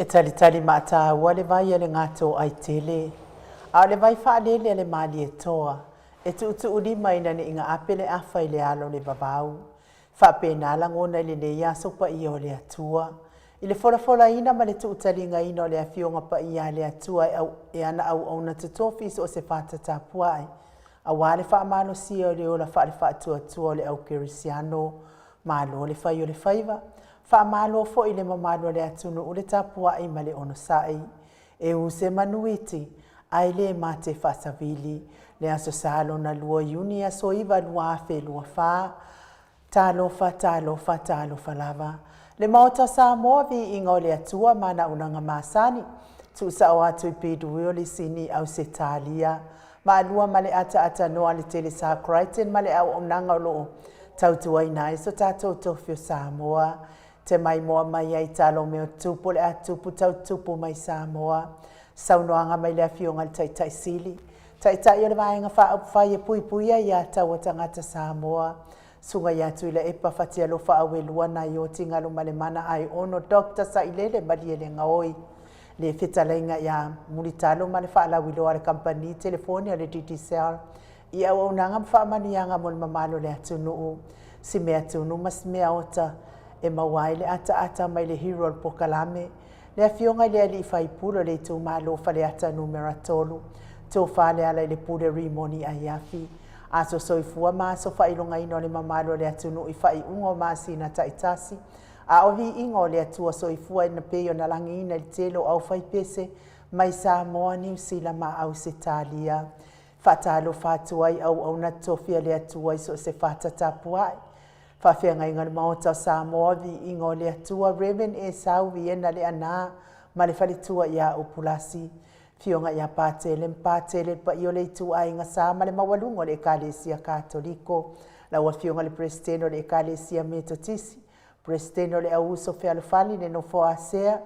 E talitali maataua le vai a le Gatoaitele, a o le vai faalele a le Malietoa, e tuutuulima ina ne i gaape le afa i le alo o le vavau. Faapena lagona i lenei aso paia o le Atua, i le folafolaina ma le tuutaligaina o le Afioga Paia a le Atua e, au, e ana auauna totofi i so o se fata tapuai, aua le faamalosia o le ola faale-faatuatua o le au kerisiano. Malo le fai o le faiva, faamalo foi i le mamalu o le atunuu le tapuai ma le onosai. E u se manuiti, ae le mate faasavili. Le Aso Sa lona 2 o Iuni aso 9 2024. Talofa, talofa, talofa lava. Le Maota o Samoa, viiga o le Atua ma ana auaunaga masani. Tuusao atu i Pidui o Lisini Ausetalia. Maalua ma le ataaatanoa a le Telesa Crichton ma le auaunaga o loo tautuaina ai so tatou tofi o Samoa. Te maimoa mai ai talo mea o tupu o le a tupu tau tupu mai Samoa. Saunoaga mai le Afioga i le Taitai Sili, Taitai o le Vaega Faaupufai e Puipuia Ia Taua Tagata Samoa, Susuga ia Tuilaepa Fatialofa Auelua Naioti Galumalemana Aiono Dr. Sailele Malielegaoi, le fetalaiga ia Mulitalo ma le faalauiloa a le Kamupani Telefoni a le Digicel i auaunaga ma faamanuiaga mo le mamalu o le atunuu, si mea tunu ma si mea ota e maua ai le ataata mai le hero o le pokalame, le Afioga i le Alii Faipule o le itumalo o Faleata Numera 3, Tofa Lealailepule Rimoni Aiafi. Aso soifua ma aso faailogaina o le mamalu o le atunuu i faaiuga o masina taitasi, a o viiga o le Atua soifua ina pei ona lagiina i le tele o aufaipese mai Samoa, Niu Sila ma Ausetalia. Faatalofa atu ai auauna totofi a le Atua i so o se fata tapuai. Faafeagaiga o le Maota o Samoa, viiga o le Atua, Rev. Esau Viena Leaana ma le faletua ia Upulasi. Afioga ia Patele ma Patele, le paia o le ituaiga sa ma le maualuga o le Ekalesia Katoliko. Lau Afioga i le Peresetene o le Ekalesia Metotisi, Peresetene o le Auuso Fealofani, le Nofo a Sea,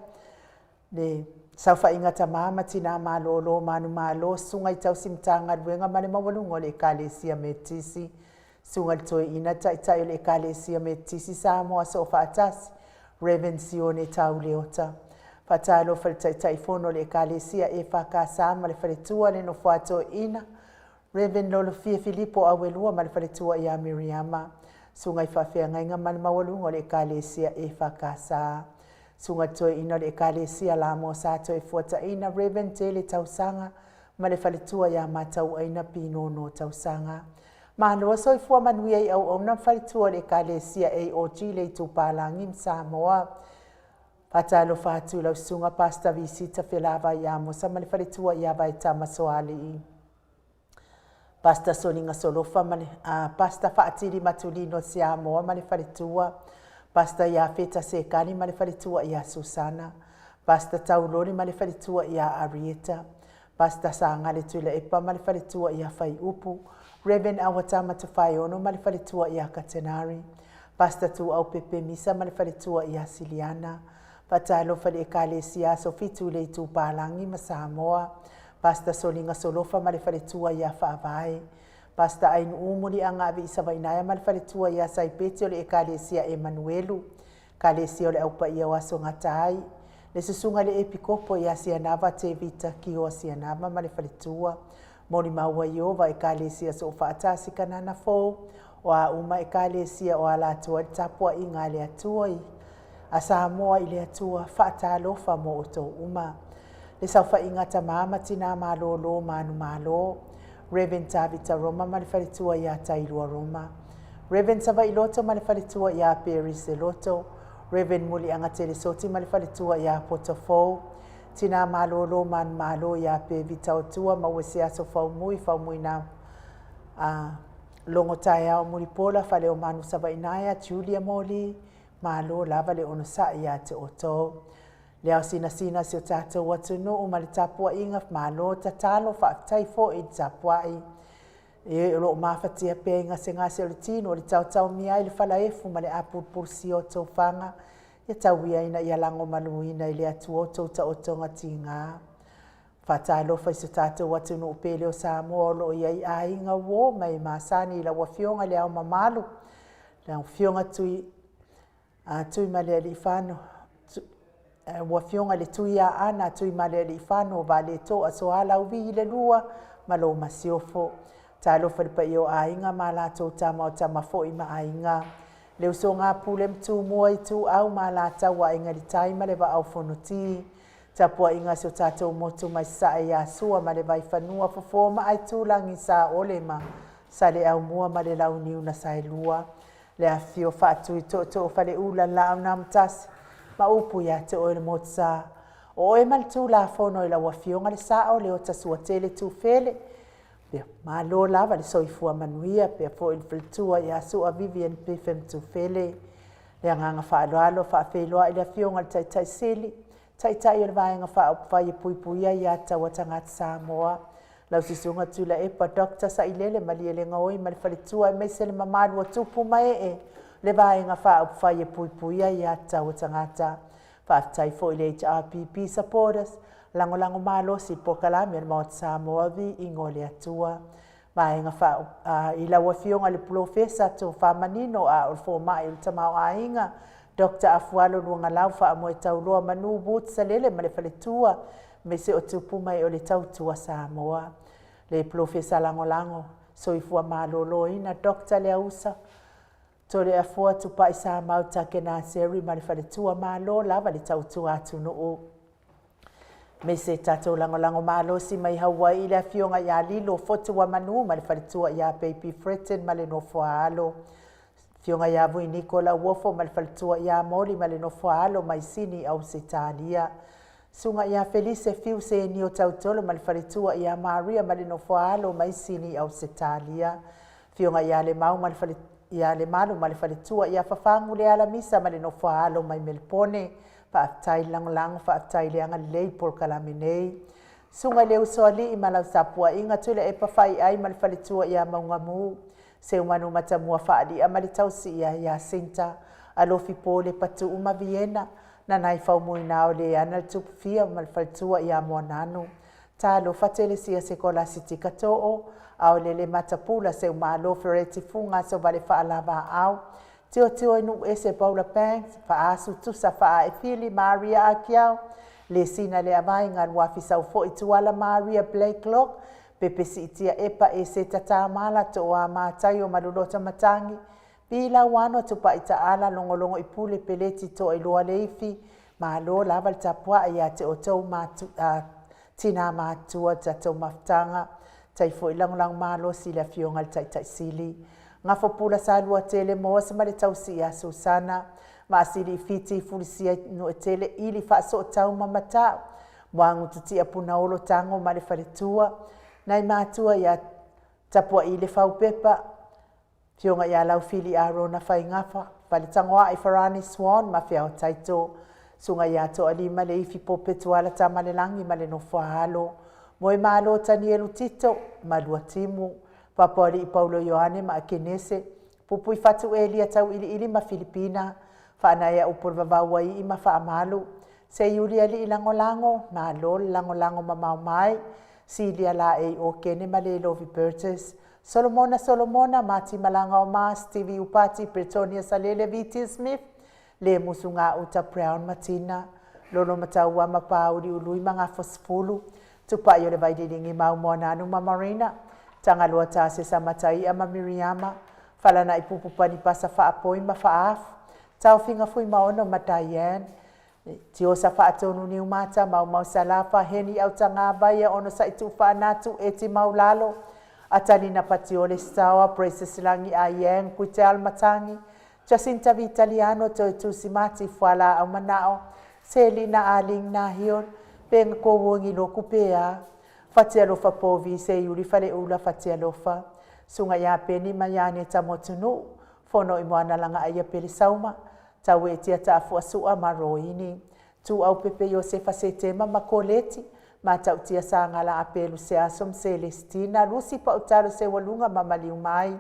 le Saofaiga Tama ma Tina Malolo Manumalo, Susuga i Tausi Matagaluega ma le maualuga o le Ekalesia Metotisi, Susuga i le Toeaina Taitai o le Ekalesia Metotisi Samoa Soofaatasi, Rev. Sione Tau Leota. Faatalofa i le Taitaifono o le Ekalesia EFKS ma le Faletua le Nofoa Toeaina, Rev. Lolofia Filipo Auelua ma le Faletua ia Miriama, Susuga i Faafeagaiga ma le maualuga o le Ekalesia EFKS. Susuga i le Toeaina o le Ekalesia Lamo Sa Toefuataiina, Rev. Tele Tausaga ma le Faletua ia Matauaina Pinono Tausaga. Malo soifua manuia i auauna ma faletua o le Ekalesia AOG le Itupalagi ma Samoa. Faatalofa atu i lau susuga Pastor Visita Felavai Amosa ma le faletua ia Vaetama Soalii. Pastor Soliga Solofa ma le Pastor Faatili Matulino Siamoa ma le faletua. Pastor Iafeta Sekani ma le faletua ia Susana. Pastor Tauloli ma le faletua ia Arieta. Pastor Sagale Tuilaepa ma le faletua ia Faiupu, Rev. Awatama Tofaeono ma le faletua ia Katenari, Pastor Tuau Pepe Misa ma le faletua ia Siliana, Faatalofa i le Ekalesia Aso Fitu i le Itupalagi ma Samoa, Pastor Soliga Solofa ma le faletua ia Faavae, Pastor Ainuu Muliaga Aviisavainaea ma le faletua ia Saipeti o le Ekalesia Emanuelu, Ekalesia o le Au Paia o Aso Gata ai, le Susuga i le Epikopo ia Sianava Tevita Kioa Sianava ma le faletua, molimau ai Ieova Ekalesia Soofaatasi Kanana Fou, o a uma Ekalesia o ala atu ai le tapuaiga a le Atua i a Samoa i le Atua, faatalofa mo outou uma. Le saofaiga a tama ma tina malōlō manumalo, Rev. Tavita Roma ma le faletua ia Tailua Roma, Rev. Savailoto ma le faletua ia Perry Seloto, Rev. Muliaga Telesoti ma le faletua ia Potofou, Tina malōlō manumalo ia Pevita Otua ma ua se aso faumui faumui na a logo taeao mulipola Faleomanu Savainaea Julia Moli, malo lava le onosai ia te outou. Le ao sinasina si o tatou atunuu ma le tapuaiga, malo tatalo, faafetai foi i le tapuai. E o loo mafatia pea i gasegase o le tino, o le taotaomia ai le falaefu ma le apulupulusia o tofaga, ia tauia ina ia lagomaluina i le Atua outou taotoga tiga. Faatalofa i so tatou atunuu pele o Samoa o loo i ai aiga uo ma e masani i lau Afioga i Le Ao Mamalu, lau Afioga Tui Tuimalealiifano. Lau Afioga i le Tuiaana Tuimalealiifano Vaaleto'a Sualauvi II ma lou Masiofo. Talofa i le paia o Aiga ma latou Tama, o Tama foi ma Aiga, le usoga a Pule ma Tumua, Ituau ma Alataua, Aiga i le Tai ma le Vaa o Fonoti. Tapuaiga a si o tatou motu mai Sasae ia Sua ma le Vaifanua, Fofo ma Aitulagi, Saole ma Saleaaumua ma le Launiu na Saelua. Le afifio o Faatui Tootoo o Faleula, le Laau na Amotasi ma upu ia te oe le Motusa. O oe ma le Tulafono i lau Afioga le Sao Leota Suatele Tufele, malo lava le soifua manuia, pea foi le faletua ia Sua Vivian Biffin Tufele. Le agaga faaaloalo faafeiloai le Afioga i le Taitai Sili, Taitai o le Vaega Faaupufai e Puipuia Aia Tatau a Tagata Samoa, lau Susuga Tuilaepa Dr. Sailele Malielegaoi ma le faletua, aemaise le mamalu o tupu ma ee le Vaega Faaupufai e Puipuia Aia Tatau a Tagata. Faafetai foi i le HRPP supporters, lagolago malosi i polokalame a le Maota Samoa, viiga o le Atua. Vaega i lau Afioga i le Polofesa Tofamanino a o le fomai o le Tamaoaiga, Dr. Afualo Luagalau Faamoetauloa Manu Woods Salele ma le faletua, aemaise o tupu ma ee o le tautua Samoa. Le Polofesa Lagolago Soifua Maloloina Dr. Leausa Toleafoa Tupai Samau Takenaseri ma le faletua, malo lava le tautua atunuu. Aemaise tatou lagolago malosi mai Hawaii i le afioga ia Lilo Fotuamanu ma le faletua ia Baby Fretton ma le nofoaalo. Afioga ia Vuiniko Lauofo ma le faletua ia Moli ma le nofoaalo mai Sini Ausetalia. Susuga ia Felise Fiu Senio Tautolo ma le faletua ia Maria ma le nofoaalo mai Sini Ausetalia. Afioga ia Lemau ma le fale ia Lemalu ma le faletua ia Fafagu le Alamisa ma le nofoaalo mai Melipone. Faafetai le lagolago, faafetai le agalelei i polokalame nei. Susuga i le Usoalii ma lau tapuaiga, Tuilaepa Faiai ma le faletua ia Maugamu, Seumanu Matamua Faalia ma le tausi ia Iasinta, Alofi Pole Patuu ma Viena, Nanai Faumuina o Leana le Tupufia ma le faletua ia Moananu. Talofa Telesia Sekolasitika Too, Aolele Matapula Seumalo Fereti Fuga Sovale Faalavaau, Tiotio i Nuuese Paula Banks, Faasu Tusa Faaefili Maria Akiau, Lesina Le Avaiga Luafisau foi Tuala Maria Blakelock, Pepe Siitia Epa Eseta Tamala Toa Mataio Malulota Matangi, Vilauano Tupai Taala Logologo i Pule Peleti Toailoa Leifi, malo lava le tapuai ia te outou tinā matutua tatou mafutaga. Tai foi lagolago malosi i le Afioga i le Taitai Sili. Gafopula Saluatele Moas ma le tausi ia Susana, Maasili i Fiti Fulisia Nuetele Ili Faasootau ma Matau, Muagututia Punaolo Tago ma le faletua, nai matua ia Tapuai le Faupepa, Afioga ia Laufili Arona Faigafa, Faletagoai Farani Swan ma Feao Taito, Susuga ia Toalima Leifi Pope Tuala Tamalelagi ma le Nofoaalo, Moemalo Tanielu Tito, Maluatimu, Papoalii Paulo Ioane ma Akenese, Pupuifatu Elia Tauiliili ma Filipina, Faanaea Upu o le Vavau Aii ma Faamalu, Seiuli Alii Lagolago, malo le lagolago mamao mai, Silia Laei Okene ma Lelovi Burgess, Solomona Solomona, Mati Malaga o Ma, Stevie Upati, Bretonia Salele, VT Smith, Le Musuga Uta Brown Matina, Lolo Mataua ma Pauli Ului ma Gafosefulu, Tupai o le Vaililingi Mau Moananu ma Marina, Tagaloa Tasesa Mataia ma Miriama, Falanai Pupu Panipasa Faapoi ma Faafu, Taofiga Fuimaono ma Diane, Tiosa Faatonu Niumata, Maumau Salafa, Heni Autaga Vaia ono Saitu Faanatu, Eti Maulalo, Atalina Patiole Stawa, Precious Lagi Aiang, Kuiteal Matangi, Jacinta Vitaliano, Toe Tusimati, Fuala Aumanao, Selina Aling Nahion, Penga Kowongi Loku Pea, Fatialofa Povi, Seiuli Faleula Fatialofa, Suga ia Peni ma Ianeta Motunuu, Fono i Moanalaga Aia Pele Sauma, Tauetia Taafuasua ma Roini, Tuau Pepe Iosefa Setema ma Koleti, Matautia Sagala Apelu Seaso ma Selesitina, Lusi Pautalo Seualuga ma Maliumai,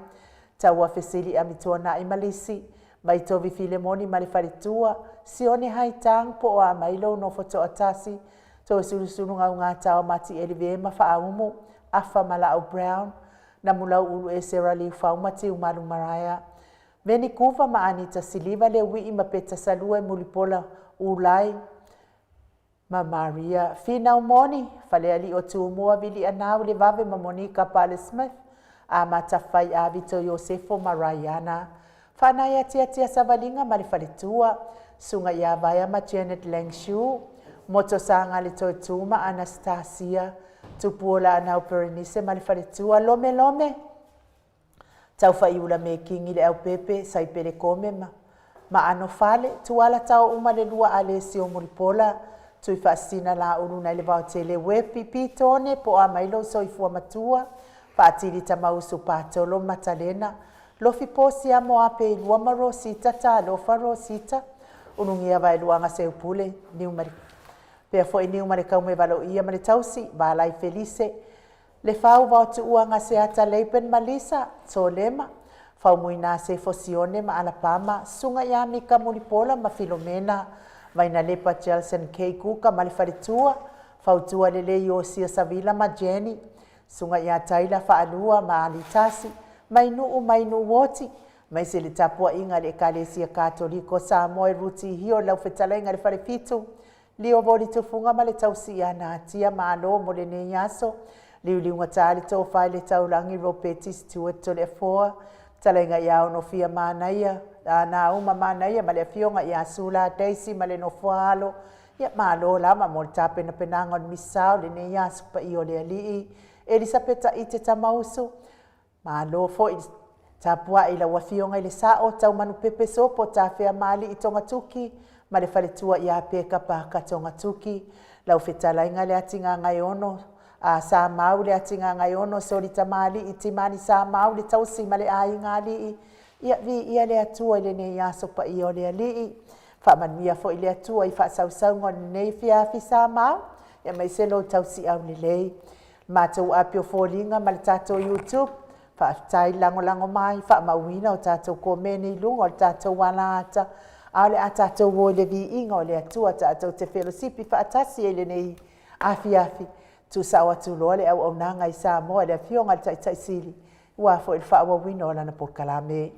Taua Fesili Amituanai ma Lisi, Maitovi Filemoni ma le faletua, Sione Haitang po o a mai lou nofo toatasi, Toesulusulu Gaugatao Matieli Ve ma Faaumu, Afa Malaau Brown, Namulau Ulu Esera Liufau ma Tiumalu Maraea, Veni Kuva ma Anita Siliva Leuii ma Peta Salua e Mulipola Ulai, Ma Maria Finau Moni, Falealii o Tumua, Vilianau le Vave ma Monika Pale Smith, Amata Fai Avito Iosefo ma Raiana, Faanai Atiatia Savaliga ma le Faletua, Susuga ia Vaea ma Janet Langshu, Moto Saga le Toetu ma Anastasia, Tupuola Anau Perenise ma le Faletua, Lome Lome, Taufaiula Mekingi le Aupepe, Saipele Kome ma Maano Fale, Tuala Tao Uma le Lua Alesio Mulipola, Tuifaasisina Laulu nai le Vaotele Uepi, Pitone, po o a mai lou soifua matua, Faatili Tamausu Patolo Matalena, Lofi Posia Moape i Lua ma Rosita Talofa Rosita, Ulugia Vaeluaga Seupule, Niu pea foi Niumalekaume Valoia ma le Tausi, Valai Felise, Le Fau Vaotuua Gaseata Laban ma Lisa, Solema, Faumuina Sefo Sione ma Alapama, Susuga ia Mika Mulipola ma Filomena, Vainalepa Jelson K. Kuka ma le Faletua, Fautua Lelei Iosia Savila ma Jenny, Susuga ia Taila Faalua ma Alitasi, Mainuu Mainuu Oti, aemaise le tapuaiga a le Ekalesia Katoliko Samoa i Ruti Hio, lau fetalaiga i le Falefitu, Lio Voli Tufuga ma le Tausi ia Natia, malo mo lenei aso. Liuliugata le tofa i le taulagi Ropeti Stewart Toleafoa, fetalaiga ia Onofia Manaia, Nauma Manaia ma le afioga ia Sula Daisy ma le nofoa alo. Ia malo lava mo le tapenapenaga o le misa o lenei aso paia o le Alii. Elisapeta Ite Tamausu, Malo foi tapuai i lau Afioga i le Sao Taumanupepe Sopo Tafeamalii Togatuki ma le faletua ia Peka Paka Togatuki, lau fetalaiga Leatigagaeono a Samau Leatigagaeono Solitamalii Timani Samau le tausi ma le aiga alii. Ia viia le Atua i lenei aso paia o le Alii. Faamanuia foi le Atua i faasausauga o lenei afiafi Samau, aemaise lou tausiau lelei. Matou api o foliga ma le tatou YouTube, faafetai le lagolago mai, faamauina o tatou komeni i luga o le tatou alaata, a o le a tatou o i le viiga o le Atua tatou te felosipi faatasi ai i lenei afiafi. Tuusao atu loa le auaunaga i Samoa i le Afioga i le Taitai Sili, aua foi le faaauauina o lana polokalame.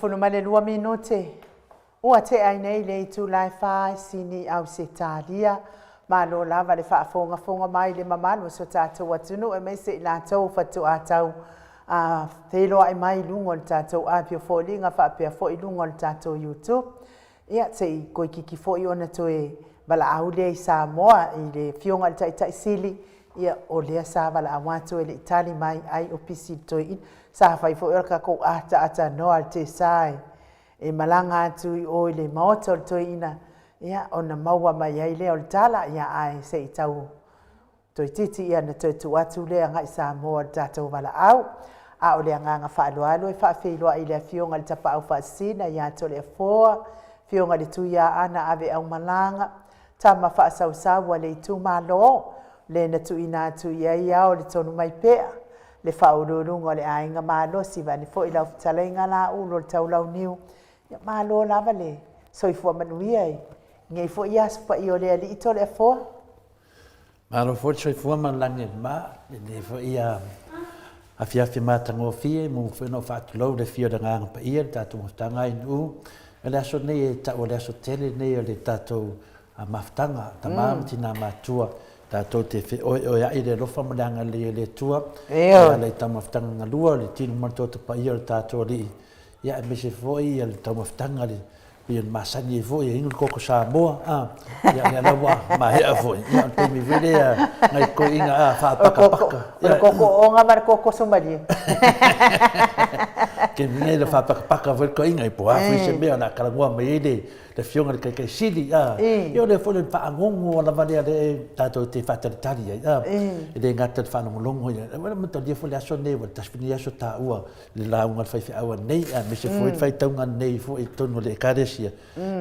12 minute ua tea ai nei le itula e 4 i Sini, Ausetalia. Malo lava le faafogafoga mai i le mamalu o si o tatou atunuu aemaise i latou faatoa tau feiloai mai i luga o le tatou ave o foliga faapea foi i luga o le tatou YouTube. Ia, se i toeitiiti foi ona toe valaau lea i Samoa i le Afioga i le Taitai Sili, ia, o lea sa valaau atu e le i tali mai, ai o pisi le toeaina. Sa fai foi o le tatou ataatanoa i le tesa e malaga atu i o i le maota o le toeaina, ia, ona maua mai ai lea o le tala, ia, ae se i tau toeitiiti ia ona toe tuu atu lea agai Samoa i le tatou valaau. A o le agaga faaaloalo e faafeiloai i le Afioga i le Tapaau Faasisina ia Toleafoa, Afioga i le Tuiaana Aveaumalaga, tama faasausau a le itumalo, le na tuuina atu i ai ao le tonu mai pea, le faauluuluga o le aiga malosi, vaeane foi lau fetalaiga Laulu o le Taulauniu. Ia malo lava le soifua manuia i lenei foi aso paia o le Alii Toleafoa. Malo foi le soifua ma le lagi e mama i lenei foi afiafi matagofie, mumu foi ona ou faatulou le afio o le Agaga Paia i le tatou mafutaga ai Nu'u. O le aso lenei e ta'u o le aso tele lenei o le tatou mafutaga, tama ma tina matua, tatou te feoeoea'i i le alofa ma le agalelei o le Atua e ala i taumafataga galua o le tino ma le toto paia o le tatou Alii, ia aemaise foi le taumafataga le pei ona masani ai foi e inu le koko Samoa, a, ia lea la ua maea foi, ia o le taimi foi lea nai toeaiina a faapakapaka. O le koko oga ma le koko sumalie. Taimi nei le faapakapaka foi le toeaiina, po o a foi se mea o le a talanoa mai ai le Afioga i le Taitai Sili, a, ia o lea foi le faagogo lava lea lea tatou te faatalitali ai, a, e le gata i le faalogologo, ia, ua manatua foi le aso lenei, ua tasi foi lenei aso taua le lauga a le faifeau anei, aemaise foi le faitauga anei foi i totonu o le Ekalesia,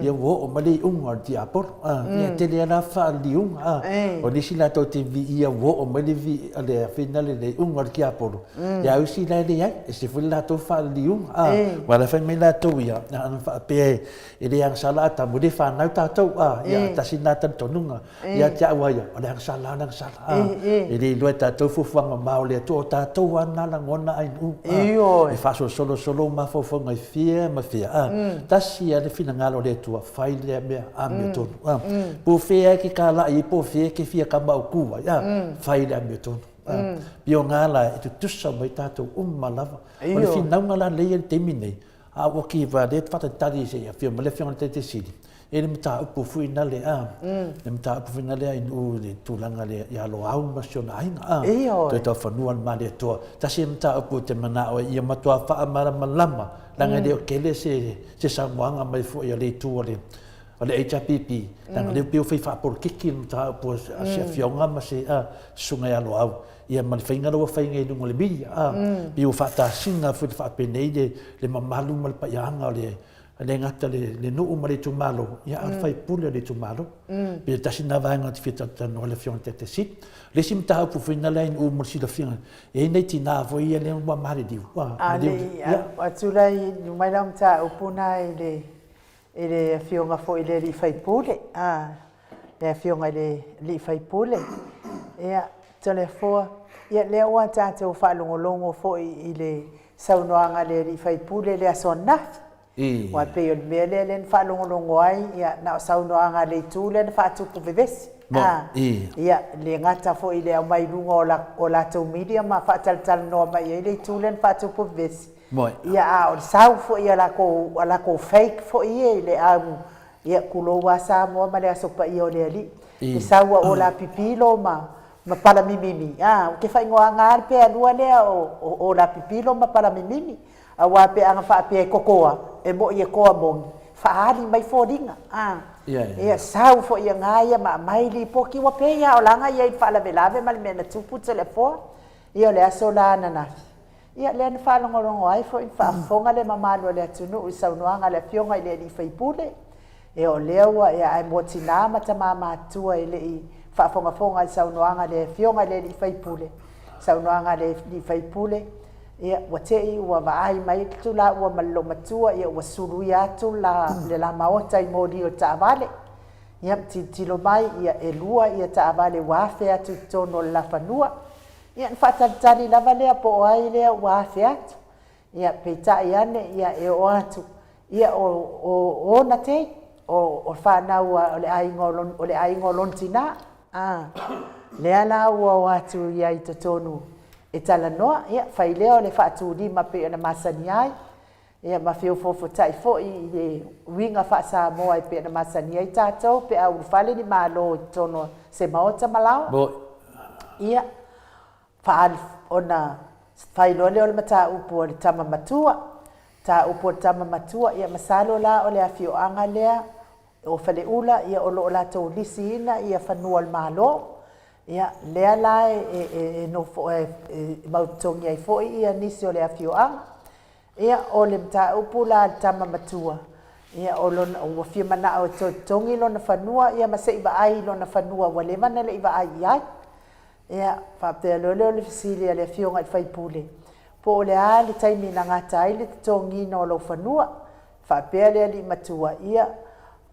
ia ua oo mai le iuga o le tiapolo. Ia e tele lava la faaliliuga. O nisi latou te viia ua oo mai le le fina le iuga o le tiapolo, ia a o isi la e leai, e ese foi le latou faaliliuga. Aua la e fai mai latou ia, ana faapea e le agasala Atamu, e le fanau tatou, ia tasi lena talitonuga. Ia te au lava ia, o le agasala lava le agasala. E le iloa e tatou fuafuaga mamao a le Atua, o tatou lava na lagona ainuu e faasolosolo mafaufauga i fea ma fea. Tasi lava le finagalo o le Atua, fai lea mea amiotonu. Po o fea e te talai ai, po o fea e te fia tamaotu ai, fai le amiotonu. Pei o na la e tutusa uma ai tatou uma lava. O le finauga la lea e i ai i le taimi nei, A ua kiva lea faatalitali se i afio mai le Afioga i le Taitai Sili, e le mataupu foi na le a, le mataupu foi na lea i Nu'u i le tulaga lea ia Loau ma si ona aiga a, toe tau fanua le Malietoa. Tasi ia mataupu ou te manao ai ia matua faamalamalama leaga e le o tele se se saunoaga mai foi a le itu o le o le HRPP, leaga lea pei ua fai faapolokiki le mataupu a se afioga ma se susuga ia Loau. Ia ma le faiga lea ua fai nei i luga o le media, a, pei ua faatasina foi le faapenei le, le mamalu ma le paiaaga o le, e le gata le, le nuu ma le itumalo, ia a o le faipule o le itumalo. Pei e tasi lena vaega ou te fia talatalanoa ai le Afioga i le Taitai Sili. O le isi mataupu foi lena lea i Nu'u mo le silafia, e i ai nai tina foi ia lea ua maliliu, ua A maliu, le i ia. atu la i mai lau mataupu lena i le i le Afioga foi i le alii faipule, a, le Afioga i le alii faipule, ia, Toleafoa, ia, lea ua tatou faalogologo foi i le saunoaga a le alii faipule i le aso ananafi. Aua e pei o le mea lea lea na faalogologo ai, ia, na o saunoaga a le itu lea na faatupu vevesi. A, ia, le gata foi i le aumai i luga o la, o latou media ma faatalatalanoa mai ai le itu lea na faatupu vevesi. Ia, a o le sau foi a latou, a latou fake foi ia i le au, ia, tulou lava Samoa ma le Aso Paia o le Alii, le sau a ola pipilo ma, ma palamimimi, a, ou te faaigoaina lava le pealua lea o, o ola pipilo ma palamimimi, aua pe ana faapea e totoa, e moni e toa moni, faaali mai foliga, a, ia, sau foi aga ia ma aumai lipoti, ua pei lava o la e i ai i le faalavelave ma le mea na tupu Toleafoa, ia, o le aso la ananafi. Ia, lea na faalogologo ai foi ma faafofoga le mamalu o le atunuu i saunoaga a le Afioga i le alii faipule. Ia, o lea ua, ia, ae mo tina ma tama matutua e le i faafogafoga i saunoaga a le Afioga i le alii faipule, saunoaga a le alii faipule, ia, ua te i ua vaai mai le tulaua ma le loomatua, ia, ua suluia atu la, le la maota i moli o taavale. Ia, ma tilotilo mai, ia, e lua ia taavale ua afe atu i totonu o le lafanua. Ia, ona faatalitali lava lea po o ai lea ua afe atu. Ia, peitai ane, ia, e oo atu. Ia, o, o, o ona tei, o, o fanau a, o le aiga o lon, o le aiga o lona tinā. A, lea la ua o atu ia i totonu e talanoa, ia, fai lea o le faatulima pei ona masani ai, ia ma feofoofotai foi i le uiga faa-Samoa e pei ona masani ai tatou pe a ulufale ni Malo i totonu o se Maota ma laoa. Ia, faaali ona fai loa lea o le mataupu a le tama matua, mataupu a le tama matua, ia masalo la o le afioaga lea o Faleula ia o lo o latou lisiina ia fanua o le Malo. Ia lea la e, e, e nofo e, e mautotogi ai foi ia nisi o le afioaga. Ia o le mataupu la a le tama matua, ia o lona ua fia manao e toe totogi lona fanua ia ma se i vaai i lona fanua ua leva ona le i vaai i ai. Ia, faapea loa lea o le fesili a le afioga i le sui usufono, po o le a le taimi na gata ai le totogiina o lou fanua? Faapea le alii matua, ia,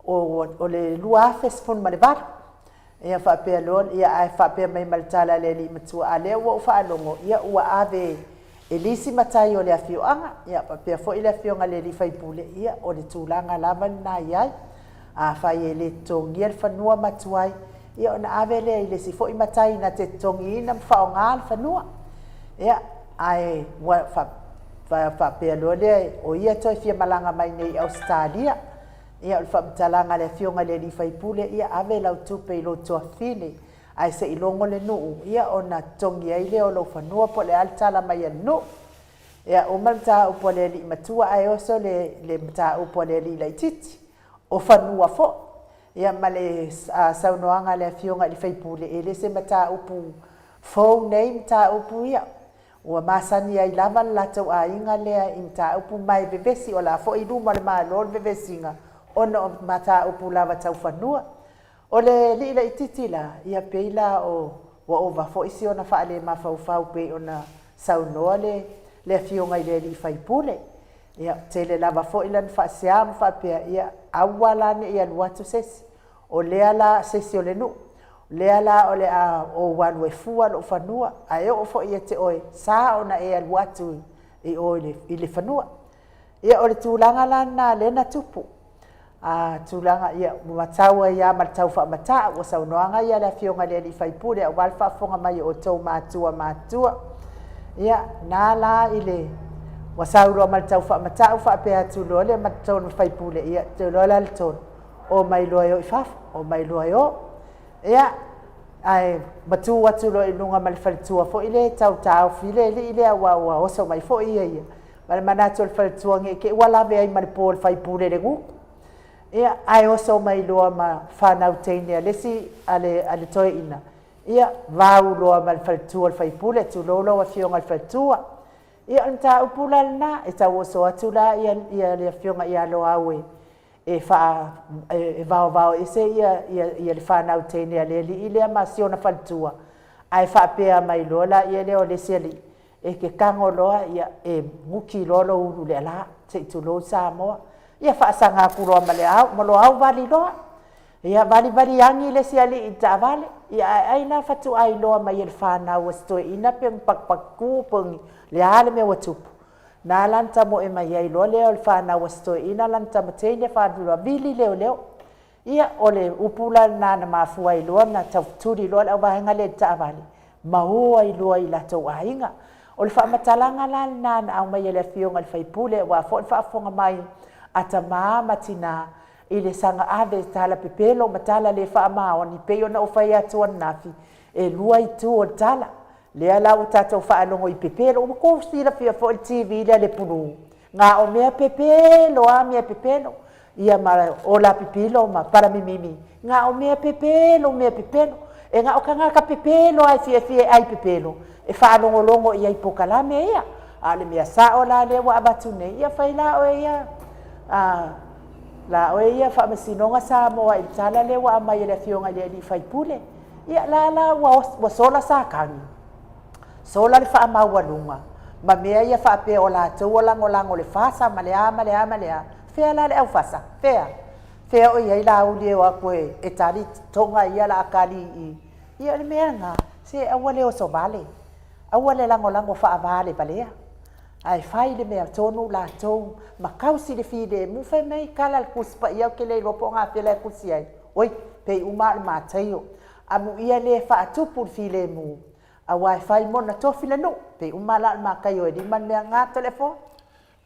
o, o le 2018. Ia faapea loa, ia ae faapea mai ma le tala a le alii matua, a lea ua ou faalogo, ia ua ave e lisi matai o le afioaga, ia faapea foi le afioga i le alii faipule, ia o le tulaga lava lena e i ai. Afai e le totogia le fanua ma tuai, ia ona ave lea i le isi foi matai na te totogiina ma faaaoga le fanua. Ia, ae ua faapea loa lea, o ia toe fia malaga mai nei i Ausetalia. Ia, o le faamatalaga a le afioga i le alii faipule, ia ave lau tupe i lou tuafafine, ae se i logo le nuu, ia ona totogi ai lea o lou fanua po o le a le tala mai a le nuu. Ia, uma le mataupu a le alii matua ae oso le, le mataupu a le alii laitiiti, o fanua foi. Ia ma le saunoaga a le afioga i le sui usufono, e le se mataupu fou nei mataupu ia. Ua masani ai lava le latou aiga lea i mataupu ma e vevesi, o la foi i luma o le Malo le vevesiga ona o mataupu lava tau fanua. O le alii laitiiti la, ia pei la o ua ova foi si ona faalemafaufau pei ona saunoa le le afioga i le alii faipule. Ia, tele lava foi lana faasea ma faapea, ia, aua la ne i alu atu se isi, o lea la se isi o le nuu, o lea la o le a ou alu e fua lou fanua, ae oo foi ia te oe, sa ona e alu atu i o i le fanua. Ia, o le tulaga la lena lea na tupu. A, tulaga, ia, ua matau ai lava ma le tau faamatau, o saunoaga ia a le Afioga i le alii faipule aua le faafofoga mai o outou matua matutua. Ia, na la i le, ua sau loa ma le tau faamatau faapea atu loa le tonu faipule, ia, te iloa la le tonu, omai loa e o i fafo, omai loa e o. Ia, ae matuu atu loa i luga ma le faletua foi lea e tau taofi le alii lea aua ua oso mai foi ia ia. Ma le manatu o le faletua ne i te i ua lave ai ma le po o le faipule i le gutu. Ia, ae oso mai loa ma fanau teine a le isi a le, a le toeaina, ia, vau loa ma le faletua o le faipule, tulou lau afioga i le faletua. Ia, o le mataupu la lena, e tau oso atu la ia, ia le afioga ia Loau e, e faa, e vaovao ese ia, ia, ia le fanau teine a le alii lea ma si ona faletua, ae faapea mai loa laia lea o le isi alii, E te tago loa, ia, e guti loa lou ulu i le ala, se i tulou Samoa. Ia faasaga atu loa ma le au, ma Loau vali loa. Ia valivali agi le isi alii i le taavale. Ia ae ai la faatoa iloa mai e le fanau a si toeaina pe ni patupatutu pe ni le a le mea ua tupu. Na la na tamoe mai ai loa lea o le fanau a si toeaina lana tama teine faalu loa, vili leoleo. Ia, o le upu la lena na mafua ai loa ona taufetuli loa le auvaega lea i le taavale, ma o ai loa i latou aiga. O le faamatalaga la lena na aumai e le Afioga i le sui usufono aua foi le faafofoga mai a tama ma tina i le saga ave tala pepelo ma tala le faamaoni pei ona ou fai atu ananafi, e lua itu o le tala. Lea la ua tatou faalogo i pepelo, ua tou silafia foi le TV lea le pulu, na o mea pepelo lava mea pepelo, ia ma ola pipilo ma palamimimi, na o mea pepelo mea pepelo. E na o tagata pepelo lava e fiafia e ai pepelo, e faalogologo i ai i polokalame ia. A o le mea sao la lea ua avatu nei, ia fai la oe ia, a, la oe ia Faamasinoga Samoa i le tala lea ua aumai e le Afioga i le alii faipule. Ia la la ua, ua sola Satani, sola le faamaualuga ma mea ia faapea o latou o lagolago le fasa ma le a ma le a ma le a. Fea la le aufasa? Fea? Fea o i ai Laauli e o atu e, e tali toga ia la a kali i i? Ia o le mea lena, se aua le oso vale, aua le lagolago faavalevalea. Ae fai le mea tonu latou ma kausi le filemu, fai mai kala le Tusi Paia ou te le iloa po o gafea la e tusi ai. Oi, pei uma lava o le Mataio. Amuia le faatupu le filemu, aua e fai mona tofi le nuu, pei uma la o le Mataio e lima le mea Gatolefoa.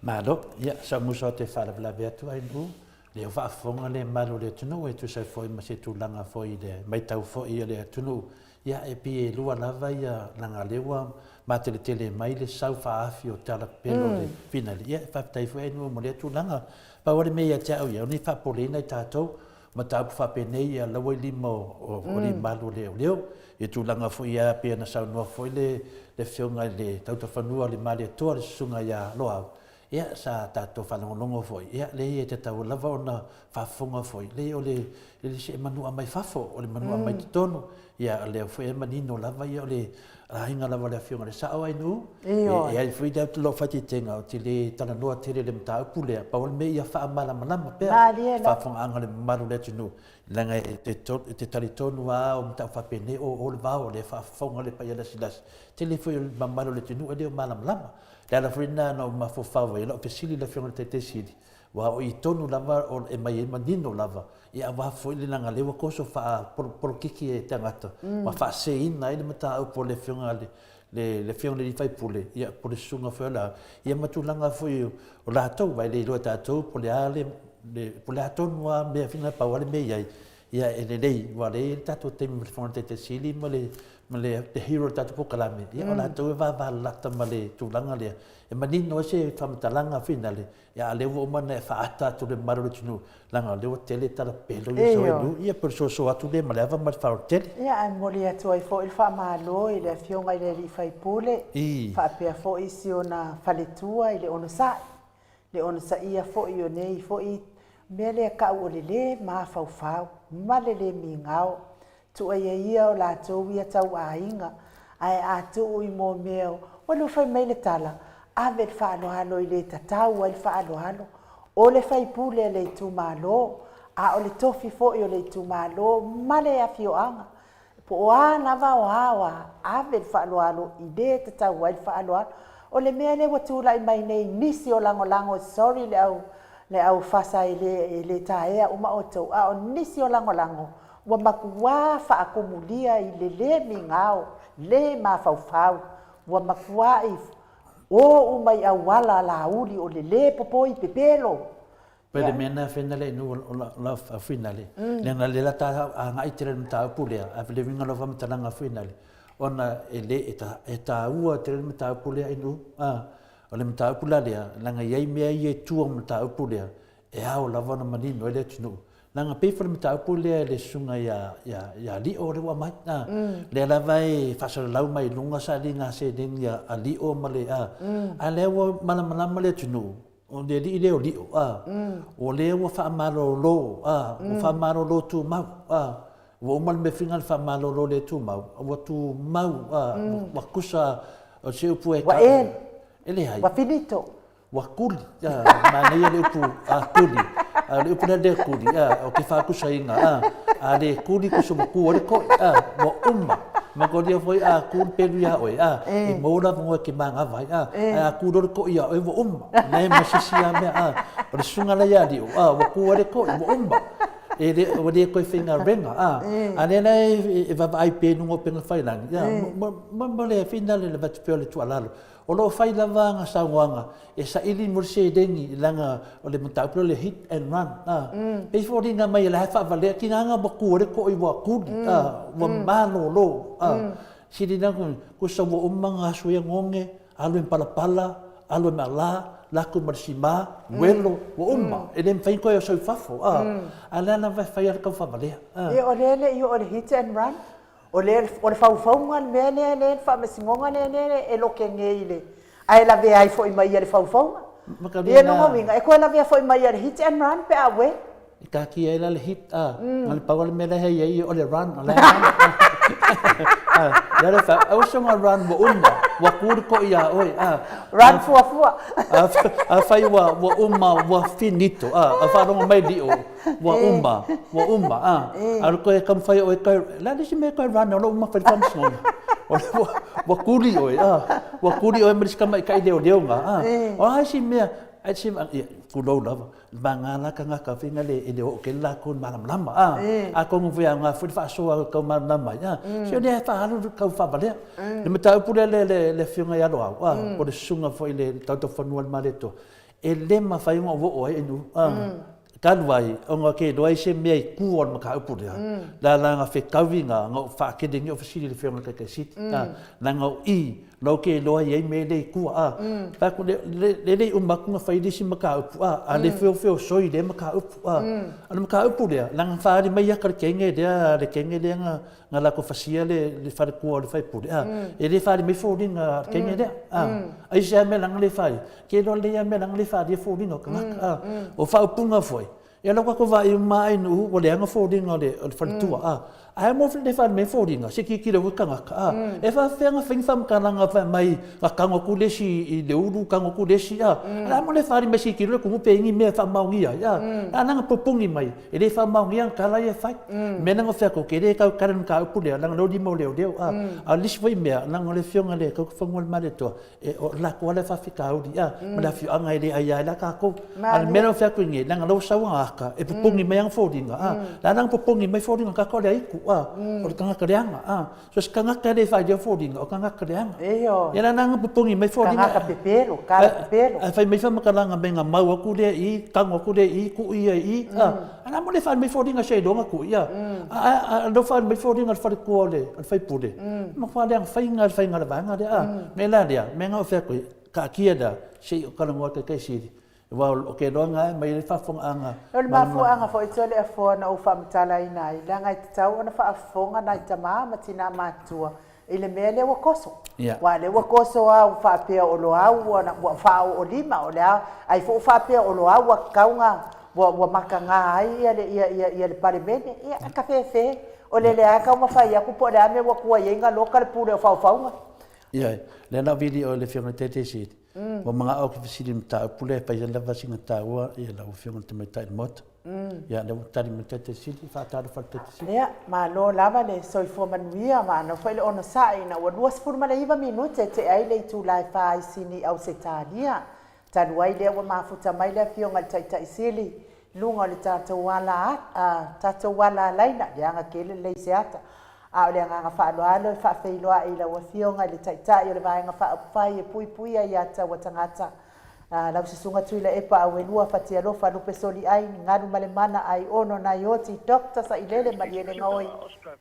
Malo, ia, sa musa ou te faalavelave atu ai nu, lea ua faafofoga le malu o le atunuu e tusa ai foi ma se tulaga foi i le matau foi a le atunuu, ia e pei e lua lava ia leaga lea ua mateletele mai le sau faaafi o tala pepelo o le finali, ia e faafetai foi ai nu mo lea tulaga. Pau lava le mea ia te au ia, o nei faapopoleina i tatou, mataupu faapenei ia la ua i lima o alii mamalu o leoleo. I tulaga foi ia pei ona saunoa foi le Afioga i le Tautafanua o le Malietoa le Susuga ia Loau, ia sa tatou faalogologo foi, ia leai e tatau lava ona faafofoga foi, leai o le e le se manua mai fafo, o le manua mai totonu. Ia o lea foi e manino lava ia o le aiga lava o le Afioga i le Sao Ainuu, e ai foi lou faitaitaiga ou te le talanoa tele i le mataupu lea, pau le mea ia faamalamalama pea le faafofogaaga a le mamalu o le atunuu, leaga e te talitonu lava o mataupu faapenei o o le vao o lea e faafofoga le paia lasilasi, tele foi o le mamalu o le atunuu e le o malamalama. O le ala foi lena na ou mafaufau ai i lau fesili i le Afioga i le Taitaisili, aua o i tonu lava e aumai ai manino lava, ia aua foi le leaga o lea ua toso faapolokiki e tagata ma faaseseina ai le mataupu a le Afioga i le le Afioga i le sui usufono, ia po o le susuga foi o le a, ia ma tulaga foi o latou, aua e le iloa e tatou po o le a le, po o le a tonu lava mea foi na pau lava le mea i ai, ia e lelei, aua o lea e i ai le tatou taimi ma le Fofoga Taitai Sili ma le ma le hero o le tatou polokalame, ia o latou e vavalalata ma le tulaga lea, e manino ai se faamatalaga finale, Ia, a o lea ua uma ona e faaata atu i le mamalu o le atunuu, leaga o lea ua tele tala pepelo ia sau e nuu, ia pei o le soso atu lea ma le ava ma le faaaloalo tele. Ia, ae momoli atu ai foi le faamalo i le Afioga i le Alii Faipule, faapea foi si ona faletua i le onosai, le onosaia foi o nei foi mea lea tau o le le mafaufau ma le le migao. Tuuaia ia o latou ia tau aiga, ae a tuu i mo mea ua lua fai mai le tala, ave le faaaloalo i le tatau ai le faaaloalo. O le faipule a le itumalo, a o le tofi foi o le itumalo ma le afioaga, po o a lava o a o a, ave le faaaloalo i le tatau ai le faaaloalo. O le mea lea ua tulai mai nei i nisi o lagolago, sorry le au le au fasa e le e le taea uma outou, a o nisi o lagolago Ua matuā faatumulia i le lē migao, lē mafaufau, ua matuāʻi ō uma i auala alauli o le lē popoi pepelo. Pei le mea na finale i nuu o lau finale, leaga lea la ta agai tele i le mataupu lea, ae le uiga o lau faamatalaga finale, ona e le, e taua tele le mataupu lea i nuu. O le mataupu la lea, leaga e i ai mea ia i tua o le mataupu lea, e ao lava ona manino ai le atunuu. Leaga pei foi le mataupu lea i le susuga ia, ia, ia Lio lea ua aumai. A, mm. Lea lava e faasalalau mai luga sailiga seleni a, a Lio ma le, a, mm. a lea ua malamalama le atunuu, o le alii lea o Lio, a, mm. o lea ua faamalolo, a, ua mm. faamalolo tumau, a, ua uma le mea le faamalolo le tumau, ua tumau, a, mm. ua kusa, o se upu e... Ua e, e leai. Ua finito. Ua kuli, manaia le upu a kuli, a o le upu lea le kuli, a o ke faakusaina, a, a le kuli kusa ua ku ai le koʻi, a, ua uma. Ma kolia foi a ku le pelu iā ʻoe, a, e maua le avanoa e ke māgava ai, a, ae a ku loa le koʻi iā ʻoe ua uma. Leai ma se isi a mea, a, o le susuga la ia Lio, a, ua ku ai le koʻi, ua uma. E le, ua le toe faigaluega, a, a lea la e vaavaai pea i luga o upega tafailagi, a, ma, ma le finale le avatu pea o le tuualalo. O lo o fai lava ana saunoaga e saili mo le seleni leaga o le mataupu lea o le hit and run a. Pei foliga mai o la e faavalea kina ana ua ku ai le koʻi ua kuli a, ua malolo a. Sili na kusa ua uma ona asu ai oneone, alu e palapala, alu e maala, laku ma le sima, uelo, ua uma. E le mafai ona toe oso i fafo a. A o lea lava e fai a le tau faavalea a. Ia o lea le i oo i le hit and run, O le, o le faufauga le mea lea, lea le faamasinoga lea, lea e loke nei i le, ae lavea ai foi ma ia le faufauga. Ia lona uiga, e toe lavea foi ma ia le hit and run pe a uē. E taatia ai la le hit, a, na o le pau lava le mea la e i ai o le run, o la e run. Le ala fa, au soga run ua uma, ua ku le koʻi iā ʻoe, a. Run fuafua. Afai ua ua uma, ua finito, a, a faalogo mai liʻo, ua uma, ua uma, a. A o le koe taumafai ʻoe toe, o le a le isi mea e toe run ai, o lou uma fai le faamasinoga. Ua ua kuli ʻoe, a, ua kuli ʻoe ma le isi tamaitai leoleoga, a. O a isi mea, ai se, ia, tulou lava, Vagā la tagata faiga le e le oo tele latou i le malamalama a. Atonu foi e aoga foi le faasoa e tau malamalama ai a. Se o lea e faaalu le tau faavalea. Le mataupu lea le le le afioga ia Loau a, po o le susuga foi i le Tautafanua i le Malietoa, e le mafai ona ou oo ai i a, talu ai ona ou te iloa ai se mea i tua o le mataupu lea, le ala na fetaui na na ou faatele nei o fesili i le afioga i le Taitai Sili a, leaga o i la ou te iloa e i ai mea lea i tua, a. Fai atu, le, le, le i uma atu ona fai le isi mataupu, a, a le feofeosoi i lea mataupu, a. O le mataupu lea, leaga na faaali mai ata le teine lea, le teine lea na, na latou fasia le, le faletua o le faipule, a, e le faaali mai foliga a le teine lea, a. Aisea mea leaga le faaali? Ke iloa lelei lava mea leaga le faaalia foliga o tagata, a. O faaupuga foi, Ia lau tatou vaai uma ai nuu ua leaga foliga o le o le faletua a ae mo le fale mai foliga se tilotilo foi tagata a e faafefea ona fai ni faamatalaga fai mai na tago atu le isi i le ulu tago atu le isi a o le a mo le fale mai se tilotilo le atunuu pe i ai ni mea e faamaonia ai a a na ona pupuni mai e le faamaonia ana tala ia e fai mea na fai atu ou te le tau tali i le mataupu lea leaga o lea ua lima o leoleo a a o le isi foi mea leaga o le afioga i le Tautofanua le Malietoa E, o latou lava lea faafitauli, a, ma le afioaga e le aia ai la tatou. A o le mea lea ua fai atu nei, leaga o lea ua sau ana ata, e pupuni mai ana foliga, a, le a la ona pupuni mai foliga o le tagata o le aitu, a, o le tagata leaga, a. So se tagata e le faailoa foliga, o tagata leaga. Ioe. Ia la ona pupuni mai foliga. Tagata pepelo, tala pepelo. Ae fai mai faamatalaga mai na mau atu lea i i, tago atu lea i i, tuu ia i i, a. A o le a mo le faaali mai foliga seiloga tuu ia. A o lea ua faaali mai foliga a le faletua o le faipule, matua leaga faiga le faiga o le vaega lea. O le mea la lea, o le mea lena ou te fai atu ai, taatia lea se i ou talanoa i le Taitai Sili, aua ou te iloa lena e aumai ai le faafofogaaga. O le mafuaaga foi Toleafoa na ou faamatalaina ai, leaga e tatau ona faafofoga nai tama ma tina matutua i le mea lea ua toso. Aua o lea ua toso lava ua faapea o Loau ua ua faaoo lima, o le a, ai foi ua faapea o Loau ua tatau ona ua ua mataga ai ia le ia ia ia le Palemene. Ia, e tafefe, o le lea lava e taumafai atu po o le a le mea ua tuai ai ona loka le pule o faufauga. Ioe, lea na ou vili oe i le Afioga i le Taitaiseili, ua manao ou te fesili i le mataupu lea e fai ai lava sina taua i lau Afioga i le Tamaitai i le Maota. Ia, lea ua tali mai le Taitai Sili, faatalofa i le Taitai Sili. Ia, malo lava le soifua manuia, malo foi le onosai ina ua 29 minute e tea ai le itula e fa ai Sini Ausetalia. Talu ai lea ua mafuta mai le Afioga i le Taitai Sili i luga o le tatou ala, a, tatou ala alaina, leaga tele le leai se ata. A o le agaga faaaloalo e faafeiloai i lau Afioga i le Taitai o le Vaega Faaupufai e Puipuia Ia Taua Tagata, A lau Susuga Tuilaepa Auelua Fatialofa Lupesoliai Galumalemana Aiono Naioti Doctor Sailele Malielegaoi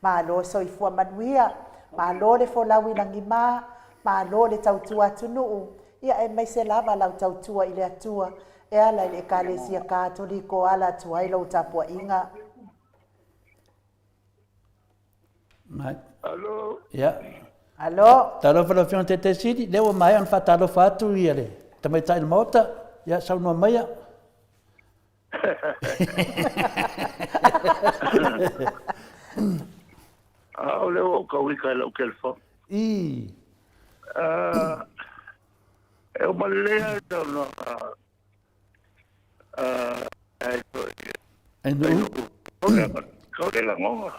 Malo soifua manuia Malo le folau i lagima Malo le tautua atunuu Ia aemaise lava lau tautua i le Atua e ala i le Ekalesia Katoliko ala atu ai lou tapuaiga. Mai. Alo. Ia. Alo. Talofa lau Afioga i le Taitai Sili, lea ua maea ona faatalofa atu ia le tamaitai o le Maota. Ia, saunoa maia. Aole ua ou kauika i lau telefoni. I. E uma lelei lava le saunoaga Ai nuu. Kau le lagona.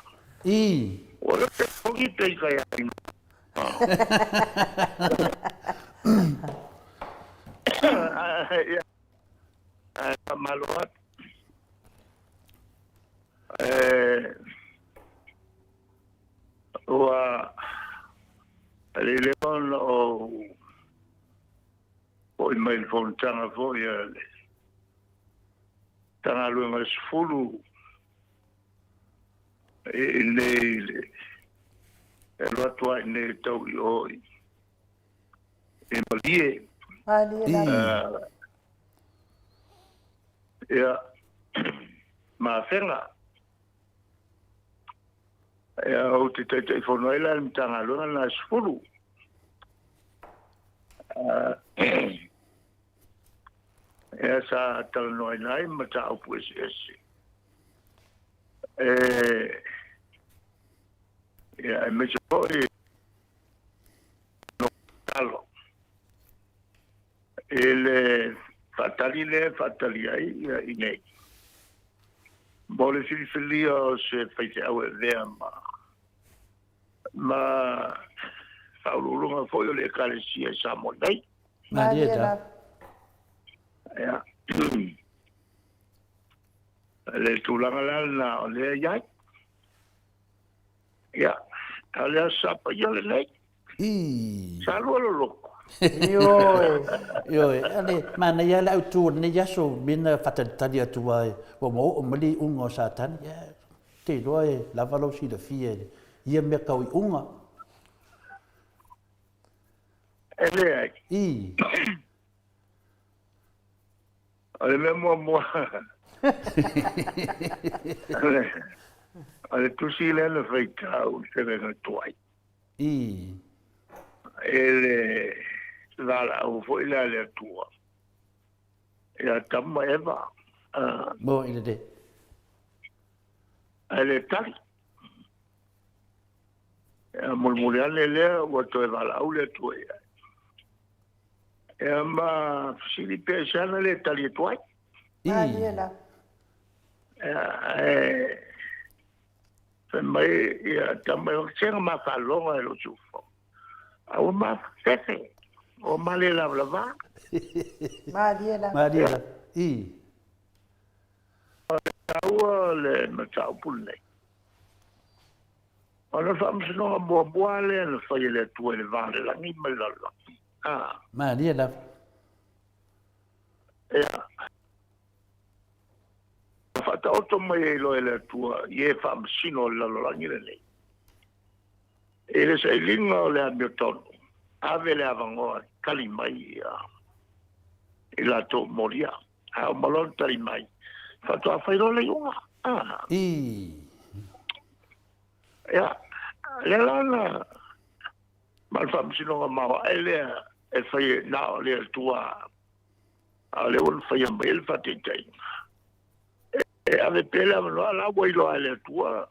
I. Ua le telefoni te ika ia i Ia, faamalo atu. Ua lelei ona ou foi mai le fonotaga foi a le Matagaluega e 10 i inei le e alu atu lava i inei e tau i o i Malie. Malie lava. Ia, ma Afega. Ia, ou te Taitaifono ai la i le Matagaluega lena e 10. Ia sa talanoaina ai mataupu eseese. E, Ia, aemaise foi talo i le faatali lea e faatali ai ia i nei mo le filifilia o se faifeau e avea ma ma faauluuluga foi o le Ekalesia i Samoa nei. Malie lava. Ia. Le tulaga la lena o lea i ai. Ia, a o le Aso Sa Paia lenei. Ii. Sa lua loloku. Ioe. Ioe, ale manaia le autu o lenei aso mena faatalitali atu ai ua ua oo mai le iuga o Satani. Ia, te iloa e lava lou silafia i ia mea tau iuga. E leai. Ii. O le mea muamua, o le tusi lea na faitau i le feagaiga tuai. Ii. E le valaau foi lea a le Atua ia Atamu ma Eva. Mo i le le. Ae le tali. Ia mulimuli ane lea ua toe valaau le Atua i ai. Ia ma fesili pe aisea na le tali atu ai. Malie la. Ia, ae fai mai ia tama e sega ma faaloga e lou siufofoga. A ua ma fefe, ua ma le lavalava. Malie la. Malie la. I. Taua le mataupu lenei. O le faamasinoga muamua lea na fai e le Atua i le va o le lagi ma le lalolagi. Ah. Malie lava. Ia. Faataoto mai ai loa e le Atua i e faamasino o le lalolagi lenei. I le sailiga o le amiotonu, ave le avanoa e tali mai ia i latou molia. A uma loa ona tali mai, faatoa fai loa le iuga. Ah. I. Ia, lea la na ma le faamasinoga maoae lea e fai na o le Atua, a o lea ua na faia mai ai le faataitaiga. E ave pea le avanoa la ua iloa e le Atua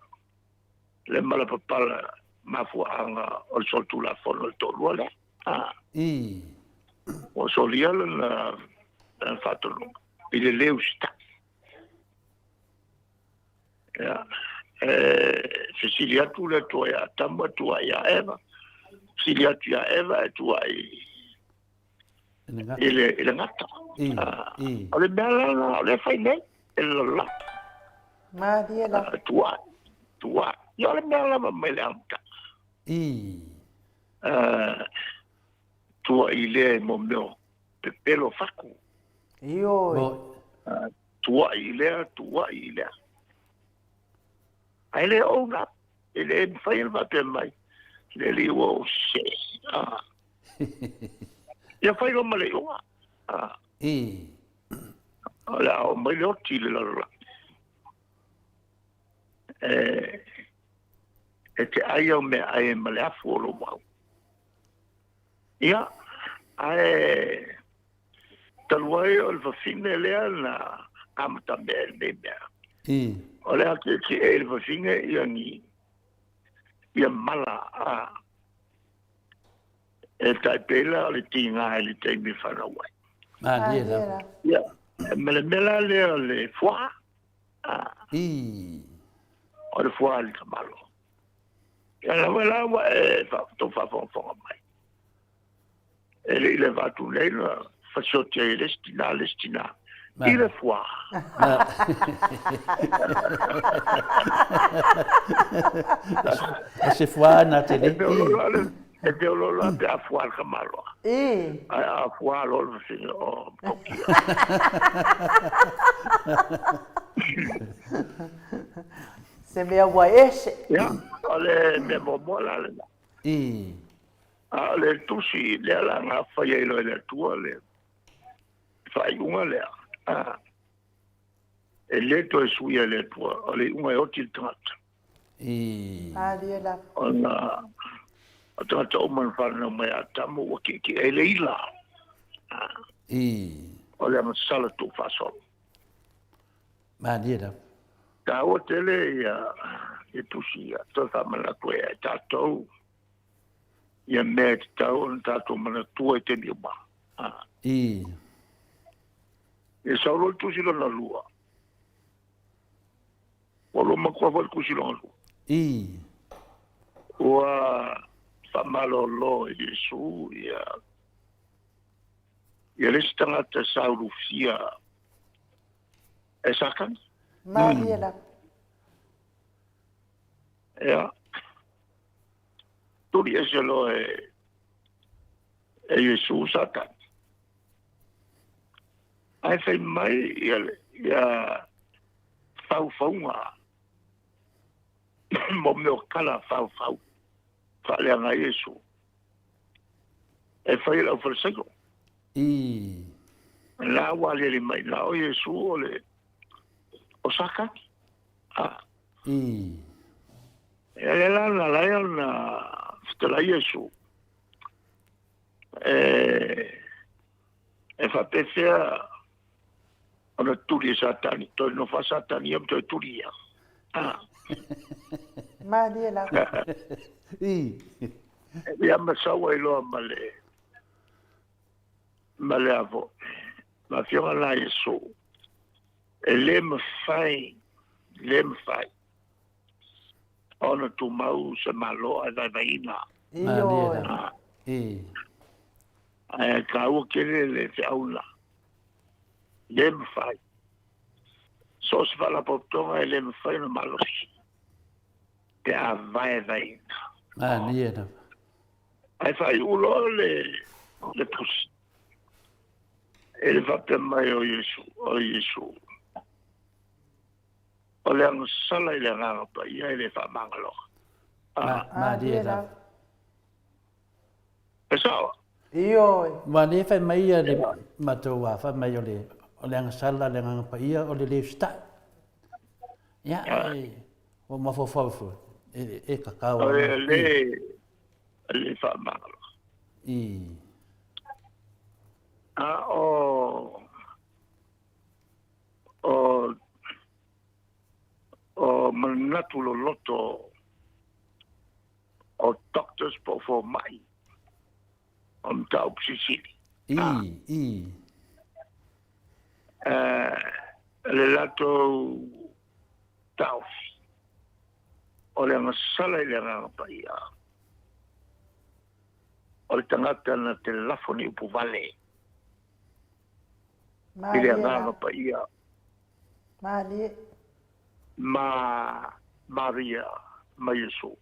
le malapapala mafuaaga o le solitulafono o le toalua lea. Ah. I. Ua solia lana faatonuga i le le usitai. Ia, e fesili atu le Atua ia Atamu e tuuai ia Eva, fesili atu ia Eva e tuuai i le, i le gata. I, Ah, i. o le mea la la, o lea fai nei, e le lalolagi. Malie la. Ah, tuuai, tuuai. Ia, o le mea lava mai le amataga. I. Ah, tuuai lea i mo mea o pepelo faku. Ioe. Mo, Tuuai i lea, tuuai i lea. Ae le own up, e le mafai ona faapea mai, le alii ua ou sese. Ah. Ia fai loa ma le iuga. Ah. I. O le a oo mai le oti i le lalolagi. E, e te ai au meaai ai ma le afu o lou mau. Ia, ae talu ai o le fafine lea na amatamea i lenei mea. I. O le a tietie i le fafine ia ni ia mala a e tai pei la o le tiga i le taimi e fanau ai. Malie lava. Ia, e melamela lea o le fuaa. A. I. O le fuaa i le tamalo. Ia lava la ua e tou faafogafoga mai. E le i leva atu nei na fasioti ai e le isi tinā le isi tinā i le fuā. O se fuā na te le. E feoloolo lava pe a fuā le tamaloa. Ae a fuā loa le fafine, o tokia. Se mea ua ese. Ia, o le mea muamua la lena. I. A o le tusi lea la na fai ai loa e le Atua le faaiuga lea, a, e le toe suia e le Atua, o le iuga e oti le tagata. I. Malie lava. Ona o tagata uma na fanau mai ia Atamu ua ki'eki'e ai le ila. A. I. O le agasala tuufaasolo. Malie lava. Taua tele ia I tusi ia, toe faamanatu ai ia tatou, ia mea e tatau ona tatou manatua i taimi uma. I. Ia sau loa le tusi lona lua. Ua lua matua foi le tusi lona lua. I. Ua faamalolo e Iesu ia ia le isi tagata sa ulufia e Satani. Malie lava. Ia. Tuli ese loa e e Iesu Satani. Ae fai mai ia ia faufauga mo mea o tala faufau faaleaga ai Iesu e fai e le aufalesaio. I. La ua aliali mai la o Iesu o le o Satani. A. I. E le la na lai ona fetalai Iesu. E e faapefea ona tuli e Satani, toe nofo a Satani ia ma toe tuli ia. Ah. Malie lava. I. Ia ma sau ai loa ma le ma le avo. Ma afioga la Iesu. E le mafai, le mafai ona tumau se Malo ae vaivaiina. Malie Ioe. lava. I. Ae taua tele le feauna. Le mafai. So o se faalapotopotoga e le mafai ona malosi pe a vaevaeina. Malie lava. Ae faaiu loa le, le tusi e le faapea mai o Iesu, o Iesu. O le agasala i le Agaga Paia e le faamagaloga. Malie lava. E sao? Ioe. Ua le fai mai ia le matou a fai mai o le o le agasala le Agaga Paia o le le usitai. Ia e ua mafaufau foi e e kakau O le le le faamagaloga. I. A o o o manatu loloto o doctors po o fomai o mataupu silisili. I, i. Le latou taofi o le agasala i le Agaga Paia o le tagata na te lafo ni upu vale i le Agaga Paia. Malie. Ma Maria ma Iesu.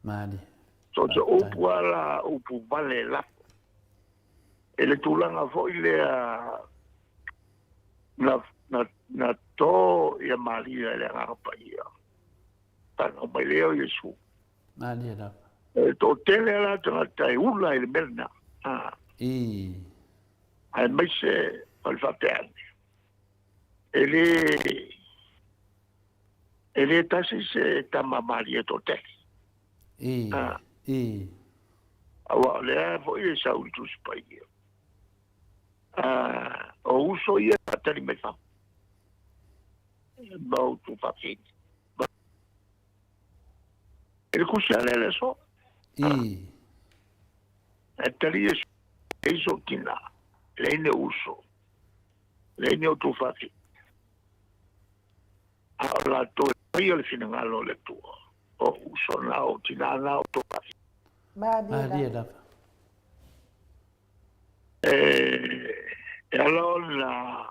Malie. So se upu lava la upu vale lafo. E le tulaga foi lea na, na, na to ia Maria e le Agaga Paia. Fanau mai lea o Iesu. Malie lava. E toatele la tagata e ula i le mea lena. Ah. I. Aemaise o le faapea ane. E le, e le tasi se tama malie toatele. I, Ah. i. Aua o lea foi e sau i Tusi Paia. Ah, o uso ia faatali mai fafo. Ma o tuafafine. E le kusi a lea le aso. I. E tali e leai sou tina, leai ni uso, leai ni outou fafine, a o latou e faia le finagalo o le Atua, o uso na, o tina na, o outou fafine. Malie lava. E ala ona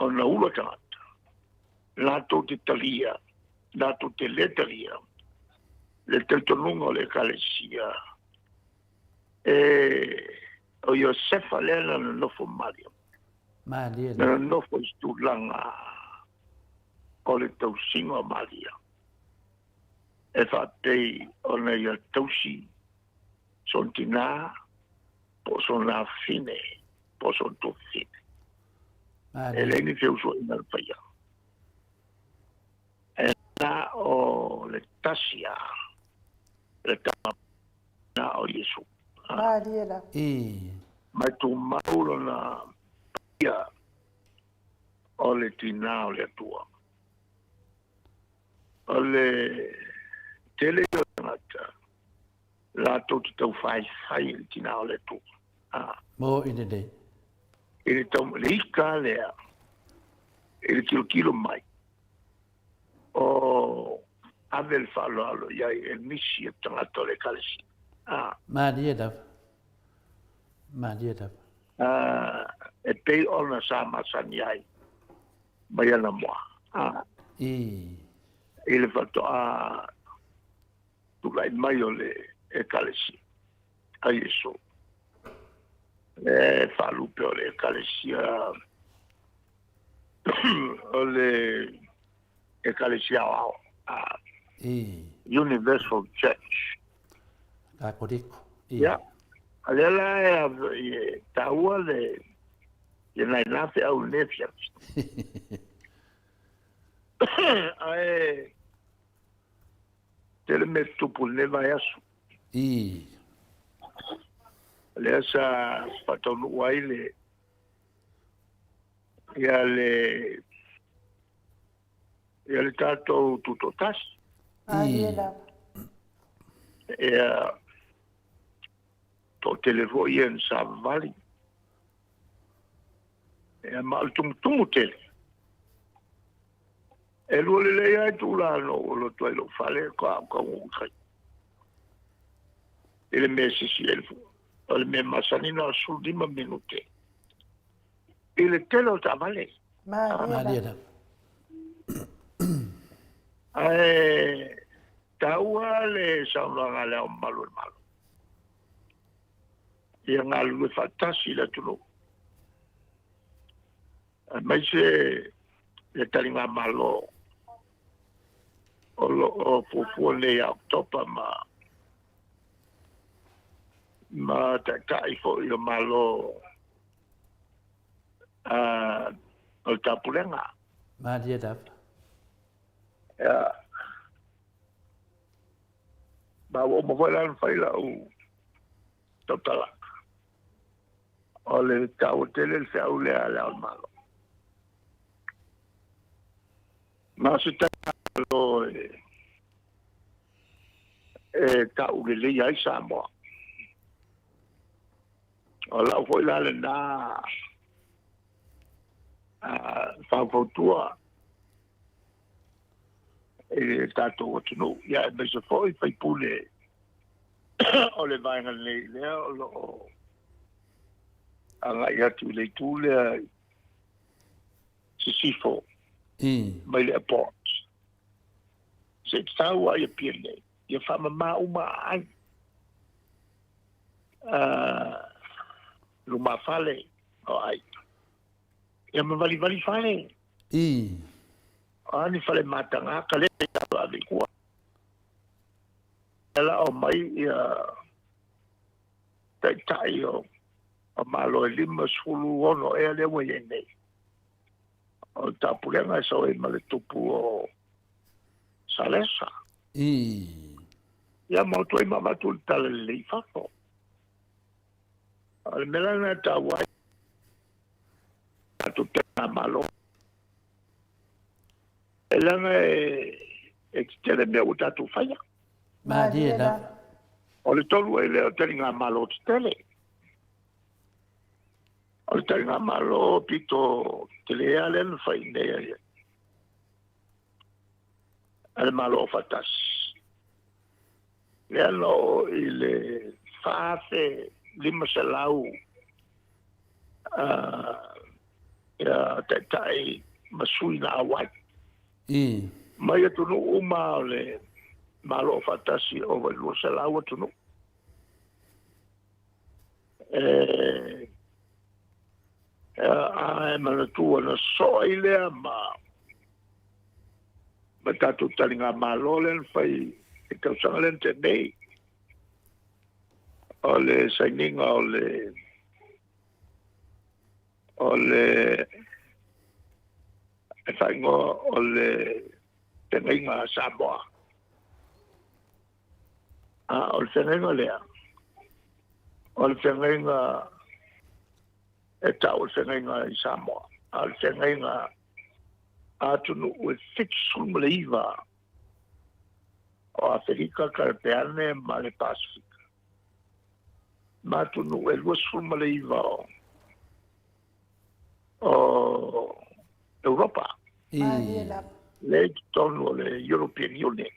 ona ula tagata, latou te talia, latou te le talia le talitonuga o le Ekalesia e o Iosefa lea na nonofo ma Maria. Malie Na lava. nonofo i se tulaga o le tausiga o Maria e faapei ona ia tausi sona tinā po o sona afafine po o sona tuafafine. E Malie. leai ni feusuaiga na faia. E na o le tasi a le tama na o Iesu. Malie lava. I. Ma e tumau lona paia o le tinā o le Atua. O le tele ia o tagata latou te taufaifai i le Tina o le Atua. A. Mo i lenei. I le tau, le ika lea, i le tilotilo mai, o ave le faaaloalo i ai e misi e tagata o le Ekalesia. A. Malie lava. Malie lava. A, e pei ona sa masani ai mai anamua. A. I. I le faatoa tulai mai o le Ekalesia a Iesu. E faalupe o le Ekalesia o le Ekalesia Aoao. A. I. Universal Church. Katoriko. I. Ia. A lea la e taua le ia nai nā feau i lenei afiafi. Ae tele mea tutupu i lenei vaiaso. I. Lea sa faataunuu ai le ia le ia le tatou tutoatasi. Malie lava. Ia toatele foi ia na savavali. Ia ma o le tumutumu tele. E lua lelei lava itula na ou alu atu ai i lou fale a o taunuu i tai. I le mea e sisi ai le fua. O le mea masani na o le 15 minute i le tele o taavale. Malie lava. Ae taua le saunoaga a Le Ao Mamalu o le Malo. Ia galulue faatasi le atunuu, aemaise le taligamalo o lo o fuafua nei ia Oketopa ma ma taitai foi o Malo o le Taupulega. Malie lava. Ia, ma ua uma foi la ona fai lau tautalaga. O le taua tele le feau lea a Le Ao o le Malo. Ma se taimalo e tauleleia ai Samoa. O lau foi la lena faufautua i le tatou atunuu, ia aemaise foi faipule o le vaega nei lea o lo o agai atu i le itu lea i sisifo mai le airport. Se i tatau ai Apia nei, ia faamama uma ai lumafale o aiga. Ia ma valivali fale. O a ni fale mataga ka lea i alo ave i tua. Ia la omai ia taitai o Malo e 56 ea lea ua i ai nei. O le taupulega e sau ai ma le tupu o Salesa. Ia ma o atu ai ma avatu le tala lelei i fafo. O le mea la lena e taua ai tatou taligamalo. E leaga e tetele mea ua tatou faia. Malie lava. O le tolu ai lea o taligamalo tetele. O le taligamalo pito tele lava lea na fai nei a le Malo Aufaatasi. Lea na oo i le 4,500 ia taitai ma sui na auai. Mai atunuu uma o le Malo Aufaatasi ova i le 200 atunuu. E a e manatua na sosoo ai lea ma ma tatou taligamalo lea na fai i tausaga lea na tea nei. O le sainiga o le o le e faaigoa o le Feagaiga a Samoa. A o le feagaiga lea, o le feagaiga e tau o le feagaiga i Samoa, a o le feagaiga a atunuu e 79 o Aferika, Karapeane ma le Pasifika, ma atunuu e 29 o Europa. Lea i totonu o le European Union,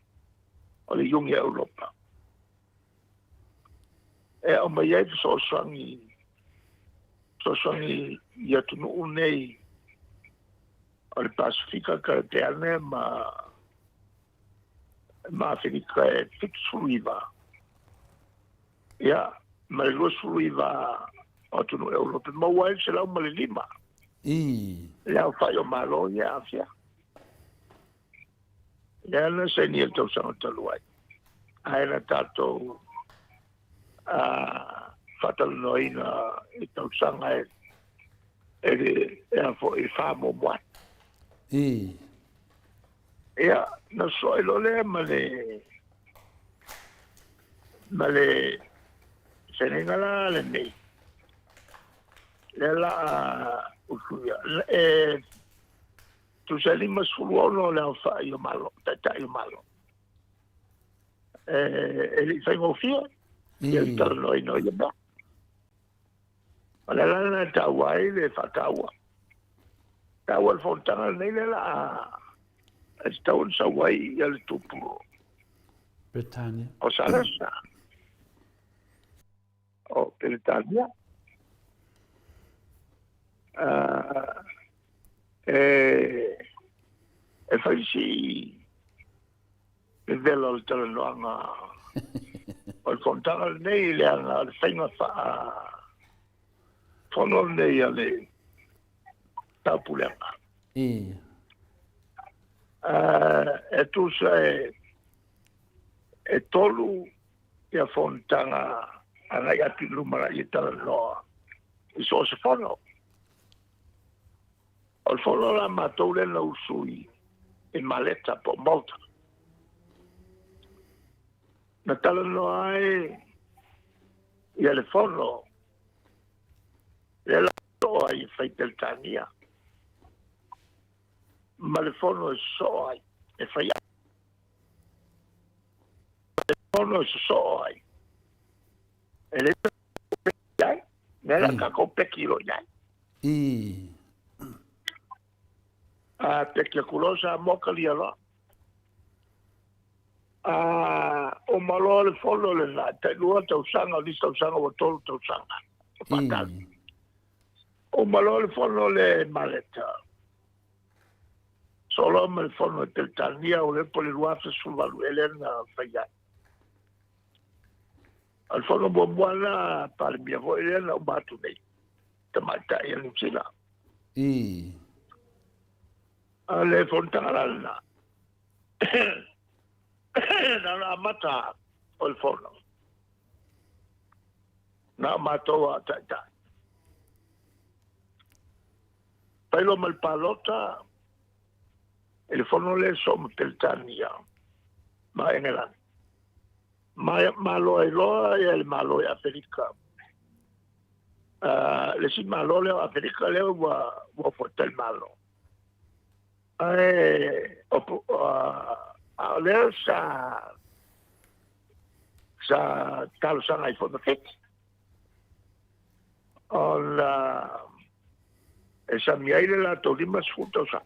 o le Iuni a Europa. E aumai ai fesoasoani fesoasoani i atunuu nei o le Pasifika, Karapeane ma ma Aferika e 79, ia, ma le 29 o atunuu Europe, e maua ai le 105. Le aofai o Malo ia e aafia. Lea na saini i le tausaga talu ai, ae na tatou faatalanoaina i tausaga e e le e a foi fa muamua atu. Ia, na soe loa lea ma le ma le feagaiga la lenei, lea la a usuia. E tusa e 56 le aofai o Malo, Taitai o Malo. E, e le i faigofie ia le talanoaina o ia mea. O le ala lena e taua ai le faataua. Taua le fonotaga lenei lea la a e tatau ona sau ai ia le tupu Peretania. O Salesa. O Peretania. E, e fai si vevela o le talanoaga o le fonotaga lenei leaga o le faiga faa fono lenei a le taupulega. E tusa e e tolu ia fonotaga agai atu i luma i talanoa i so o se fono. O le fono la matou lea na usu i Maleta po o Malta. Na talanoa ai ia le fono lea la soo ai e fai Peretania ma le fono e sosoo ai e fai le fono e sosoo ai e le ai lea la tatou peki loa i ai. A peki atu loa Samoa talia loa. A uma loa le fono lena, tai lua tausaga, o nisi tausaga ua tolu tausaga. Faatali. Uma loa le fono le Maleta. Solo ma le fono e Peretania o le po le 2018 e lea na fai ai. O le fono muamua na Palemia foi lea na uma atu nei, tamaitai a Niu Sila. A le fonotaga la lena, na ona amata o le fono. Na o matou a taitai. Fai loa ma le palota, i le fono lea soo ma Peretania ma Engelani. Malo ai loa ia le Malo i Aferika. Le isi Malo lea o Aferika lea ua ua faletalimalo. Ae a o lea sa sa talosaga ai foi ma Fiti. Ona e sami ai le latou 50 tausaga.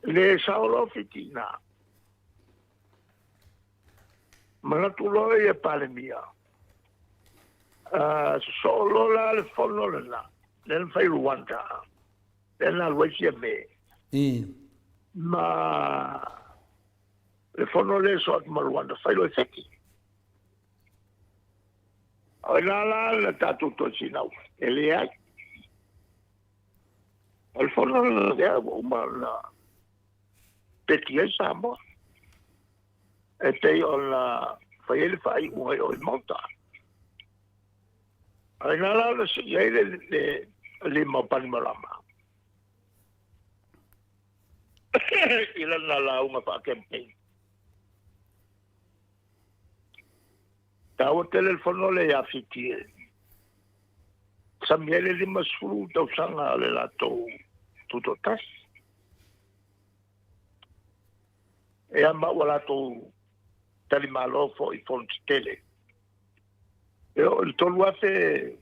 Le sao loa Fiti i ina. Manatu loa ia Palemia, sosoo loa la le fono lena, lea na fai i Rwanda, lea na alu ai Fiame. Ma le fono lea soo atu ma Rwanda, fai loa i Fiti. O ina la na tatou toe finau, e leai. O le fono lea ua uma ona peki ai Samoa. E pei ona fai ai le faaiuga i o i Malta. A ina la na sii ai le, le lima o Panimarama i lana lauga faa-campaign. Taua tele le fono lea ia Fiti e sami ai le 50 tausaga o le latou tutoatasi. Ia ma ua latou talimalo foi i fono tetele. E oo i le 3000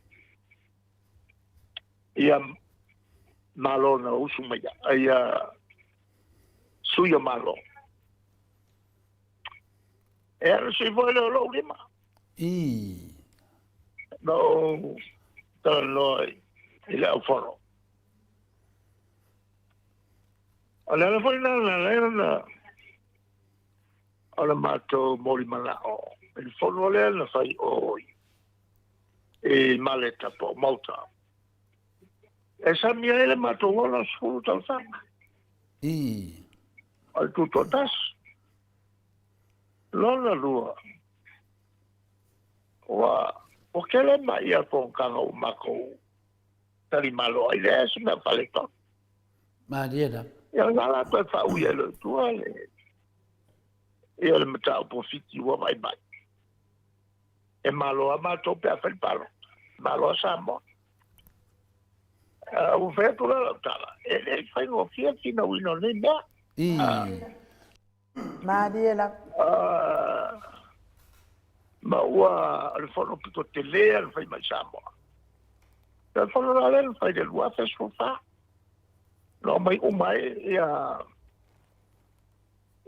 ia Malo na usu mai ia sui o Malo. E ala sui foi lea o lou lima. Ii. Na ou talanoa i le aufono. O le ala foi lena na ala ai ona o le matou moli manao i le fono lea na fai o i Maleta po o Malta. E sami ai le matou 60 tausaga. Ii. O le tutoatasi. Lona lua, ua ua tele mai ia fonotaga ua matou talimalo ai, leai se mea faaletonu. Malie la. Ia o lena la toe faaui ai loa i tua le ia le mataupu o Fiti ua vaai mai. E malo lava matou pe a fai le palota. Malo lava Samoa. Uh, ua fai atu la lau tala, e le faigofie le finauina o nei mea. Ii. Malie lava. Uh, ma ua o le fono pito tele a na fai mai Samoa. O le fono la lea na fai le 2014. Na omai uma ai ia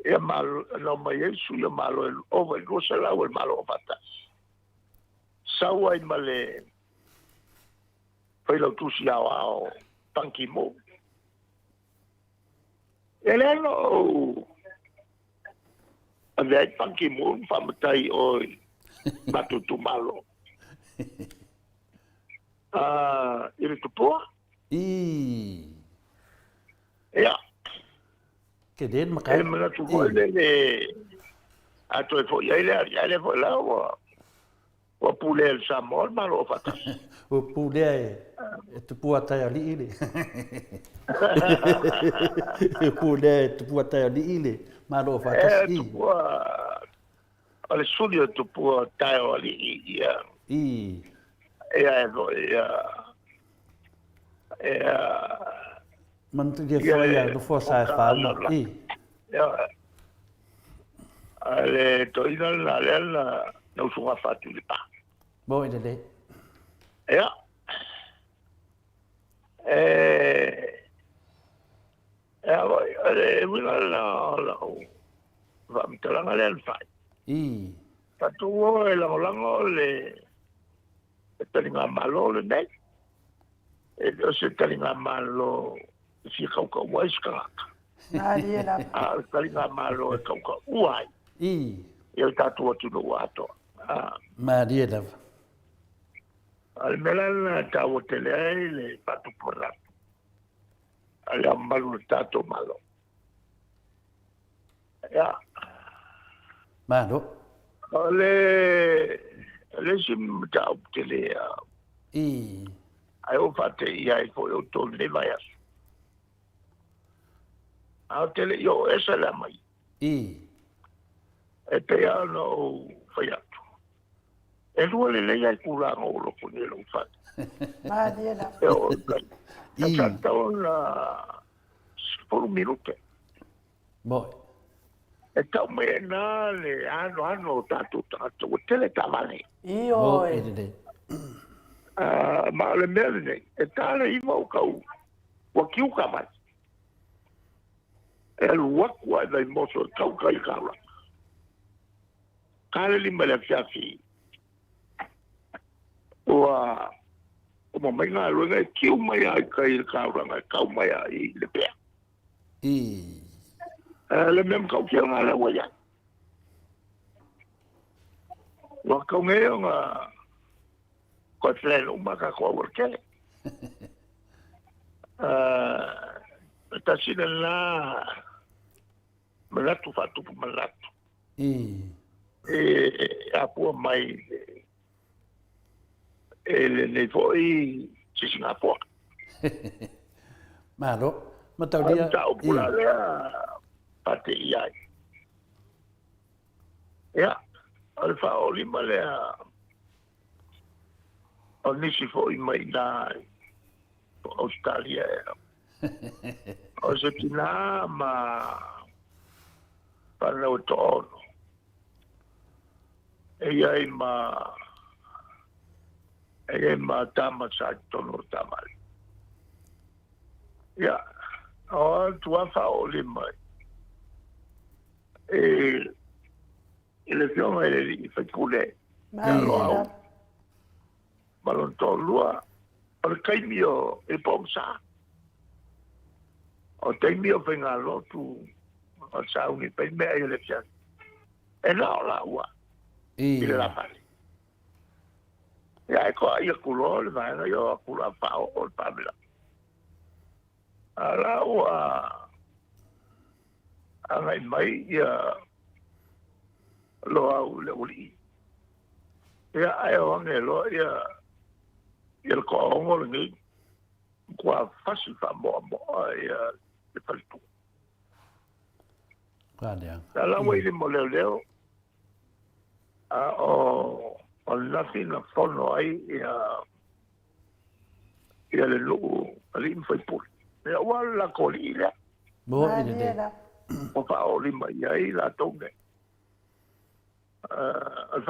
ia malo, na omai ai sui o Malo e ova i 200 o le Malo o Faatasi. Sau ai ma le Failautusi Aoao Ban Ki-moon. E lea na ou avea ai Ban Ki-moon faamatai i o i matou itumalo. I le tupua. Ii. Ia. Tele le makai. E manatu foi lele a toe foi ai le aliae lea foi la ua ua pulea e le Samoa le Malo Aufaatasi. Ua pulea e e Tupua Taialii le Ua pulea e Tupua Taialii le Malo Aufaatasi. E Tupua o le suli o Tupua Taeoalii ia. Ii. Ia e foi ia ia Manuia foi ia nofoa sa e whāuna. I. Ia. A le toina lena lea na na usuga fatu i le pa. Mo i lelei. Ia. E e a foi, o le uiga lena o lau faamatalaga lea na fai. I. Tatou o e lagolago le taligamalo lenei. E le o se taligamalo e fia kaukaua ai se tagata. Malie lava. A o le taligamalo e kaukaua ai. I. Ia le tatou atunuu atoa. A. Malie lava. A le mea la lena e taua tele ai le faatupulaga a le Ao Mamalu o le tatou Malo. Ia. Malo. O le, le isi mataupu tele a. I. Ai o faateia ai foi outou i lenei vaiaso. A o te le i oo ese le mai. I. E pei lava ona ou fai atu. E lua lelei lava itulaga o loko nei o lou fale. Malie lava. E oo i tai. I. Sa tatau ona 10 minute. Moi. E tau mai ai na le anoano o tatou tagata ua tele taavale. Ioe. Moi lelei. Ma o le mea lenei, e ta le iva o kau ua kiuka mai. E alu atu lava i Vaimoso e tau kai taulaga. Ka le lima i le afiafi ua uma mai galuega e kiu mai lava i tai i le taulaga e tau mai lava i Lepea. I. Le mea matautia lena lea ua i ai. Ua tau nei ona toe plan uma tatou aualatele. E tasi lena manatu faatupu manatu. I. E afua mai e lenei foi sisigafoa. Malo. Mataulia. O le mataupu la lea faateia ai. Ia, o le faaolima lea o nisi foi mai i po Ausetalia ea. O se tinā ma Fanau e toaono. E i ai ma e i ai ma tama sa i totonu o taavale. Ia, o atu lava faaoolima i i le afioga i le alii faipule ia Loau ma lona toalua, o le taimi o i le pogisa. O taimi o faigalotu o le sauni fai mea i le afiafi. E na o laua i le lafale. Ia e toai atu loa le vaega ia o atu la faaoo le faalavelave. A la ua agai mai ia Loau i le aualii. Ia ae o age loa ia ia le toaono lenei matua fasi faamoamoa ia le faletua. La la ua i lima o leoleo a o o ananafi na fono ai ia ia le nuu alii ma faipule. Ia ua le latou alii lea. Mo i le Ua faaoolima i ai latou nei. O le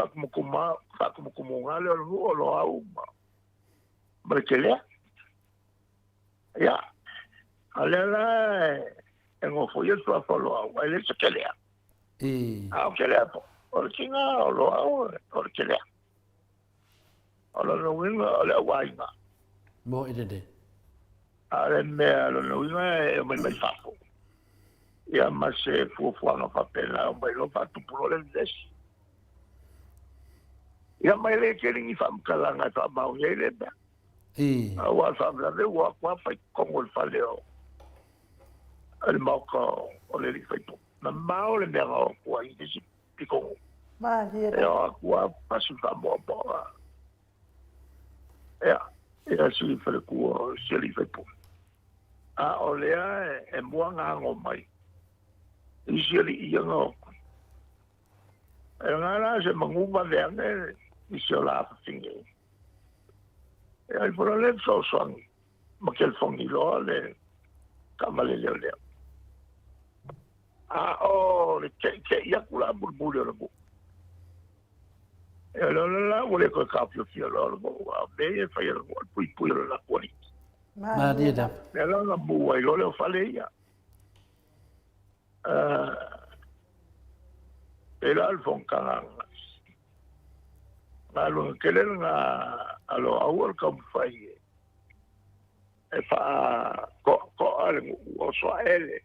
faatumutumuga lea o le nuu o Loau ma le Telea. Ia, a lea la e nofoia le suafa o Loau, ae leai se Telea. A o Telea foi, o le tiga o Loau o le Telea. O lona uiga o le auaiga. Mo i lelei. A o le mea lona uiga e omai mai fafo. Ia ma se fuafuaga faapena e omai loa faatupu loa le vevesi. Ia ma e le tele ni faamatalaga e faamaoni ai lea mea. Aua o le faalavelave ua o atu lava fai totonu o le fale o le maota o le alii faipule. Mamao le mea na o atu ai i le isi pitonuu. E o atu lava pasi faamoamoa ia, ia si faletua o si alii faipule. A o lea e mua ona ago mai isi alii ia na o atu. E na la se manu vave ane i si o la afafine. E ai fola le fesoasoani ma telefoni loa le taavale leoleo. A o le teitei atu la mulimuli o le nuu. E o le la ua le toe taofiofia loa le nuu, a o mea ia e fai e le nuu, o le puipui o le latou alii. Malie lava. Lea la na mu ai loa lea o fale ia. E la le fonotaga ananafi. Galuega tele lena a Loau o le taumafai e faatoatoa le nuu oso ae le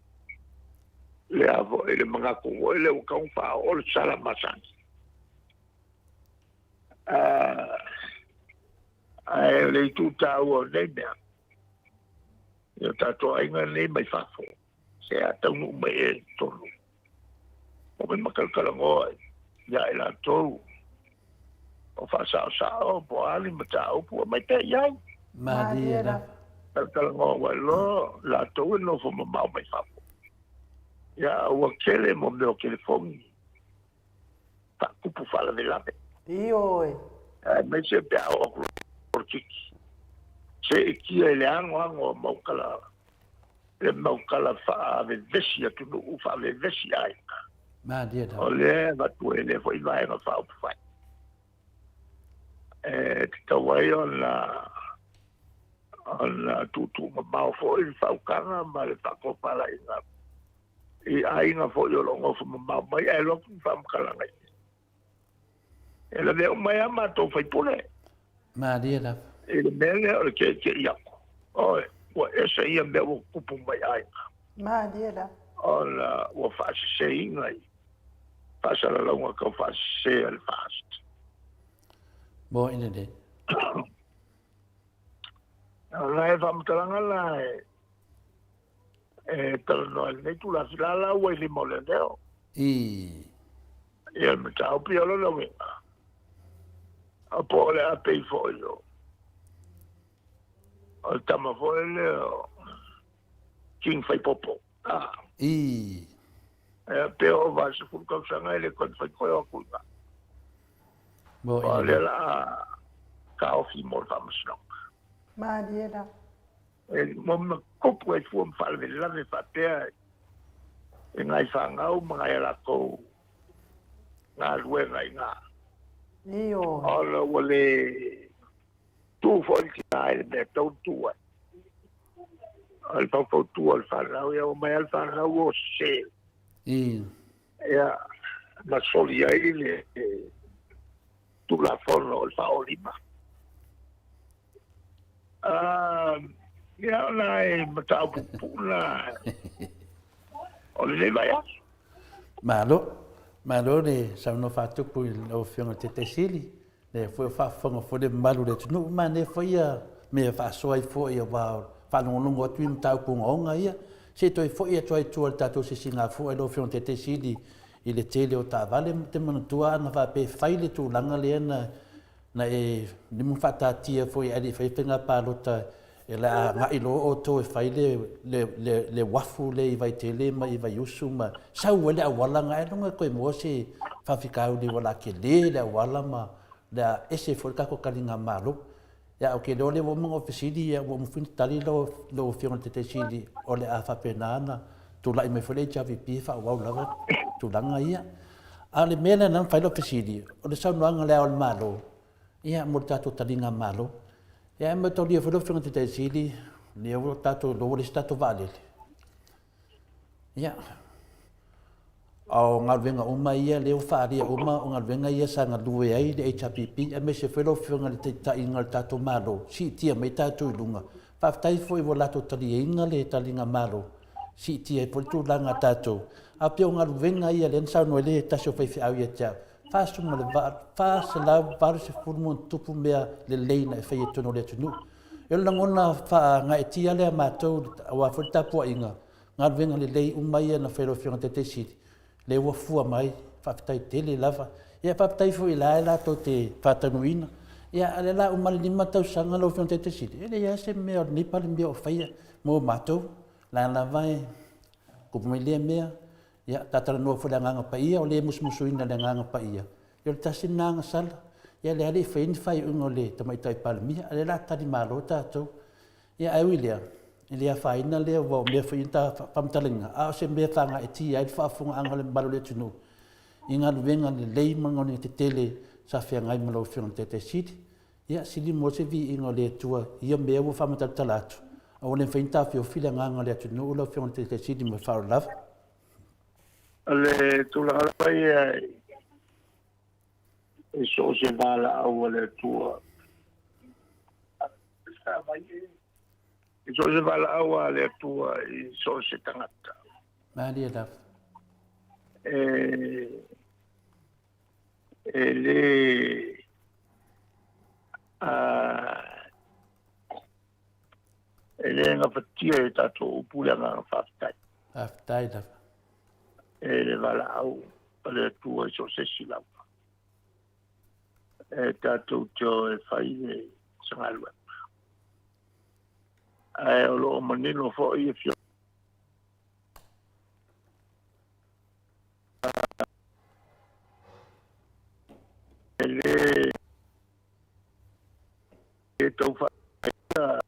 le a foi le manatu foi lea ua tatau ona faaoo le sala masani. Ae o le itu taua o nei mea, i o tatou aiga nei mai fafo, se a taunuu mai ea i totonu, omai ma talatalanoa ia i latou o faasaosao po o a ni mataupu, aumai pea i ai. Malie lava. Talatalanoa ai loa latou e nofo mamao mai fafo. Ia ua tele mo mea o telefoni faatupu faalavelave. Ioe. Aemaise pe a oo atu loa le titi. Seetia i le anoano o mau tala, le mau tala faavevesi atunuu, faavevesi aiga. Malie lava. O lea e avatu ai lea foi vaega faaupufai. E tatau ai ona ona tuutuumamao foi le faautaga ma le faatofalaiga i aiga foi o lo o nofo mamao mai ae alu atu ni faamatalaga i E lavea uma ai lava matou faipule. Malie lava. I le mea lea o le keʻekeʻi atu. Oi, ua ese ia mea ua tupu mai aiga. Malie lava. Ona ua faaseseina i faasalalauga tau faasese a le FAST. Mo i lelei. O nai faamatalaga la e e talanoa i lenei tulaga la la ua i lima o leoleo. I. Ia le mataupu ia o lona uiga, a po o le a pei foi o o le tama foi lea o King Faipopo. Ah. I. E pe o 80 tausaga e le toe mafai toe o atu i ina. Mo i. O lea la taofi mo le faamasinoga. Malie la. E mo ma tupu ai fua ma faalavelave faapea. i nai fanau ma nai a latou galuega i ina. Ioe. Ona ua le tu foi le tina i le mea e tatau ona tu ai. O le faufautua o le fanau, ia omai lava le fanau o sese. Ia, ma soli ai le Tulafono o le faaolima. Ia, o nai mataupu pupuu na o lenei vaiaso. Malo, malo le saunoa faatupu i lau Afioga i le Taitai Sili, lea foi o faafofoga foi le mamalu o le atunuu, manaia foi ia mea e faasoa ai foi aua o faalogologo atu i mataupu ogaoga ia. Se i toe foi atu ai i tua i le tatou sisigafua i lau Afioga i le Taitai Sili i le tele o taavale, ou te manatua ana faapea e fai le tulaga lea na Na e limu faataatia foi ae le i faia faiga palota e le a agai loa outou e fai le uafu lea i Vaitele ma i Vaiusu ma sau ai le auala na ailoga e toe maua se faafitauli ua la tele le auala ma le a ese foi le tatou taligamalo. Ia ou te iloa lea ua uma ona ou fesili ia ua uma foi ona tali lau Afioga i le Taitai Sili o le a faapena ona tulai mai foi le HRPP e faaauau lava tulaga ia. A o le mea lea na mafai lau fesili, o le saunoaga a Le Ao o le Malo, ia, mo le tatou taliga Malo. Ia, e mataulia foi lau Afioga i le Taitai Sili, lea ua tatou iloa ua leai se tatou vaalele. Ia, a o galuega uma ia lea ua faaalia uma, o galuega ia sa galue ai le HRPP, aemaise foi lau Afioga i le taitaiga o le tatou Malo, siitia mai tatou i luga. Faafetai foi ua latou taliaina le taliga Malo, siitia ai foi le tulaga a tatou. A pei o galuega ia lea na saunoa ai le tasi o faifeau ia te au, 480 ma ono tupu mea lelei na e faia i totonu o le atunuu. O le lagona faagaeetia lea a matou aua foi le tapuaiga, galuega lelei uma ia na fai e lau Afioga i le Taitai Sili, lea ua fua mai, faafetai tele lava. Ia faafetai foi o la e latou te faataunuuina. Ia a o lea o le a uma le 5 tausaga lau Afioga i le Taitai Sili, e leai lava se mea o lenei Palemia o faia mo matou. O la lava e tupu mai lea mea, ia ta talanoa foi i le Agaga Paia, o le musumusuina e le Agaga Paia, ia o le tasi lena agasala. Ia lea e le i faia ni faaiuga o le Tamaitai Palemia, a o lea o le a talimalo tatou. Ia ae ui i lea, e le afaina lea aua o mea foi ia na ta faamatalaina, a o se mea e faagaeetia ai le faafofogaaga a le mamalu o le atunuu i galuega lelei ma galuega tetele sa feagai ma lau Afioga i le Taitai Sili. Ia, sili mo se viiga o le Atua i ia mea ua faamatalatala atu, a ua le mafai ona taofiofi le agaga o le atunuu lau Afioga i le Taitai Sili ma le faaaloalo lava. O le tulaga lava ia i so o se valaau a le Atua, i so o se valaau a le Atua i so o se tagata. Malie lava. E le e le gafatia e tatou upu le agaga faafetai. Faafetai lava. E le valaau a le Atua i so o se isi lava. E tatou te o e fai le se galuega. Ae o lo o manino foi afioga e le tau faia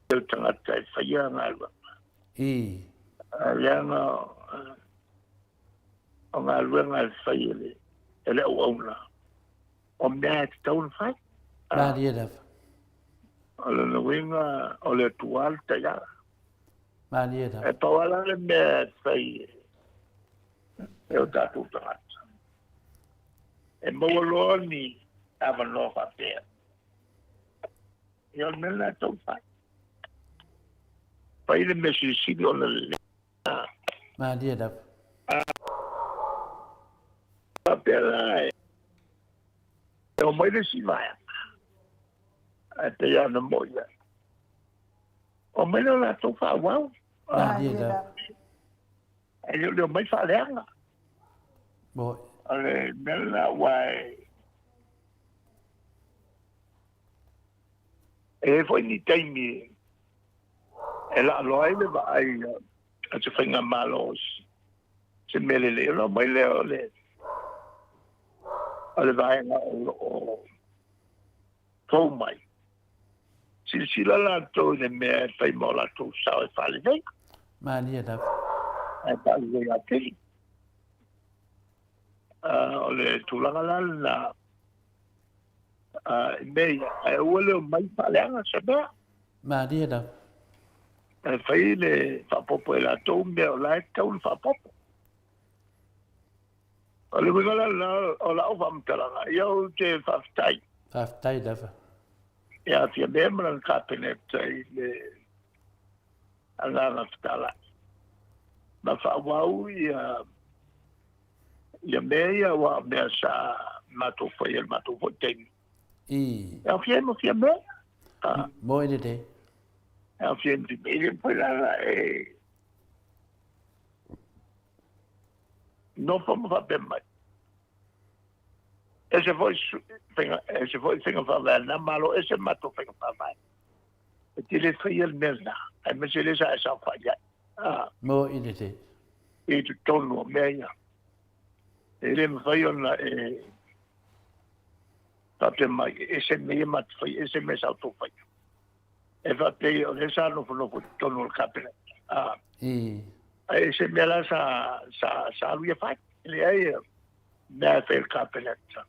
le tagata e faia galuega. Leaga o galuega e fai e le auauna, o mea e tatau ona fai. Malie lava. O lona uiga o le Atua le taiala. Malie lava. E pau lava le mea e fai e o tatou tagata. E maua loa ni avanoa faapea. Ia o le mea lena e tatau ona fai. Fai le mea silisili ona lelei. Malie lava. Faapea la e omai le isi vaega. Ae pei lava ona moi ai. Omai lea o latou faaauau. Malie lava. Ae le o le omai faaleaga. Moi. O le mea lena aua e i ai foi ni taimi e laaloa ai le vaai a se faigamalo i se mea lelei, ona omai lea o le vaega o lo o fou mai. Silasila latou i le mea e fai ma o latou sao e faalelei. Malie lava. Ae faalelei atili. O le tulaga la lena i mea ia, ae aua le omai faaleaga se mea. Malie lava. Ae fai le faaopoopo e latou mea o la e tatau ona faaopoopo. O le uiga la lena o lau faamatalaga, ia ou te faafetai. Faafetai lava. Ia Fiamē ma lana Kapeneta i le agaga fetalai ma faaauau ia ia mea ia aua o mea sa matou faia i le matou foi taimi. I. E aofia ai ma Fiamē. Ah. Mo i lelei. E aofia ai ma Fiamē. E le mafai la ona e nofo ma faapea mai. Ese foi faiga, ese foi faiga faavae a lena Malo, ese matou faiga faavae. E te le faia le mea lena, aemaise lea sa e saofai ai. Ah. Mo i lelei. I totonu o mea ia. E le mafai ona e faapea mai, e ese mea ia matou faia, ese mea sa outou faia. E faapea ia, o lea sa nofonofo i totonu o le Kapeneta. Ah. I. Ae ese mea la sa, sa, sa alu ia fai. E leai, mea e fai e le Kapeneta.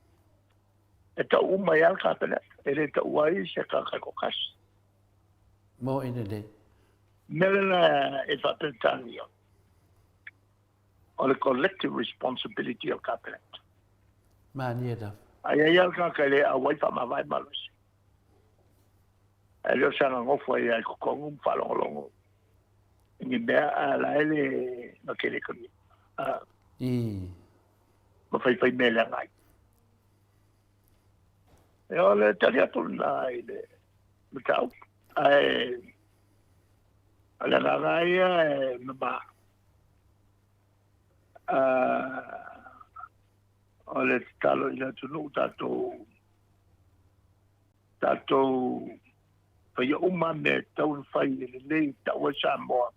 E tau uma ai lava le Kapeneta, e le tau ai se tagata e toatasi. Mo i lelei. Mea lena e faa-Peretania, o le collective responsibility o le Kapeneta. Malie lava. A i ai lava le tagata e le auai faamavae malosi. Ae le o saga nofo ai lava i totonu ma faalogologo i ni mea a la e le na tele ka I. Ma faifai mea leaga ai. E o le tali atu lena i le mataupu. Ae o le agaga ia e mama. O le tatalo i le atunuu tatou tatou faia uma mea e tatau ona fai e lelei e tau ai Samoa.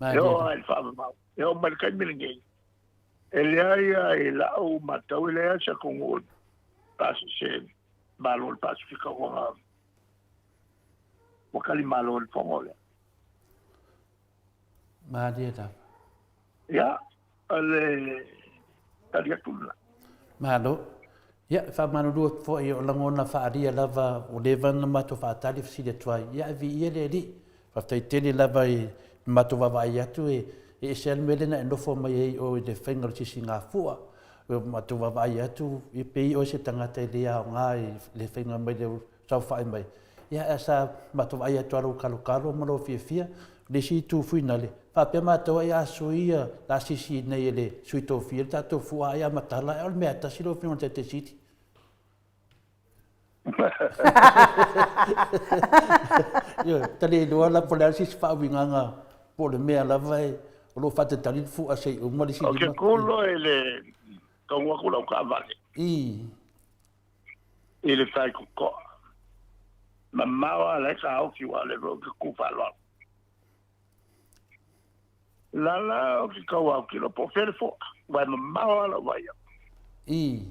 E oo lava i le faavavau. E oo mai le taimi lenei, e leai lava i lau matau, e leai lava se atunuu o se Malo o le Pasefika ua ua tali malo i le fono lea. Malie lava. Ia, o le tali atu lena. Malo. Ia, e faamalulu atu foi o lagona faaalia lava ua leva ona matou faatali fesili atu ai. Ia, e viia le Alii. Faafetai tele lava i le matou vaavaai atu e ese lava le mea lea na e nofo mai ai i o i le faiga o le sisigafua. O le matou vaavaai atu, e pei oe se tagata e le aoga i le faiga mai le saofai mai. Ia, ae sa matou vaai atu lava i lou kalokalo ma lou fiafia. O le isi itu fuinale, faapea matou ai a sui ia la sisi nei e le sui tofia le tatou fua ai a matala, ae o le mea tasi lau Afioga i le Taitai Sili. Ioe, ta le iloa la po o le a le sisi faauigaga po o le mea lava e o lo o faatalitali le fua se i uma le isi lima. Ou te ku loa i le taunuu atu lau taavale. I. I le faitotoa. Mamao lava la e taofi aua o lea foi ou te tu faaaloalo. Lala ou te tau autilo po o fea le fo'a, aua e mamao lava lau vaai atu. I.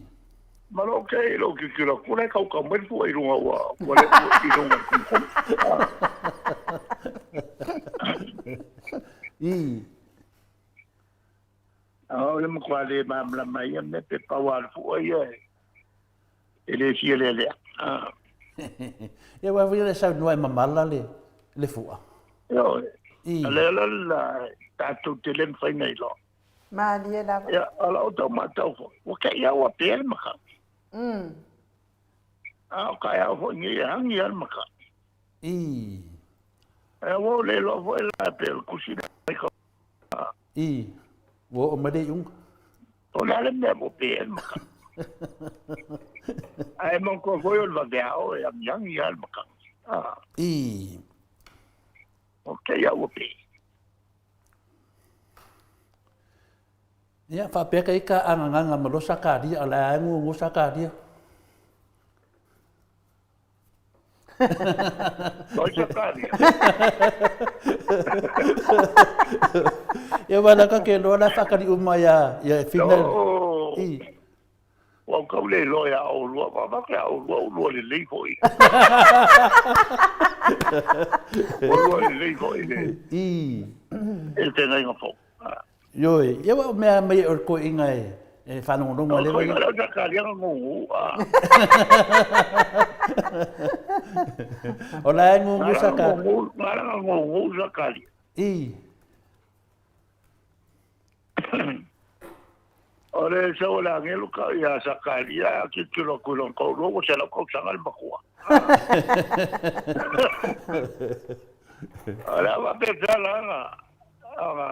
Ma lou te i lou tilotilo atu la e tautau mai le fua i luga ua ua le i luga i le kumukumu. I. O le matua le malamalama ia mea pe pau lava o le fua ia e le fia lealea. Ia aua foi le saunoa e mamala le le fua. Ioe. I. A le la la tatou te le mafai ona iloa. Malie lava. Ia, o lau tau matau foi, ua te i au a pea le makau. A o taeao foi nei e agi lava le makau. I. Ua ou le iloa foi la pe o le tusi lea mai ka I, ua oo mai le iuga. O le a le mea ua pe ai le makau? Ae manatua foi o le vaveao e agiagi lava le makau. I. O kēia ua pe. Ia, faapea ka ika anganganga ma lo Sakaria, o le a e ngugu Sakaria. Ia wala ka ke loa la whakari uma ia ia e whina. I. Ua ou tau le iloa iā ʻolua, ua avatu iā ʻolua ua lelei foi. Ua lua lelei foi le I. E feagaiga fou. Ioe, ia ua mea mai o le toeaina e faalogologo a le. O le toeaina lea o Sakaria na gugu. O la e gugu Sakaria. Na ala na gugu Sakaria. I. O le sau o le agelu ka ia Sakaria a tilotilo atu i lona toalua ua 100 tausaga le matua. O le a faapefea la ona ona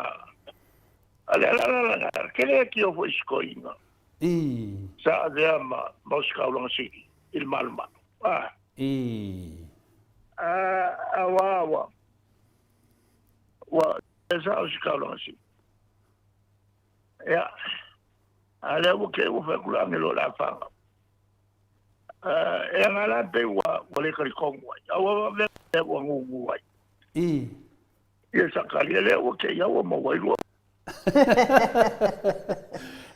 a le ala la la tele tio foi si toeaina. I. Sa avea ma ma Ositaulaga Sili i le malumalu. Ah. I. A ua ua ua sa Ositaulaga Sili. Ia, a lea ua te ua fai atu le agelo o le afaga. E aga la pei ua ua le talitonu ai. A ua vave ua gugu ai. I. Ia Sakaria lea ua te ia ua maua ai lua.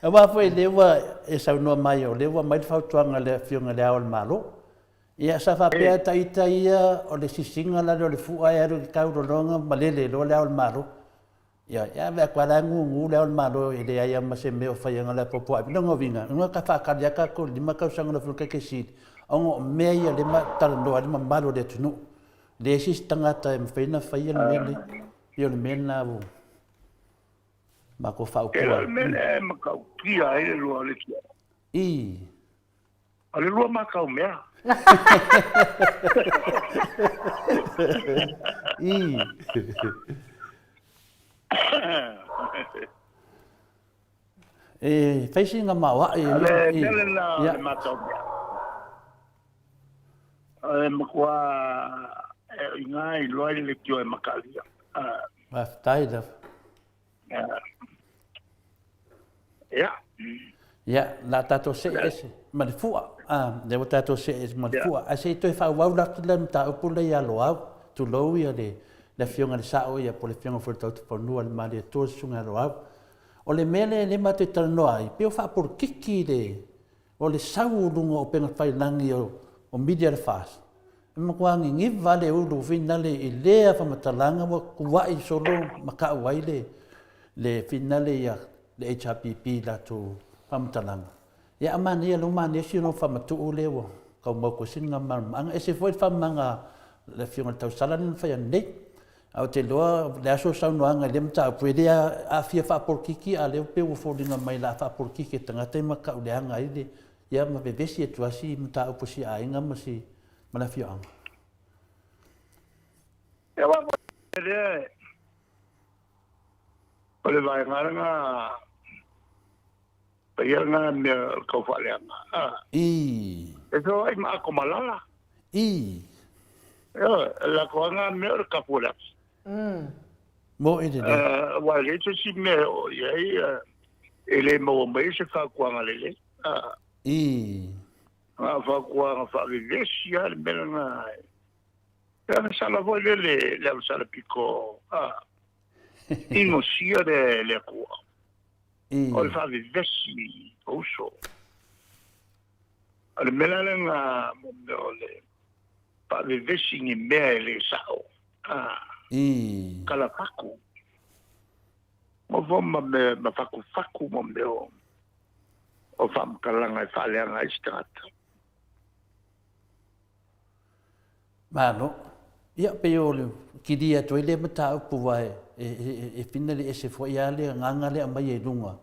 Aua foi lea ua e saunoa mai o lea ua aumai le fautuaga a le Afioga i Le Ao o le Malo. Ia sa faapea ta ita ia o le sisiga la lea o le fua e alu i le taulologa ma lele loa Le Ao o le Malo. Ia, ia ave atu lava la e gugu le Ao o le Malo e leai lava ma se mea o fai ai la popo ai. Lona uiga, ina ka faatali lava tatou i le 5 tausaga o le Afioga i le Taitai Sili, ona o mea ia lea ma talanoa ai le mamalu o le atunuu. E leai se isi tagata e mafai ona faia le mea lenei. Pei o le mea lena ua matou faaupua ai. E le o le mea lea e matautia ai le lua o le tio. I. O le lua makau mea. I. E fai sina maoaʻe. O le mea lena o le matau mea. O le matua e iga iloa i le leitio e makalia. Faafetai lava. Ia. Ia, la tatou see ese ma le fua. Ah, lea ua tatou see ese ma le fua. Ae se i toe faaauau la atu le mataupu lea ia Loau. Tulou ia le, le afioga i le sao ia po o le afioga foi i le Tautufonua le Malietoa le Susuga ia Loau. O le mea lea lea matou te talanoa ai, pei o faapolokiki le, o le sau o luga o upega tafailagi o, o media le FAST. E matua gigeva le ulu finale i lea faamatalaga ua tuai solo ma tau ai le le finale ia le HRPP i latou faamatalaga. Ia a manaia lea ua manaia si ona faamatuu lea ua tau mau kosi nga malamalamaaga. Ese foi le faamamaga le afioga i le tausala lea na fai ananei. Ae ou te iloa le aso o saunoaga i lea mataupu e le aafia faapolokiki a o lea pei ua foliga mai o le a faapolokiki e tagata ia ma tau leaga ai le ia ma vevesi atu lava si mataupu a si aiga ma si ma le afioaga. Ia aua foi lea o le vaega lena paia lena mea o le tau faaleaga. I. E feoai ma ato malala. I. Ioe, o le latou lava lena mea o le tapu o le ati. Moʻi lelei. Aua e leai se isi mea e oo i ai e le maua mai ai se fautuaga lelei. I. Na o fautuaga faavevesi lava le mea lena. E agasala foi lele le agasala pito inosia le le Atua. O le faavevesi o uso. O le mea la lena mo mea o le faavevesi ni mea e le sao. Kalafaku. Mo fo ma me ma fakufaku mo mea o o faamatalaga e faaleaga ai se tagata. Malo. Ia, pei o le kilia atu ai lea mataupu aua e finali ese foi lava le agaga lea e aumai i luga,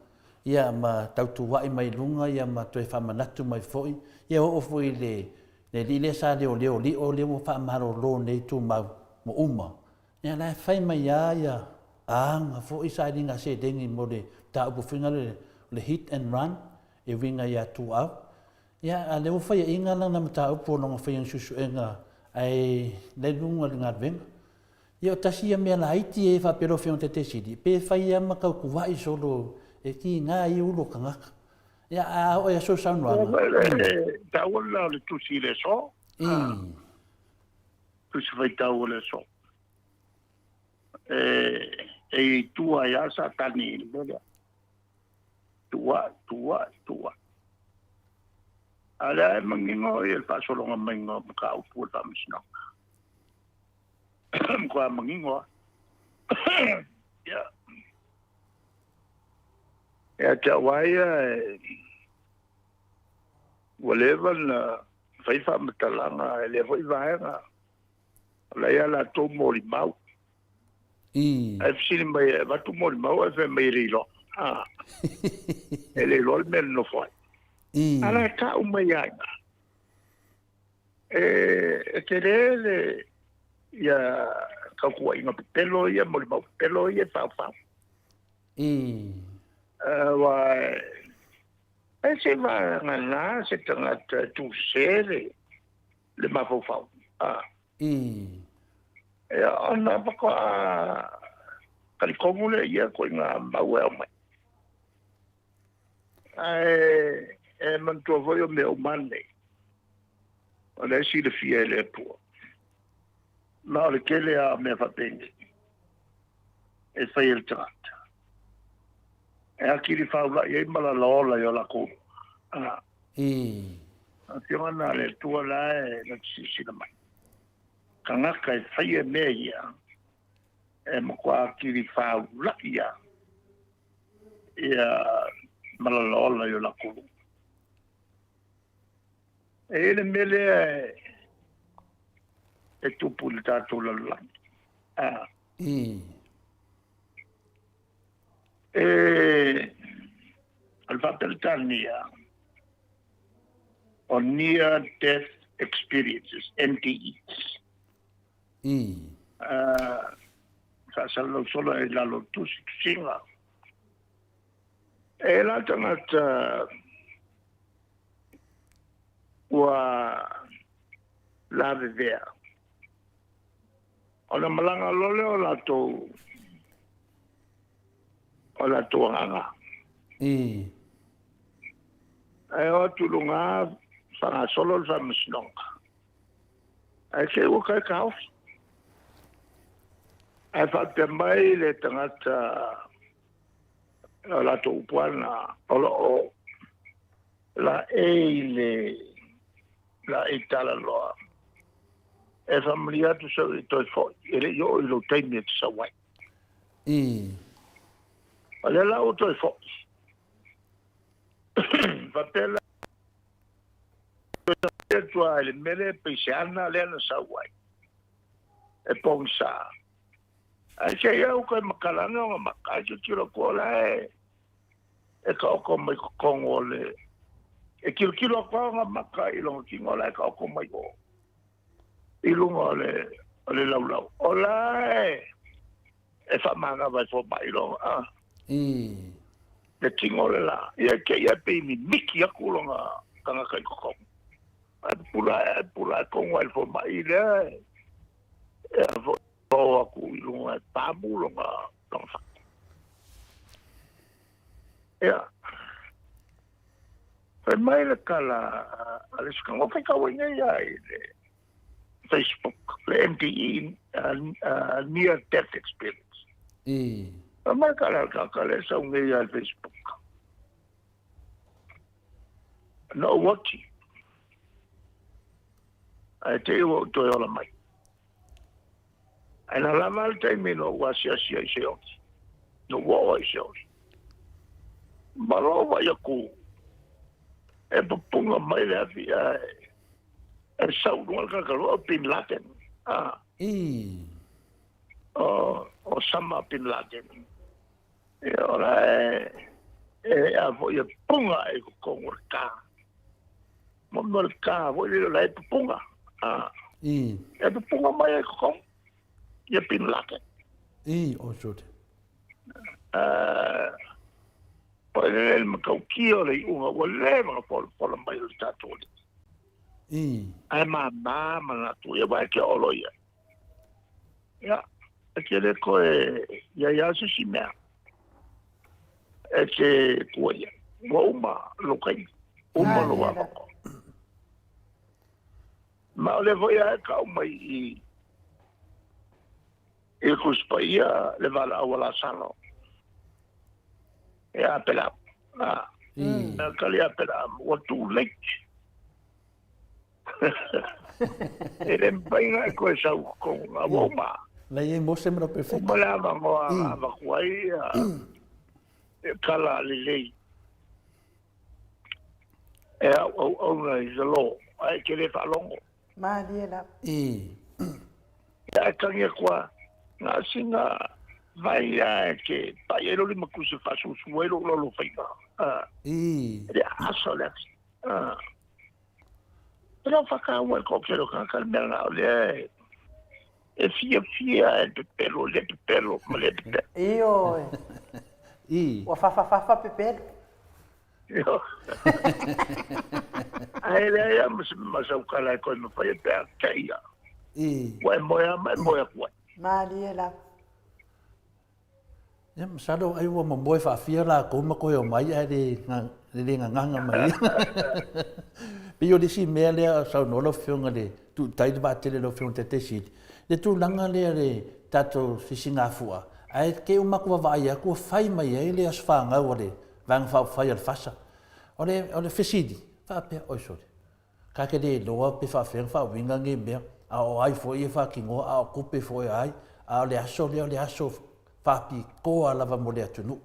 ia ma tautuai mai luga ia ma toe faamanatu mai foi, ia oo foi i le alii lea sa leoleo lio lea ua faamalolo nei tumau ma uma, ia la e fai mai lava ia aga foi sailiga seleni mo le mataupu foi lea o le hit and run e uiga ia Tuau. Ia, a lea ua faiaina lana mataupu o lona faiga suesuega ae la i luga o le galuega. Ia, o tasi ia mea laiti e faapea lau Afioga i le Taitaisili, pe fai lava ma tautuai solo e tiga ai ulu o tagata. Ia, a oo i aso o saunoaga. E taua le la o le tusi i le aso. Tusi faitau o le aso. E i tua ai lava Satani i le mea lea. Tuuai, tuuai, tuuai. A o lea e manino le faasologa maiga o mataupu o le Faamasinoga. Matua manino lava. Ia. Ia te au lava ia, ua leva ona fai faamatalaga i lea foi vaega. O la e ia latou molimau. Ae fesili mai e avatu molimau ae fai mai e le iloa. Ah. E le iloa le mea na nofo ai. A la e tau mai lava i ina. E tele le ia tautuaiga pepelo ia, molimau pepelo ia e faofao. Aua e se vagana se tagata e tusese le mafaufau. Ah. Ia, ona faatoa talitonu lea i ia ituaiga mau e aumai. Ae e manatua foi o mea uma nei, o lea e silafia e le Atua. Ma o le tele lava o mea faapenei e fai e le tagata, e atili faulai ai ma lalaola i o latou. Ah. Afioga na le Atua la e na te silasila mai. Tagata e faia mea ia, e matua atili faulai lava ia ma lalaola i o latou luga. E i ai le mea lea e tupu i le tatou lalolagi. Ah. E, o le Faa-Peretania, o Near Death Experiences, NDEs. Faasalalau solo i lalo o tusi tusiga. E la tagata ua lavevea. Ona malaga loa lea o latou o latou agaga. Ae o atu i luga faagasolo le faamasinoga. Ae te i ua toe taofi. Ae faapea mai le tagata o latou upu lava na, o lo o laei le laei talaloa e faamalie atu sau e toe foi, e le i oo i lou taimi e te sau ai. O lea la ua toe foi. Faapea la toe atu lava i le mea lea pei se ana lea na sau ai e pogisa. Ae se i au toe matala ane ona maka, ae tilotilo atu o la e e taoto mai totonu o le e tilotilo atu lava ona maka i lona tino o la e taoto mai o i luga o le o le laulau. O la e e faamanava e fomai lona a. Le tino o le la. Ia te i e pei mimiti atu lona tagata i totonu. Ae pupula ae pupula ae tonu ai le fomai lea e e a foi o atu i luga e pamu lona lona fatu. Ia, fai mai le tala a le isi tagata, faitau ai nei lava i le Facebook, le NDE, Near Death Experience. Fai mai le tala a le tagata lea e sau nei lava i le Facebook. Na ou oti, ae te i ua ou toe ola mai. Ae na lava le taimi na ou asiasi ai i se oti, na ou oo ai i se oti. Ma lou vaai atu e pupunga mai le afi ae e sau i luga le tagata o Bin Laden. Ah. O Osama Bin Laden. Ia, o la e, e a foi e punga e totonu o le ka. Mo mo le ka foi le la e pupunga. Ah. E pupunga mai e totonu. Ia Bin Laden. O sure. Po le le matautia o le iuga ua leva ona folafola mai o le tatou Alii. Ae mama manatu ia aua e te olo ia. Ia, e te le toe i ai lava se isi mea e te tua i ai. Ua uma lou taimi, uma lou avanoa. Ma o lea foi lava e tau mai i i le Tusi Paia le valaau a Lasalo e Apelamu. A, e tali Apelamu, ua too late. E le mafai ona e toe sau i totonu, a ua uma. La i ai Mose ma lau perofeta. Uma le avanoa na avatu ai le tala lelei e au auauna i the law, ae e te le faalogo. Malie lava. Ia ae tagi atu lava, na o sina vai lava e te pai ai lou limatusi e faasusu ai lou laulofaiva. E le asa o le ati. E le o faataua e le toatele o tagata le mea lena, o lea e fiafia e pepelo, le pepelo ma le pepelo. Ioe. Ua fafafafa pepelo. Ae leai lava ma sau tala e toe mafai ai pe a te i a. Ua e moe lava ma e moe atu ai. Malie lava. Ia, masalo ai ua momoe faafia latou ma toe omai ae le, le gagaga mai. Pei o le isi mea lea saunoa lau Afioga i le tuutai le vaatele i lau Afioga i le Taitai Sili, le tulaga lea le tatou sisigafua, ae te i ua matou vaavaai atu ua fai mai ai le aso fanau a le Vaega Faaupufai a le FASA. O le, o le fesili, faapea, oi sole, ta te le iloa pe faafefea ona faauiga nei mea, a o ai foi e faatinoa, a o tupe foi a ai, a o le aso lea o le aso faapitoa lava mo le atunuu. O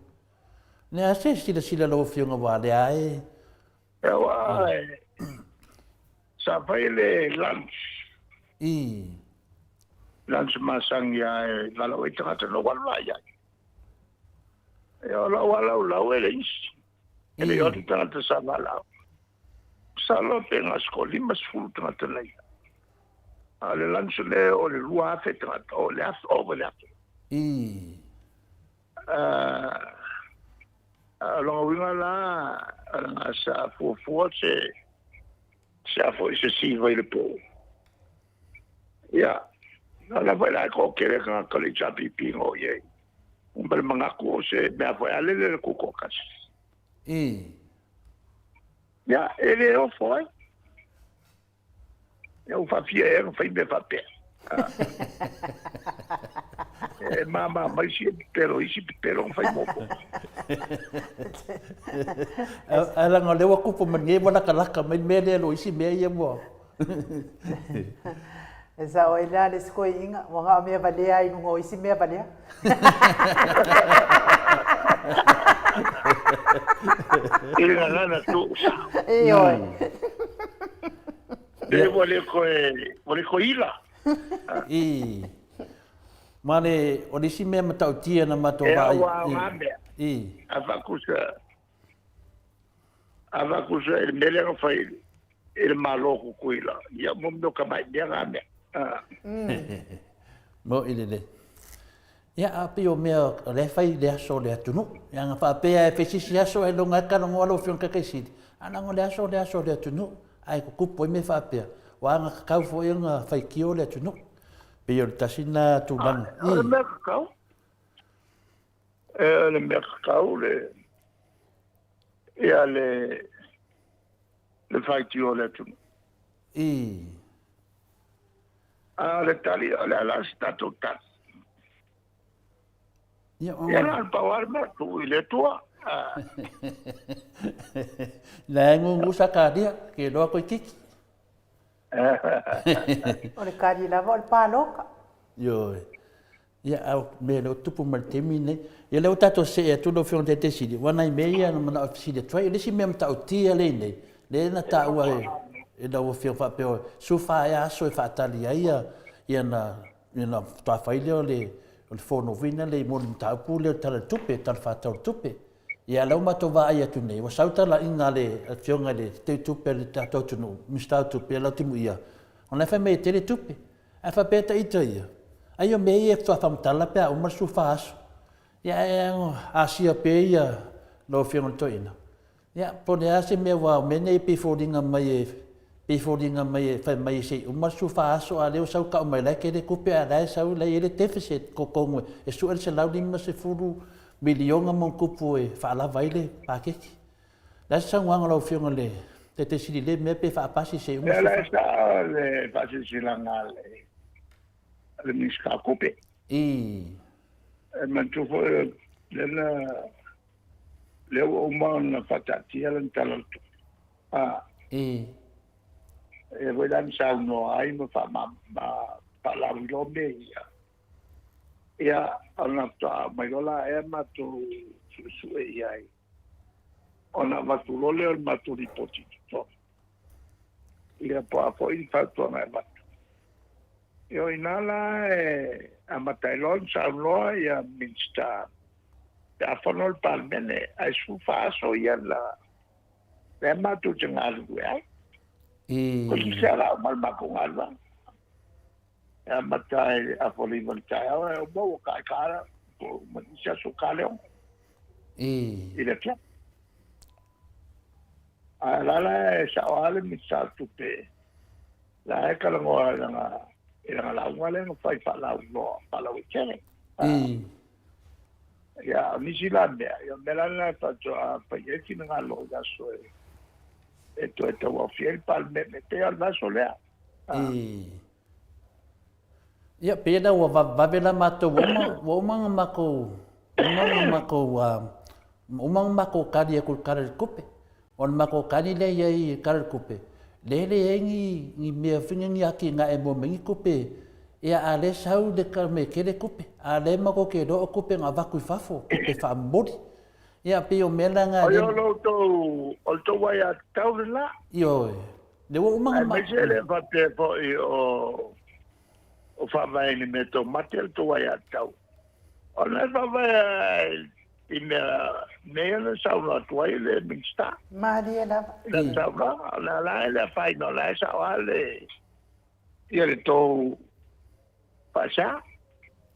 le a se silasila lau Afioga aua o lea e... Aua sa fai le lunch. I. Lunch masani lava e valaau ai tagata na ou alu la i ai. Ia o lau alaulau e le isi. E le i o atu tagata sa valaau. Masalo pe na o se toa-50 tagata na i ai. A o le lunch lea o le 2,000 tagata, o le afe, ova i le 1,000. A o lona uiga la, leaga sa fuafua se, se a foi se siva i le po. Ia, o la foi la e toatele tagata o le HRPP na o i ai. Ma le manatu o se mea foi a lele le tutoatasi. Ia, e le ofo ai. Ia ua faafia ea ona fai mea faapea. E māmā mai isi e pepelo, isi pepelo ona fai muamua. Ae leaga o lea ua tupu mai nei ua latalata mai le mea lea i lo isi mea ia ua. E sao ai la le isi toeaiina, ua na o mea valea i luga o isi mea valea. I le gagana tuu sao. Ioe. Le ua le koe, ua le koe ila. I. Ma le, o le isi mea matautia na matou vaai. E aua o ngā mea. I. A whakusa, a whakusa e le mea lea na whai i le Malo o Kukuila, ia mo mea o ka mai mea ngā mea. Mo i lelei. Ia, a pei o mea o lea e fai i le aso o le atunuu. Ia, ana faapea e fai sisi aso ailoga ai talanoa lau Afioga i le Taitai Sili, a leaga o le aso o le aso o le atunuu, ae tutupu ai mea faapea, ua alagatatau foi ona faitio le atunuu. Pei o le tasi lena tulaga. O le mea tatau. O le mea tatau le, ia le, le faitio o le atunuu. A o le tali, o le a la se tatou tali? Ia, Ia na o le pau lava le mea, tuu i le Atua. Na e gugu Sakaria, ke loa koe kiki. O le kali lava o le paloka. Ioe. Ia, a o mea lea ua tupu mai le taimi lenei. Ia lea ua tatou see atu lau Afioga i le Taitai Sili, aua nai mea ia na manao e fesili atu ai. O le isi mea matautia lea i inei, lea na taua e lau Afioga faapea o 14 ea aso e faatali ai ia na ona faatoa fai lea o le fono lea mo le mataupu lea o le Tala o le Tupe, le Tala Faatatau o le Tupe. Ia o lea ua matou vaai atu nei, ua sau talaiga a le Afioga i le Teutupe a le tatou atunuu, Minisita o Tupe, Lau Timuia, ona e fai mai e tele tupe. Ae faapea ita ia, ai o mea ia e faatoa faamatala pe a uma le 14 aso. Ia ae asia pea ia lau Afioga i le Toeaina, ia po o le a se mea aua o mea nei e pei e foliga mai e pei e foliga mai e fai mai se i uma le 14 aso a o lea ua sau tau mai la e tele tupe a o la e sau la e i ai le deficit totonu e sue le $150 miliona ma ona tupu e faalava ai le paketi. O le a se saunoaga a lau Afioga i le Taitai Sili i lea mea pe faapasi se i uma Ia la e sao le faasilasilaga a le Minisita o Tupe. I. E manatua foi lea na lea ua uma ona faataatia lana Tala o le Tupe. I. E foi la na saunoa ai ma faalauiloa mea ia. Ia, ona faatoa aumai loa la ea matou suesue i ai, ona avatu loa lea o le matou lipoti i totonu. Ia, po o a foi ni fautuaga e avatu. Ia, o i ina la e amata ai loa ona saunoa ia Minisita pe a fono le Palemene, ae 14 aso ia na lea matou te galulue ai. Ko se sea uma le matou galuega. E amata ai le afa o le 9 i le taeao ae uma ua kaekae po o uma nisi aso ka le 6 i le afiafi. Ae la la e sao lava le Minisita o Tupe la e talanoa i lana i lana lauga lea na fai faalauiloa faalauaitele. Ia, o nisi la mea, ia o mea la lena e faatoa fai ai finagalo i aso e e toe tauaofia ai le Palemene, pei lava o le vaiaso lea. Ia, pei la ua vave la matou, ua uma, ua uma ona matou, uma ona matou, uma ona matou tali atu i le Tala o le Tupe. O le matou tali lea i ai i le Tala o le Tupe, lea e leai ni, ni mea foi nei, ni atinae e maua mai ai ni tupe, ia a o lea e sau le mea e tele tupe, a o lea matou te iloa o tupe na avatu i fafo, tupe faamomoli. Ia, pei o mea la na lea... O lo outou, o le tou aiatatau lena. Ioe. Lea ua uma ona... Aemaise le faapea foi o, o faavae i ni mea taumate le tou aiatatau. O lena e faavae i mea, mea ia na saunoa atu ai le Minisita. Malie lava. I lana saunoaga, o lea la e le afaina, o la e sao lava le, ia le tou faasa.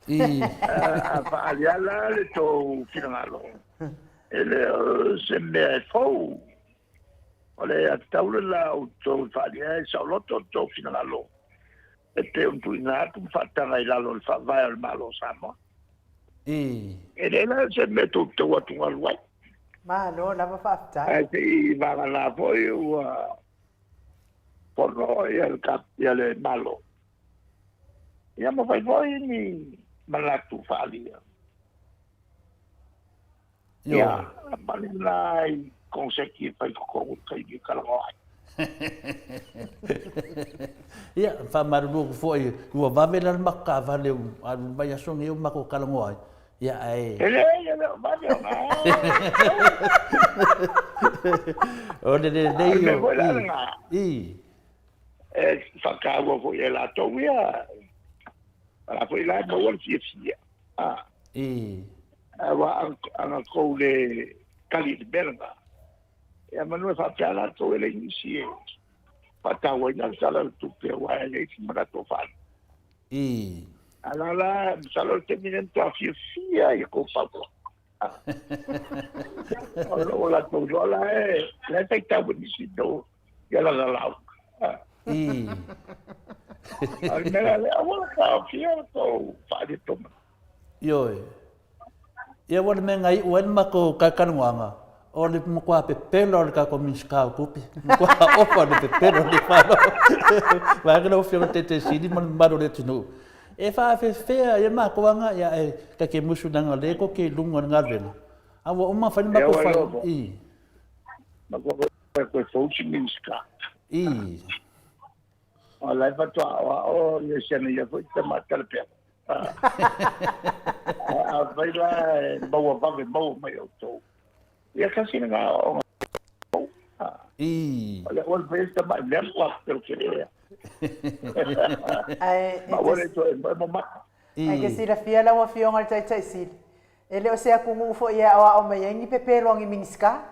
A faaali la le tou finagalo, e le o se mea e fou. O le aiatatau lena a outou e faaalia ai saoloto le tou finagalo e pei ona tuuina atu ma faataga i lalo o le Faavae o le Malo o Samoa. E leai la se mea tou te tau atugalu ai. Malo lava faafetai. Ae se i vagana foi ua fono ia le, ia le Malo. Ia ma fai foi ni manatu faaalia. Ia, ma le la i konseki e fai totonu i le taimi e talanoa ai. Ia, faamalulu atu foi, ua vave la le matou taavale alu i le vaiaso lenei ua matou talanoa ai. Ia, ae... E leai, e le o vave ona... O le lelei o... A o le mea foi la lena, e faataua foi e latou ia, o la foi la e maua le fiafia. Aua ana tou le tali i le mea lena, ia manu e faapea latou e leai nisi e faatauaina le Tala o le Tupe aua e leai se manatu o faaalu. A la la, masalo o le taimi lea e matua fiafia ai a tou fautuaga. O latou iloa la e, la e faitau e nisi no ia lana lauga. A o le mea la lea, aua le taofia o tou faaletonu. Ioe. Ia ua le mea na iu ai le matou talatalanoaga, o le matua pepelo o le tatou Minisita o Tupe. Matua ofa le pepelo o le Malo. Vaeane lau Afioga i le Taitaisili ma le mamalu o le atunuu. E faafefea ia matou aga, ia e ta te musu leaga o lea tou te i luga o le galuega, a ua uma ona fai le matou fai i. Matua fou si Minisita. I. O la e faatoa aoao ia si ana ia foi tama talapea. Afai la e maua vave maua mai outou. Ia tasi lena aoaoga. I. O le auala fai ai tamai mea ua pelo tele ea. Ae Ma ua le toe moe mamata. Ae ke silafia lau Afioga i le Taitai Sili, e le o se atunuu foi e aoao mai ai ni pepelo a ni Minisita.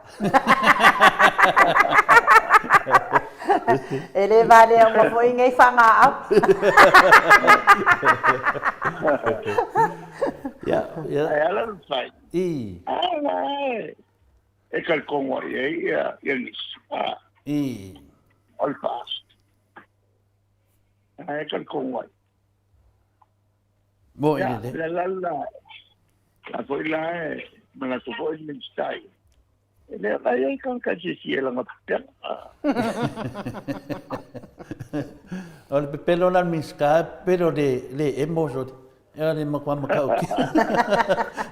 E le valea uma foi nei faagaau. Ia, ia. Ae ala ona fai. I. Ala e. E talitonu ai ai ia, ia nisi. Ah. I. O le fast. E talitonu ai. Mo i le. La la la. La foi la e manatu foi le Minisita ia. E le ona i ai tagata e fiafia i lana pepelo. O le pepelo la le Minisita, pepelo le, le emo sole. Ea le matua matautia.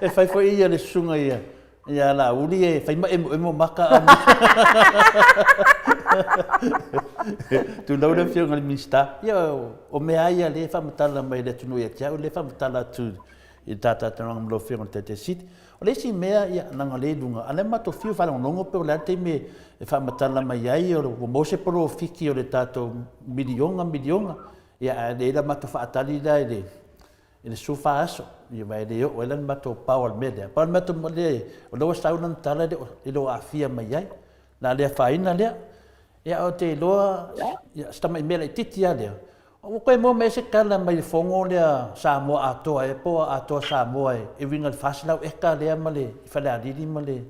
E fai foi ia le susuga ia. Ia Laauli e fai ma emoemo maka a Tulou le Afioga i le Minisita. Ia, o mea lava ia lea e faamatala mai e le atunuu ia te au, lea e faamatala atu i le ta talatalanoaga ma lau Afioga i le Taitai Sili. O le isi mea, ia, leaga o lea i luga, a o lea matou fiu faalogologo pe o le a le taimi e faamatala mai ai, ua maua se polofiki o le tatou miliona, miliona, ia, ae leai la matou faatali la i le i le 14 aso, ia aua e le oo ai la le matou pao o le mea lea. Pau le mea matou lea, o lea ua sau lana tala e le o aafia mai ai. Na le afaina lea. Ia ou te iloa, ia, si tamai mea laitiiti lava lea, ua toe maua mai ai se tala mai le fono lea Samoa atoa ea po o Atoa Samoa e uiga i le 400 eka lea ma le i Falealili ma le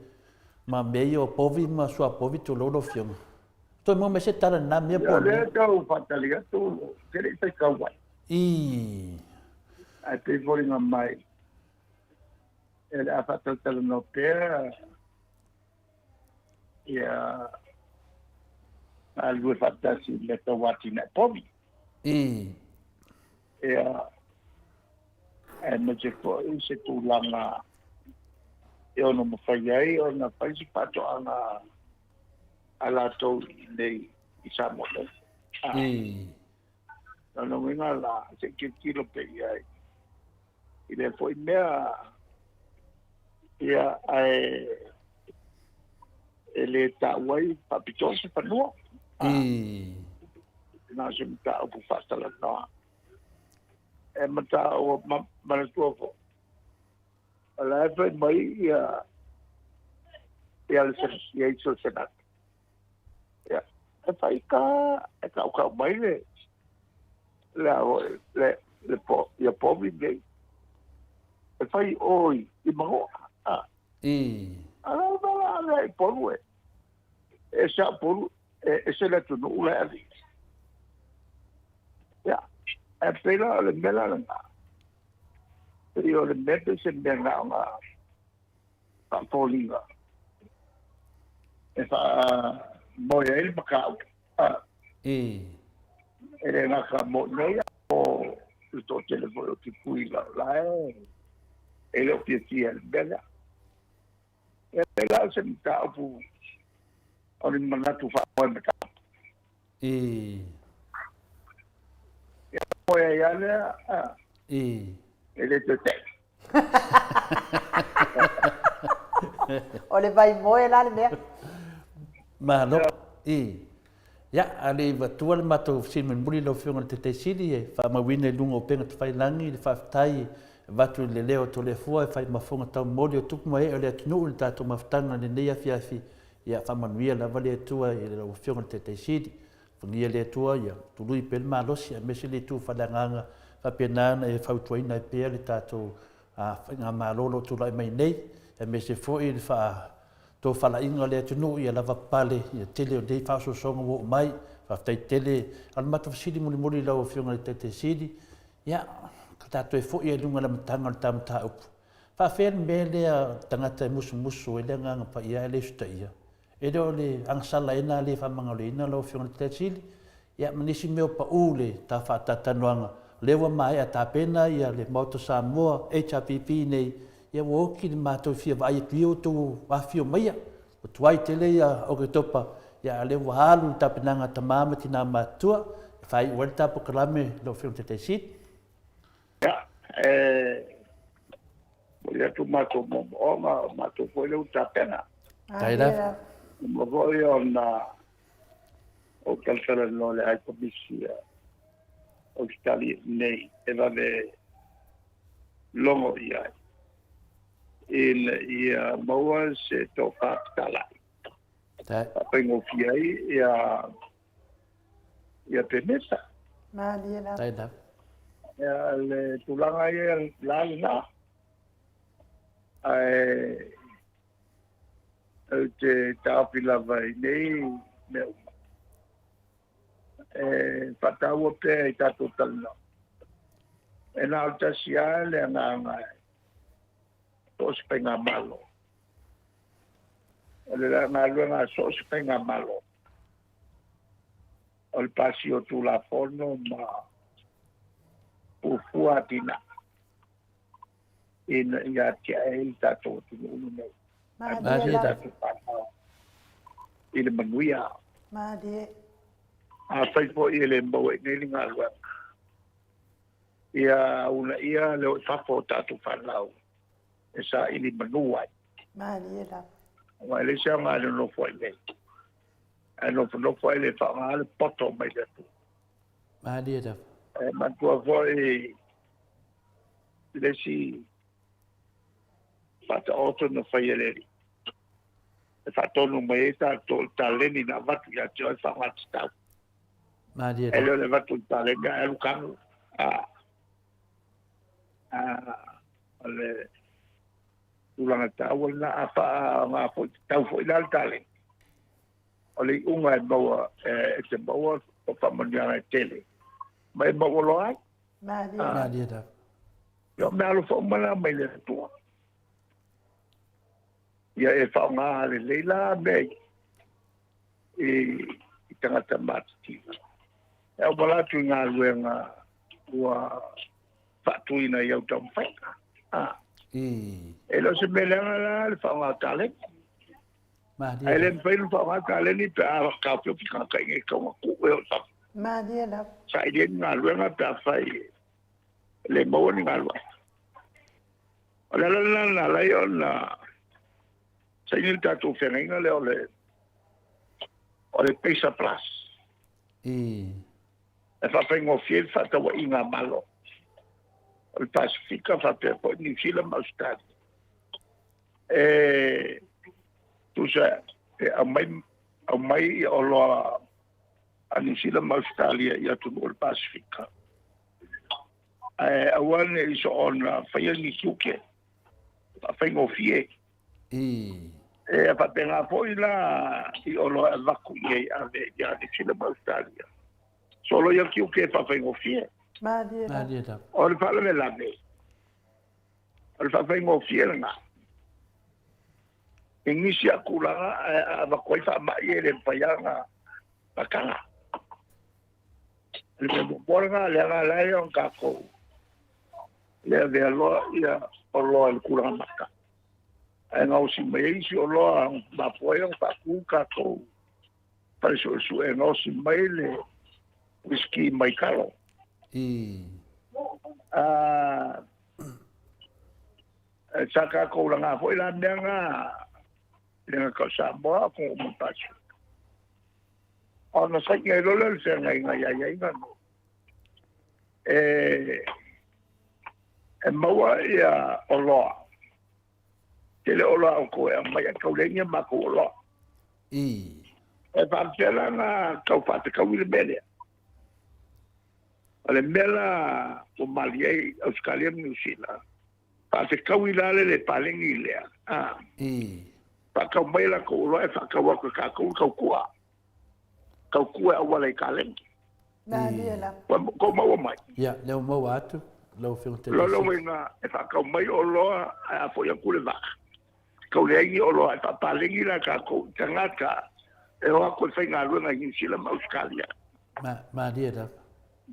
ma mea ia o povi ma suapovi tulou lau Afioga. Toe maua mai se tala i lena mea po o le. Ia, o lea tau faatali atu, ou te le i faitau ai. I. Ae pei foliga mai, e le a faatalatalanoa pea ia galulue faatasi i mea tau atinae povi. I. Ia, aemaise foi se tulaga e ono mafai ai ona fai se faatoaga a latou i inei i Samoa nei. O lona uiga la, se i tilotilo pea i ai i lea foi mea, ia, ae e le taua ai faapitoa se fanua. Na o se mataupu faatalanoa. E matau, manatua foi, o la e fai mai ia ia le ia iso le Senate. Ia, e fai ka e kaukau mai le le le le po ia povi nei. E fai oi i Mangoa. Ah. I. Ala ala ala i polu e. E sa polu e e se le atunuu la e ali. Ia, e pela o le mea la lena. Pei o le mea pei se mea na ona faafoliga e faamoe ai le mataupu. E le gata mo nei, o le toatele foi o Tutuila o la e le o fiafia i le mea lea. E pei la o se mataupu o ni manatu faamoe mataupu. Ia moe ai lava lea, e le toe tei. O le vaimoe la le mea. Malo. Ia, a le i avatua le matou fesili mulimuli lau Afioga i le Taitai Sili e faamauina i luga o upega tafailagi le faafetai e avatu i le leo o Toleafoa e fai ma fofoga taumoli o tupu ma ee o le atunuu i le tatou mafutaga i lenei afiafi. Ia, faamanuia lava le Atua i lau Afioga i le Taitai Sili. Fagia le Atua ia tului pea le malosi aemaise le itu faaleagaga faapena ona e fautuaina ai pea le tatou faigamalo o lo o tulai mai nei, aemaise foi le faatofalaiga o le atunuu ia lava pale ia tele o nei faaosoosoga ua oo mai. Faafetai tele. A o le matou fesili mulimuli i lau Afioga i le Taitai Sili, ia, ka tatou toe foi ai i luga i le amataga o le ta mataupu. Faafefea le mea lea tagata e musumusu ai le Agaga Paia ae le usitaia? E le o le agasala ai lena le faamagaloina lau Afioga i le Taitai Sili, ia ma nisi mea o pau le ta faatalatanoaga, o lea ua maea tapena ia le Maota Samoa HRPP nei, ia ua oti le matou fia vaai atu i outou afifio maia, ua tuai tele ia Oketopa, ia a o lea ua alu le tapenaga a tama ma tina matutua, e faaiu ai le ta polokalame lau Afioga i le Taitai Sili. Ia, e momoli atu matou moomooga, o matou foi lea ua tapena. Faafetai lava. Uma foi ona ou talatalanoa i le High Komisi a Ausetalia nei e vave logo i ai ina ia maua se tofa fetalai faafaigofie ai ia ia pemeta. Malie lava. Faafetai lava. Ia le tulaga ia la lena. Ae ou te taofi lava i nei mea uma. E faataua pea i tatou talanoa. E na o le tasi lava le agaga e so o se faigamalo. O le galuega a so o se faigamalo, o le pasi o Tulafono ma fuafua atinae ina ia atiae ai le tatou atunuu lenei. Malie lava. I le manuia. Malie. Afai foi e le maua i nei le galuega, ia uunaia le o i fafo o tatou fanau e saili manu ai. Malie lava. Aua e leai se aoga e nonofo ai nei, ae nofonofo ai le faaaoga le poto mai le Atua. Malie lava. E manatua foi le isi faataoto na fai e le Alii, e faatonu mai ai tatou i le taleni na avatu ia te oe faaaoga tatau. Malie E le o le avatu i le taleni ae alu kanu. A, a, o le tulaga taua lena, a faaaoga foi tatau foi la le taleni, o le iuga e maua e te maua o faamanuiaga e tele ma e maua loa ai. Malie. Malie lava. Ia, o mea alofa uma na mai le Atua. Ia e faaaoga lelei la mea i, i tagata matitiva. E auala atu i galuega ua faatuina i au taumafaiga. Ah. E le o se mea leaga la le faaaoga o taleni. Malie. Ae le mafai ona faaaoga taleni pe a taofiofi tagata i nei tauga tuu e o i fafo. Malie lava. Saili ai ni galuega pe afai e le maua ni galuega. O le ala lena na ala ai ona saini le tatou feagaiga lea o le o le Pacer Plus. E faafaigofie ai le fefaatauaiga a Malo o le Pasefika faapea foi Niu Sila ma Ausetalia. E tusa e aumai aumai oloa a Niu Sila ma Ausetalia i atunuu o le Pasefika, ae aua ne i soona faia ni tiute faafaigofie. E faapena foi la i oloa e avatu i ai ave ia Niu Sila ma Ausetalia, soloia tiute faafaigofie. Malie lava. O le faalavelave, o le faafaigofie lena. I nisi lava tulaga ae a avatu ai faamai e le mafai lava ona taga. O le mea muamua lena leaga la e ona tatou le avea loa oloa i le tulaga mata ae gaosi mai ai isi oloa mafua ai ona faatu tatou fale suesue e gaosi mai le uisiki mai kalo. Sa tatou laga foi la mea na e le gata o Samoa a o uma le Pasefika. Ona saini ai loa lea o le feagaiga i aiaiga nei e maua ia oloa, tele oloa a outou e aumai ae tau leai ni a matou oloa. E faapefea la ona tau faafetaui le mea lea? O le mea la ua malie ai Ausetalia ma Niu Sila, faafetaui la le le paleni lea, a faatau mai latou oloa e faatau atu e tatou le tautua, tautua e auala i kaleni. Malie lava. Ua tou maua mai? Ia, lea ua maua atu lau Afioga Taitaifono. Lona uiga e faatau mai oloa ae a foi atu le vaa, tau leai ni oloa e faapaleni la tatou i tagata e o atu e faigaluega i Niu Sila ma Ausetalia. Malie lava.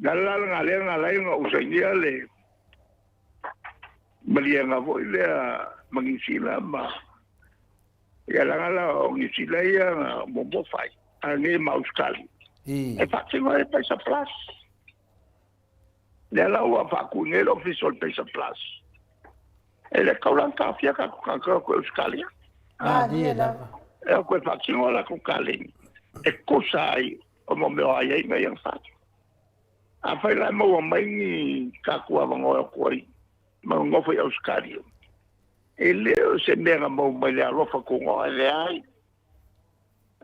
Le ala lena lea na ala ai ona ou sainia le maliega foi lea ma Niu Sila ma ia leaga la o Niu Sila ia na muamua fai, a nei ma Ausetalia. E faatino ai le Paisa Plus. Lea la ua faatu nei le ofisa o le Paisa Plus. E le tatau la ona taofia tatou tagata o atu i Ausetalia. Malie lava. E o atu e faatino a latou kaleni e tusa ai o mo mea o aiaiga ia na faatu. Afai la e maua mai ni tatou avanoa e o atu ai ma nonofo i Ausetalia, e le o se mea na maua mai le alofa tunoa, e leai.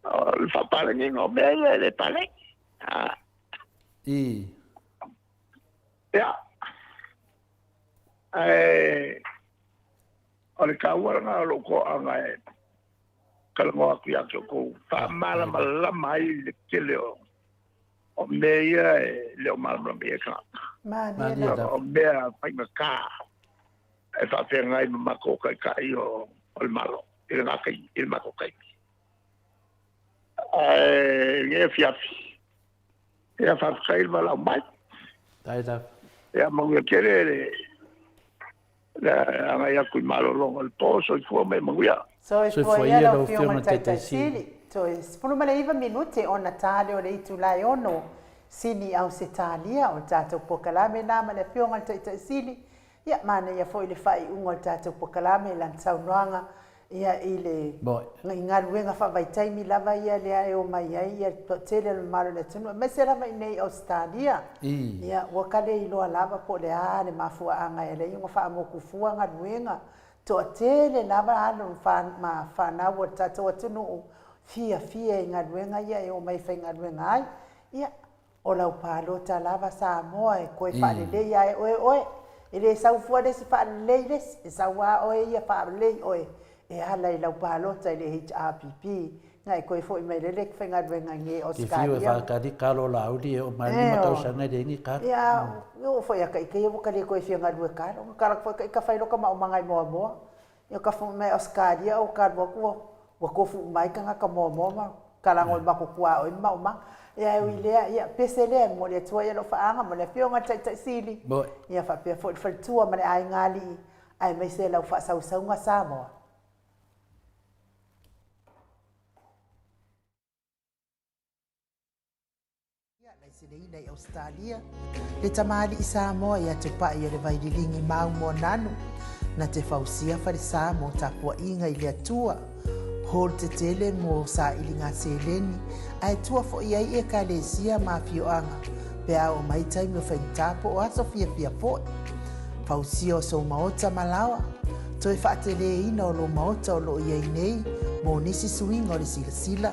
O le faapaleniga o mea ia e le paleni. Ia, ae o le taua lena o lou toaga e talanoa atu ia te outou, faamalamalama ai le tele o mea ia e le o malamalama i ai tagata. Malie lava. O mea faigata e faafeagai ma matou taitai o le Malo i lena taimi, i le matou taimi. Ae i lenei afiafi, ia faafetai le valaau mai. Faafetai lava. Ia manuia tele le Le agai atu i malologa o le po, soifua ma ia manuia. Soifua ia lau Afioga i le Taitai Sili. Toe 19 minute ona ta lea o le itula e 6 Sini Ausetalia o le tatou polokalame lena ma le Afioga i le Taitai Sili. Ia, manaia foi le faaiuga o le tatou polokalame i lana saunoaga ia i le i galuega faavaitaimi lava ia lea e omai ai ia le toatele o le mamalu o le atunuu aemaise lava i inei i Ausetalia. Ia, ua ka le iloa lava po o le a le mafuaaga e ala ai ona faamotu fua galuega. Toatele lava alo ma fanau o le tatou atunuu fiafia i galuega ia e omai e faigaluega ai. Ia, O lau palota lava Samoa e toe faalelei a e oe oe. E le sau fua le isi faalelei le isi, e sau a oe ia faalelei oe e ala i lau palota i le HRPP. Na e toe foi mai lele e te faigaluega i ne Te whiu e Ausetalia. whakari kalo lauli e o mai lima tausaga e le ingi kalo. Ia, oo foi a ka ike ia ua ka le toe fia galue kalo. Ka kala foi ka ika fai loka maomaga i moamoa. Ia ka foi mai Ausetalia o ka alu atu ua Ua tofu uma ai tagata moamoa ma kalago i matou tuaoi ma maumaga. Ia e ui i lea, ia pese lea e momoli atu ai alofaaga mo le Afioga i le Taitai Sili, ia faapea foi le faletua ma le aiga alii, aemaise lau faasausauga Samoa. Laiseleina i Ausetalia, le tamalii Samoa ia Tupai o le Vaililigi Mau Moananu, na te fausia falesa mo tapuaiga i le Atua, hall tetele mo sailiga seleni, ae tua foi ai Ekalesia ma afioaga pe a oo mai taimi o faigata po o aso fiafia foi. Fausia o sou maota ma laoa, toe faateleina o lou maota o lo o i ai nei mo nisi suiga o le silasila,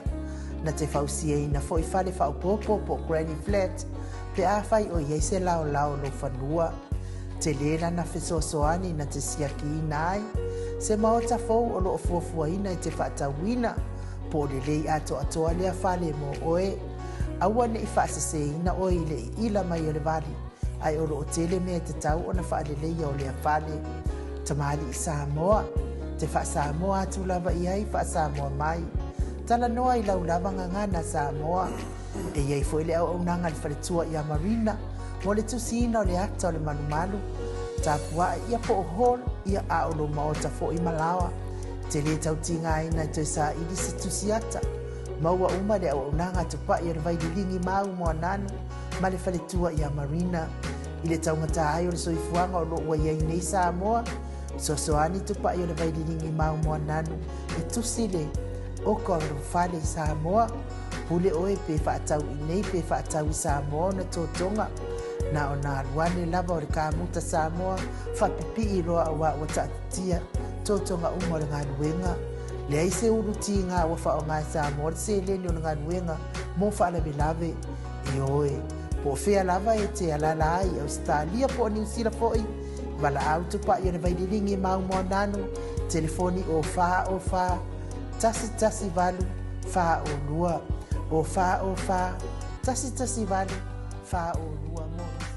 Na te fausiaina foi fale faaopoopo po o granny flat pe afai o i ai se laolao o lou fanua. Tele lana fesoasoani na te siakiina ai se maota fou o lo o fuafuaina e te faatauina, po o lelei atoatoa lea fale mo oe. Aua ne i faaseseina oe i le iila mai o le vali, ae o lo o tele mea e tatau ona faaleleia o lea fale. Tamalii Samoa, te faa-Samoa atu lava i ai, faa-Samoa mai. Talanoa i lau lava gagana Samoa. E i ai foi le auaunaga a le faletua ia Marina mo le tusiina o le ata o le malumalu, tapua'i ia po o hall ia a o lou maota foi ma laoa. Te lē tau tigaina e toe saili se tusi ata. Maua uma le auaunaga a Tupa'i o le Vaililigi Mau Moananu ma le faletua ia Marina. I le taugata ai o le soifuaga o lo o ua i ai nei Samoa, fesoasoani Tupa'i o le Vaililigi Mau Moananu e tusi le oko a lou fale i Samoa, pule oe pe faatau i nei pe faatau i Samoa ona totoga. Na ona alu ane lava o le kamuta Samoa faapipii loa aua ua taatitia totoga uma o le galuega. Leai se ulu tiga ua faaaoga e Samoa le seleni o le galuega mo faalavelave. Ioe, po o fea lava e te alaala ai i Ausetalia po o Niu Sila foi, Valaau Tupai o le Vaililigi Mau Moananu, telefoni o 4 o 4 118 4 o 2, o 4 o 4 118 4 o 2 mo nisi.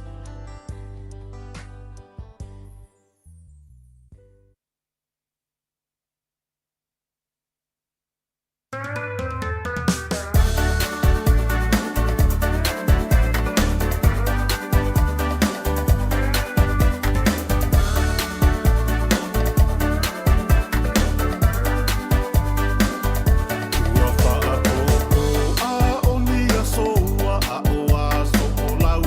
Ua faaʻōʻō a o ni aso ua aʻo aso o lau.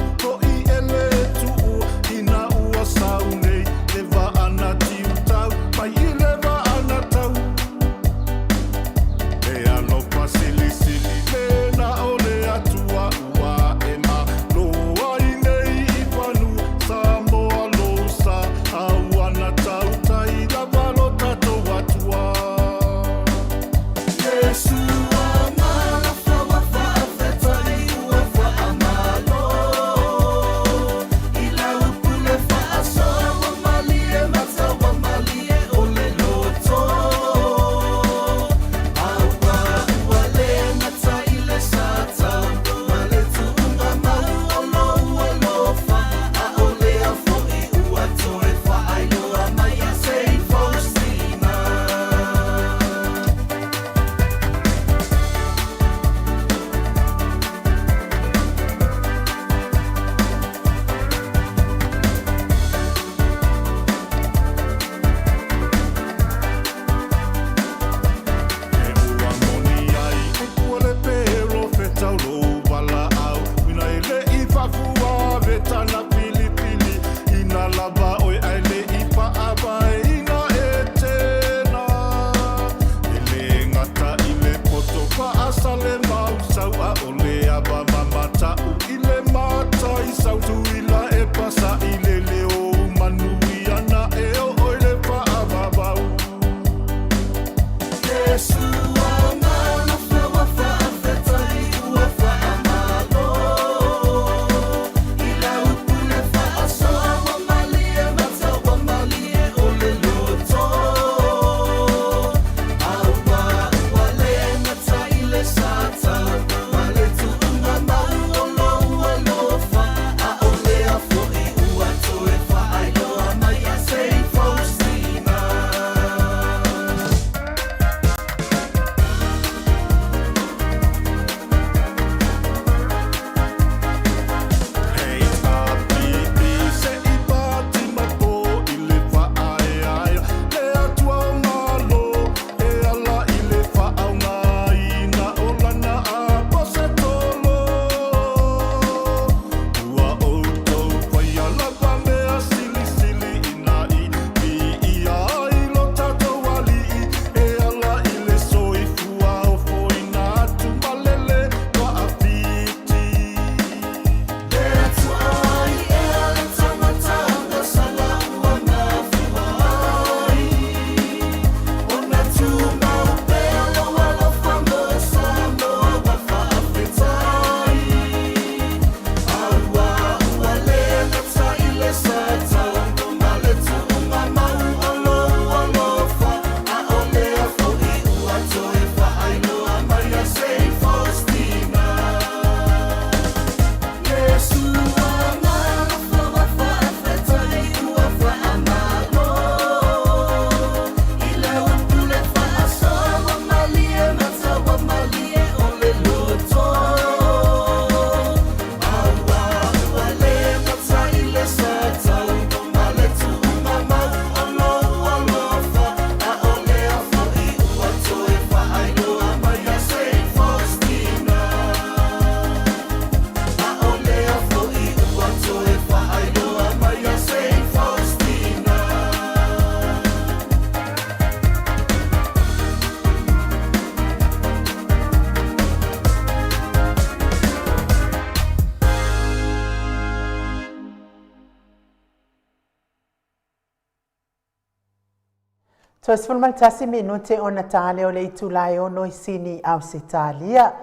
Toe 11 minute ona ta lea o le itula e 6 i Sini, Ausetalia.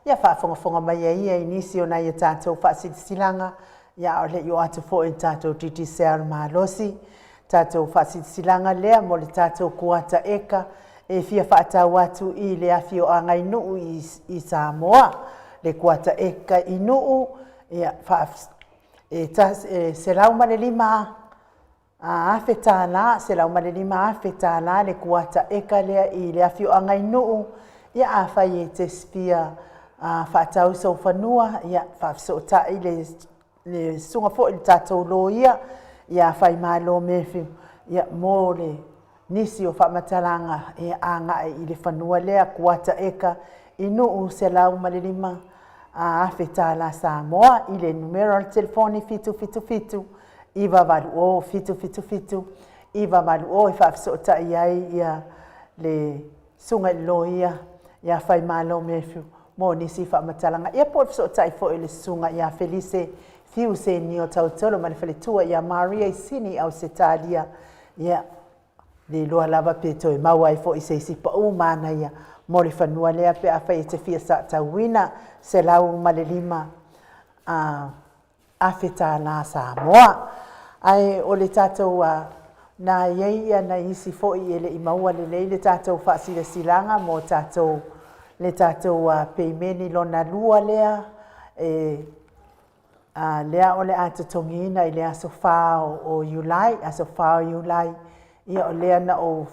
Ia faafogafoga mai ai ia i nisi o nai a tatou faasilasilaga, ia a o le i oo atu foi i le tatou Digicel malosi. Tatou faasilasilaga lea mo le tatou kuata eka e fia faatau atu i le afioaga i Nuu i Samoa. Le kuata eka i Nuu, ia, e $105,000, $105,000 le kuata eka lea i le afioaga i Nuu. Ia afai e te fia faatau sou fanua, ia faafesootai le susuga foi i le tatou loia ia Faimalo Matthew, ia mo le nisi o faamatalaga e agai i le fanua lea kuata eka i Nuu $105,000 Samoa i le numera o le telefoni 777 980 777 980 e faafesootai ai ia le susuga i le loia ia Faimalo Matthew mo nisi faamatalaga. Ia po o le fesootai foi i le susuga ia Felise Fiu Senio Tautolo ma le faletua ia Maria i Sini, Ausetalia. Ia, le iloa lava pe toe maua ai foi se isi pau manaia mo le fanua lea pe afai e te fia saatauina $105,000 Samoa. Ae o le tatou na i ai ia nai isi foi e le i maua lelei le tatou faasilasilaga mo tatou le tatou peimeni lona lua lea e lea o le a totogiina i le aso 4 o Iulai, aso 4 o Iulai. Ia o lea na ou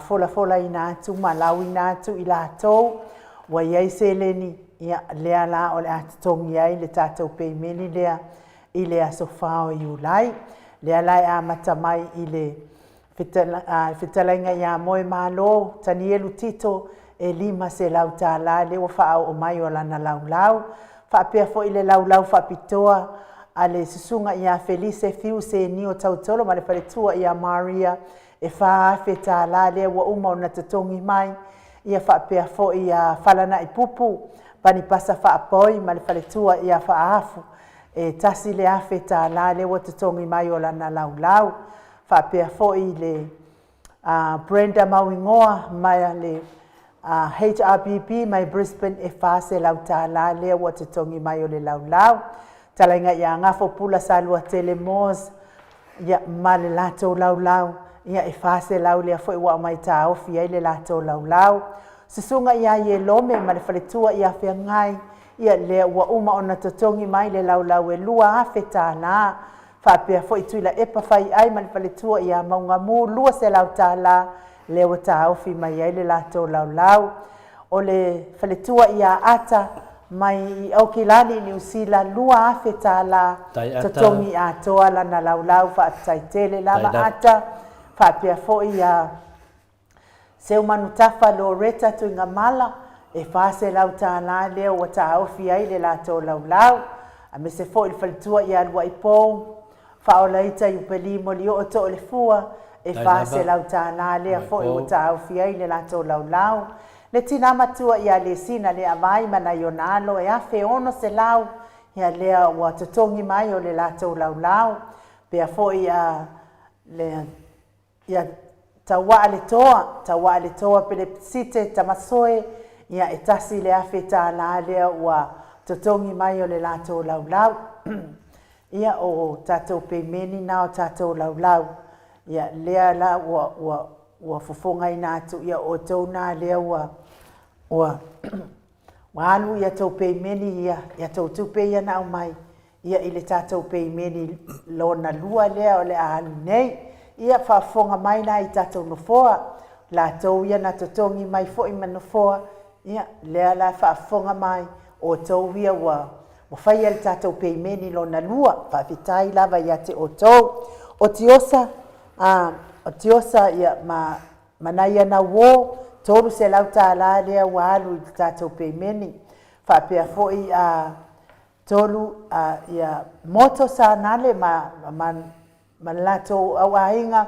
folafolaina atu ma lauina atu i latou ua i ai seleni, ia lea la o le a totogi ai le tatou peimeni lea i le aso 4 o Iulai. Lea la e amata mai i le fetalaiga ia Moemalo Tanielu Tito e $500 lea ua faaoo mai o lana laulau. Faapea foi le laulau faapitoa a le susuga ia Felise Fiu Senio Tautolo ma le faletua ia Maria e $4,000 lea ua uma ona totogi mai. Ia faapea foi ia Falanai Pupu Panipasa Faapoi ma le faletua ia Faafu e $1,000 lea ua totogi mai o lana laulau. Faapea foi le Brenda Mauigoa ma le HRBB mai Brisbane e $400 lea ua totogi mai o le laulau. Talaiga ia Gafo Pula Saluatele Moores ia ma le latou laulau ia e 400 lea foi ua aumai taofi ai le latou laulau. Susuga ia Ielome ma le faletua ia Feagai ia lea ua uma ona totogi mai le laulau e $2,000. Faapea foi Tuilaepa Faiai ma le faletua ia Maugamu $200 lea ua taofi mai ai le latou laulau. O le faletua ia Ata mai i Aukilani i Niu Sila $2,000 totogi atoa lana laulau. Faafetai tele lava Ata. Faapea foi ia Seumanutafa Loretta Tuigamala e $400 lea ua taofi ai le latou laulau. Aemaise foi le faletua ia Luaipou Faaolaita Iupeli Molioo Toolefua e $400 lea foi ua taofi ai le latou laulau. Le tina matua ia Lesina Leavai ma nai ona alo e $1,600 ia lea ua totogi mai o le latou laulau. Pea foi a le Ia Tauaaletoa, Tauaaletoa Pelepsite Tamasoe, ia e $1,000 lea ua totogi mai o le latou laulau. Ia o tatou peimeni na o tatou laulau. Ia lea la ua, ua, ua fofogaina atu, ia o outou na lea ua, ua, ua alu ia tou peimeni ia, ia tou tupe ia na aumai, ia i le tatou peimeni lona lua lea o le a alu nei. Ia faafofoga mai la i tatou nofoa, latou ia na totogi mai foi ma nofoa, ia lea la faafofoga mai, outou ia ua ua faia le tatou peimeni lona lua. Faafetai lava ia te outou. O Tiosa, a, o Tiosa ia ma ma nai ana uo, $300 lea ua alu i le tatou peimeni. Faapea foi a Tolu a ia Moto Sanale ma ma ma le latou au aiga,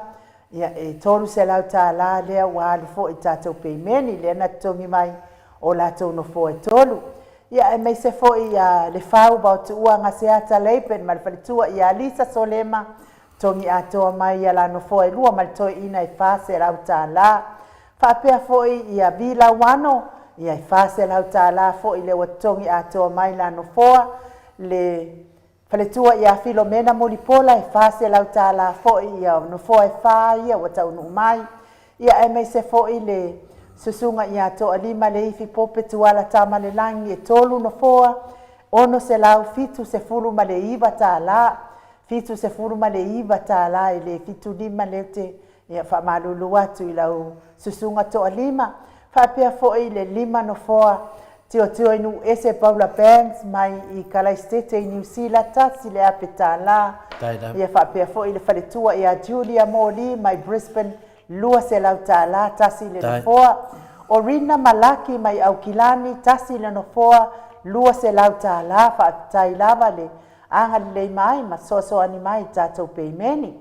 ia e $300 lea ua alu foi i tatou peimeni lea na totogi mai o latou nofoa e tolu. Ia aemaise foi ia Lefau Vaotuua Gaseata Laban ma le faletua ia Lisa Solema, totogi atoa mai ia la nofoa e lua ma le toeaina e $400. Faapea foi ia Vi Lauano, ia e $400 foi lea ua totogi atoa mai la nofoa. Le faletua ia Filomena Mulipola, e $400 foi ia nofoa e fa ia ua taunuu mai. Ia aemaise foi le susuga ia Toalima Leifi Pope Tuala Tamalelagi, e tolu nofoa, $679. $79 e le 75 lea ou te ia faamalulu atu i lau susuga toalima. Faapea foi le lima nofoa tilotilo i nuu ese Paula Banks mai i Kalaisitete i Niu Sila, $1,000. Ia faapea foi le faletua ia Julia Moli mai Brisbane, $200, tasi le nofoa. O Rina Malaki mai Aukilani, tasi le nofoa, $200. Faafetai lava le agalelei mai ma fesoasoani mai i tatou peimeni.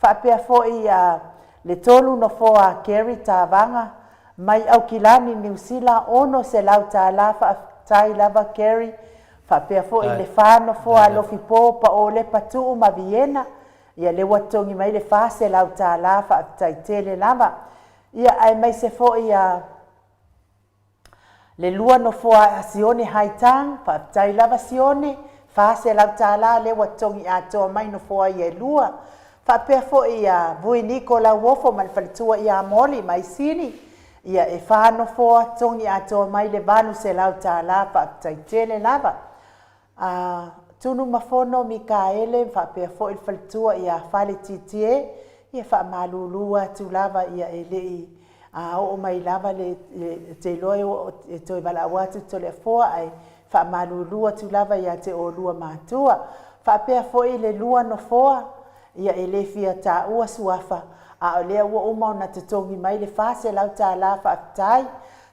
Faapea foi a le tolu nofoa a Kerry Tavaga mai Aukilani Niu Sila $600. Faafetai lava Kerry. Faapea foi le fa nofoa a Lofipo Paolepa Tuu ma Viena, ia lea ua totogi mai le $400. Faafetai tele lava. Ia aemaise foi a Le lua nofoa a Sione Haitang, faafetai lava Sione, $400 lea ua totogi atoa mai nofoa ia e lua. Faapea foi ia Vui Niko Lauofo ma le faletua ia Moli mai Sini, ia e fa nofoa totogi atoa mai le $800, faafetai tele lava. A Tunumafono Mikaele faapea foi le faletua ia Fale Tietie, ia faamalulu atu lava ia e le i oo mai lava le te iloa e toe valaau atu Toleafoa ae faamalulu atu lava ia te oulua matua. Faapea foi le lua nofoa ia e le fia taua suafa a o lea ua uma ona totogi mai le $400 faafetai.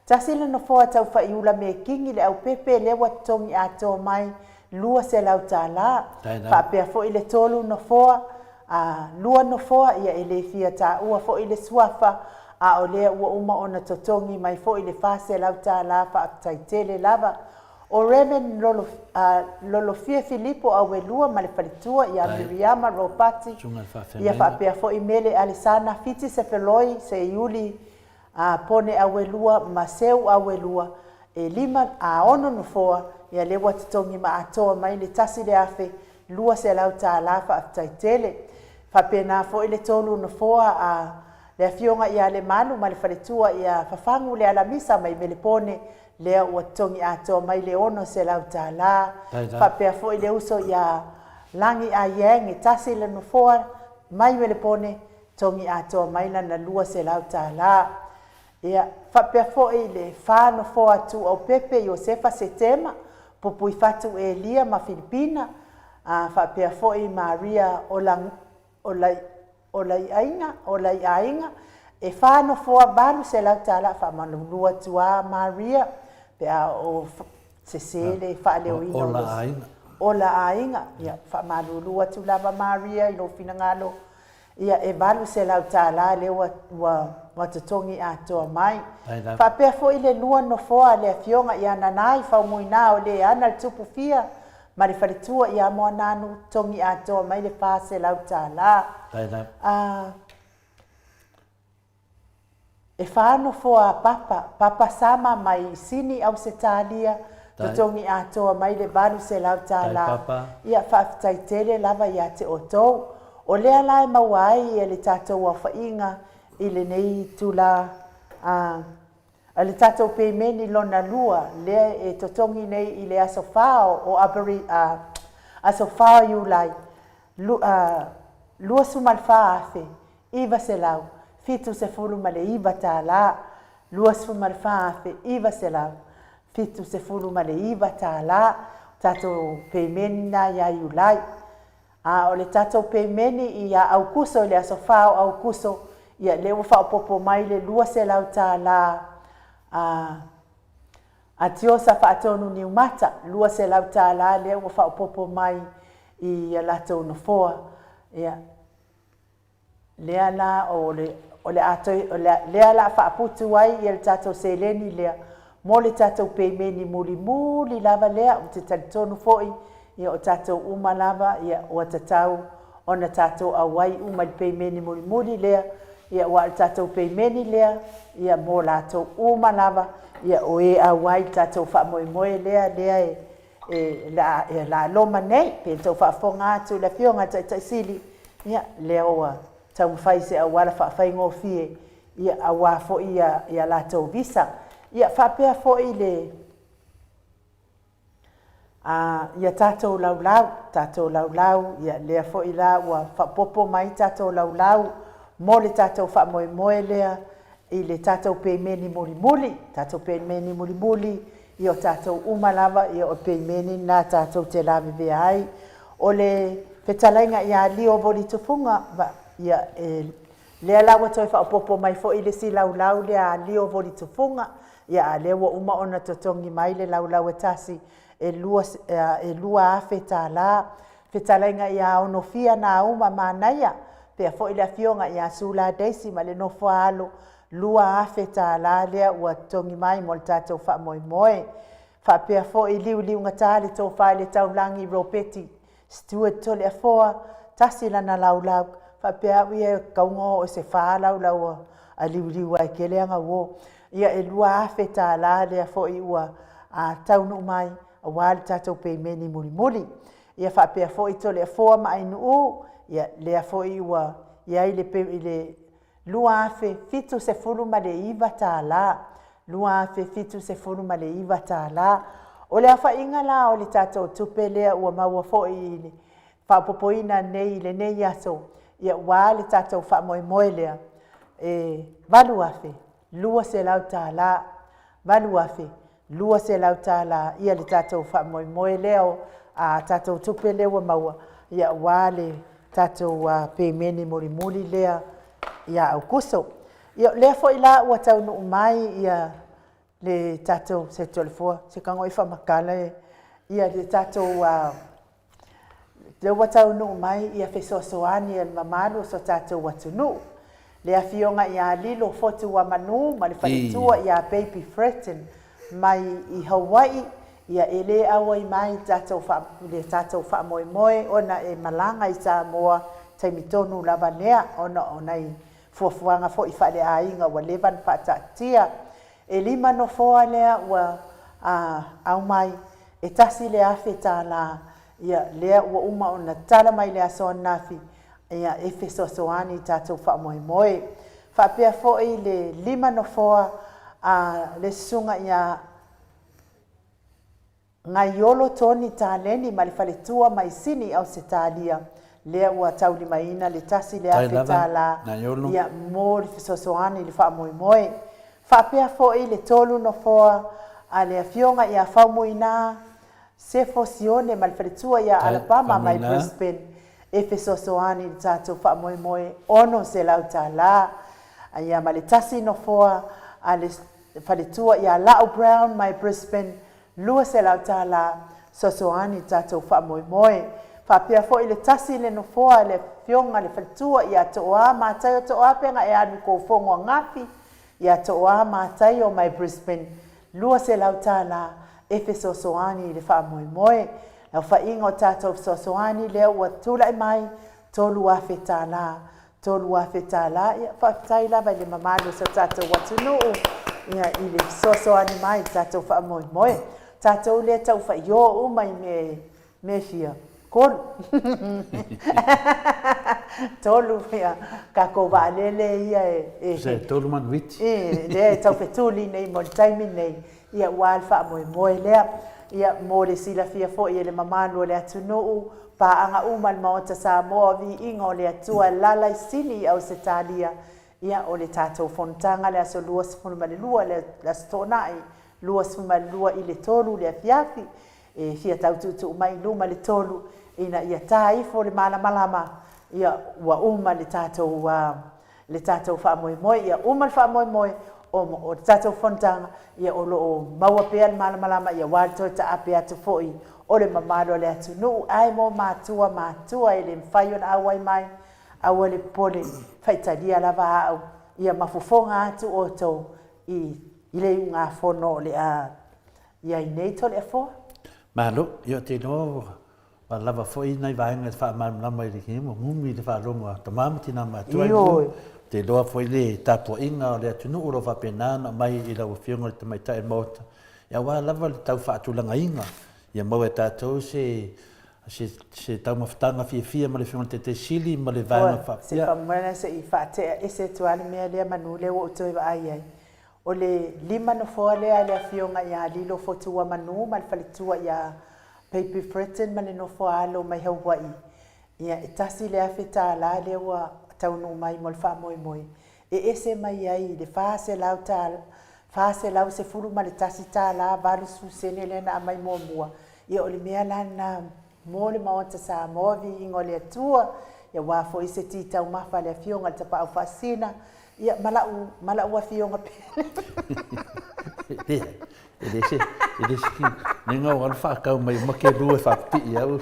Tasi le nofoa tau Faiula Mekingi le Aupepe lea ua totogi atoa mai $200. Faapea foi le tolu nofoa, a lua nofoa ia e le fia taua foi le suafa a o lea ua uma ona totogi mai foi le $400 faafetai tele lava. O Reven Lolofia Filipo Auelua ma le faletua ia Miriama Ropati ia faapea foi Mele Alesana Fiti Sefeloi Seiuli. a Pone Auelua ma Seu Auelua, e 5 a 6 nofoa, ia lea ua totogi ma atoa mai le $1,200. Faafetai tele. Faapena foi le 3 nofoa a le Afioga ia Lemalu ma le faletua ia Fafagu le Alamisa mai Melepone, lea ua totogi atoa mai le $600. Faapea foi le uso ia Lagi Aiang, e 1 le nofoa mai Melepone, totogi atoa mai lana $200. Ia, faapea foi le 4 nofoa a Tuuaupepe Iosefa Setema, Pupuifatu Elia ma Filipina, a faapea foi Maria Olaiaiga, Olaiaiga, e 4 nofoa $800. Faamalulu atu a Maria pe a o sese le faaleoina o Ola Aiga. Ola Aiga. Ia, faamalulu atu lava Maria i lou finagalo. Ia, e $800 lea ua totogi atoa mai. Faapea foi le 2 nofoa a le Afioga ia Nanai Faumuina o le ana le Tupu Fia ma le faletua ia Moananu, totogi atoa mai le $400. E 4 nofoa a Papa, Papa Sama mai Sini Ausetalia, totogi atoa mai le $800. Ia, faafetai tele lava ia te outou. O lea la e maua ai le tatou aofaiga i lenei itula a le tatou pemeni lona lua lea e totogi nei i le aso 4 o Aberi, aso 4 o Iulai $24,979, $24,979, tatou pemeni na ia Iulai. A o le tatou pemeni ia Aukuso i le aso 4 o Aukuso, ia lea ua faaopoopo mai le $200 a Tiosa Faatonu Niumata, $200 lea ua faaopoopo mai i a latou nofoa. Ia, lea la o le o le a toe o le lea la faaputu ai ia le tatou seleni lea mo le tatou pemeni mulimuli lava lea. Ou te talitonu foi ia o tatou uma lava ia ua tatau ona tatou auai uma i le pemeni mulimuli lea, ia ua o le tatou pemeni lea ia mo latou uma lava ia o e auai i le tatou faamoemoe lea lea e e la e la loma nei pe tou faafofoga atu i le Afioga i le Taitaisili, ia lea ua taumafai se auala faafaigofie ia aua foi ia latou visa. Ia faapea foi le a ia tatou laulau, tatou laulau, ia lea foi la ua faaopoopo mai tatou laulau mo le tatou faamoemoe lea i le tatou pemeni mulimuli, tatou pemeni mulimuli, ia o tatou uma lava, ia o pemeni na tatou te lavevea ai. O le fetalaiga ia Lio Volitufuga, ia e, lea la ua toe faaopoopo mai foi le isi laulau lea a Lio Volitufuga, ia a lea ua uma ona totogi mai le laulau e tasi e $2,000. Fetalaiga ia Onofia Nauma Manaia, pea foi le Afioga ia Sula Daisy ma le nofo a alo, $2,000 lea ua totogi mai mo le tatou faamoemoe. Faapea foi Liuliugata le tofa i le taulagi Ropeti Stewart Toleafoa, 1 lana laulau, faapea au ia e kauga o se 4 laulau a Liuliu ai kele anga uo. Ia e $2,000 lea foi ua taunuu mai aua le tatou pemeni mulimuli. Ia faapea foi Toleafoa ma Ainuu, ia lea foi ua iai le $2,079, $2,079. O le aofaiga la o le tatou tupe lea ua maua foi i le faaopoopoina nei i lenei aso, ia ua le tatou faamoemoe lea e $8,200, $8,200 ia le tatou faamoemoe lea o a tatou tupe lea ua maua, ia ua le tatou pemeni mulimuli lea ia Aukuso. Ia lea foi la ua taunuu mai ia le tatou se tolefoa se kago i faamakala ia le tatou lea ua taunuu mai ia fesoasoani a le mamalu o so tatou atunuu. Le Afioga ia Lilo Fotuamanu ma le faletua ia Baby Fretton mai i Hawaii, ia e le auai mai tatou le tatou faamoemoe ona e malaga i Samoa taimi tonu lava lea ona o nai fuafuaga foi faaleaiga ua leva ona faataatia. E lima nofoa lea ua aumai, e $1,000, ia, lea ua uma ona tala mai i le aso ananafi, ia, e fesoasoani i tatou faamoemoe. Faapea foi le lima nofoa a le susuga ia Gaiolo Toni Taleni ma le faletua mai Sini Ausetalia, lea ua taulimaina le $1,000 ia mo le fesoasoani i le faamoemoe. Faapea foi le tolu nofoa a le Afioga ia Faumuina Sefo Sione ma le faletua ia Alabama mai Brisbane e fesoasoani i le tatou faamoemoe $600. Ia ma le tasi nofoa a le faletua ia La'u Brown mai Brisbane $200 fesoasoani i le tatou faamoemoe. Faapea foi le tasi le nofoa a le Afioga le faletua ia Tooa Mataio Tooa pe na e alu i Kofogo Agafi ia Tooa Mataio mai Brisbane $200 e fesoasoani i le faamoemoe. Le aofaiga o tatou fesoasoani lea ua tulai mai $3,000. $3,000. Ia, faafetai lava i le mamalu o si o tatou atunuu ia, i le fesoasoani mai i le tatou faamoemoe. Tatou lea tau faio uma i mea mea fia tolu. Tolu ia tatou vaalele ia e Se tolu manuiti. E, lea e tau fetuli nei mo le taimi nei, ia ua le faamoemoe lea. Ia mo le silafia foi e le mamalu o le atunuu, paaga uma a le Maota Samoa o Viiga o le Atua e lala i Sini i Ausetalia, ia o le tatou fonotaga le aso 22 le aso Toonai 22 i le 3 le afiafi, e fia tau tuutuu mai i luma le 3 ina ia ta ifo le malamalama, ia ua uma le tatou le tatou faamoemoe, ia uma le faamoemoe o, o le tatou fonotaga, ia o lo o maua pea le malamalama, ia aua le toe taape atu foi o le mamalu o le atunuu. Ae mo matua matua e le mafai ona auai mai, aua le popole, faitalia lava au, ia mafofoga atu outou i, i le iugafono o le a i ai nei Toleafoa. Malo, ia ou te iloa ua lava foi nai vaega e faamalamalama i le ua gumi le faalogo a tama ma tina matua i Ioe. Te iloa foi le tapuaiga o le atunuu o lo o faapena ona aumai i lau Afioga i le Tamaitai o le Maota, aua lava le tau faatulagaina ia maua e tatou se se se taumafataga fiafia ma le Afioga i le Taitai Sili ma le vaega fa Se faamoemoe se i faatea ese atu lava le mea lea manu lea ua ou toe vaai ai. O le lima nofoa lea a le Afioga ia Lilo Fotuamanu ma le faletua ia Baby Fretton ma le nofo a alo mai Hawaii. Ia, e $1,000 lea ua taunuu mai mo le faamoemoe e ese mai ai i le $400, $411.80 lea na aumai muamua. Ia, o le mea la lena mo le Maota Samoa, viiga o le Atua, ia aua foi se ti taumafa a le Afioga i le Tapaau Faasisina, Ia, ma la'u, ma la'u afioga pele. Leai, e le se, e le se ki, ne ngau alu whaakau mai uma ke lua e whakapii au.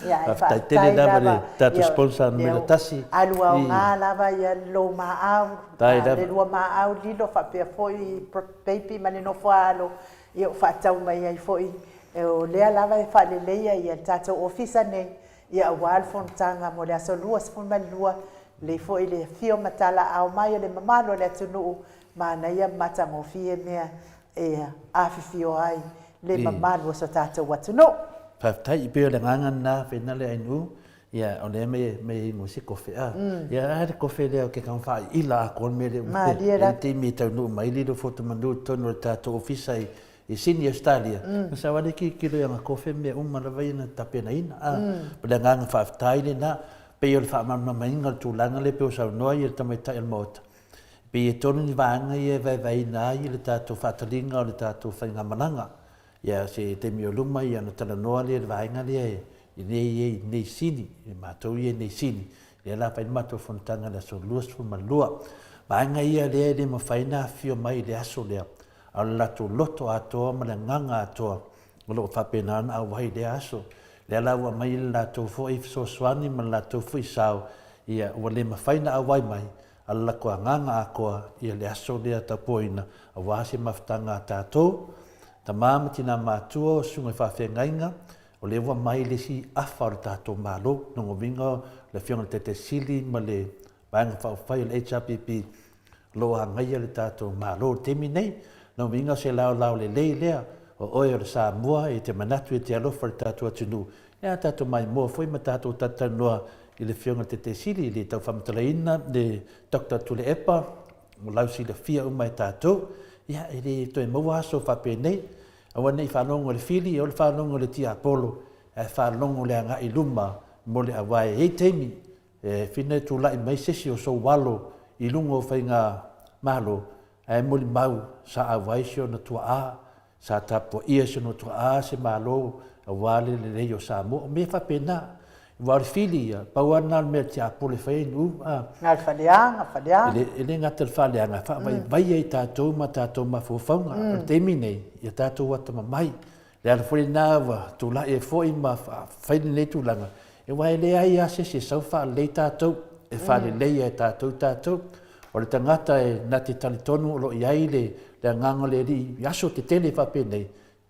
Ia, e Faafetai tele lava le tatou sponsor numera tasi. Alu aoga lava ia lou maau, Tai lava. le lua maau lilo faapea foi baby ma le nofo a alo, ia o faatau mai ai foi, o lea lava e faaleleia ia le tatou ofisa nei, Ia aua le fonotaga mo le aso 22, lelei foi le afio ma talaaao mai o le mamalu o le atunuu, manaia ma matagofie mea e afifio ai le mamalu o so tatou atunuu. Faafetai, e pei o le agaga lena fena le ainu, ia o lea me me ingo se kofe a. Ia a le kofe lea o ke kanga whaaiila a koa le mea lea. Malie la. E taimi e taunuu mai lilo fotu manu tonu o le tatou ofisa i i Sydney, Australia, na savali ki kilo i anga kofe mea uma lava ia na tapenaina. A, o le agaga faafetai lena, pei o le faamalamalamaina o le tulaga lea pei ua saunoa ia le tamaitai o le Maota, pei e tolu ni vaega ia e vaevaeina ai le tatou faataliga o le tatou faigamalaga. Ia se taimi o luma ia ona talanoa lea i le vaega lea i nei i nei Sini, i matou ia i nei Sini, lea la fai le matou fonotaga i le aso 22. Vaega ia lea e le mafai ona afifio mai i le aso lea, a o le latou loto atoa ma le agaga atoa o lo o faapena ona auai i lea aso. Lea la ua aumai le latou foi fesoasoani ma le latou foi sao, ia, ua le mafai ona auai mai, a o le latou agaga atoa ia le aso lea taupoina aua se mafutaga a tatou, tama ma tina matua o susuga i faafeagaiga, o lea ua aumai le isi afa o le tatou Malo, lona uiga o le Afioga i le Taitai Sili ma le. Vaega Faaupufai o le HRPP o lo o agaia le tatou Malo i le taimi nei. Lona uiga o se laolao lelei lea o oe o le Samoa e te manatu e te alofa i le tatou atunuu, ia a tatou maimoa foi ma tatou talatalanoa i le Afioga i le Taitai Sili, e le tau faamatalaina le Doctor Tuilaepa, ua lausilafia uma e tatou, ia e le toe maua aso faapenei. Aua ne i faalogo i le fili, aua le faalogo i le tiapolo, ae faalogo i le agai i luma mo le aua e i ai taimi e fina e tulai mai se isi o sou alo i luga o faiga malo, ae molimau sa auai si ona tuaa, sa tapuaia si ona tuaa se Malo aua le lelei o Samoa. O mea faapena. Aua o le fili ia, pau lava lena o le mea tiapolo e fai ai nuu. Na o le faaleaga, faaleaga. E le gata i le faaleaga, e faavaivai ai tatou ma tatou mafaufauga. O le taimi nei, ia tatou atamamai. Le ala foi lena ua tulai ai foi ma fai lenei tulaga, aua e leai lava se isi e sau faalelei tatou, e faaleleia e tatou tatou. O le tagata e na te talitonu o lo o i ai le agaga o le Alii i aso tetele faapenei,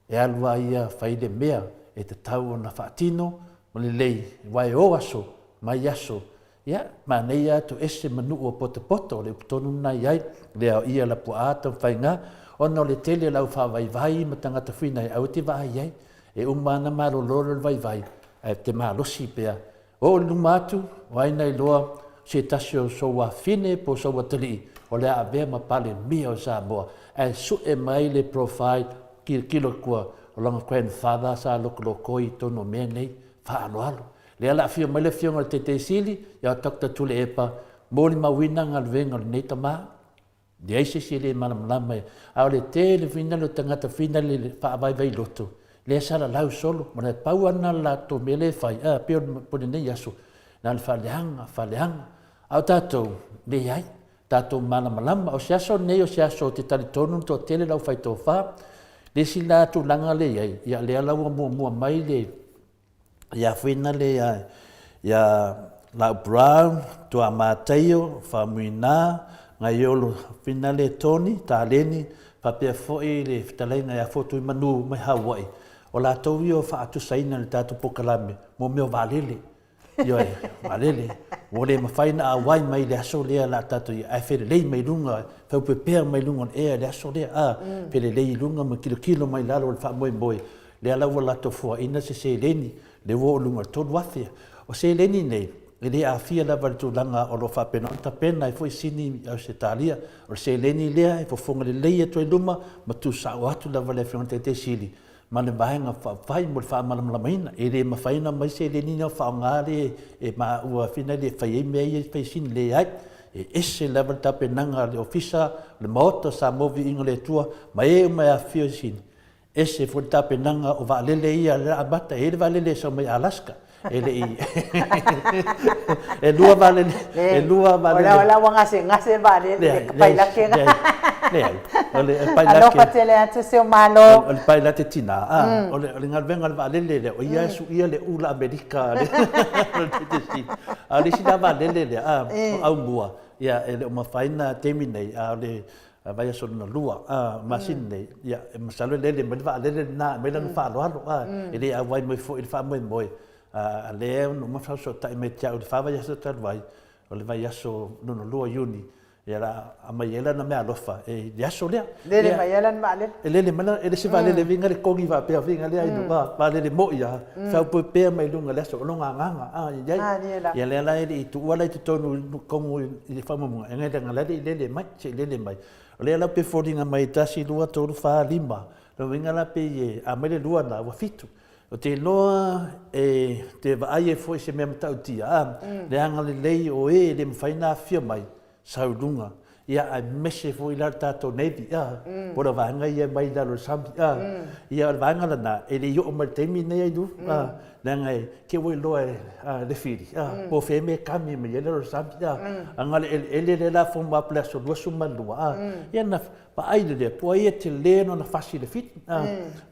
e alu lava ia fai le mea e tatau ona faatino ma lelei, aua e o aso, mai aso, ia, manaia lava toese ma nuu o potopoto, o le upu tonu lena e i ai, le aoia lapuaa taumafaiga, ona o le tele o le au faavaivai ma tagata fuina e aua te vaai i ai. E uma lava ona malolo le vaivai, ae te malosi pea. Oo i luma atu, o ai na iloa se tasi o sou afine po o sou atalii o le a avea ma Palemia o Samoa, ae sue mai le profile, tilotilo i tua, o lona grandfather sa lokolokoi i totonu o mea nei, faaaloalo. Lea la afio mai le afioga i le Taitaisili ia Doctor Tuilaepa, molimauina galuega o lenei tama. Leai se isi e le malamalama, a o le tele foi o tagata foi le faavaivai loto, lea sa lalau solo, ma le pau lava lena o le latou mea lea e fai, a, pei o lenei aso, na o le faaleaga, faaleaga. A o tatou, leai, tatou malamalama. O se aso lenei o se aso ou te talitonu e toatele le aufaitofa. Le isi la tulaga lea e i ai, ia lea la ua muamua mai le ia foi na le ia Lau Brown, Tuamataio, Faumuina, Gaiolo foi na le Tony, Taleni, faapea foi le fetalaiga ia Fotuimanu mai Hawaii. O latou ia o faatusaina le tatou polokalame mo mea o vaalele. Ioe, vaalele. Ua le mafai ona auai mai i le aso lea la tatou i ai, ae felelei mai luga, faupeapea mai luga o le ea i le aso lea, a, felelei i luga ma tilotilo mai lalo o le faamoemoe, lea la ua latou foaina se seleni, lea ua oo i luga o le 3,000. O seleni nei, e le aafia lava i le tulaga o lo o faapena ona tapena ai foi Sini i Ausetalia. O le seleni lea e fofoga lelei atu ai i luma ma tuusao atu lava i le Afioga i le Taitai Sili ma le Vaega Faaupufai mo le faamalamalamaina. E le mafai ona aumai seleni na faaaoga le e maua finale e fai ai mea ia e fai Sini, leai. E ese lava le tapenaga a le Ofisa, le Maota o Samoa Viiga o le Atua ma e uma e afifio i Sini. Ese foi le tapenaga o vaalele ia lea amata, e i ai le vaalele e sau mai Alaska, e le i e lua vaalele, e lua vaalele. O la ua gasegase le vaalele, le pailate. Leai, leai, o le pailate. Alofa tele atu si o Malo. O le pailate tina, a, o le galuega a le vaalele lea, o ia e suia le ula Amerika a le A o le isi la vaalele lea, a, o Aumua, ia, e le o mafai na taimi nei, a o le vaiaso lona lua, a, masina nei, ia, e masalo e lele mai le vaalele lena e aumai lana faaaloalo, a, e le auai mai foi i le faamoemoe, a, lea na uma faafesootai mai ia te au i le fa vaiaso talu ai, o le vaiaso lona lua o Iuni, ia la aumai ai lana meaalofa i le aso lea. Lele mai ai lana vaalele. E lele mai lana, e le se vaalele viga le kogi faapea viga lea i luga, vaalele moi lava, faaopeopea mai luga i le aso, o lona agaga, a, e i ai. Ia lea la e le i tuua la i totonu kogu i le faamaumauga, e leaga la e le i lele mai, se i lele mai. O lea la pei e foliga mai 1, 2, 3, 4, 5, lona uiga la pei e a aumai le 2 lena ua 7. Ou te iloa e te vaai ai foi i se mea matautia, a, le agalelei o e e le mafai ona afifio mai, sau i luga, ia aemaise foi la le tatou Navy, a, po o le vaega ia e mai lalo i le sami, a, ia o le vaega lena, e le i oo mai i le taimi lenei Ailu, a, leaga e te ua iloa e le fili, a, po o fea mea e kami mai ai lalo o le sami, a, a na o le eleele lea la fomu atu i le aso 22, a, ia na vaai lelei, po o ai e tele lona fasi i le fili, a,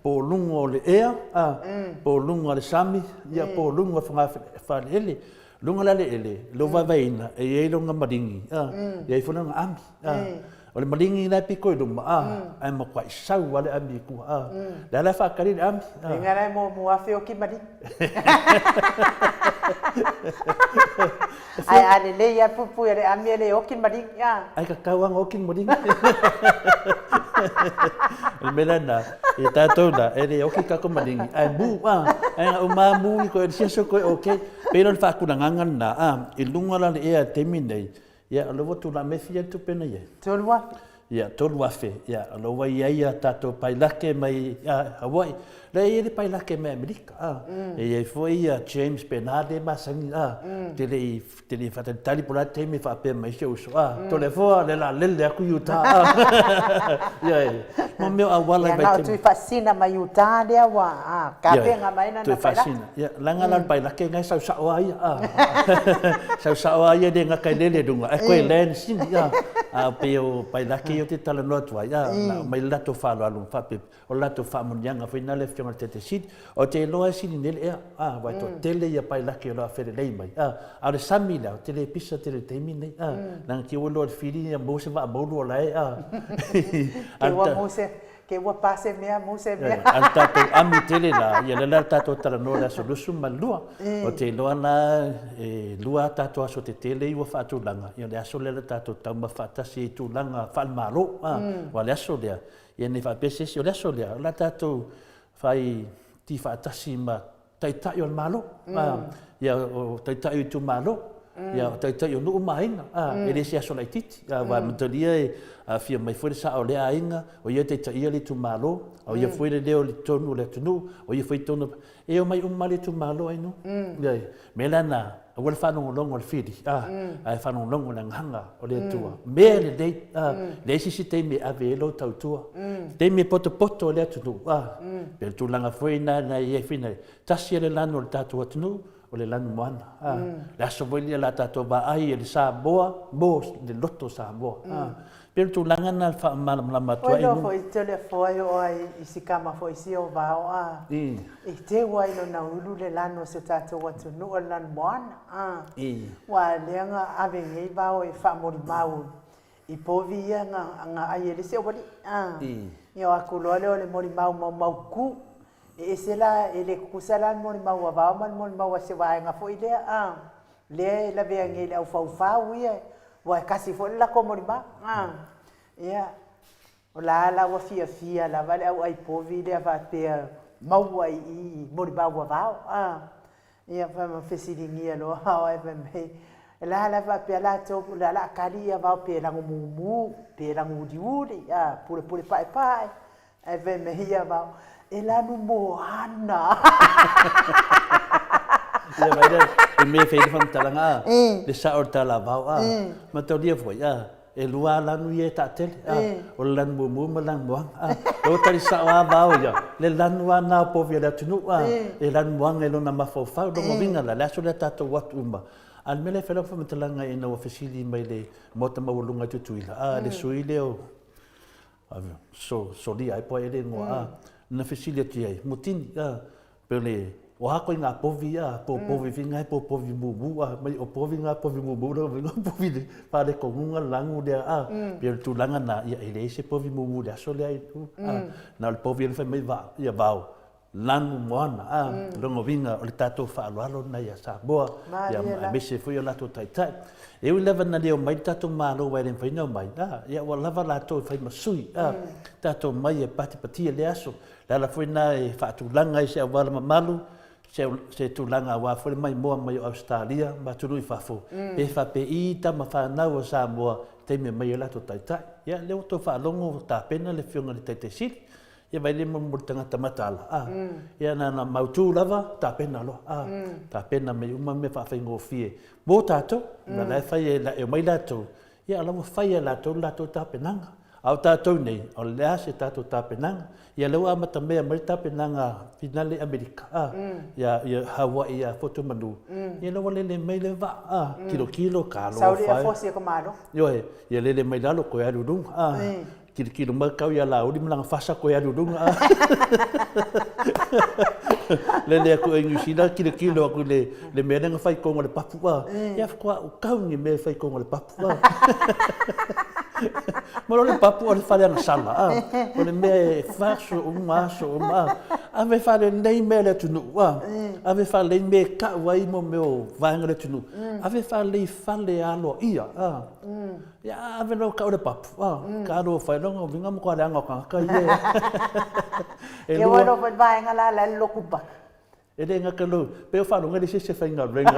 po o luga o le ea, a, po o luga o le sami, ia po o luga o le fogafaleele. Luga la le ele, lou vaevaeina, e i ai lona maligi, a, e i ai foi lona ami, a. O le maligi la e pito i luma, a, ae matuai sau lava le ami i tua, a. Lea la e faatali le ami, a. Inga la e muamua feoki maligi. Ae a lelei lava le puipui a le ami e le oki le maligi, a. Ae tatau lava ona oki le maligi. O le mea la lena, ia tatou la, e le oki tatou maligi, ae mu, a. Ae na uma lava mu i toe le isi aso toe okay. Pei la o le faatulagaga lena, a, i luga la o le ea i le taimi lenei, Ia, o lea ua tulai mai fia le tupe na i ai? 3,000. Ia, 3,000. Ia, o lea ua i ai a tatou pailake mai Hawaii. Lea e i ai le pailake mai Amerika, a. E i ai foi ia James Bernard lea e masani, a. Te le i, te le i faatalitali po o le a le taimi e faapea mai ai si ou uso, a. Toleafoa, o lea o le a lele atu i Utah, a. Ioe, mo mea o auala i vaitaimi. Ia, na o Tuifaasisina mai Utah lea ua, a, tapena mai lana pailake. Tuifaasisina. Ia, leaga la le pailake na e sau sao lava ia, a. Sau sao lava ia e le gata i lele i luga, ae toe land sini, a. A pei o pailake ia ou te talanoa atu ai, a, na aumai le latou faaaloalo ma faapea, o le latou faamanuiaga foi lena le Afioga i le Taitaifono Sili. Ou te iloa e sili nei le ea, a, aua e toatele ia pailake o lo o felelei mai, a. A o le sami la, ou te le pisa tele i le taimi lenei, a. Leaga te i ua iloa e le fili ia maua se vaa moulu o la e, a. Te ua maua se Ke ua pa se mea, mu se mea. A le tatou ami tele la, ia lea la le tatou talanoa i le aso 22. Ou te iloa la e lua a tatou aso tetele ia ua faatulaga, ia o le aso lea le tatou taumafa faatasi i tulaga faale-Malo. Aua o le aso lea, ia ne i faapea se isi, o le aso lea, o le a tatou fai ti faatasi ma Taitai o le Malo, ia o Taitai o itumalo, ia o Taitai o nuu ma aiga, e le se aso laitiiti, aua e matalia e aafia mai foi le sao o lea aiga, o ia e taitaia le itumalo, a o ia foi le leo i totonu o le atunuu, o ia foi totonu, e omai uma lava le itumalo ai nuu. Ioe. O le mea la lena, aua le faalogologo i le fili, ae faalogologo i le agaga o le Atua. Mea lelei, leai se isi taimi e ave ai lou tautua. Taimi e potopoto ai le atunuu, pei o le tulaga foi lena na i ai foi na, tasi le lanu o le tatou atunuu, o le lanu moana. Le aso foi lea o le a tatou vaai i le Samoa mo le loto Samoa. Pei o le tulaga lena e faamalamalama atu ai. Ua iloa foi Toleafoa e oo ai i si kama foi i si ou vao a e teu ai lona ulu le lanu o si o tatou atunuu o le lanu moana a ua lea na ave nei vao e faamolimau i povi ia na ai e le isi aualii a ia o atu loa lea o le molimau maumautu e ese la e le tutusa la le molimau a vao ma le molimau a se vaega foi lea a lea e lavea nei i le aufaufau ia, ua e tasi foi le latou molimau. Ia, o la la ua fiafia lava le auai povi lea faapea maua i i molimau a vao. Ia, fai ma fesiligia loa vao ae fai mai, e la la faapea latou o le a o le a kali ia vao pe lago mumu, pe lago uliuli, pulepule paepae. Ae fai mai ia vao, e lanu moana. Ia vai lea, i mea e fai ai le faamatalaga a, le sao o le tala a vao a, mataulia foi a, e lua lava lanu ia e taatele a, o le lanu mumu ma le lanu moana a. Lea ua tali sao lava vao ia, le lanu lava lena o povi a le atunuu a, e lanu moana i lona mafaufau, lona uiga la, le aso lea tatou o atu uma. A o le mea lea e fai lau faamatalaga ina ua fesili mai le Maota Maualuga i Tutuila a, le sui lea o solia ai po ai le igoa a na fesili atu i ai mutini a pe le o a koe ngā povi a po povi fi ngai po povi mumu a mai o povi ngā povi mumu la mai povi le pa le kongunga langu lea a pe le tulaga na ia e leai se povi mumu le aso lea a na o le povi le fai mai va ia vao lanu moana, a, lona uiga o le tatou faaaloalo lena ia Samoa, ia, aemaise foi o latou taitai. E ui lava ina le omai le tatou Malo aua e le mafai ona omai, a, ia ua lava latou e fai ma sui, a, tatou omai e patipatia lea aso. Le ala foi lena e faatulaga ai se auala mamalu, se, se tulaga aua foi le maimoa mai o Ausetalia ma atunuu i fafo, pe faapei tama fanau a Samoa i taimi e omai ai latou taitai. Ia, lea ua outou faalogo ua tapena le Afioga i le Taitai Sili, Ia vai le mo le tagata mataala, a. Ia na na mautu lava, tapena loa, a. Tapena mai uma mea faafaigofie mo tatou, na la e fai e e omai latou, ia o la ua fai e latou le latou tapenaga. A o tatou nei, o le a se tatou tapenaga? Ia lea ua amatamea mai le tapenaga finale i Amerika, a, ia ia Hawaii ia Fotu Manu, ia lea ua lele mai le vaa, a, tilotilo, talofa e. Sau le afosi e ka malo. Ioe, ia lele mai lalo toe alu i luga, a. Tilotilo mai kau ia Laauli ma lana fasa koe alu i luga a. Lele atu e Niu Sila tilotilo atu i le, le mea lea na fai i totonu o le papu a. Ia faatoa ou kau ni mea e fai i totonu o le papu a. Ma o le papu o le fale agasala, a. O le mea e faso uma aso uma, a. Ave faalelei mea i le atunuu, a. Ave faalelei mea e tau ai mo mea o vaega o le atunuu. Ave faalelei i fale aloaia, a. Ia, a ave loa tau le papu, a. Talofa e, lona uiga matua leaga o tagata ia. E lua. Ia ua iloa foi le vaega la la e le lotu paka. E le gata lo, pei o faalogo ai le isi e faigaluega.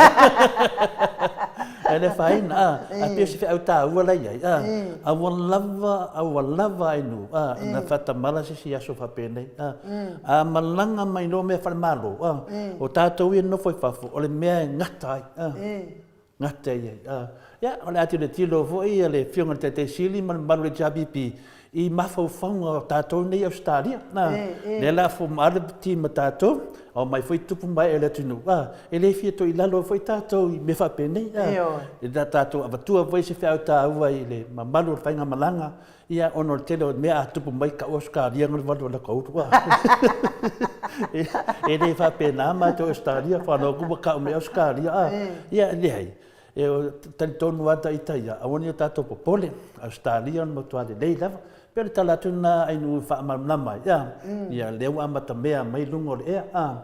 Ae le afaina, a, a pei o se feau taua la i ai, a, a ua lava, a ua lava ai nuu, a, na faatamala se isi aso faapenei, a, a malaga mai loa mea faale-Malo, a, o tatou ia e nonofo i fafo, o le mea e gata ai, a. Gata i ai. Ia, o le a tilotilo foi le Afioga i le Taitai Sili ma le mamalu o le HRPP i mafaufauga o tatou nei i Ausetalia. Lea o le a fomai le team a tatou, omai foi tupu ma ee o le atunuu, e le fia toilalo foi tatou i mea faapenei. E le tatou avatua foi se feau taua i le mamalu o le faigamalaga, Ia, ona o le tele o mea a tupu mai tau Ausetalia na alu alu a ulu a. E le faapena matou Ausetalia, whanau atu ua tau mai Ausetalia a. Ia, leai, e talitonu lava ta ita ia, aua ne i o tatou popole, Ausetalia o le matua lelei lava. Pei o le tala atu lena a Ainuu e faamalamalama ai, a. Ia, lea ua amatamea mai luga o le ea, a.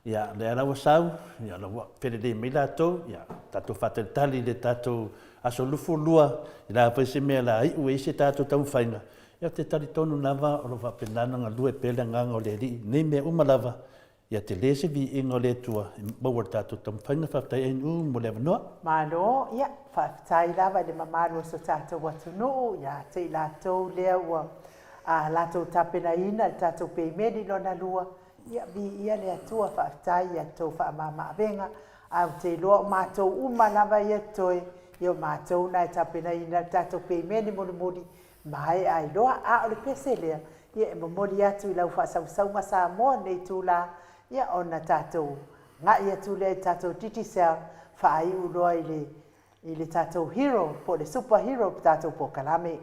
Ia, lea la ua sau, ia la ua felelei mai latou, ia, tatou faatalitali i le tatou aso 22, i le a foi se mea o le a iu ai se tatou taumafaiga, ia ou te talitonu lava o lo o faapena ona galue pea le Agaga o le Alii i nei mea uma lava, ia tele se viiga o le Atua e maua i le tatou taumafaiga. Faafetai Ainuu mo le avanoa. Malo, ia, faafetai lava i le mamalu o so tatou atunuu ia te i latou lea ua latou tapenaina le tatou pemeli lona lua, Ia, viia le Atua, faafetai ia tou faamama-avega, ae ou te iloa o matou uma lava ia totoe, ia o matou na e tapenaina le tatou pemeni mulimuli, maea ai loa. A o le pese lea, ia e momoli atu i lau faasausauga Samoa i lenei itula, ia ona tatou agai atu lea i le tatou Digicel, faaiu loa i le, i le tatou hero, po o le super hero o le tatou polokalame.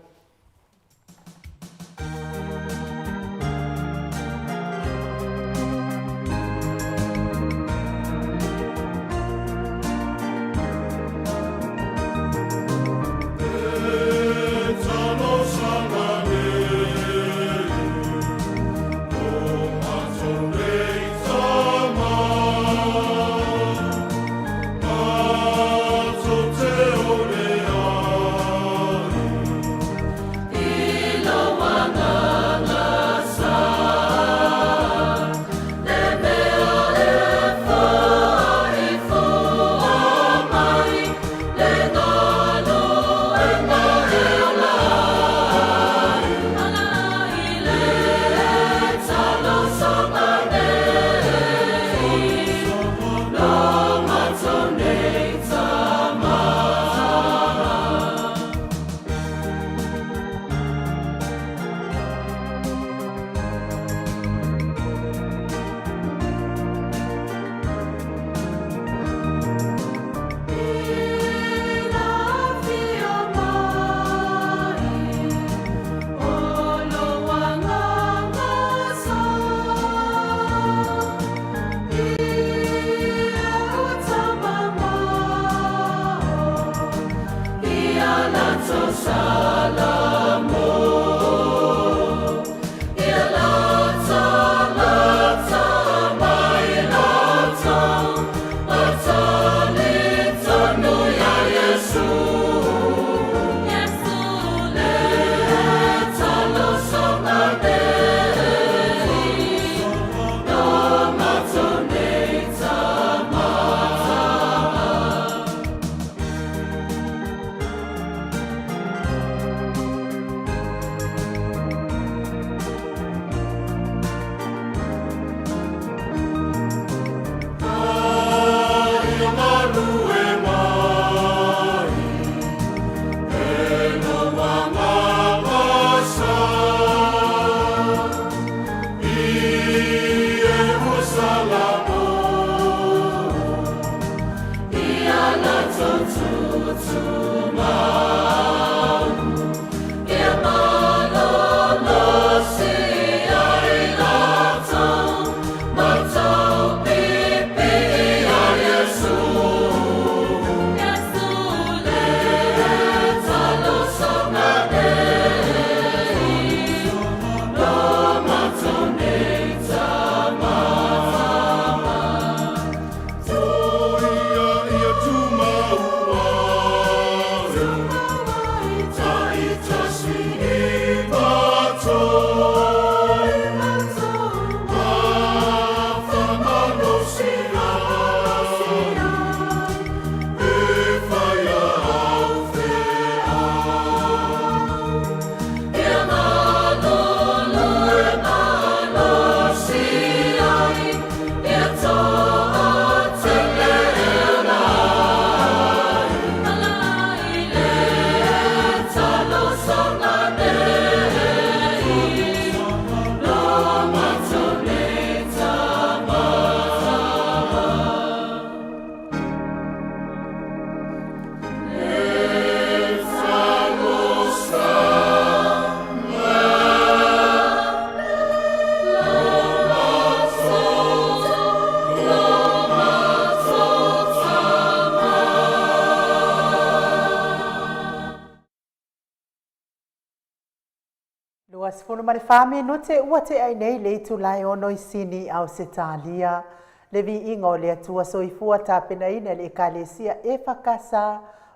14 minute ua tea ai nei le itula e ono i Sini, Ausetalia. Le viiga o le Atua Soifua tapenaina e le Ekalesia EFKS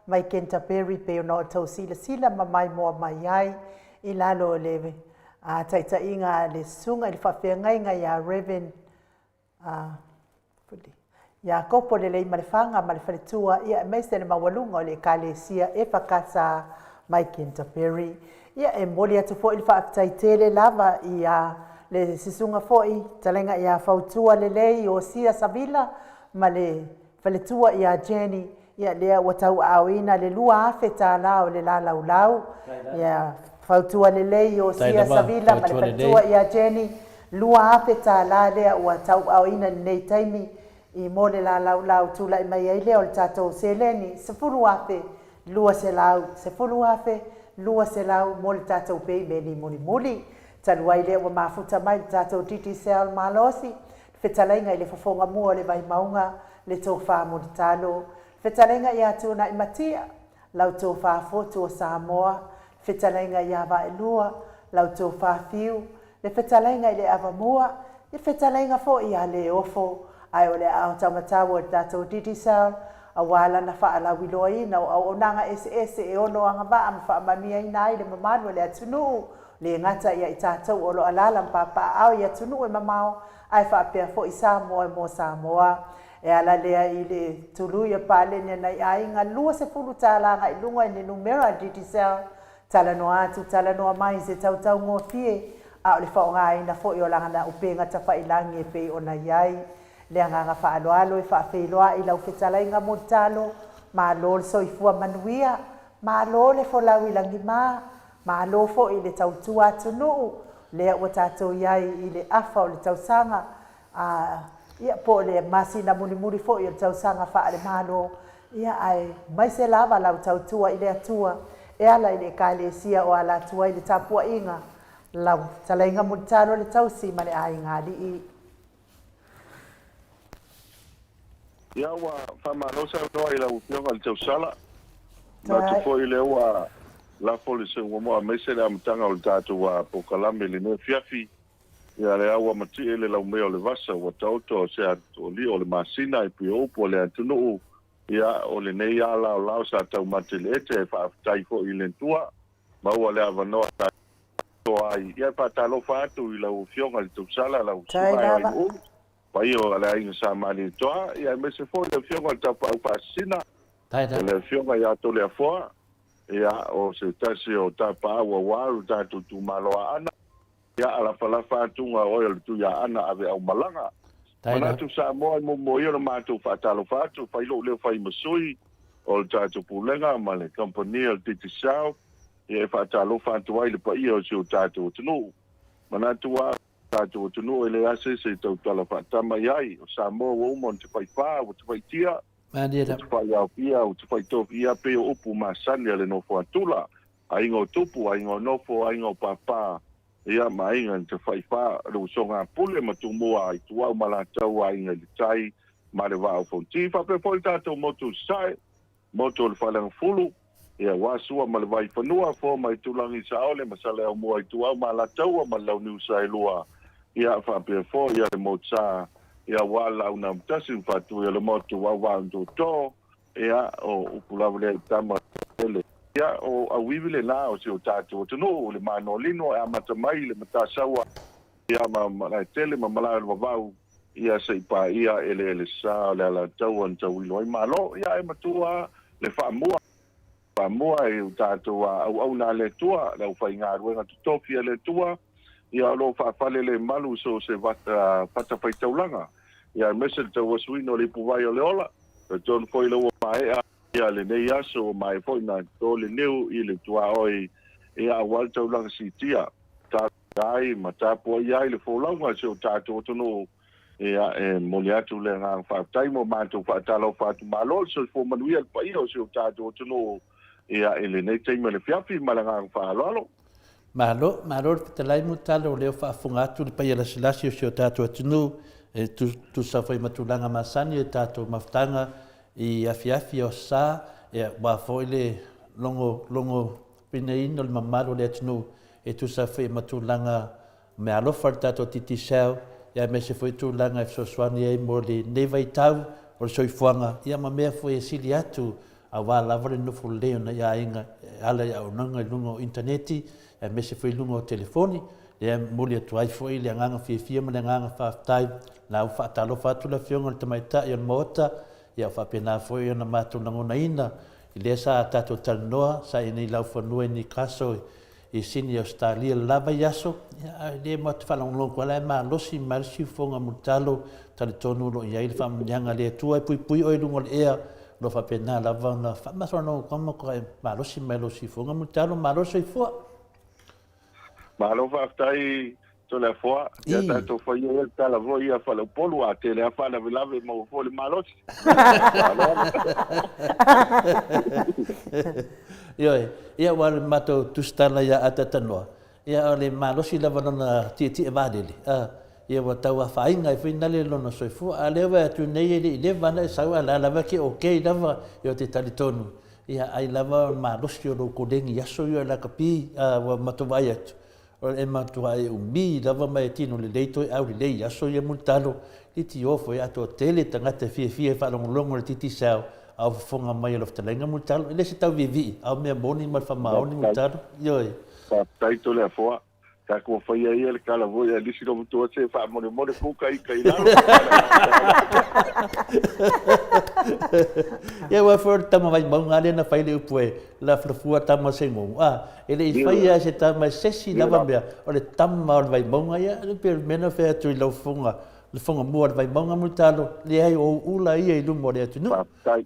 mai Canterbury pei ona outou silasila ma maimoa mai ai i lalo o le taitaiga a le Susuga i le Faafeagaiga ia Rev. Iakopo Leleimalefanga ma le faletua, ia aemaise le maualuga o le Ekalesia EFKS mai Canterbury. Ia e momoli atu foi le faafetai tele lava ia le susuga foi talaiga ia Fautua Lelei Osia Savila ma le faletua ia Jenny, ia lea ua tauaaoina le $2,000 o le lalaulau. Ia Fautua Lelei Osia Savila ma le faletua ia Jenny, $2,000 lea ua tauaaoina i lenei taimi i mo le lalaulau tulai mai ai lea o le tatou seleni $10,200, $10,200 mo le tatou peimeni mulimuli. Talu ai lea ua mafuta mai le tatou Digicel malosi, fetalaiga i le fofoga mua o le Vaimauga, le Tofa Mulitalo, fetalaiga ia Tuunai Matia, lau Tofa Fotu o Samoa, fetalaiga ia Vaelua, lau Tofa Fiu, le fetalaiga i le Avamua, le fetalaiga foi ia Leofo, ae o le aao taumatau o le tatou Digicel, aua lana faalauiloaina o auaunaga eseese e ono agavaa ma faamanuiaina ai le mamalu o le atunuu, le gata ia i tatou o lo o alaala ma papaaao i atunuu e mamao, ae faapea foi Samoa mo Samoa. E ala lea i le tului o paleni a nai aiga $20 agai luga i le numera a Digicel, talanoa atu talanoa mai i se tautaugofie, a o le faaaogaina foi o lana upega tafailagi e pei ona i ai le agaga faaaloalo e faafeiloai lau fetalaiga Mulitalo, malo le soifua manuia, malo le folau i lagima, malo foi i le tautua atunuu, lea ua tatou i ai i le afa o le tausaga, a, ia, po o le masina mulimuli foi o le tausaga faale-Malo, ia, ae maise lava lau tautua i le Atua e ala i le Ekalesia o ala atu ai le tapuaiga, lau fetalaiga Mulitalo le tausi ma le aiga alii. Ia ua faamalo saunoa i lau Afioga i le Tausala. Manatu foi lea ua lafo le seuga aemaise le amataga o le tatou polokalame i lenei afiafi. Ia lea ua matie le laumea o le vasa ua taoto o se atoalio o le masina e pei o upu a le atunuu. Ia o lenei a laolao sa taumate le ete ae faafetai foi i le Atua maua le avanoa sa toa ai. Ia e faatalofa atu i lau Afioga i le Tausala lau Susuga e Ainuulu, paia o le Aiga Sa Malietoa, ia aemaise foi le Afioga i le Tapaau Faasisina, o le Afioga ia Toleafoa, ia o se tasi o tapaau aua lo tatou itumalo Aana. Ia alafalafa atuga oe o le Tuiaana ave au malaga. Manatu Samoa e muamua ia ona matou faatalofa atu, fai lou leo fai ma sui o le tatou Pulega ma le Kamupani o le Digicel, ia e faatalofa atu ai i le paia o si o tatou atunuu. Manatu a o tatou atunuu e leai lava se isi e tautala faatama i ai, o Samoa ua uma ona tafaifa, ua tafaitia, ua tafaiaofia, ua tafaitofia pei o upu masani a le nofo a tula. Aiga o Tupu, Aiga o Nofo, Aiga o Pāpā, ia, ma Aiga na Tafaifa, le usoga a Pule ma Tumua, Ituau ma Alataua, Aiga i le Tai ma le Vaa o Fonoti. Faapea foi le tatou motu i Sasae, motu o le Faleagafulu, ia, aua Sua ma le Vaifanua, Foa ma Aitulagi, Saole ma Saleaaumua, Ituau ma Alataua ma le Launiu Saelua, ia, faapea foi le Motusa, ia, aua le Laaunaamotasi ma Faatui o le Motu, Auvaantoto, Ia, o upu lava lea i tama tele. Ia, o auivi lena o si o tatou atunuu, le manolino e amata mai i le Matasaua, ia, ma Malaetele ma Malae o le Vavau, ia, se i paia eleele sa o le Alataua na tauilo ai Malo. Ia, ae matua le faamua, faamua i o tatou auauna a le Atua, le aufaigaluega totofi a le Atua, ia, o lo o faafalelemalu i so o se fatafaitaulaga, ia, aemaise le tauasuina o le ipuvai o le ola. Talitonu foi lea ua maea ia lenei aso, ua maea foi ona to le niu i le tuaoi ia aua le taulaga siitia, talosia ai ma tapuai ai le folauga a si o tatou atunuu. Ia, e momoli atu le agaga faafetai mo matou faatalofa atu. Malo le soifua manuia i le paia o si o tatou atunuu ia i lenei taimi o le afiafi ma le agaga faaaloalo. Malo, malo le fetalai Mutala o lea ua faafofoga atu le paia lasilasi o si o tatou atunuu e tusa foi ma tulaga masani o tatou mafutaga i afiafi o sa, ia, aua foi le logo, logo pineina o le mamalu o le atunuu. e tusa foi ma tulaga meaalofa a le tatou Digicel, ia aemaise foi tulaga e fesoasoani ai mo lenei vaitau o le soifuaga, ia ma mea foi e sili atu aua lava le nofo lelei o nai aiga e ala i auaunaga i luga o initaneti, aemaise foi i luga o telefoni. Lea e momoli atu ai foi le agaga fiafia ma le agaga faafetai. La ua faatalofa atu le Afioga i le Tamaitai o le Maota, ia ua faapena foi ona matou lagonaina i lea sa tatou talanoa, sa i nei laufanua i Newcastle i Sydney Ausetalia i le la vaiaso, ia ae le matou te faalogologo atu lava la e malosi mai le siufofoga mulitalo, talitonu o lo o i ai le faamanuiaga a le Atua e puipui oe i luga o le ea, o lo o faapena lava ona faamasaloalogo atu malosi mai lou siufofoga mulitalo, malo le soifua. Malo faafetai Toleafoa, ia tatou faia ia le tala foi ia Faleupolu, a tele lava faalavelave e maua foi le malosi. Ioe, ia aua o le matou tusitala ia Atatanoa, ia o le malosi lava lona tietie valele, a, ia ua tau afaina ai foi nale lona soifua, a o lea ua e atu nei e le i leva ona e sau a o la lava e te okay lava, ia ou te talitonu, ia ai lava o le malosi o lou koleni i aso ia o lakapi, a, ua matou vaai atu, O e matua e umi lava ma e tino lelei toe aulelei i aso ia mulitalo, litio foi atoa tele tagata e fiafia e faalogologo i le Digicel a o fofoga mai o lau fetalaiga mulitalo. E le se tau viivii, a o mea moni ma le faamaoni mulitalo. Ioe. Faafetai Toleafoa. Tatou faia ia le tala foi a nisi lo matua se faamolemole kuka ika i lalo. Ia aua foi o le tama Vaimauga lava lea na fai le upu e lafulafua tama se gugu. A, E le i faia e se tama e se isi lava mea, o le tama o le Vaimauga, ia, e pei o le mea na fai atu i lau fofoga, le fofoga mua o le Vaimauga Mulitalo, leai, o ou ula ia i luma o le atunuu.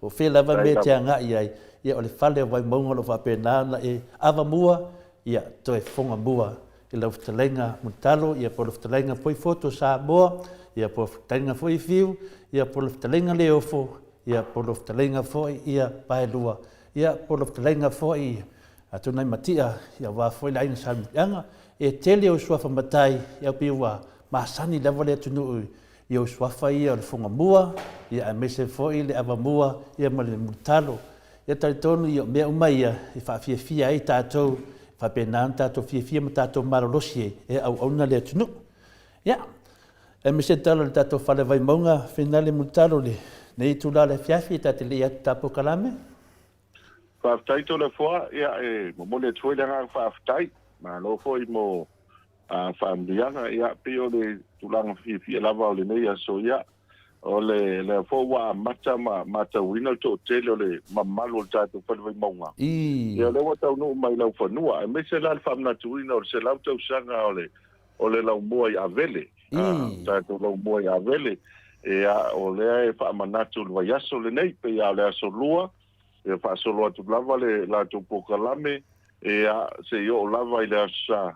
O fea lava mea e te agai ai, ia, o le fale o Vaimauga o lo o faapena ona e ava mua, ia, toe fofoga mua i lau fetalaiga Mulitalo, ia, po o lau fetalaiga foi Foto Samoa, ia, po o fetalaiga foi Fiu, ia, po o lau fetalaiga Leofo, ia, po o lau fetalaiga foi, ia, Paelua, ia, po o lau fetalaiga foi Atonu ai matia ia aua foi le aiga Salemuliaga, e tele ou suafa matai, ia pei ua masani lava le atunuu i ou suafa ia o le Fogamua, ia aemaise foi le Avamua ia ma le Mulitalo. Ia talitonu ia o mea uma ia e faafiafia ai tatou, e faapena ona tatou fiafia ma tatou malolosi ai e auauna le atunuu. Ia, aemaise le tala o le tatou fale Vaimauga, Finale Mulitalo lenei itula o le afiafi e ta te lei atu ta polokalame. Faafetai Toleafoa, ia e momoli atu foi le agaga faafetai, malo foi mo faamanuiaga, ia pei o le tulaga fiafia lava o lenei aso, ia o le lea foi ua amata ma matauina le toatele o le mamalu o le tatou Fale Vaimauga, ia o lea ua taunuu mai i laufanua, aemaise la le faamanatuina o le 100 tausaga o le o le laumua i Avele, tatou laumua i Avele, ia, o lea e faamanatu i le vaiaso lenei, pei lava o le aso Lua, ia faasolo atu lava le latou polokalame, ia, seia oo lava i le Aso Sa,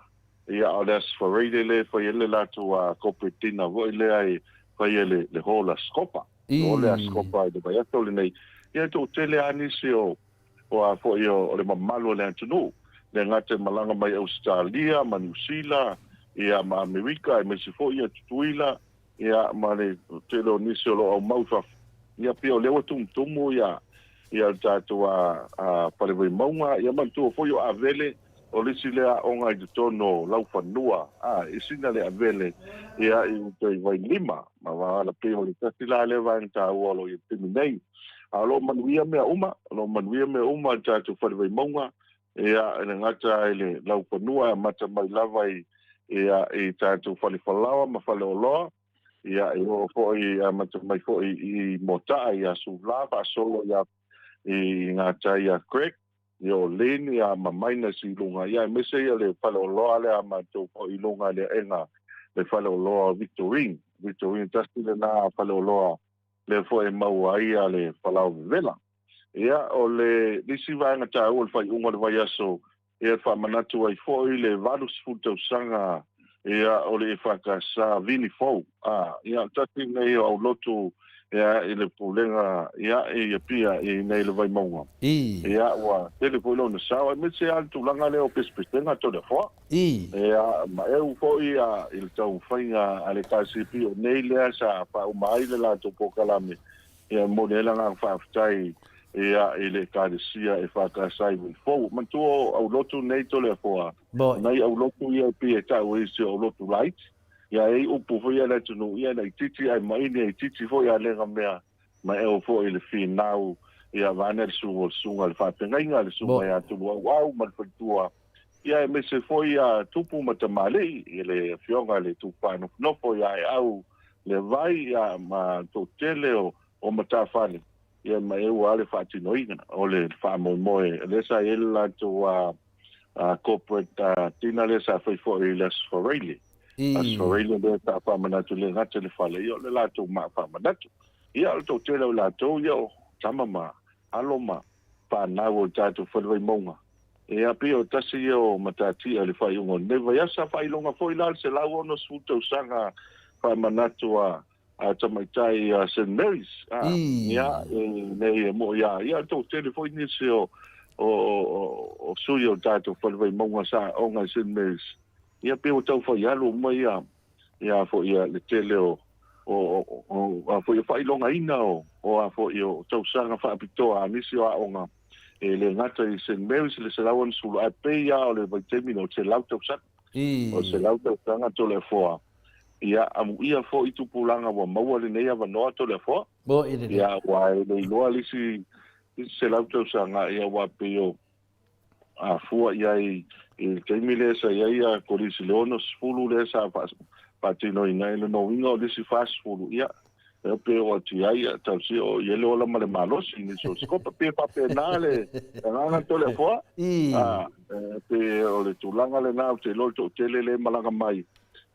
ia, a o le Aso Faraile lea e fai ai le latou corporate dinner foi lea e fai ai le Hall a Scopa, Hall a Scopa i le vaiaso lenei. Ia, e toatele lava nisi o o a foi o le mamalu o le atunuu, le gata e malaga mai Ausetalia ma Niu Sila, ia ma Amerika aemaise foi ia Tutuila, ia ma le tele o nisi o lo o aumau i fafo. Ia pei o lea ua tumutumu ia ia le tatou a, a Fale Vaimauga, ia manatua foi o Avele, o le isi lea aoga i totonu o Laufanua, a, e sina le Avele, ia i uta i Vailima, ma vaala pei o le tasi la lea vaega taua o lo o i ai i le taimi nei. A o lo o manuia mea uma, o lo o manuia mea uma i le tatou Fale Vaimauga, ia, e le gata i le laufanua e amata mai lava i, ia, i tatou fale falaoa ma fale oloa, ia, e oo foi, e amata mai foi i Motaa, ia Sula, faasolo ia, i gatai ia Greg, ia o Lynn, ia ma Minus i luga, ia, aemaise ia le fale oloa lea a matou foi i luga i le aega, le fale oloa o Victorine. Victorine, tasi lena fale oloa lea foi e maua ai ia le falaoa vevela. Ia, o le isi vaega taua o le faaiuga o le vaiaso, ia e faamanatu ai foi le 80 tausaga ia o le EFKS Vini Fou. A, ia, tasi lenei o aulotu ia i le Pulega ia i Apia i inei i le Vaimauga. Ia, ua tele foi lona sao, aemaise lava le tulaga lea o pesepesega Toleafoa. Ii. Ia, ma eu foi i le taumafaiga a le KCP o nei lea sa faauma ai le latou polokalame, ia e momoli ai le agaga faafetai ia i le Ekalesia EFKS i Uelefou. Manatua o aulotu nei Toleafoa, o nai aulotu ia e pei e tau e isi o aulotu laiti. Ia e i ai upu foi ia a le atunuu, ia e laitiiti ae maini e itiiti foi a lega mea ma e oo foi i le finau ia vaeane le susuga o le susuga i le faafeagaiga, le susuga ia Tuluauau ma le faletua, ia aemaise foi ia tupu ma tamalii i le afioga i le Tupa Nofonofo ia Aeau Levai ia ma le toatele o matafale ia ma e ua le faatinoina o le faamoemoe lea sa i ai le latou corporate dinner lea sa fai foi i le Aso Faraile. Aso Faraile lea sa faamanatu le gata le fale ia o le latou maa faamanatu. Ia o le toatele o latou ia o tama ma alo ma fanau o le tatou fale Vaimauga. Ia pei o tasi ia o matatia i le faaiuga o lenei vaiaso. Sa faailoga foi la le 160 tausaga faamanatu a a tamaitai a St Mary's. A, ia, e nei e moʻi a ia le toatele foi nisi o o o o sui o tatou fale Vaimauga sa aoga i St Mary's. Ia pei ua tau fai alu uma ia ia foi ia le tele o o o a foi o faailogaina o o a foi o tausaga faapitoa a nisi o aoga e le gata i St Mary's le 160 ae pei lava o le vaitaimi o le 100 tausaga. O le 100 tausaga Toleafoa ia amuia foi tupulaga ua maua lenei avanoa Toleafoa. Ia aua e le iloa le isi 100 tausaga ia aua pei o a fua i ai i le taimi lea sa i ai a Kolisi i le 60 lea sa faatinoina ai lona uiga o le isi 40 ia e pe oo atu i ai ia tausia o i ai le ola ma le malosi i nisi o sikopa pe faapena le agaga Toleafoa a pe o le tulaga lena ou te iloa le toatele lea e malaga mai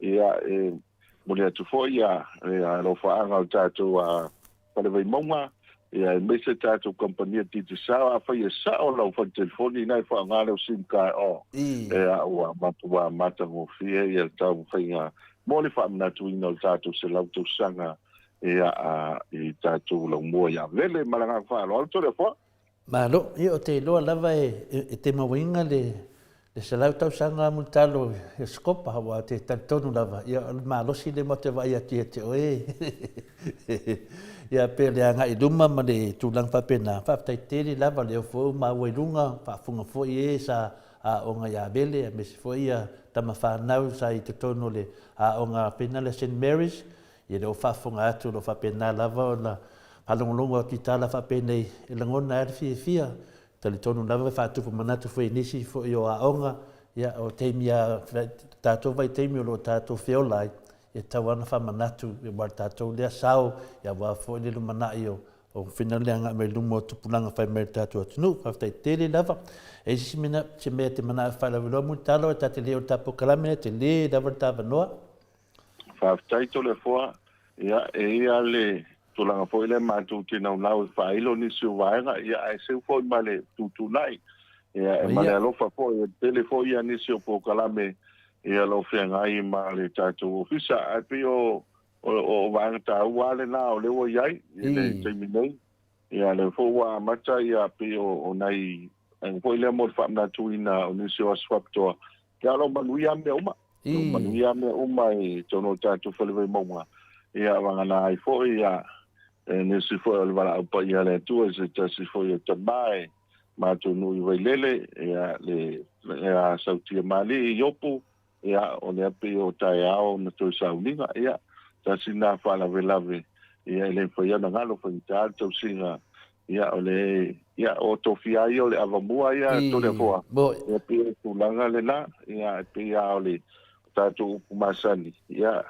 ia e momoli atu foi ia alofaaga o le tatou Fale Vaimauga, ia aemaise tatou kamupani a Digicel, afai e sao lau fale telefoni ina e faaaoga lau sim card oh ea ua matua matagofie ia le taumafaiga mo le faamanatuina o le tatou 100 tausaga ia i tatou laumua ia Vele ma le agaga faaaloalo Toleafoa. Malo, ia ou te iloa lava e te mauaina le 100 tausaga mulitalo i Sikopa, aua ou te talitonu lava, ia o le malosi lea matou te vaai atu ia te oe. Ia pei o le agai i luma ma le tulaga faapena, faafetai tele lava, o lea foi ua maua i luga, faafofoga foi e sa aoga ia Vele, aemaise foi ia tama fanau sa i totonu o le aoga pena lea Saint Mary's, Ia lea ua faafofoga atu o lo o faapena lava ona faalogologo atu i tala faapenei e lagona ai le fiafia. Talitonu lava e faatupu manatu foi i nisi foi o aoga, ia o taimi lava, tatou vaitaimi o lo o tatou feola ai, e tatau lava ona faamanatu aua le tatou lea sao, ia aua foi le lumanai o o fina le agai mai luma o tupulaga fai mai le tatou atunuu. Faafetai tele lava. E i ai se mea, se mea e te manao e faalauiloa Mulitalo, e ta te le o le ta polokalame, e tele lava le ta avanoa. Faafetai Toleafoa, ia e i ai le tulaga foi lea matou te naunau e faailo nisi o vaega, ia ae seu foi ma le tuutuunai, ia e ma le alofa foi, e tele foi ia nisi o polokalame ia lo feagai ma le tatou ofisa, ae pei o o vaega taua lava lena o lea ua i ai i le taimi nei. Ia lea foi ua amata ia pei o nai vaega foi lea mo le faamanatuina o nisi o aso faapitoa, Ia o lo o manuia lava mea uma. O lo o manuia lava mea uma i totonu o le tatou fale Vaimauga. Ia vagana ai foi ia nisi foi o le valaau paia a le Atua i se tasi foi o tama e matou nuu i Vailele, ia le ia Sautia Malii Iopu, ia o lea pei o taeao na toe sauniga. Ia tasi na faalavelave ia e le mafai ona galo faigata le tausiga Ia, o le, ia, o tofia ai o le avamua ia Toleafoa. Ia, pei o le tulaga lena, ia, e pei lava o le tatou upu masani, ia,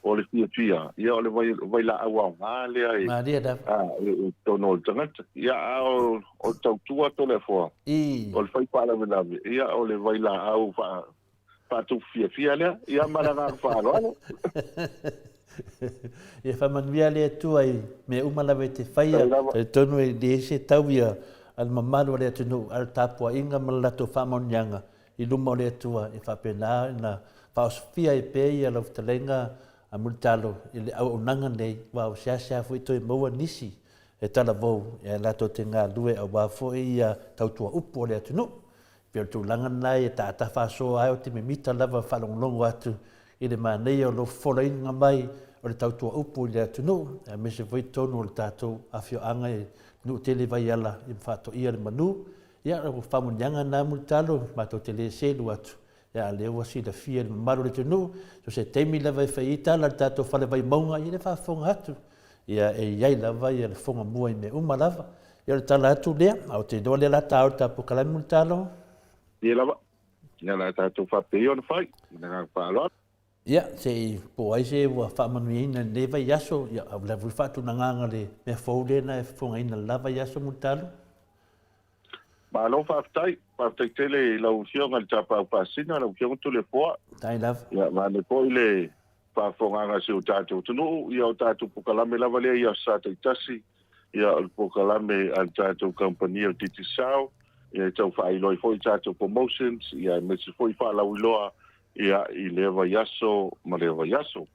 o le fiafia, ia, o le vai, vailaau aoga lea e, Malie lava. a, e, e totonu o le tagata. Ia, a o, o le tautua Toleafoa, o le fai faalavelave, ia, o le vailaau faa, faatupu fiafia lea. Ia ma le agaga faaaloalo. Ia faamanuia le Atua i mea uma lava e te faia. Talitonu e leai se tau ia a le mamalu o le atunuu, a o le tapuaiga ma le latou faamanuiaga i luma o le Atua e faapena ona faaosofia ai pea ia lau fetalaiga a Mulitalo i le auaunaga nei, aua ua seasea foi toe maua nisi e talavou e latou te galulue aua foi ia tautua upu o le atunuu. Pei o le tulaga lena e taata faasoa ai, ou te mimita lava faalogologo atu i le manaia o lou fofolaina mai o le tautua upu i le atunuu, aemaise foi totonu o le tatou afioaga i nuu tele Vaiala ia ma faatoia le manu. Ia, o faamanuiaga na Mulitalo, matou te le selu atu, ia a lea ua silafia e le mamalu o le atunuu, so se taimi lava e fai ai tala i le tatou fale Vaimauga, ia le faafofoga atu, ia e i ai lava ia le fofoga mua i mea uma lava. Ia o le tala atu lea, a ou te iloa lea o le a ta o le ta polokalame Mulitalo. Ia lava, ia o le a tatou faapea ia ona fai, i le agaga faaaloalo. Ia, se i po ai se ua faamanuiaina i lenei vaiaso, ia, o le a foi le faatunagaga o le mea fou lea na e fofogaina i le la vaiaso Mulitalo. Malo faafetai, faafetai tele i lau Afioga i le Tapaau Pasina, lau Afioga Toleafoa. Faafetai lava. Ia, vaeane foi le faafofogaaga a si o tatou atunuu, ia o tatou polokalame lava lea i aso Sa taitasi, ia o le polokalame a le tatou kamupani o le Digicel, ia e tau faailoa ai foi tatou promotions, ia aemaise foi faalauiloa ia i lea vaiaso ma lea vaiaso.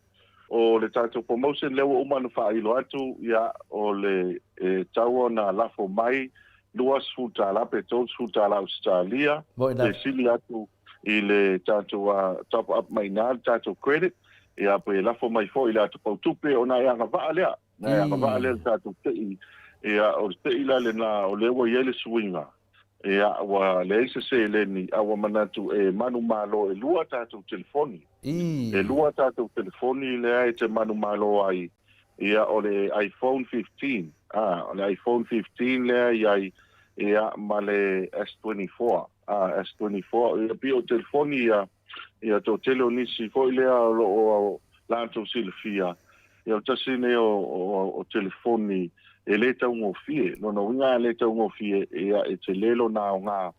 O le tatou promotion lea ua uma ona faailo atu, ia o le e tatau ona lafo mai $20 pe $30 Ausetalia, pe sili atu i le tatou top up mai i ina le tatou credit, ia pe lafo mai foi i le atopau tupe ona e agavaa lea. Na e agavaa lea i le tatou tei, ia o le tei la lena o lea ua i ai le suiga, ia ua leai se seleni a ua manatu e manumalo e lua tatou telefoni. E lua tatou telefoni lea e te manumalo ai, ia o le iPhone 15, a, o le iPhone 15 lea e i ai, ia ma le S24, a, S24, ia pei o telefoni ia, ia toatele o nisi foi lea o lo o latou silafia, ia o le tasi lenei o, o, o telefoni e le taugofie. Lona uiga a le taugofie, ia e tele lona aoga,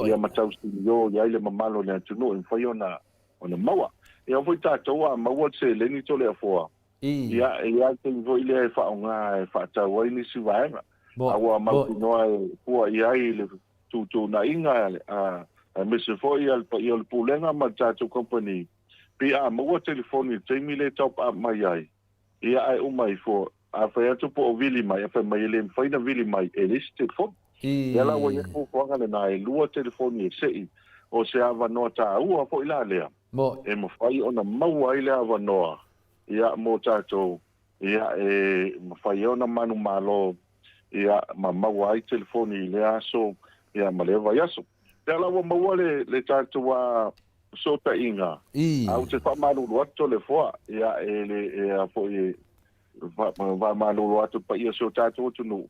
ia ma tausilio i ai le mamalu o le atunuu e mafai ona, ona maua. Ia foi tatou a maua le seleni Toleafoa, ia e i ai le taimi foi lea e faaaoga e faatau ai nisi vaega. A ua mautinoa e fua i ai le tuutuunaiga a, aemaise foi a le paia o le Pulega ma le tatou kamupani, pe a maua telefoni i le taimi lea e top up mai ai, ia ae uma ifo, a fai atu po o vili mai, a fai mai e le mafai ona vili mai e leai se telefoni. Ia la ua i ai le fuafuaga lena e lua telefoni e sei, o se avanoa taua foi la lea e mafai ona maua ai le avanoa ia mo tatou ia e mafai ai ona manumalo ia ma maua ai telefoni i lea aso ia ma lea vaiaso. Lea la ua maua le le tatou a fesootaiga, a ou te faamalulu atu Toleafoa, ia e le e a foi e faamalulu atu i le paia o si o tatou atunuu,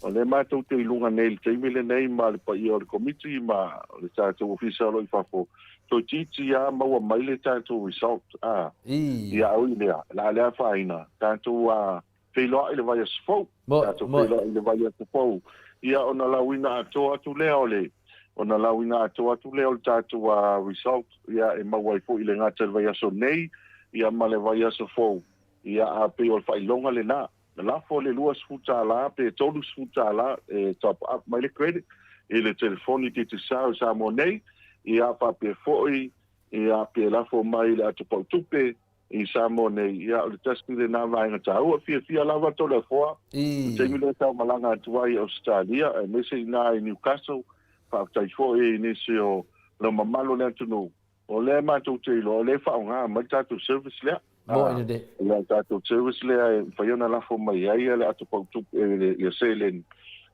o lea matou te i luga nei i le taimi lenei ma le paia o le Komiti ma le tatou Ofisa o lo o i fafo, toeitiiti lava maua mai le tatou result, a, ia ui lea, o le a le afaina, tatou a feiloai i le vaiaso fou, tatou feiloai i le vaiaso fou, ia ona lauina atoa atu lea o le, ona lauina atoa atu lea o le tatou result, ia e maua ai foi i le gata i le vaiaso nei, ia ma le vaiaso fou, ia a pei o le faailoga lena. Lafo le $20 pe $30 e top up mai le credit i le telefoni Digicel i Samoa nei, ia faapea foi ia pe lafo mai i le atopau tupe i Samoa nei, ia o le tasi lena vaega taua. Fiafia lava Toleafoa i le taimi lea sa ou malaga atu ai i Ausetalia aemaise i ina i Newcastle, faafetai foi i nisi o le mamalu o le atunuu, o lea matou te iloa o lea e faaaoga mai le tatou service lea. Moi lelei. Le tatou service lea e mafai ona lafo mai ai le atopau tupe, ia seleni.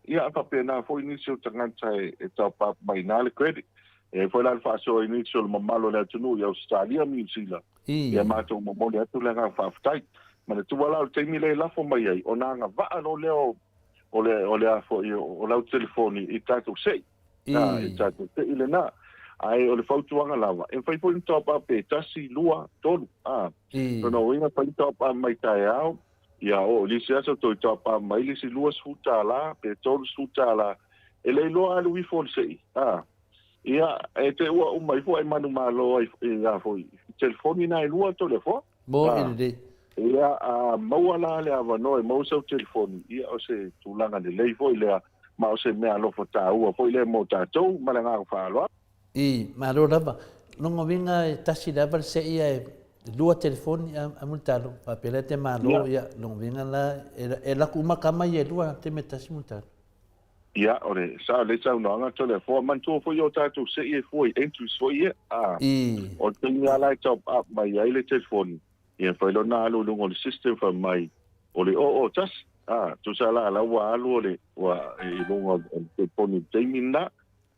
Ia, a faapena foi nisi o tagata e top up mai i ina le credit. E i ai foi la le faasoa i nisi o le mamalu o le atunuu i Ausetalia ma Niu Sila, ia matou momoli atu le agaga faafetai. Manatua la o le taimi lea e lafo mai ai, ona agavaa loa lea o le, o le a foi, o lau telefoni i tatou sei. I tatou sei lena. Ae o le fautuaga lava, e mafai foi ona top up pe tasi, lua, tolu. Lona uiga, fai le top up mai taeao, ia oo i le isi aso toe top up mai le isi $20 pe $30, e le iloa alu ifo le sei. Ia, e te ua uma ifo ai manumalo ai ia foi telefoni na e lua Toleafoa. Mo e lelei. Ia, a maua la le avanoa e maua sau telefoni, ia o se tulaga lelei foi lea, ma o se mea alofa taua foi lea mo tatou, ma le agaga faaaloalo. I, malo lava. Lona uiga e tasi lava le sei ae lua telefoni a Mulitalo, faapea lea te malo, ia, lona uiga la e alu atu uma tama ia e lua te mea tasi Mulitalo. Ia, o le sao lelei saunoaga Toleafoa. Manatua foi o tatou sei e fua i entries foi ia. A, o le taimi lava la e top up mai ai le telefoni, ia fai loa ona alu i luga o le system fai mai o le 001. A, tusa la la ua alu o le ua i luga o le telefoni i le taimi lena,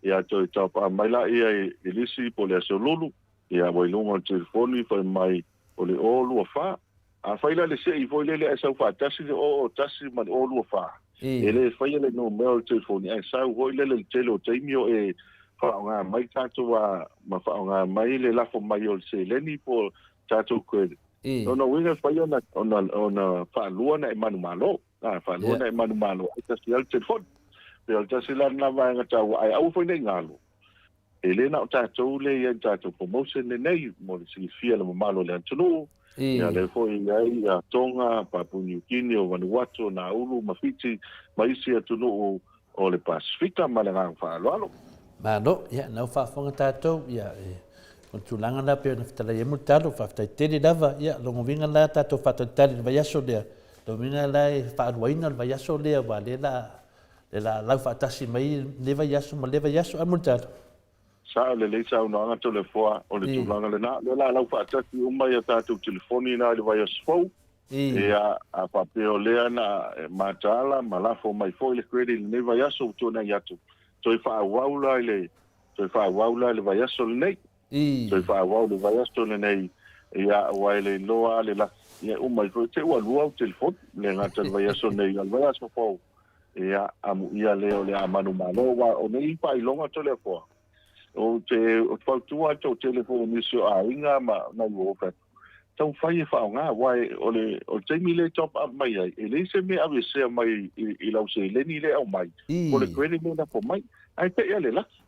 ia toe tapa mai laia i le isi po o le aso lulu, ia ua i luga o le telefoni fai mai o le o lua fa. Afai la le sei foi lele ae sau faatasi le o o tasi ma le o lua fa, e le faia le numera o le telefoni ae sau foi lele i le tele o taimi o e faaaoga mai tatou a ma faaaoga mai le lafo mai o le seleni po o tatou credit. Lona uiga e fai ona ona ona faalua ona e manumalo. A faalua ona e manumalo ai tasi lava le telefoni. Pei o le tasi la lena vaega taua ae aua foi ne i galo. E le na o tatou lea e i ai i le tatou promotion lenei mo le silafia e le mamalu o le atunuu. Ia lea foi e i ai ia Tonga, Papua New Guinea, o Vanuatu, o Nauru ma Fiti ma isi atunuu o le Pasefika ma le agaga faaaloalo. Malo, ia na ua faafofoga tatou, ia e, o le tulaga la pei ona fetalai ai Mulitalo, faafetai tele lava, ia lona uiga la tatou faatalitali i le vaiaso lea, lona uiga la e faaluaina le vaiaso lea aua lea la le la lau faatasi mai lenei vaiaso ma lea vaiaso. A Mulitalo? Sao lelei saunoaga Toleafoa, o le tulaga lena. O lea o le a lau faatasi uma ia tatou telefoni na i le vaiaso fou. Ia, a faapea o lea na mataala ma lafo mai foi le credit i lenei vaiaso ua tuanai atu, toe faaauau la i le, toe faaauau la i le vaiaso lenei. Toe faaauau i le vaiaso lenei, ia, aua e le iloa lava le laki. Ia, e uma ifo, te i ua lua au telefoni, le gata i le vaiaso nei, a o le vaiaso fou, ia, amuia lea o le a manumalo, aua o nei faailoga Toleafoa, ou te fautua atu au tele foi i nisi o aiga ma nai uo fai atu, taumafai e faaaoga, aua o le taimi lea e top up mai ai, e leai se mea e aveesea mai i lau seleni lea e aumai, po o le credit lea e lafo mai, ae te i lava le laki,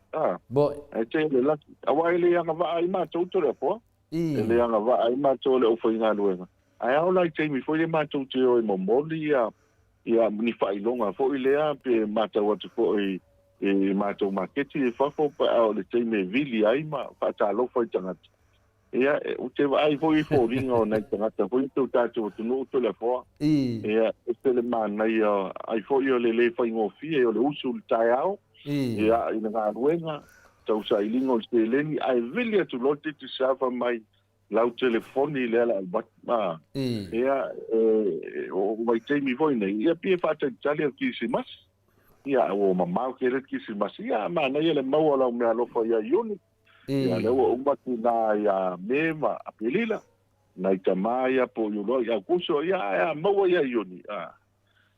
ae te i lava le laki, aua e le agavaa ai matou Toleafoa, e le agavaa ai matou le aufaigaluega, ae ao la i taimi foi lea matou te o e momoli ia ia ni faailoga foi lea pe matau atu foi i matou maketi i fafo pe a o le taimi e vili ai ma faatalofa i tagata. Ia, ou te vaai foi i foliga o nai tagata foi o tatou atunuu Toleafoa. Ia, e ese le manaia ai foi o le le faigofie o le usu i le taeao, ia, i le galuega, tausailiga o le seleni, ae vili atu loa le Digicel fai mai, lau telefoni lea le alu atu. A, ia, e, o vaitaimi foi nei, ia pei e faatalitali o le Kirisimasi. Ia, ua mamao tele le Kirisimasi. Ia, manaia le maua o lau meaalofa ia Iuni. Ia, lea ua uma tina ia Me ma Apelila, nai tama ia po o Iulai, Aukuso, ia, ae a maua ia Iuni. A,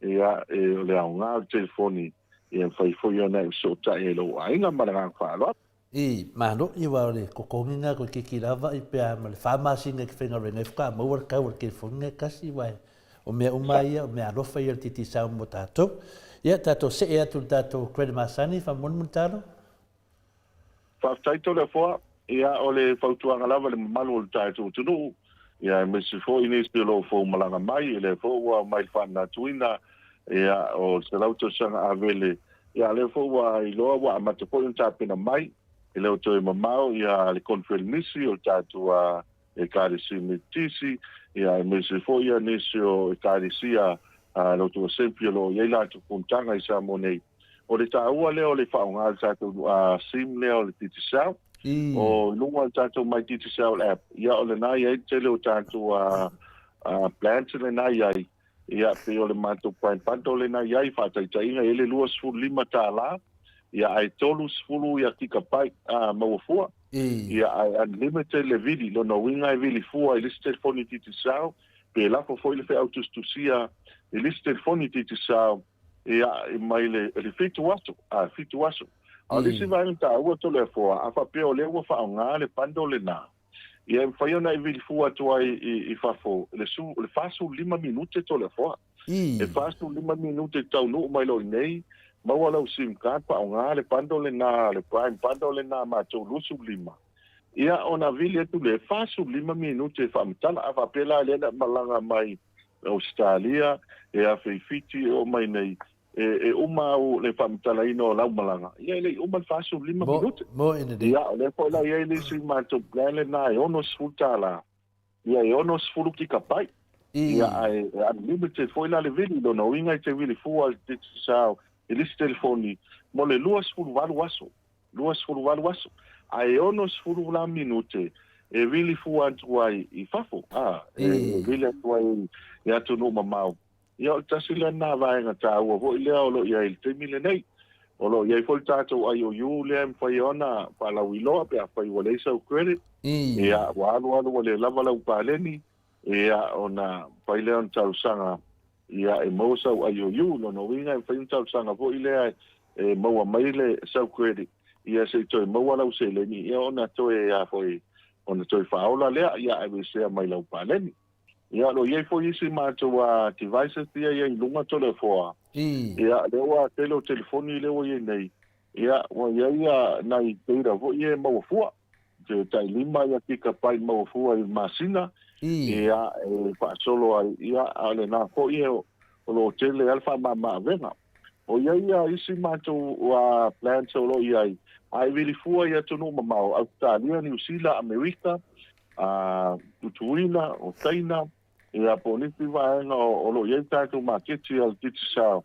ia, e, o le aoga o le telefoni, ia mafai foi ona e fesootai ai i lou aiga ma le agaga faaaloalo. I, malo, i aua o le totogi na toeitiiti lava i pe a ma le fa masina e te faigaluega ai faatoa maua le tau o le telefoni na e tasi aua o mea uma ia o mea alofa ia o le Digicel mo tatou. Ia tatou see atu i le tatou credit masani faamolemole Mulitalo. Faafetai Toleafoa, ia o le fautuaga lava i le mamalu o le tatou atunuu, ia aemaise foi nisi o lo o fou malaga mai, lea foi ua aumai le faamanatuina, ia o le 100 tausaga Avele, ia lea foi ua iloa ua amata foi ona tapena mai, e le o toe mamao ia le koneferenisi o le tatou Ekalesia Metotisi, ia aemaise foi ia nisi o Ekalesia Lotu Assembly o lo o i ai latou fonotaga i Samoa nei. O le taua lea o le faaaoga o le tatou sim lea o le Digicel, o luga o le tatou My Digicel app, ia o lena e i ai le tele o tatou plans lena e i ai, ia pei o le matou Prime Bundle lena e i ai, faataitaiga e i ai le $25, ia ae 30 ia gigabyte maua fua, ia ae unlimited le vili, lona uiga e vili fua i le isi telefoni Digicel, pe lafo foi le feau tusitusia i le isi telefoni Digicel, Ia, mai le, le 7 aso, a, 7 aso. A o le isi vaega taua Toleafoa, a faapea o lea ua faaaoga le bundle lena, ia e mafai ona e vili fua atu ai i, i fafo le, su, le 45 minute Toleafoa. E 45 minute e taunuu mai loa i nei, maua lau sim card faaaoga le bundle lena, le prime bundle lena a matou 25. Ia, ona vili atu lea, e 45 minute e faamatala. A faapea la lea na malaga mai Ausetalia, e afe i Fiti e oo mai nei, e uma au le faamatalaina o lau malaga, ia e le i uma le 45 minute. Ia, o lea foi la e i ai le isi matou plan lena e $60, ia e 60 kikapai. Ia, ae unlimited foi la le vili, lona uiga e te vili fua i le Digicel i le isi telefoni mo le 28 aso. 28 aso, ae 60 la minute e vili fua atu ai i fafo, ā, e vili atu ai i atunuu mamao. Ia o le tasi lena vaega taua foi lea o lo o i ai i le taimi lenei. O lo o i ai foi le tatou IOU lea e mafai ona faalauiloa pe afai ua leai sau credit, ia ua alu alu ua le lava lau paleni, ia ona mafai lea ona talosaga ia e maua sau IOU. Lona uiga e mafai ona talosaga foi lea e maua mai le sau credit ia se i toe maua lau seleni ia ona toe a foi ona toe faaola lea ia aveesea mai lau paleni. Ia o lo o i ai foi isi matou devices ia e i ai i luga Toleafoa. Ia lea ua tele o telefoni lea ua i ai nei, ia ua i ai nai data foi ia e maua fua. Te tai 5 ia gigabyte maua fua i le masina, ia e faasolo ai, ia a o lena foi o lo o tele lava le faamama-avega. O i ai ia isi matou plans o lo o i ai, a e vili fua i atunuu mamao, Ausetalia, Niu Sila, Amerika, a Tutuila, o Saina, ia po o nisi vaega o lo o i ai tatou maketi a le Digicel,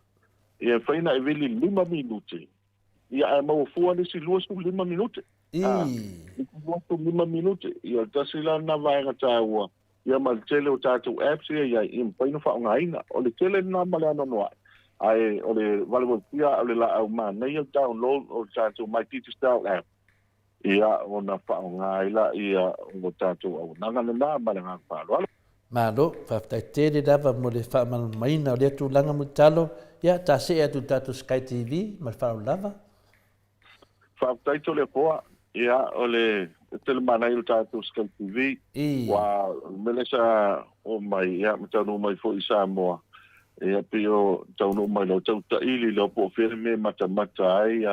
ia e mafai ona e vili 5 minute, ia ae maua fua le isi 25 minute. 25 minute, ia o le tasi la lena vaega taua, ia ma le tele o tatou apps ia i ai, ia mafai ona faaaogaina. O le tele lena ma le anoanoai, ae o le valuvalusia o le laau manaia le download o le tatou My Digicel app, Ia, ona faaaoga ai lea o tatou auaunaga lena ma le agaga faaaloalo. Malo, faafetai tele lava mo le faamalamalamaina o lea tulaga Mulitalo. Ia, ta see atu i le tatou Sky TV ma le faaaloalo lava. Faafetai Toleafoa. Ia, o le tele manaia o le tatou Sky TV. Aua o le mea lea sa oo mai, ia, ma taunuu mai foi i Samoa, ia, pei o taunuu mai loa, tau taili loa po o fea le mea e matamata ai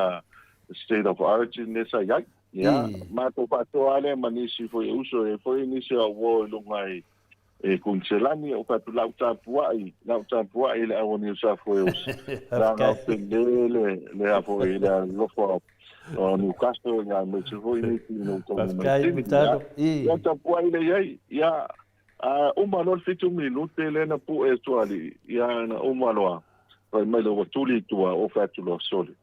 state of origin lea sa i ai. Ia, matou faatoa lava lea ma nisi foi o uso, e i ai foi nisi o au uo i luga i Kuniselani, ou fai atu, lau tapuai, lau tapuai i le au o Niu South Wales, leaga ou te le le a foi le alofa o Newcastle, ia aemaise foi nisi ina ua taunuu mai i Sydney. Ia tapuai lea i ai, ia, a uma loa le 7 minute lea na pue atu alii, ia na uma loa, fai mai loa ua tuli i tua, ou fai atu loa, sole,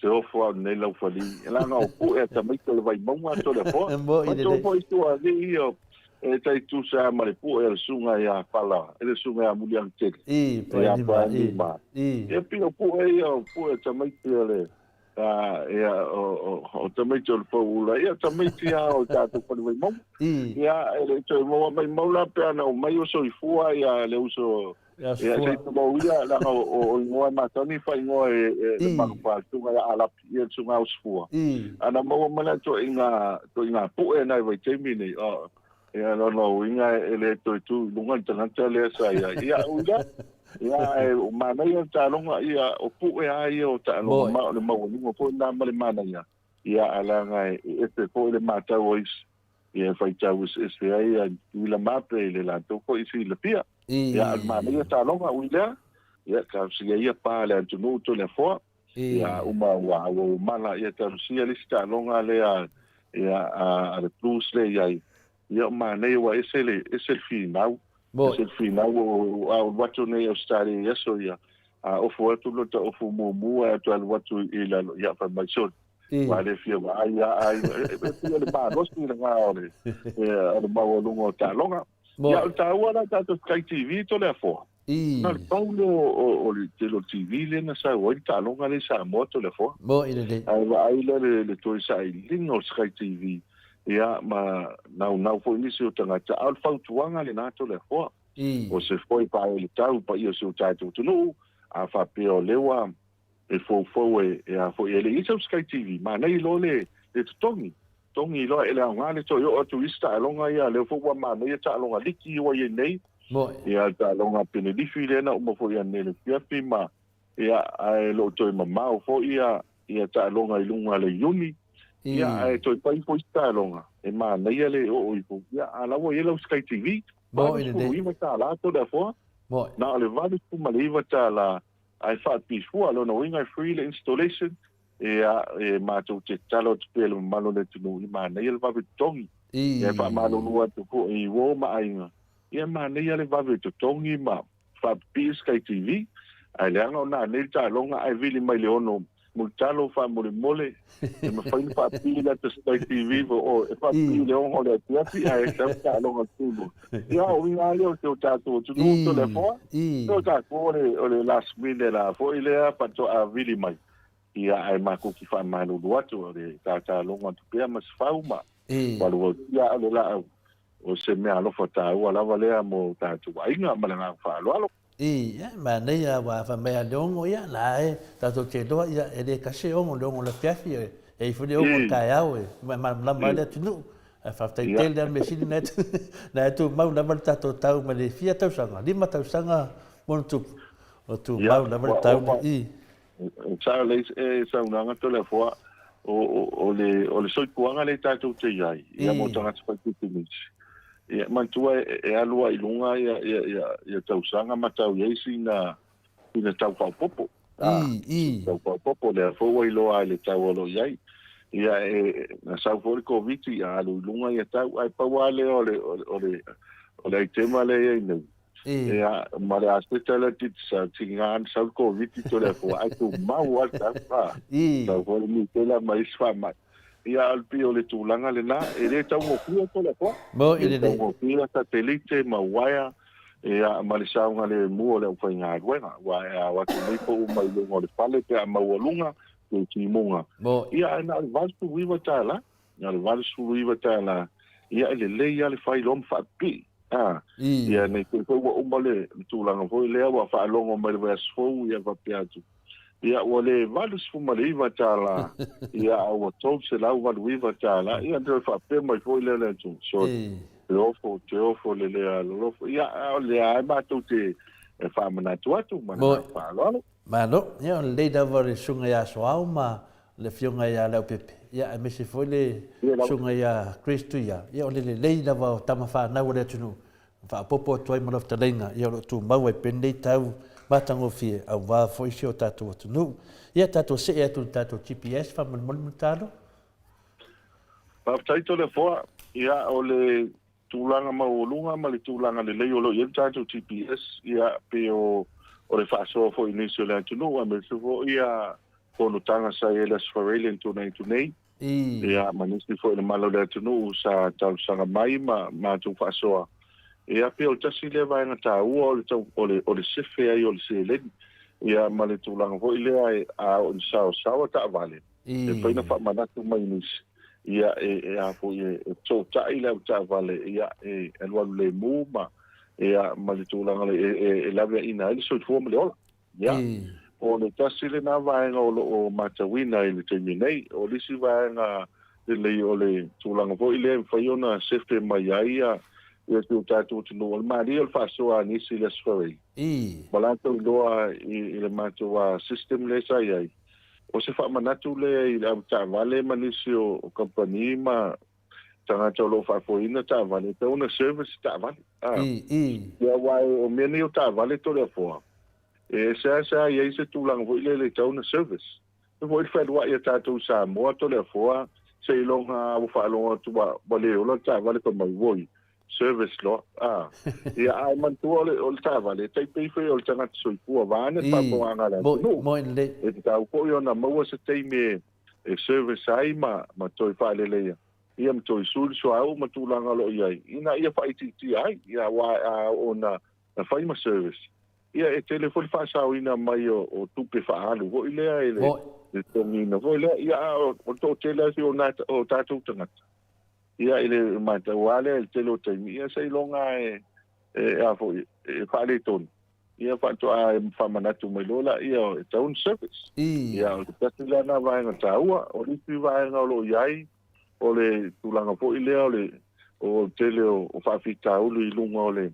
te ofo au nei laufali, leaga o pue a tamaiti o le Vaimauga atu o le afoa. Matou foi tua alii ia, e tai tusa ma le pue a le susuga ia Fala, le susuga ia Muliagatele, ia Paenima. Ia pei o pue ia, o pue a tamaiti o le, ia, o tamaiti o le Fauula, ia, tamaiti lava o le tatou fale Vaimauga. Ia, e le toe maua mai mau la pe ana omai o soifua ia le uso, ia, se i tulou ia, leaga o igoa e masani faaigoa e le malu susuga ia Alapi, ia le susuga Ausfua. Ana maua mai la ituaiga pue na i vaitaimi nei, ia, lona uiga e le toe tu i luga le tagata lea sa i ai. Ia, ui lea, ia, ae o manaia le taaloga, ia, o pue lava ia o taaloga, ma o le maualuga foi lena ma le manaia, ia, ae leaga e ese foi le matau o isi, ia, e faitau eseese ai ia Tutuila Mape i le latou foi silafia. Ia, ae o le manaia taaloga, ui lea, ia, talosia ia pa le atunuu Toleafoa. Ia uma ua ua mala ia talosia le isi taaloga lea ia a le Blues lea i ai. Ia o manaia ua ese le ese le finau. Ese le finau o a o atu nei Australia i aso ia. A ofo atu lo ta ofo mumu a atu alu atu i lalo ia fai mai sole. Ua le fia vaai a ai e pei o le malosi lena o le o le maualuga o taaloga. Ia o le taua la tatou Sky TV Toleafoa. Na o le pau lea o le tele o TV lea na sau ai le taaloga lea i Samoa Toleafoa. Moi lelei. Ae vaai lea le toe sailiga o le Sky TV, ia ma naunau foi nisi o tagata, a o le fautuaga lena Toleafoa. O se foi faaeletau i paia o si o tatou atunuu, a faapea o lea ua e foufou e, e a foi, e le i ai sau Sky TV, manaia loa le, le totogi, totogi loa e le aoga le toe oo atu i isi taaloga ia, lea foi ua manaia taaloga liki ua i ai nei, ia le taaloga penelifi lea na uma foi ananei i le afiafi ma, ia, ae le o toe mamao foi ia, ia taaloga i luga le Iuni, ia, ae toe fai foi isi taaloga, e manaia le oo ifo, ia, a la ua i ai lau Sky TV, $89 Toleafoa, na o le $89 Ae faapifua, lona uiga e free le installation, ia, e matou te tatalo atu pea i le mamalu o le atunuu, ia manaia le vave totogi. Ia, e faamalulu atu foi i uo ma aiga, ia manaia le vave totogi ma faapipii Sky TV, ae leaga o nanei le taaloga ae vili mai le 6 Mulitalo faamolemole, e mafai ona faapipii le ata Sky TV po o e faapipii i le 6 o le afiafi ae sau taaloga tulu. Ia o uiga lava lea o si o tatou atunuu Toleafoa. O tatou o le last minute la foi lea faatoa vili mai. Ia ae matou te faamalulu atu o le tataloga atu pea ma se fau ma maluautia o le laau o se mea alofa taua lava lea mo tatou aiga ma le agaga faaaloalo. I, ia, manaia aua fai mai a le 6, ia, la e tatou te iloa, ia, e le tasi e 6, le 6 o le afiafi, e i ai foi le 6 o le taeao e malamalama ai le atunuu. Ae faafetai tele lava le mea sili na e tumau lava le tatou tau mai le fia tausaga, 5 tausaga ma ona tupu, o tumau lava le tau i. Sao lelei e saunoaga Toleafoa, o le soifuaga lea tatou te i ai, ia mo tagata faipisinisi. Ia manatua e alu lava i luga ia tausaga ma tau i ai sina tau faaopoopo. Tau faaopoopo lea foi ua iloa ai le tau o lo o i ai. Ia na sau foi le Koviti ia alu i luga ia tau, ae pau lava lea o le aitema lea e i ai nei, Ia, ma le aseta lea Digicel, tiga na sau le Koviti Toleafoa, ae tumau lava le tau. Sau foi le Mitela ma isi faamai. Ia, a o le pei o le tulaga lena, e le taugofie Toleafoa. E le taugofie satelite ma uaea, ia, ma le saogalemu o le aufaigaluega. Aua e ao atu nei po uma i luga o le fale pe a maualuga le timuga. Ia, ae na o le $89. Na o le $89, ia e lelei lava le fai loa ma faapipii. A, ia nei te i foi ua uma le tulaga foi lea ua faalogo mai le vaiaso fou ia faapea atu, ia ua le $89, ia a ua $389, ia ona toe faapea mai foi lea o le atunuu, sole, te ofo, te ofo le le alolofa. Ia, a o lea lava matou te faamanatu atu ma le agaga faaaloalo. Malo, ia o lelei lava le susuga ia Soao ma le afioga ia Leaupepe, ia aemaise foi le susuga ia Chris Tuia, ia o le lelei lava o tama fanau a le atunuu, e faaopoopo atu ai ma lau fetalaiga, ia o lo o tumau ai pea lenei tau matagofie aua foi si o tatou atunuu. Ia tatou see atu i le tatou GPS faamolemole Mulitalo. Faafetai Toleafoa, ia o le tulaga maualuga ma le tulaga lelei o lo o i ai le tatou GPS, ia, pei o le faasoa foi i nisi o le atunuu, aemaise foi ia fonotaga sa i ai le Aso Faraile na tuanai atu nei, ia, ma nisi foi o le mala o le atunuu sa talosaga mai ma matou faasoa. Ia, pei o le tasi lea vaega taua o le tau, o le, o le sefe ai o le seleni, ia, ma le tulaga foi lea a oo ina saosaoa taavale, e fai na faamanatu mai nisi, ia e, e a foi e, e fesootai le avetaavale, ia e alualu lemu ma, ia, ma le tulaga le, e, e, e laveaiina ai le soifua ma le ola. Ia, o le tasi lena vaega o lo o matauina i le taimi nei. O le isi vaega lelei o le tulaga foi lea e mafai ona sefe mai ai ia, ia si o tatou atunuu. O le malie o le faasoa a nisi i le Aso Faraile. Ma latou iloa i, i le matou system lea sa i ai, O se faamanatu lea i le avetaavale ma nisi o kamupani ma tagata o lo o faafoeina taavale, e tatau ona service taavale. Ia aua o mea nei o taavale Toleafoa, e seasea i ai se tulaga foi lele e tatau ona service. E foi le fealuai a tatou i Samoa Toleafoa, seiloga lava ua faalogo atu ua le ola le taavale fai mai, oi, service loa a ia ae manatua o le o le taavale e tai pei foi o le tagata soifua vaeane le faafofogaaga a le atunuu e tatau foi ona maua se taimi e service ai ma ma toe faaleleia ia ma toe sui le suauu ma tulaga o lo o i ai ina ia faaitiitia ai ia aua a oo ina na fai ma service ia e tele foi le faasaoina mai o, o tupe faaalu foi lea i le le totogiina foi lea ia a o le toatele lava o na o tatou tagata Ia, i le matau lava lea i le tele o taimi, ia seiloga e, e, a foi, e faaletonu, ia faatoa e faamanatu mai loa laia e tatau ona service. Ia, o le tasi lea na vaega taua. O le isi vaega o lo o i ai, o le tulaga foi lea o le, o le tele o faafitauli i luga o le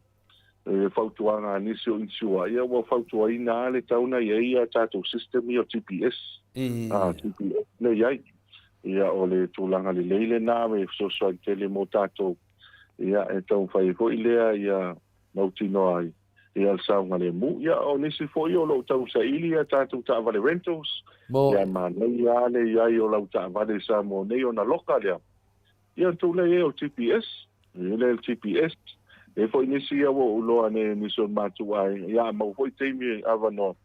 fautuaga a nisi o insure, ia ua fautuaina lava le tatau ona i ai a tatou system ia o GPS, GPS lea i ai. Ia o le tulaga lelei lena e fesoasoani tele mo tatou, ia e taumafai ai foi lea ia mautinoa ai ia le saogalemu. Ia o nisi foi o lo o tausaili a tatou taavale rentals, ia manaia lava le i ai o lau taavale i Samoa nei ona loka lea. Ia ona tuu lea i ai o le GPS, i ai lea o le GPS. E i ai foi nisi ia ua ou iloa nei nisi o le matou aiga, ia a maua foi taimi e avanoa,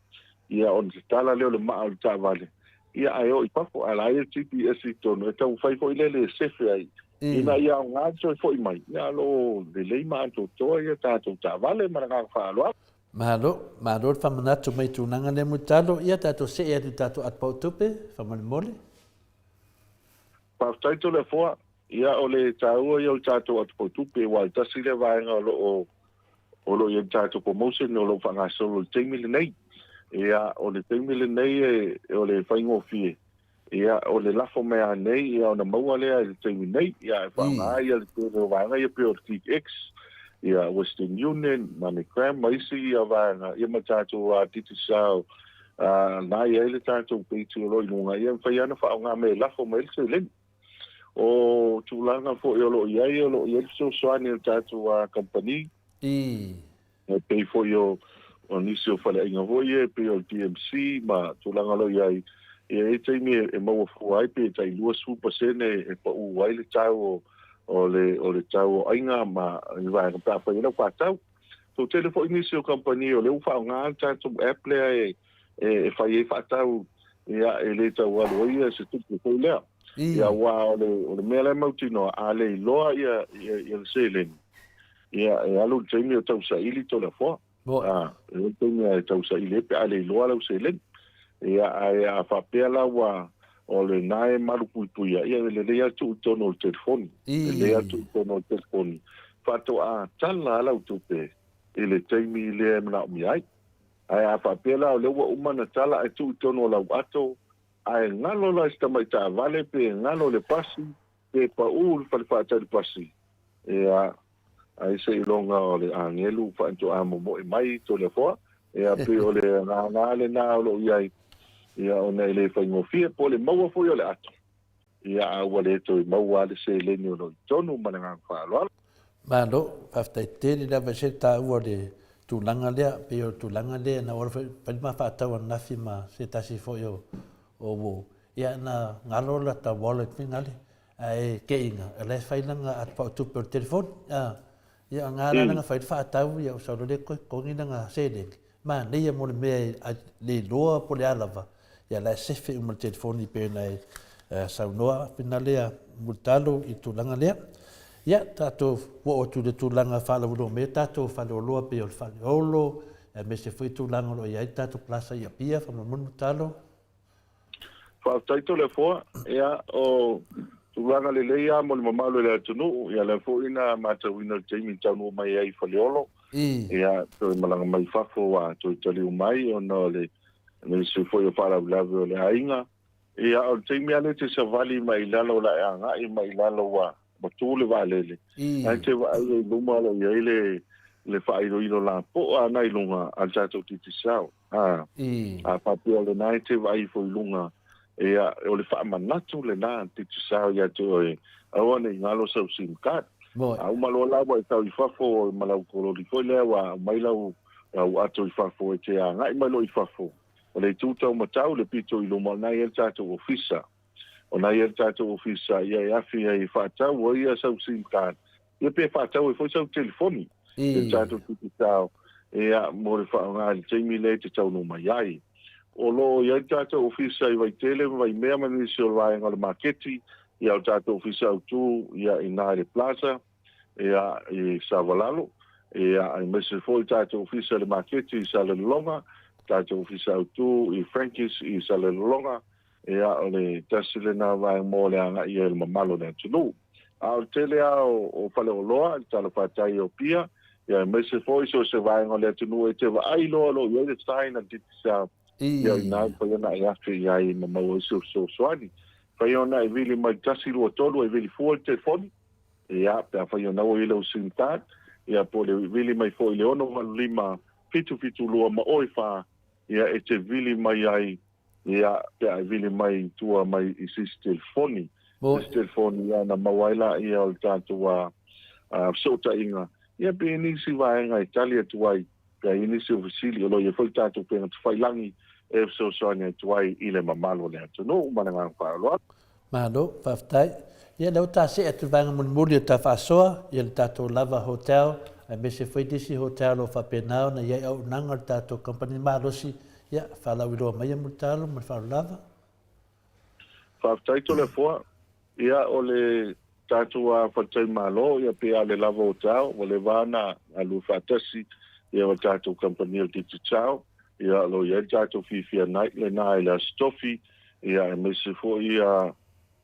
ia ona tatala lea o le maa o le taavale. Ia, ae o i fafo, ae la ia le GPS i totonu, e taumafai foi lele e sefe ai, ina ia aoga le toe foi mai, ia o lo o lelei ma atoatoa ia tatou taavale ma le agaga faaaloalo. Malo, malo le faamanatu mai i tulaga lea Mulitalo, ia tatou see atu i le tatou ato pau tupe, faamolemole. Faafetai Toleafoa, ia o le taua ia o le tatou ato pau tupe, aua e tasi lea vaega o lo o o lo o i ai le tatou promotion o lo o faagasolo i le taimi lenei. Ia, o le taimi lenei e, o le faigofie, ia, o le lafo mai lava nei, ia, ona maua lea i le taimi nei, ia, e faaaoga ai le tele o vaega ia pei o le ClickX, ia, Western Union, MoneyGram ma isi ia vaega, ia ma tatou Digicel, na i ai le tatou page o lo o i luga, ia, e mafai lava ona faaaoga mea e lafo mai ai le seleni. O tulaga foi o lo o i ai, o lo o i ai le fesoasoani a le tatou kamupani. E pei foi o nisi o faleaiga foi ia e pei o le DMC ma tulaga o lo o i ai, e i ai taimi e maua fua ai pe tai 20% e pau ai le tau o le tau o aiga ma ni vaega pe a fai ai lau faatau. Toatele foi nisi o kamupani o lea ua faaaoga le tatou app lea e fai ai faatau, ia, e le tau alu ai ia se tupe foi lea. Ia, aua o le mea la e mautinoa, a le iloa ia le seleni, ia, e alu le taimi o tausaili Toleafoa. A, e alu le taimi e tausaili ai pe a le iloa lau seleni. Ia, ae a faapea la ua, o lena e malupuipuia, ia e lelei lava le tuu i totonu o le telefoni. E lelei lava le tuu i totonu o le telefoni, faatoa tala lava lau tupe i le taimi lea e manaomia ai. Ae a faapea la o lea ua uma ona tala ae tuu i totonu o lau ato, ae galo la i se tamai taavale pe galo i le pasi pe pau i le fale faatali pasi, ia, ai seiloga o le agelu faatoa momoe mai Toleafoa, ia pei o le agaga lena o lo o i ai, ia ona e le faigofie, po o le maua foi o le ato, ia a ua le toe maua lava le seleni o lo o i totonu ma le agaga faaaloalo. Malo, faafetai tele lava i se taua o le tulaga lea, pei o le tulaga lea na ola foi fai le ma faatau ananafi ma se tasi foi o o ia na galo lata wallet finale ae keiga o la e fai lana atu paotupe o le telefoni a ia nga la lana fai le faatau ia o sau le koe totogi lana seleni Manaia mo le mea e le iloa po o le a lava, ia la e sefe uma le telefoni pei ona e saunoa finale a Mulitalo i le tulaga lea. Ia, tatou oo atu i le tulaga faalauiloa mai ai tatou faleoloa pei o le Faleolo, aemaise foi tulaga o lo o i ai le tatou Plaza i Apia, faamolemole Mulitalo. Faafetai Toleafoa. Ia, o tulaga lelei lava mo le mamalu o le atunuu. Ia, lea foi na matauina i le taimi na taunuu mai ai i Faleolo. Ia, toe malaga mai fafo ua toe taliu mai ona o le nisi foi o faalavelave o le aiga. Ia, o le taimi lava lea e te savali mai i lalo o le a e agai mai i lalo ua tu le vaalele. Ae te vaai ai i luma o lo o i ai le faailoilo lapoa na i luga a le tatou Digicel. A, a faapea o lena e te vaai ifo i luga, ia, o le faamanatu lena a le Digicel ia te oe, aua ne i galo sau sim card. A uma loa la ua e tau i fafo ma lau kololi foi lea ua aumai lau, lau ato i fafo e te agai mai loa i fafo, o le itu taumatau le pito i luma o lena e i ai le tatou ofisa. O lena e i ai le tatou ofisa ia e afi ai e faatau ai ia sau sim card, Ia pe faatau ai foi sau telefoni i le tatou Digicel ia mo le faaaoga i le taimi lea e te taunuu mai ai. O lo o i ai le tatou ofisa i Vaitele ma Vaimea ma nisi o vaega o le maketi, ia o le tatou ofisa autu ia i ina i le Plaza ia i Savalalo, ia aemaise foi le tatou ofisa i le maketi i Salelologa, tatou ofisa autu i Frankies i Salelologa, ia o le tasi lena vaega mo le agai ai o le mamalu o le atunuu. A o le tele lava o faleoloa i le talafatai o Apia, ia aemaise foi so o se vaega o le atunuu e te vaai loa o lo o i ai le sign a le Digicel, ia o ina e mafai ona e afe i ai ma maua ai se fesoasoani. Mafai ona e vili mai le 1, 2, 3 e vili fua le telefoni, ia pe afai o na ua i ai lau sim card, ia po o le vili mai foi i le 6 8 5 7 7 2 ma 0 4, ia e te vili mai ai Ia, pe a e vili mai i tua mai i se isi telefoni. Se isi telefoni, ia, ona maua ai laia o le tatou fesootaiga. Ia, pe i ai nisi vaega e tali atu ai, pe a i ai nisi o fesili, o lo o i ai foi le tatou upega tafailagi e fesoasoani atu ai i le mamalu o le atunuu. Ma le agaga faaaloalo. Malo, faafetai. Ia, lea ua ta see atu i le vaega mulimuli o ta faasoa, ia le tatou Lava Hotel, aemaise foi nisi hotel o lo o faapena ona i ai auaunaga o le tatou kamupani malosi. Ia, faalauiloa mai ia Mulitalo ma le faaaloalo lava. Faafetai Toleafoa. Ia, o le tatou faletalimalo, ia pe a le lava o tao, ua leva ona galue faatasi ia ma le tatou kamupani o le Digicel, ia o lo o i ai le tatou fiafia night lena i le Aso Tofi, ia aemaise foi ia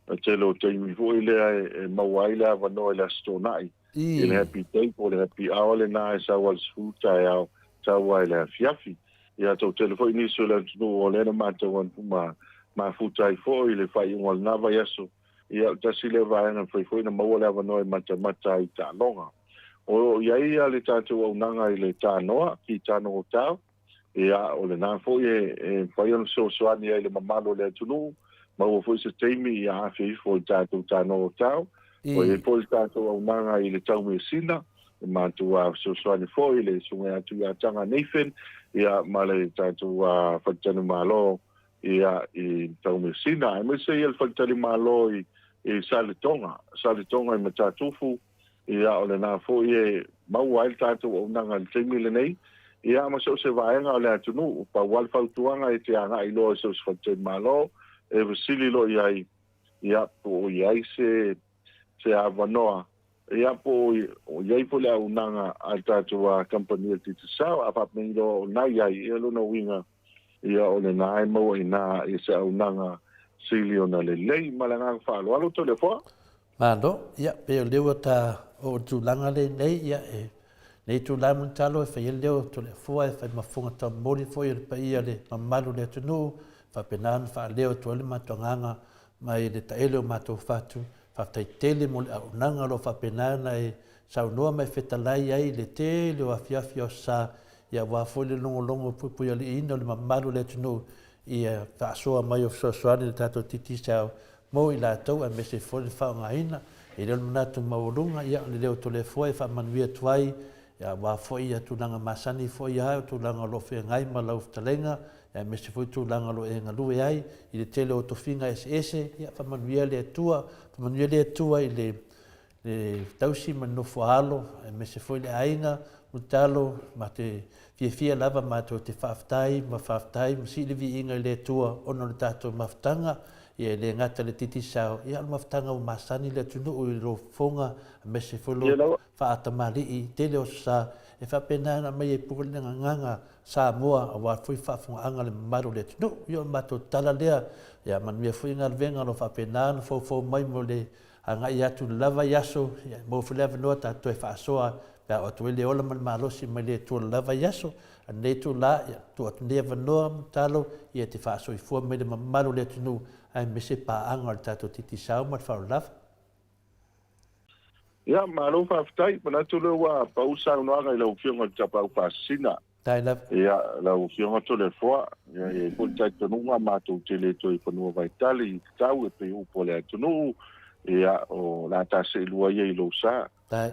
le tele o taimi foi lea e maua ai le avanoa i le Aso Toonai i le Happy Day po o le Happy Hour lena e sau ai i le 10 taeao tau ai i le afiafi. Ia toatele foi nisi o le atunuu o lea na matau atu ma mafuta ai foi i le faaiuga o lena vaiaso. Ia, o le tasi lea vaega e mafai foi ona maua le avanoa e matamata ai i taaloga. O lo o i ai le tatou auaunaga i le Tanoa, ki Tano Hotel, ia, o lena foi e mafai ona fesoasoani ai i le mamalu o le atunuu, maua foi se taimi ia afe ifo i le tatou Tanoa Hotel. Ua i ai foi le tatou auaunaga i le Taumeasina, e matou fesoasoani foi i le susuga ia Tuiataga Nathan ia ma le tatou faletalimalo ia i Taumeasina, aemaise ia le faletalimalo i Saletoga, Saletoga i Matatufu, ia o lena foi e maua ai le tatou auaunaga i le taimi lenei, ia ma so o se vaega o le atunuu. Pau lava le fautuaga e te agai loa i so o se faletalimalo e fesili loa i ai, ia po o i ai se se avanoa, ia po o i ai foi le auaunaga a le tatou kamupani o le Digicel, a faapea loa o na i ai, ia lona uiga, ia o lena e maua i ina ia se auaunaga sili ona lelei. Ma le agaga faaaloalo, Toleafoa. Malo, ia, pei o lea ua ta oo i le tulaga lenei, ia, e, nei itula ma le talo e fai ai le leo o Toleafoa e fai ma fofoga taumoli foi o le paia o le mamalu o le atunuu, faapena ona faaleo atu ai le matou agaga mai le taele o matou fatu. Faafetai tele mo le auaunaga o lo o faapena ona e saunoa ma e fetalai ai i le tele o afiafi o aso sa, ia aua foi le logologo puipuialiiina o le mamalu o le atunuu i faasoa mai o fesoasoani i le tatou Digicel mo i latou aemaise foi le faaaogaina. E le o le manatu maualuga, ia o le leo Toleafoa e faamanuia atu ai, ia aua foi ia tulaga masani foi ia o tulaga o lo o feagai ma lau fetalaiga, aemaise foi tulaga o lo o e galue ai i le tele o tofiga eseese, ia faamanuia le Atua, faamanuia le Atua i le le tausi ma le nofo a alo, aemaise foi le aiga, Mulitalo, ma te fiafia lava matou te faafetai ma faafetai ma sii le viiga i le Atua ona o le tatou mafutaga, ia e le gata i le Digicel, ia o le mafutaga ua masani le atunuu i lou fofoga, aemaise foi lou faatamalii tele o aso sa, e faapena ona aumai ai pule le gagana Samoa aua foi faafofogaaga a le mamalu o le atunuu. Ia o le matou tala lea, ia manuia foi galuega o lo o faapena ona foufou mai mo le agai atu i le lava i aso, ia maua foi le avanoa tatou toe faasoa pe a oo atu ai le ola ma le malosi mai le Atua i le lava i aso. A o lenei itula, ia tuu atu nei avanoa ma tatalo ia te faasoifua mai le mamalu o le atunuu aemaise paaga o le tatou Digicel ma le faaaloalo lava. Ia, malo faafetai. Manatu lea ua pau saunoaga i lau Afioga i le Tapaau Faasisina. Faafetai lava. Ia, lau Afioga Toleafoa, ia, e i ai foi le talitonuga matou te le toe fanua vaitali i tatau e pei o upu a le atunuu, ia, o le a ta seelua ia i lou sa.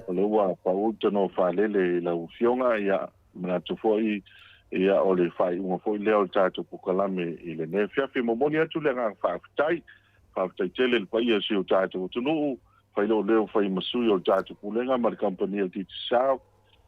O lea ua pau le tanoa faalele i lau Afioga, ia, manatu foi, ia, o le faaiuga foi lea o le tatou polokalame i lenei afiafi. E momoli atu le agaga faafetai, faafetai tele i le paia o si o tatou atunuu, fai lou leo fai ma sui o le tatou Pulega ma le kamupani a le Digicel,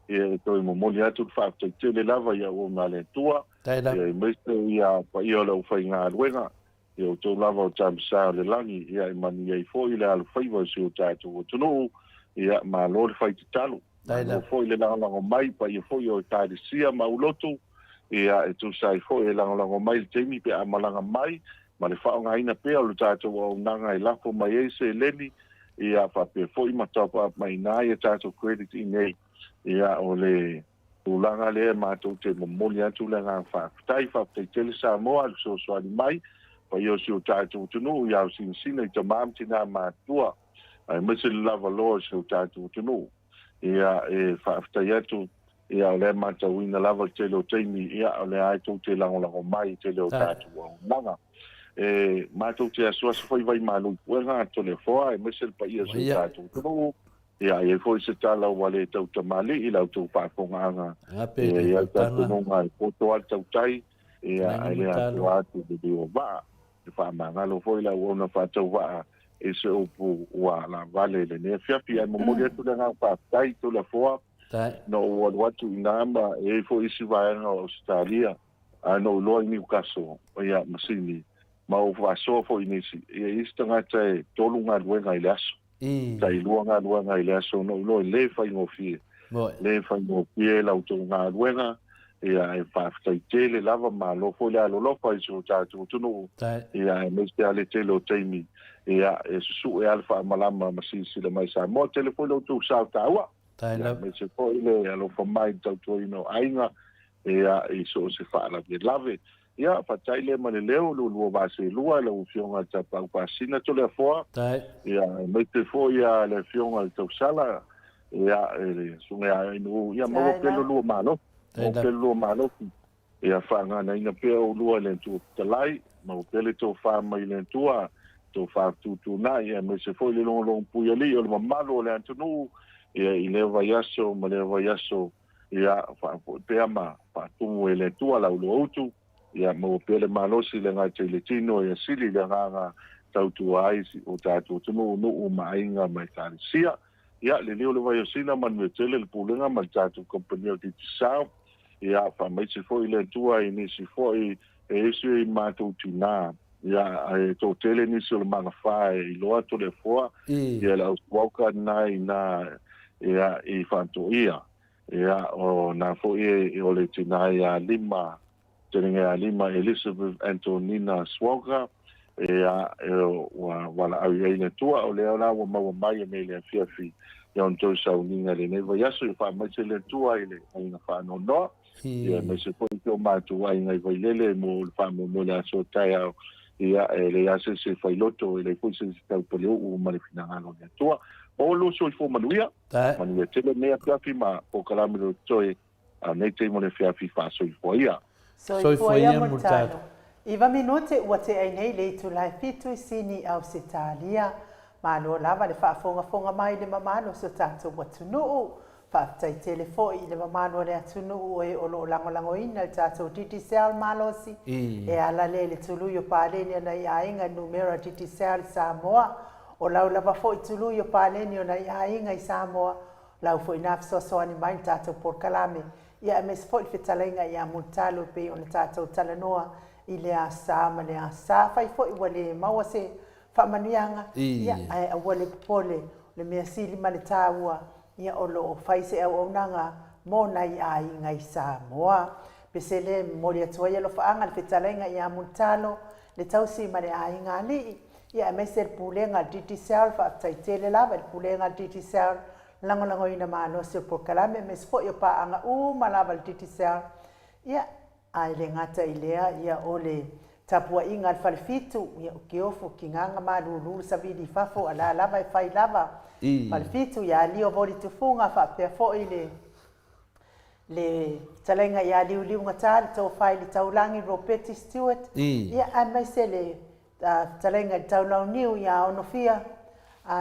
ia e toe momoli atu le faafetai tele lava i auauna a le Atua, ia aemaise ia paia o le aufaigaluega, ia outou lava o Tamasa o le lagi, ia e manuia ai foi le alofaiva o si o tatou atunuu, ia malo le fai tatalo, malo foi le lagolago mai, paia foi o Ekalesia ma aulotu, ia e tusa ai foi e lagolago mai i le taimi pe a malaga mai, ma le faaaogaina pea o le tatou auaunaga e lafo mai ai seleni, ia faapea foi ma top up mai ina ia tatou credit i inei. Ia o le tulaga lea matou te momoli atu le agaga faafetai, faafetai tele Samoa i le fesoasoani mai, paia o si o tatou atunuu i aosinasina i tama ma tina matutua, aemaise le lava loa o si o tatou atunuu. Ia e faafetai atu Ia, o lea e matauina lava le tele o taimi, ia, o lea lava e tou te lagolago mai i tele o tatou auaunaga. E matou te asuasu foi vaimalu i puega a Toleafoa, aemaise le paia o si o tatou atunuu. Ia, e i ai foi se tala ua le tau tamalii i la outou faafofogaaga, e i ai le talitonuga e poto lava le tautai, ia, ae le atoa atu le liu o vaa. E faamagalo foi le auauna faatauvaa i se upu ua laavale i lenei afiafi. Ae momoli atu le agaga faafetai, Toleafoa, Na ou alu atu i ina ma e i ai foi isi vaega o Ausetalia, ae na ou iloa i Newcastle, ia, ma Sydney. Ma ua ou faasoa foi i nisi, ia i isi tagata e tolu galuega i le aso, tailua galuega i le aso, ona ou iloa e le faigofie, le faigofie la outou galuega, ia ae faafetai tele lava, malo foi le alolofa i si o tatou atunuu, ia aemaise lava le tele o taimi, ia e susue lava le faamalama ma silasila mai Samoa. Tele foi lo outou sao taua, ia aemaise foi le alofa mai i le tautuaina o aiga, ia i so o se faalavelave. Ia, fatai lea ma le leo, lualua vaa selua i lau Afioga i le Tapaau Pasina Toleafoa, ia, aemaise foi ia le Afioga i le Tausala, ia, le Susuga ia Ainuu, ia, maua pea lo lua malosi, maua pea lo lua malosi, ia, faaganaina pea oulua e le Atua Fetalai, maua pea le tofa mai le Atua, tofa fetuutuunai, aemaise foi le logologo puialii o le mamalu o le atunuu, ia, i lea vaiaso ma lea vaiaso, Ia, faafoe pea ma faatumu e le Atua lau luautu, ia maua pea le malosi i le gata i le tino, ia sili le agaga tautua ai si o tatou atunuu, nuu ma aiga ma ekalesia. Ia, liliu le vai o Sina, manuia tele le pulega ma le tatou kamupani o Digicel. Ia, faamaise foi le Atua i nisi foi e ese i matou tina, ia, ae toatele nisi o le magafa e iloa Toleafoa, ia le au suauka lena i ina, ia, i Faatoia. Ia, o na foi e, o le tina ia Lima, telega ia Lima Elizabeth Antonina Swauka, ia, e, ua valaau i ai le Atua, o lea la ua maua mai e nei le afiafi ia ona toe sauniga i lenei vaiaso, ia faamaise le Atua i le aiga faanoanoa. Ia, aemaise foi si o matou aiga i Vailele mo le faamoemoe i le aso taeao. Ia, e leai lava se isi e failoto, e leai foi se isi tau paleuu ma le finagalo o le Atua. Maua lua soifua manuia, manuia tele lenei afiafi ma polokalame o lo o totoe a lenei taimi o le afiafi faasoifua ia. Soifua ia Mulitalo. Iva minute ua tea nei le itula e fitu i Sini i Ausetalia. Malo lava le faafogafoga mai i le mamalu o si o tatou atunuu. Faafetai tele foi i le mamalu o le atunuu o e o lo o lagolagoina le tatou Digicel malosi e ala lea i le tului o paleni o nai aiga i le numera Digicel i Samoa. O lau lava foi tului o paleni o nai aiga i Samoa, lau foi na fesoasoani mai i le tatou polokalame, ia aemaise foi le fetalaiga ia Mulitalo e pei ona tatou talanoa i le Asa ma le Asa. Afai foi ua le maua se faamanuiaga, ia ae aua le popole, o le mea sili ma le taua, Ia o lo o fai se auaunaga mo nai aiga i Samoa. Pesele e momoli atu ai alofaaga le fetalaiga ia Mulitalo, le tausi ma le aiga alii, ia aemaise le pulega a le Digicel. Faafetai tele lava i le pulega a le Digicel, lagolagoina malosi o le polokalame aemaise foi o paaga uma lava a le Digicel. Ia Ae le gata i lea, ia o le tapuaiga a le Falefitu, ia o Kiofu, Kiganga, Malulu, le savili i fafo, a la lava e fai lava. Falefitu, ia Lio Voli Tufuga, faapea foi le le fetalaiga ia Liuliugata, le Tofa i le Taulagi, Ropeti Stewart, ia aemaise le fetalaiga i le Taulauniu ia Onofia,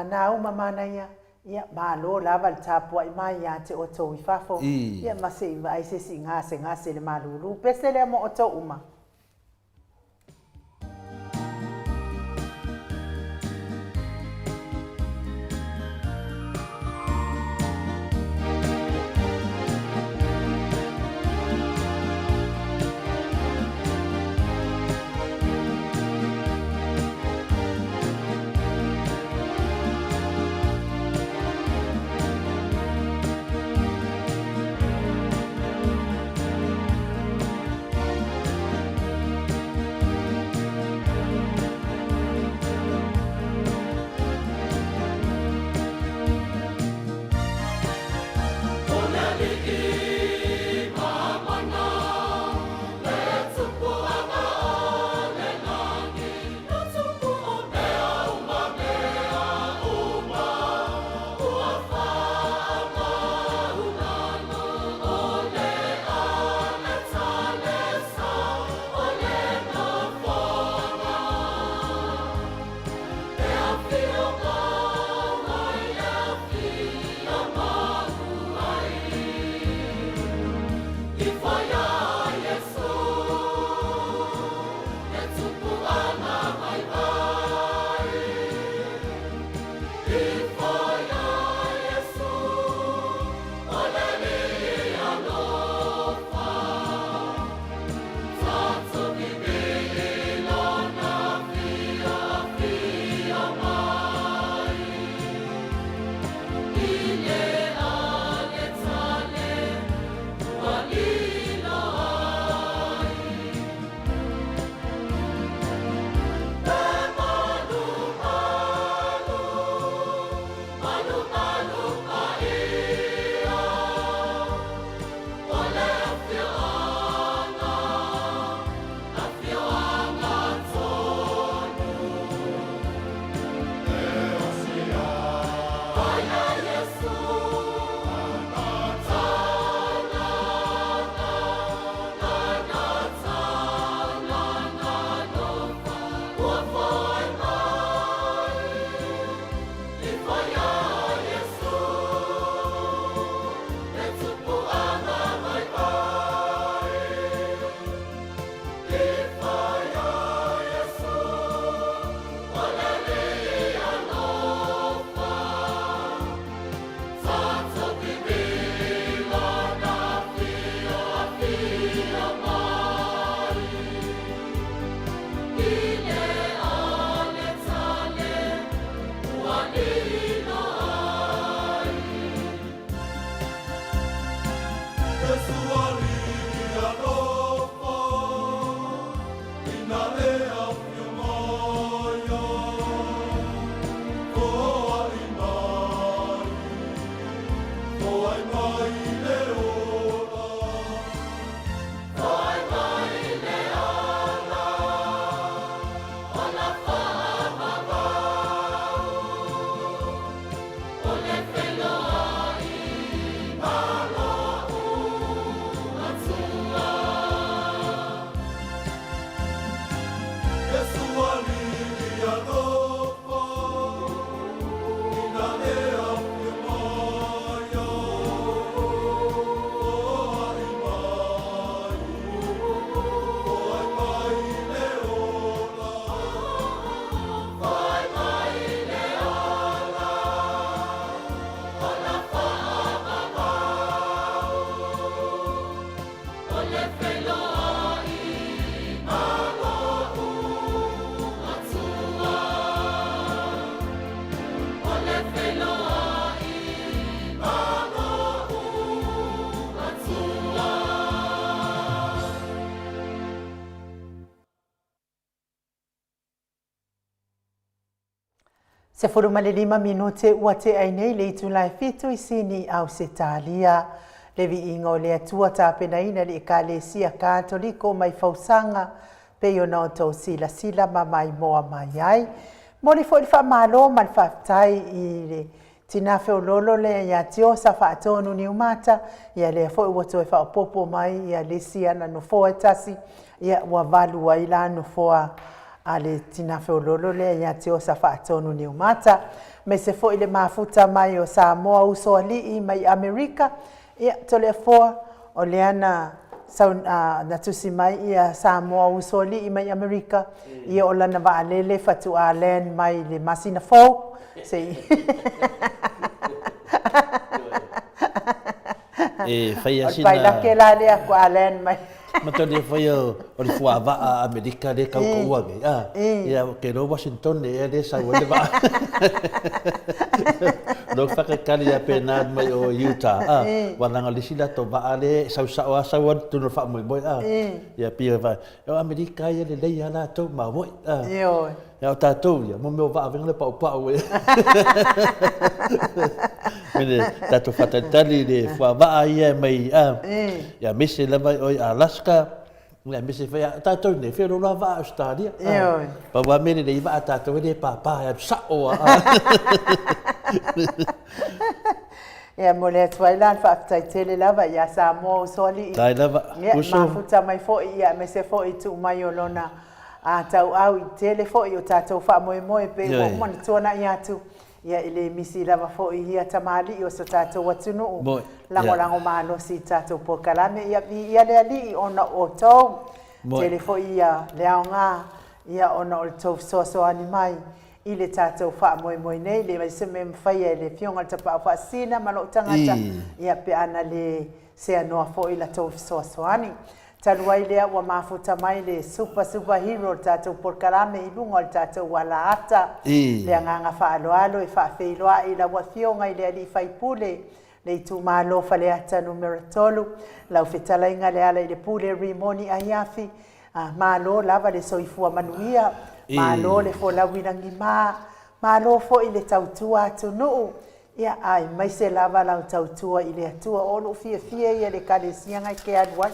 Nauma Manaia, Ia, malo lava le tapuai mai ia te outou i fafo, ia ma se i vaai se isi i gasegase i le malulu. Pese lea mo outou uma. feiloai ma lo'u Atua. O le feiloai ma lo'u Atua. 15 minute ua tea ai nei le itula e fitu i Sini, Ausetalia. Le viiga o le Atua tapenaina e le Ekalesia Katoliko mai Fausaga pei ona outou silasila ma maimoa mai ai. Momoli foi le faamalo ma le faafetai i le tina feololo lea ia Tiosa Faatonu Niumata, ia lea foi ua toe faaopoopo mai ia le isi ana nofoa e tasi, ia ua valu ai la nofoa a le tina feololo lea ia Tiosa Faatonu Niumata. Aemaise foi le mafuta mai o Samoa Usoalii mai Amerika, ia Toleafoa, o lea na sau, na tusi mai ia Samoa Usoalii mai Amerika, ia o lana vaalele faatoa land mai le masina fou, se i E fai a sina... O le pailake la lea faatoa land mai. Mataulia foi o le fuavaa a Amerika lea e kaukaua nei, a, ia ou te iloa Washington ea lea e sau ai le vaa. Lou faataitali ia pena mai o Utah, a, aua leaga o le isi latou vaa lea e sau sao lava sau atu i totonu o le faamoemoe, a, ia pei o o Amerika ia e lelei lava latou mamoe, a. A o tatou ia, mo mea o vaa avega le paupau e. Mele tatou faatalitali i le fuavaa ia e mai a, ia aemaise lava i o i Alaska, ia aemaise foi a tatou nei, feoloolo lava vaa Ausetalia. Ioe. Pau lava mea lelei vaa a tatou e le papa e alu sao lava. Ia momoli atu ai la le faafetai tele lava ia Samoa Usoalii. Tai lava, uso. Ia mafuta mai foi ia aemaise foi tuu mai o lona A tauau i tele foi o tatou faamoemoe pei ua uma ona tuanai atu, ia e le misi lava foi ia tamalii o so tatou atunuu, lagolago malosi i tatou polokalame, ia viia le Alii ona o outou. Tele foi ia le aoga ia ona o le tou fesoasoani mai i le tatou faamoemoe nei, leai se mea e mafaia e le Afioga i le Tapaau Faasisina ma lou tagata, ia pe ana le seanoa foi la tou fesoasoani. Talu ai lea ua mafuta mai le Super Super Hero o le tatou polokalame i luga o le tatou alaata. Le agaga faaaloalo e faafeiloai i lau Afioga i le Alii Faipule, le Itumalo Faleata Numera 3, lau Fetalaiga Lealailepule Rimoni Aiafi, malo lava le soifua manuia, malo le folau i lagima, malo foi le tautua atunuu, Ia, aemaise lava lau tautua i le Atua. O lou fiafia ia i le Ekalesia na e te alu ai.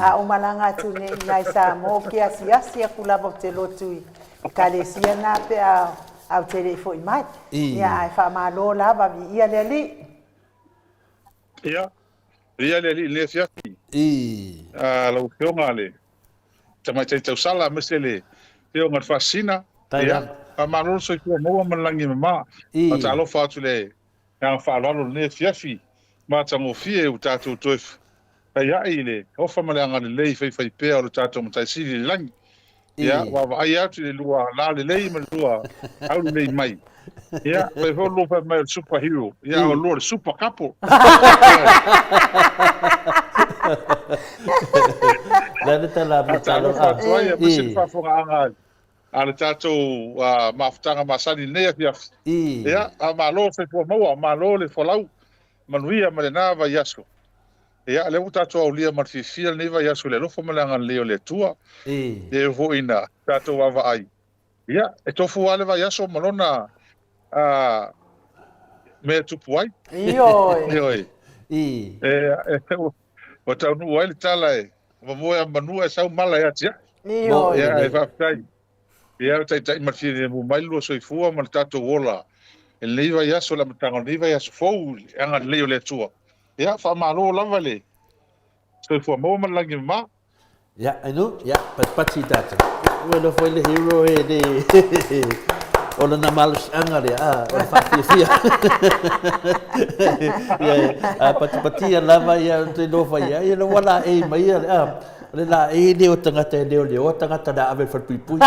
A ou malaga atu nei i ina i Samoa, ou te asiasi atu lava ou te lotu i Ekalesia na pe a ou te le i foi mai. Ia, ae faamalo lava, viia le Alii. Ia, viia le Alii i lenei afiafi. Lau Afioga le Tamaitai Tausala aemaise le Afioga i le Faasisina. Ia, faamalo le soifua maua ma le lagi e mama. Faatalofa atu i le agaga faaaloalo i lenei afiafi matagofie ua tatou toe faiai i le ofa ma le agalelei faifaipea o le tatou Matai Sili i le lagi. Ia, ua vaai atu i le lua lalelei ma le lua aulelei mai. Ia, fai foi lua fai mai o le super hero. Ia, o lua o le super couple. Le le tala mo talo. Faatalofa atu ai, aemaise le faafofogaaga a le tatou mafutaga masani i lenei afiafi. Ia, malo le soifua maua, malo le folau, manuia ma lena vaiaso. Ia, lea ua tatou aulia ma le fiafia lenei vaiaso i le alofa ma le agalelei o le Atua. E oo foi ina tatou vaavaai, ia, e tofu lava le vaiaso ma lona mea e tupu ai. Ioe. Ioe. Ua taunuu ai le tala e mamoe a manu ae sau mala e atiae. Ioe. Ia, e faafetai. Ia, o taitai ma le filemu mai le lua soifua ma le tatou ola i lenei vaiaso, le amataga o lenei vaiaso fou i le agalelei o le Atua. Ia, faamalo lava le soifua maua ma le lagi e mama. Ia, Ainu, ia, patipati tatou. Ua iloa foi le hero e le o lana malosiaga lea, a, o le faafiafia. Ia, a patipatia lava, ia, ou te iloa foi, ia, ia, ua laei mai, a, O le laei lea o tagata e leoleoa tagata o le a ave i le falepuipui.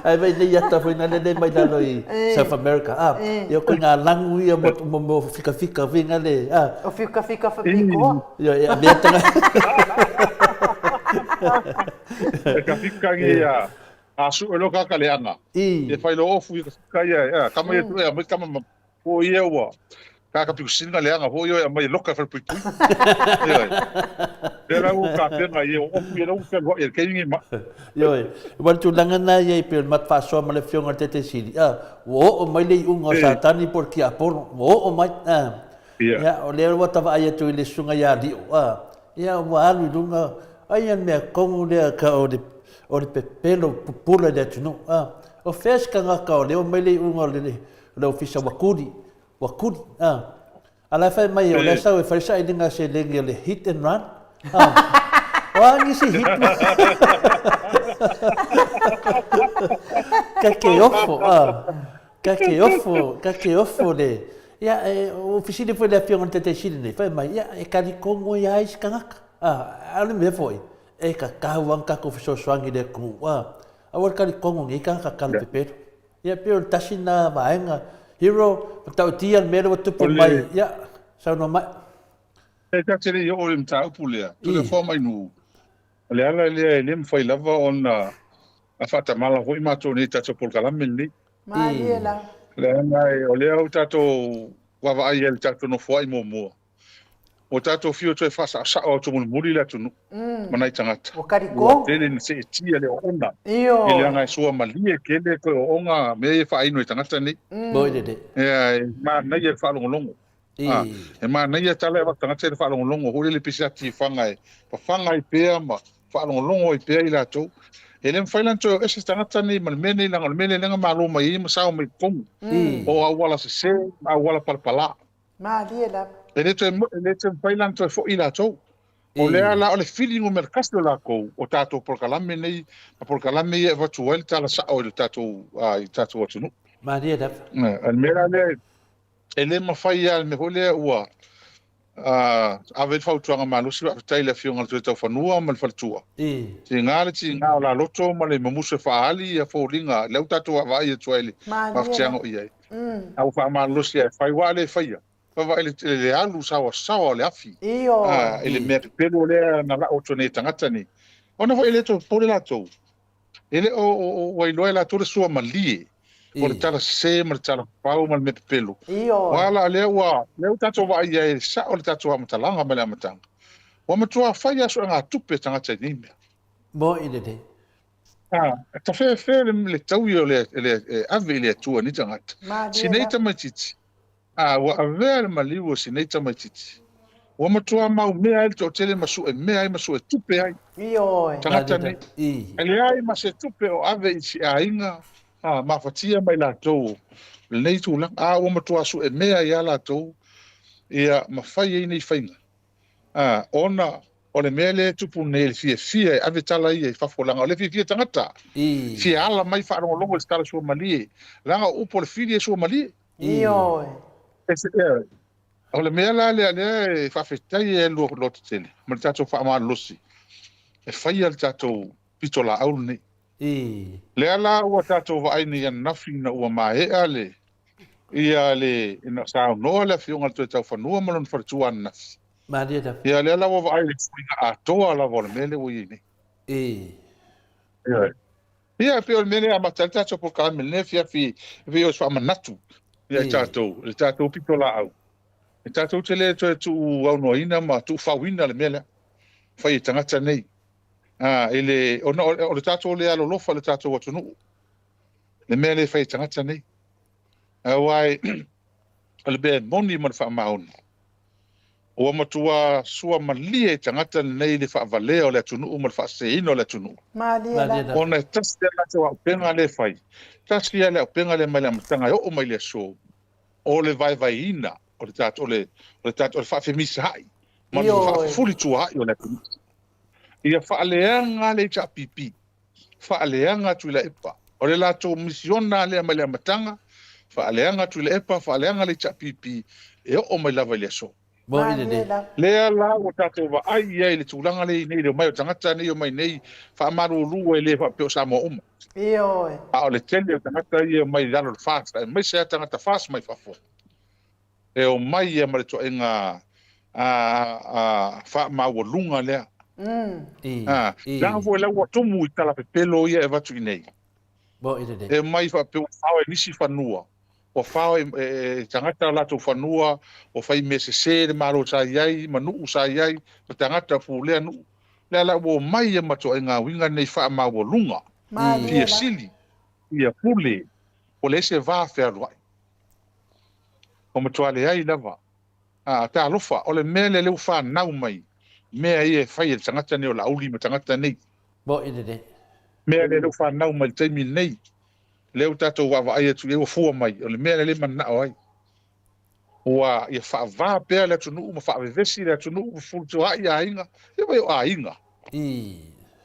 Ae vaai nei ata foi na lele mai lalo i South America. Ah, ia ko ngā langu ia mo mo mo fikafika foi nga le ah. O fikafika whapikoa. Ia ia mea tanga. E ka fika ngi a a su e loka ka le anga. E fai lo ofu i ka fika ia kama ia tu e mai kama Ko ia ua kaka piku sina leaga foi ia mai loka falepuipui. Ioe. Lea la ua kapenga ia o ofu ia la ua fealuai e le ma. Ioe. Ua le tulaga na ia i pei o le mat faasoa ma le afioga i le Taitaisili, a, ua oo mai le iuga o Satani po o le tiapolo, ua oo mai, a. Ia, o lea ua ta vaai atu i le susuga ia Lio, a, ia ua alu i luga, ai ia le mea tonu lea ka o le, o le pepelo pupula i le atunuu, a. O fea se tagata o lea ua mai le iuga o le, O le ofisa ua kuli, ua kuli, a. A la e fai mai o lea sau e fai sailiga seleni o le hit and run, a. O a nisi hit Ka ke ofo, a. Ka ke ofo, ka ke ofo le. Ia, e, o fesili foi le afioga i le Taitaisili nei, fai mai, ia, e talikongo ia ai se tagata. A, a o le mea foi, e tatau lava ona tatou fesoasoani i le atunuu, a. Aua le talikongo i nei tagata tala pepelo. Ia pei o le tasi lena vaega. Hero, matautia le mea lea ua tupu mai. Ia, saunoa mai. E ta te le i oo i le mataupu lea, Toleafoa mai Nuu, o le ala lea e le mafai lava ona faatamala foi matou nei i tatou polokalame lenei. Malie la. Leaga o lea ua tatou vaavaai i le tatou nofoai muamua. Ua tatou fiu e toe faasaosao atu mulimuli le atunuu ma nai tagata. Ua tele ina seetia le oona i leaga e suamalie tele toe ooga mea ia e faainu e tagata nei. Ia, e manaia le faalogologo. E manaia tala e avatu tagata i le faalogologo foi lele pei se ati faga e fafaga ai pea ma faalogologo ai pea i latou. E le mafai la ona toe o ese tagata nei ma le mea nei leaga o le mea lea lea na malo mai ai ma sao mai i totonu o auala sese ma auala palapala. Malie lava. E le toe, e le toe mafai la ona toe foi latou. O lea la o le fili numera tasi o latou, o tatou polokalame nei, ma polokalame ia e avatu ai le tala sao i le tatou, i le tatou atunuu. Malie lava. O le mea la lea, e le mafai lava le mea foi lea ua ave le fautuaga malosi, faafetai i le Afioga i le Toetaufanua ma le Faletua. Tiga le tiga o la loto ma le mamusu e faaali ia foliga, lea ua tatou vaavaai atu ai i le mafatiaga o i ai. A ua faamalolosi e fai, ua le faia. Vaavaai i le alu saoasaoa o le afi i le mea pepelo lea na lau atu nei e tagata nei. Ona foi e le toe popole latou, e le o ua iloa e latou le suamalie o le tala sese ma le tala fafau ma le mea pepelo. Aua la lea ua lea ua tatou vaai ai i le sao o le tatou faamatalaga mai le amataga. Ua matua fai lava suegatupe a tagata i nei mea. Moni lelei. E tafeafea le taui o le e ave i le Atua nei tagata. Si nei tamaitiiti, a ua avea le maliu o si nei tamaitiiti, ua matua maumea ai le toatele ma sue mea ai ma sue tupe ai. Tagata nei, e leai ma se tupe o ave i si aiga, a mafatia mai latou o lenei tulaga. A ua matua sue mea ai lava latou, ia ma fai ai nei faiga. Ā, ona o le mea lea e tupu nei, le fiafia e ave tala ia i fafo, leaga o le fiafia tagata, fia ala mai faalogologo i se tala suamalie, leaga o upu o le fili e suamalie. Ioe. O le mea la lea, lea e faafetai ai le lototetele ma le tatou faamalolosi e faia le tatou pitolaau lenei. Lea la ua tatou vaai nei ananafi ina ua maea le ia le ina saunoa le Afioga i le Toetaufanua ma lona faletua ananafi. Malie lava. Ia lea la ua vaai i le suiga atoa lava o le mea lea ua i ai nei. Ioe. Ia e pei o le mea lea e amata ai le tatou polokalame i lenei afiafi, e pei o se faamanatu ia i tatou, i le tatou pitolaau. E tatou te le toe tuuaunoaina ma tuufauina le mea lea fai e tagata nei. A, i le, ona o le tatou le alolofa i le tatou atunuu, le mea lea e fai e tagata nei. Aua o le mea e moni ma le faamaoni, ua matua suamalie i tagata nei le faavalea o le atunuu ma le faaseseina o le atunuu. Ona e tasi lava le latou auupega lea e fai, tasi lava le auupega lea mai le amataga e oo mai i le aso, o le vaevaeina o le tatou, o le, o le tatou, o le faafemisaai ma le faafufulituaai o le atunuu. Ia faaleaga le HRPP, faaleaga Tuilaepa. O le latou misiona lea mai le amataga, faaleaga Tuilaepa, faaleaga le HRPP, e oo mai lava i le aso. Moni lelei. Lea la ua tatou vaai i ai i le tulaga lea i nei, le omai o tagata nei e omai nei, faamalulu e le faapea o Samoa uma. Ioe. A o le tele o tagata ia e omai i lalo o le FAST, aemaise lava tagata FAST mai fafo, e omai ia ma le ituaiga faamaualuga lea. Leaga foi la ua tumu i tala pepelo ia e avatu i nei. E omai faapea ua fao e nisi fanua, ua fao e tagata o latou fanua, ua fai mea sese le Malo sa i ai, ma nuu sa i ai, ma tagata pulea nuu. Lea la ua omai ia ma ituaiga uiga nei faamaualuga, fia sili, fia pule, ua leai se va fealuai. Ua matua leai lava. A, talofa, o le mea lea lea ua fanau mai, mea ia e fai e le tagata nei o Laauli ma tagata nei. Moni lelei. Mea lea lea ua fanau mai i le taimi lenei, lea ua tatou vaavaai atu i ai ua fua mai, o le mea lea lea e mananao ai. Ua ia faava pea le atunuu ma faavevesi le atunuu ma fulutuaai aiga, ia vai o aiga.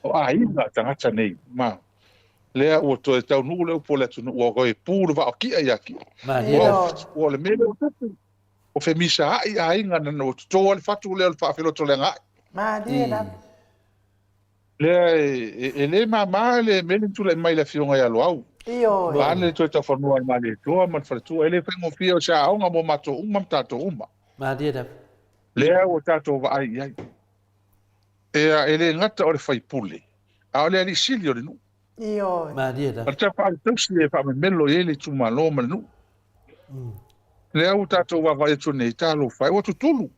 O aiga tagata nei, ma lea ua toe taunuu le upu o le atunuu, ua toe pu le vaa o Ki'a ia Ki'a. Ua o le mea lea ua tupu, ua femisaai aiga na ua toto lava le fatu lea o le faafelotoleagaai. Malie lava. Lea e le mama le mea lea na tulai mai i le Afioga ia Loau. Ioe. Vaeane le toe taufanua a le Malietoa ma le faletua, e le faigofie o se aoga mo matou uma ma tatou uma. Malie lava. Lea ua tatou vaai i ai. Ea, e le gata o le faipule, a o le alii sili o le nuu. Ioe. Malie lava. O le tapaau tausi e faamemelo i ai le itumalo ma le nuu. Lea ua tatou vaavaai atu nei, talofa e, ua tutulu.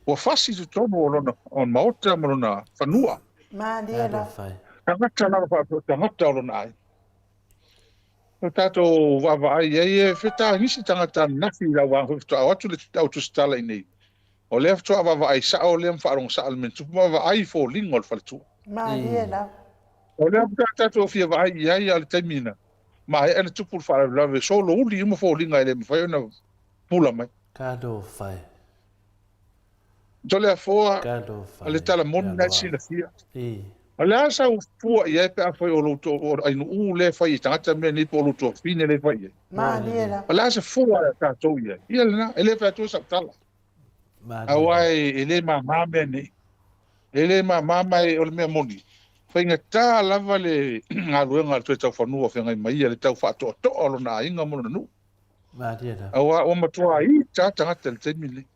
Ua fasi i totonu o lona maota ma lona fanua. Malie lava. Tagata lava faapea o tagata o lona aiga. O tatou vaavaai i ai, e feta nisi tagata ananafi i lau vaega foi faatoa o atu le au tusitala i inei. O lea faatoa vaavaai sao lea ma faalogo sao i le mea na tupu ma vaai i foliga o le faletua. Malie lava. O lea faatoa tatou fia vaai i ai, a o le taimi na maea ona tupu le faalavelave, solouli uma foliga e le mafai ona pula mai. Talofa e. Toleafoa, Talofa o le e. tala moni lena e silafia. I. O le a sau fua i ai pe afai o lou to, o Ainu'u lea e fai i tagata mea nei po o lou tuafafine lea e fai i ai. Malie la. O le a se fua a tatou i ai? Ia lena, e le fai atua sau tala. Malie Aua la. e le māmā mea nei. E le māmā ma e, o le mea moni, faigata lava le galuega a le Toetaufanua o feagai ma ia, le tau faatoatoa o lona aiga ma lona nuu. Malie lava. Aua ua matua ita lava tagata i le taimi lenei.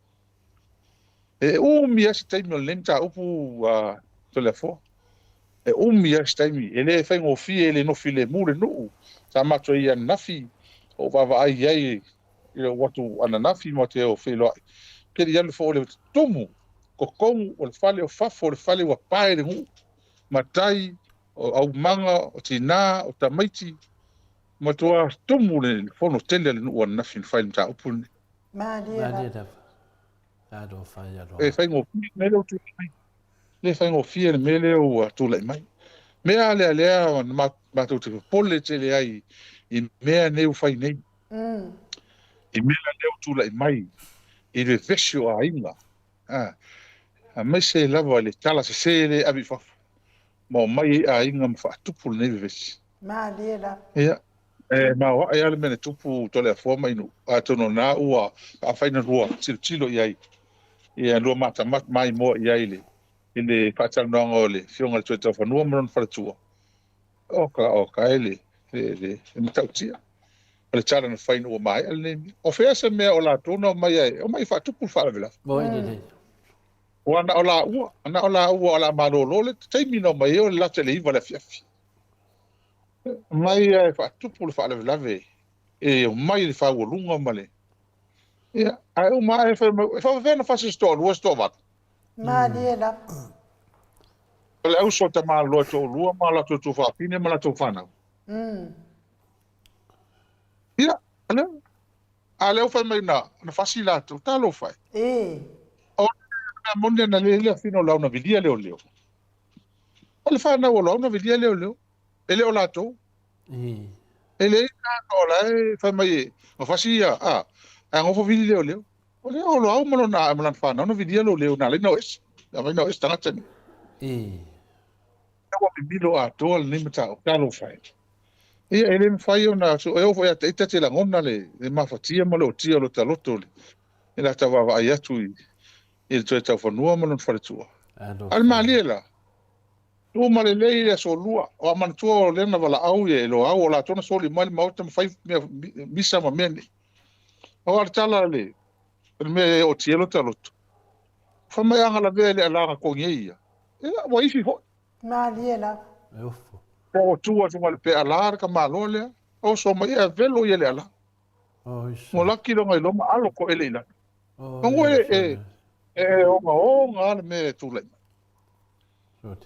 E umi lava se taimi o lenei mataupu a Toleafoa. E umi lava se taimi, e le faigofie, e le nofi lemu le nuu. Sa matou i ai ananafi, ou vaavaai i ai i lou atu ananafi ma te o feiloai. Ou te le i alu foi o le tumu, totonu o le fale, o fafo o le fale ua pae le nuu, matai, o aumaga, o tina, o tamaiti. Matua tumu le fono tele a le nuu ananafi na fai le mataupu lenei. Malie Malie lava. lava. Talofa e E aloha. faigofie le mea lea ua tulai mai. Le faigofie le mea lea ua tulai mai. Mea a lea lea na matou te popole tele ai i mea nei ua fai nei. I mea lea ua tulai mai i le vevesi o aiga. Aemaise lava i le tala sese lea e ave i fafo ma omai ai aiga ma faatupu lenei vevesi. Malie lava. Ia, e maoae lava le mea na tupu Toleafoa ma Inu, atonu o lena ua afai na lua tilotilo i ai, ia lua matamata maimoa i ai i le faatalanoaga o le Afioga i le Toetaufanua ma lona faletua. Oka, oka e le, le, le, le matautia. O le tala na fai ina ua maea lenei mea. O fea se mea o latou na omai ai, omai e faatupu le faalavelave. Moni lelei. Ua na o laua, na o laua o le a malolo le taimi na omai ai o le lata i le 9 i le afiafi. Mai e faatupu le faalavelave e omai le faualuga ma le ia ae uma ae fai mai e faapefea ona fasi se toalua se toavalu. Malie lava. O le auso a tamaloa e toalua ma latou tuafafine ma latou fanau. Ia, o lea, a lea ua fai mai na, na fasi latou, talofa e. O le mea moni na le le afina o lau na vilia leoleo. O le fanau o lau na vilia leoleo. E le o latou. E leai tagata o la e fai mai e na fasi ia, a, ae gofo vili leoleo. O lea o Loau ma lona ma lana fanau na vilia leoleo na ala ai na o ese. Na ala ai na o ese tagata nei. Ua mimilo atoa lenei mataupu. Talofa e. Ia, e le mafai ona, e oo foi ia te ita te lagona le mafatia ma le otia o lota loto. I la tau vaavaai atu i le Toetaufanua ma lona faletua. A o le malie la, uma lelei i le aso Lua, o a manatua o lea na valaau ia e Loau, o latou na soli mai le maota ma fai mea misa ma mea nei. Aua o le tala a le mea e ootia ai lota loto, fai mai a na lavea i le ala na togi ai ia, ia ua ifi foi. Malie lava. E ofo. Ua tu atu ma le peala le tamaloa lea, oso mai ia velo ia le ala. Ua laki lona iloa ma alo toele i lalo. Manu e, e, e ogaoga lava le mea e tulai mai.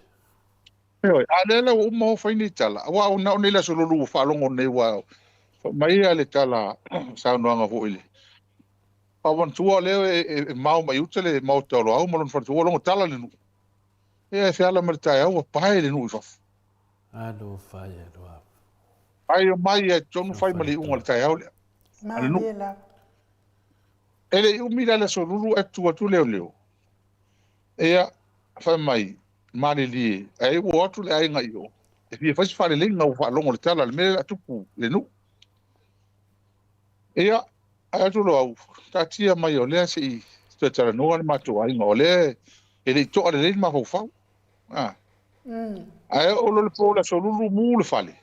Ioe, a lea la ua uma o fai nei tala, aua o na o nei le aso lolu ua faalogo nei ua fai mai le tala saunoaga foi le Pau manatua lea e, e, e mao mai uta le maota o Loau ma lona faletua, ua logo tala le nuu. Ia e feala mai le taeao ua pae le nuu i fafo. Alofa ia Loau. Ai omai ia totonu fai ma le iuga o le taeao lea. A le nuu. E le i umi la le aso lulu ae tutu atu leoleo. Ia, fai mai, malilie, ae ua o atu le aiga i o, e fia fai se faaleleiga ua faalogo i le tala, le mea lea o le a tupu i le nuu. Ia, ae atu Loau, taatia mai o lea se i toe talanoa le matou aiga, o lea e le i toa lelei le mafaufau. A. Ae oo loa le po o le aso lulu mu le fale.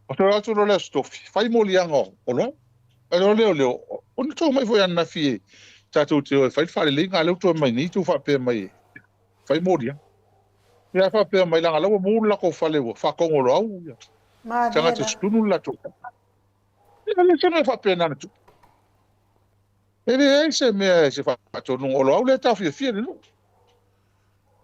O toe atu loa le aso tofi, fai moliaga o Loau. Ae o lea o lea, o na tou mai foi ananafi e tatou te o e fai le faaleleiga, a lea ua toe mai nei tou faapea mai e fai moliaga. Ia ae faapea mai, leaga la ua mu le latou fale ua faatogo Loau ia tagata i totonu le latou fale. Ia le se mea faapena na tupu. E leai se mea se faatonuga o Loau lea e taofiofia le nuu.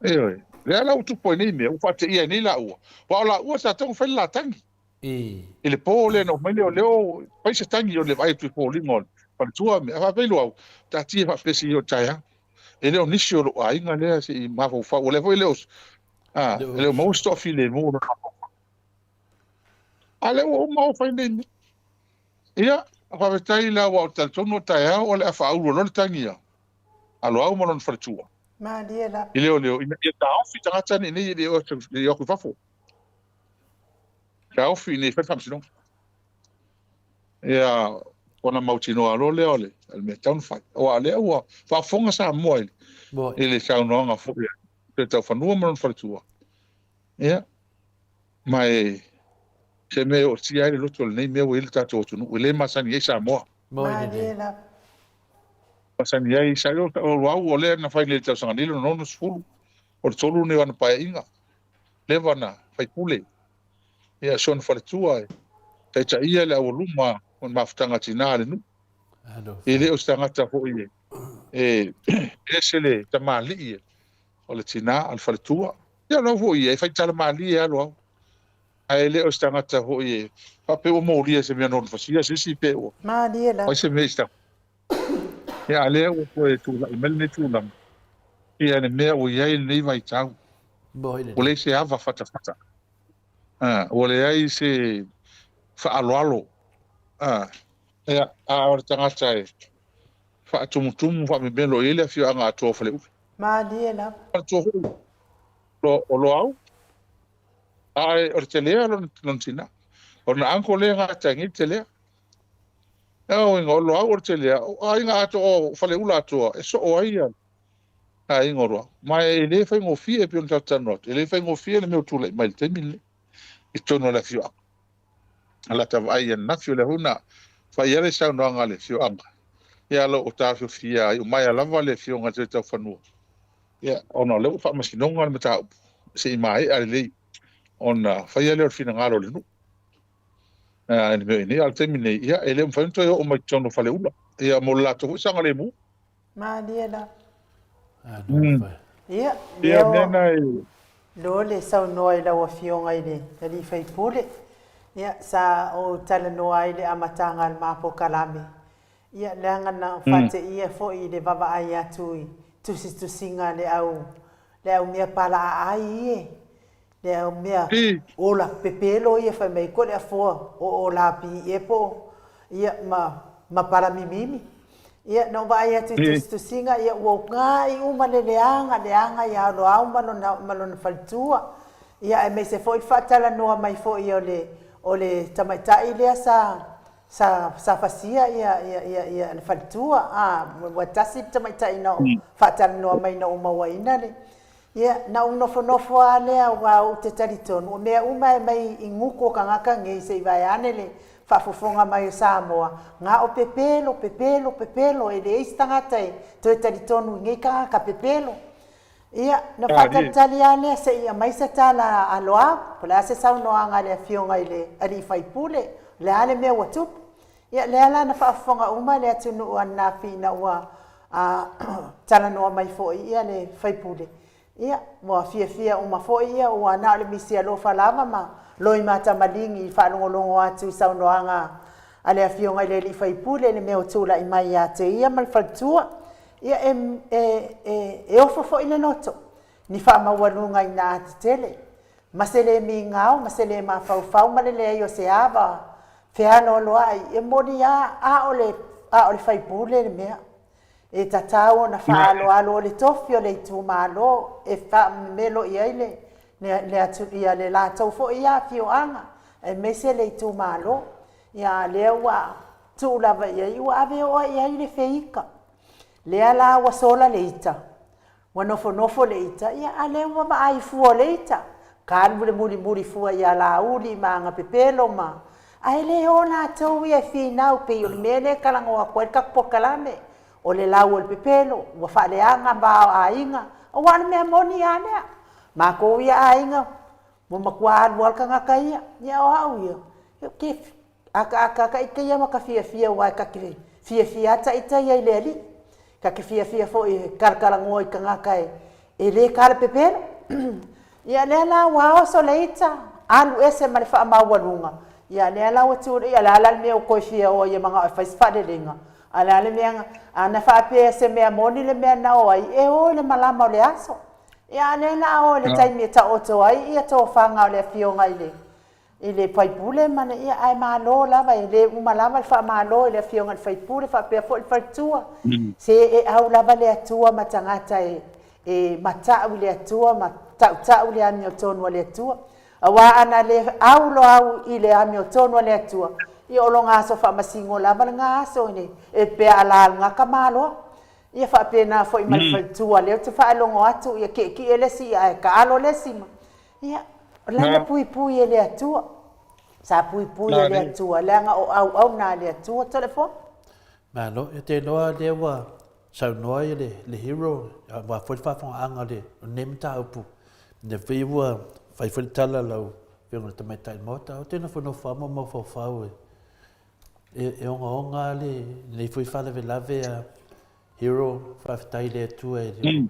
Ioe. Lea la ua tupu ai nei mea, ua faateia ai nei laua. Aua o laua sa tatau ona fai le la tagi. I le po lea na omai leoleo fai se tagi o le vaai atu i foliga o le faletua mea. A faapea i Loau, taatia faapea se i o taeao. E le o nisi o lou aiga lea se i mafaufau. O lea foi e le o, a, e le o maua se toafilemu o lona mafaufau. A lea ua uma o fai nei mea. Ia, faafetai la ua ou talitonu o taeao o le a faaulu loa le tagi a a Loau ma lona faletua. Malie la. I leoleo ina ia taofi tagata nei nei e le o atu i fafo. Taofi ina ia fai le faamasinoga. Ia, ona mautinoa loa lea o le mea tatau ona fai. Aua o lea ua faafofoga Samoa i i le saunoaga foi a Toetaufanua ma lona faletua. Ia, ma e se mea e ootia ai le loto o lenei mea ua i ai le tatou atunuu, e le masani ai Samoa. Malie lava. Masani ai sa o au o lea na fai nei i le tausaga nei lona 60, o le tolu lenei o ana paeaiga, leva na faipule. Ia, si ona faletua e taitaia le aualuma o le mafutaga a tina a le nuu. E le o se tagata foi e ese le tamalii o le tina a le faletua. Ia o lau foi ia, e faitala malie lava Loau. Ae le o se tagata foi e faapea ua molia i se mea na fasia se isi pe ua Malie lava. fai se mea i se tagata. Ia, a lea ua toe tulai mai lenei tulaga, ia le mea ua i ai lenei vaitau, ua leai se ava fatafata, ua leai se faaaloalo, ia, a o le tagata e faatumutumu faamemelo i ai le afioaga atoa o Faleula. Malie lava. Manatua foi o Loau, ae o le telea lona tina. O lona uncle lea e gata ai nei le telea. O uiga o Loau o le telea, o aiga atoa, o Faleula atoa, e soo ai ia aiga o Loau. Ma e le faigofie, e pei ona tatou talanoa atu, e le faigofie le mea ua tulai mai i le taimi lenei i totonu o le afioaga. A lata vaai ananafi, o lea foi na fai ai le saunoaga a le afioaga, ia lo o taofiofia ai umaea lava le afioga i le Toetaufanua, ia, ona o lea ua faamasinoga le mataupu, se i maea lelei ona faia lea o le finagalo o le nuu. I le mea o i nei, a o le taimi nei, ia, e le mafai ona toe oo mai totonu o Faleula, ia, mo le latou foi saogalemu. Malie lava. Ia, Ia, lea mea na e... Leo le saunoa i lau Afioga i le Alii Faipule, ia, sa ou talanoa ai i le amataga o le ma polokalame, ia, leaga na faateia foi i le vaavaai atu i tusitusiga a le au, le au mea palaaai ie, le au mea ola pepelo ia fai mai ko le afoa o o la pi po ia ma ma palamimimi. Ia na ou vaai atu i tusitusiga ia ua uga'i uma le leaga leaga ia Loau ma lona ma lona faletua. Ia aemaise foi le faatalanoa mai foi o le o le tamaitai lea sa Sa, sa fasia ia, ia, ia, ia le faletua, a, ua tasi le tamaitai na ou faatalanoa mai na ou mauaina le, ia, na ou nofonofo lava lea aua ou te talitonu, o mea uma e aumai i gutu o tagata nei se i vaeane le faafofoga mai o Samoa, na o pepelo, pepelo, pepelo, e leai se tagata e toe talitonu i nei tagata pepelo. Ia, na faatalitali lava lea se i aumai se tala a Loau, po o le a se saunoaga a le Afioga i le alii faipule, o le a le mea ua tupu. Ia, lea la na faafofoga uma le atunuu ananafi ina ua talanoa mai foi ia le faipule. Ia, ua fiafia uma foi ia, ua na o le misi alofa lava ma loimatamaligi i le faalogologo atu i saunoaga a le Afioga i le alii faipule i le mea ua tulai mai ia te ia ma le faletua. Ia, e, e, e, e ofo foi le loto, ni faamaualuga ina a tetele, ma se le migao ma se le mafaufau ma le leai o se ava fealoaloai, e moni lava, a o le, a o le faipule le mea. E tatau ona faaaloalo o le tofi o le itumalo e faamemelo i ai le, le, le, atu, ia, le latou foi ia afioaga, aemaise le itumalo. Ia, a lea ua tuu lava i ai, ua ave oa i ai le feika. Lea la ua sola le ita, ua nofonofo le ita, ia a lea ua vaai fua o le ita, ka alu le mulimuli fua ia Laauli ma aga pepelo ma, ae le o latou ia e finau pei o le mea lea e talanoa atu ai le tatou polokalame, o le lau o le pepelo, ua faaleaga va o aiga, aua o le mea moni lava lea. Matou ia aiga, ua matua alu lava le tagata ia, ia o au ia, ou te akaaka ta ita ia ma ka fiafia aua ta te fiafia lava ta ita ia i le Alii. Ta te fiafia foi e talatalanoa i tagata e le talapepelo. Ia lea la ua oso le ita, alu ese ma le faamaualuga, ia lea la ua tulai, ia o le a la le mea ua toe fia o ai e manao e fai se faaleleiga? A o le a le mea, ana faapea se mea moni le mea na o ai, e o i le malama o le aso. Ia a o lea o le a o i le taimi e taoto ai ia tofaga o le Afioga i le i le faipule ma le, ia, ae malo lava, e le uma lava le faamalo i le Afioga i le faipule faapea foi le faletua. Se e au lava le Atua ma tagata e, e matau i le Atua ma tautau i le amiotonu a le Atua. Aua ana le au loa au i le amiotonu a le Atua, ia o lona aso faamasino lava lena aso i le, e pea ala lena tamaloa. Ia faapena foi ma le faletua, lea ou te faalogo atu, ia kiekie le isi ae taalo le isi ma, Ia, o lana puipui e le Atua. Sa puipui e le Atua, leaga o auauna a le Atua. Toleafoa. Malo, ia te iloa lea ua saunoa ia le, le hero, aua foi le faafogaaga o le, o lenei mataupu. Lea foi ua fai foi le tala lau Afioga i le Tamaitai Maota, ou te nofonofo lava ma mafaufau e, e, e ogaoga le, lenei foi faalavelave a Hero, faafetai i le Atua e mm.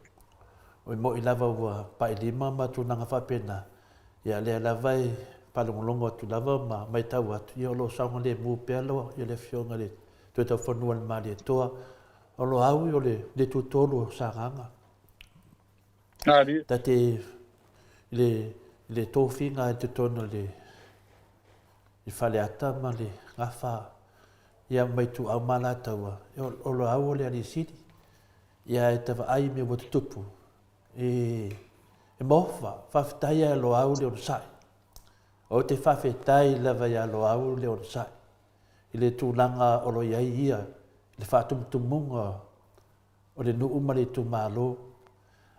Oi mo'i lava ua pai lima ma tulaga faapena. Ia lea lava e faalogologo atu lava ma maitau atu, ia o lo o saogalemu pea loa ia le afioga i le Toetaufanua a le Malietoa. O lo au o le le tutolu o Sagaga. Ta te le le tofiga i totonu o le i Faleata ma le Gafa ia ma Ituau ma Alataua, o lo au o le Alii Sili. Ia e ta vaai i mea ua tutupu, e, e maofa, faafetai ia Loau le onosai. Ou te faafetai lava ia Loau le onosai, i le tulaga o lo i ai ia, i le faatumutumuga o le nuu ma le itumalo,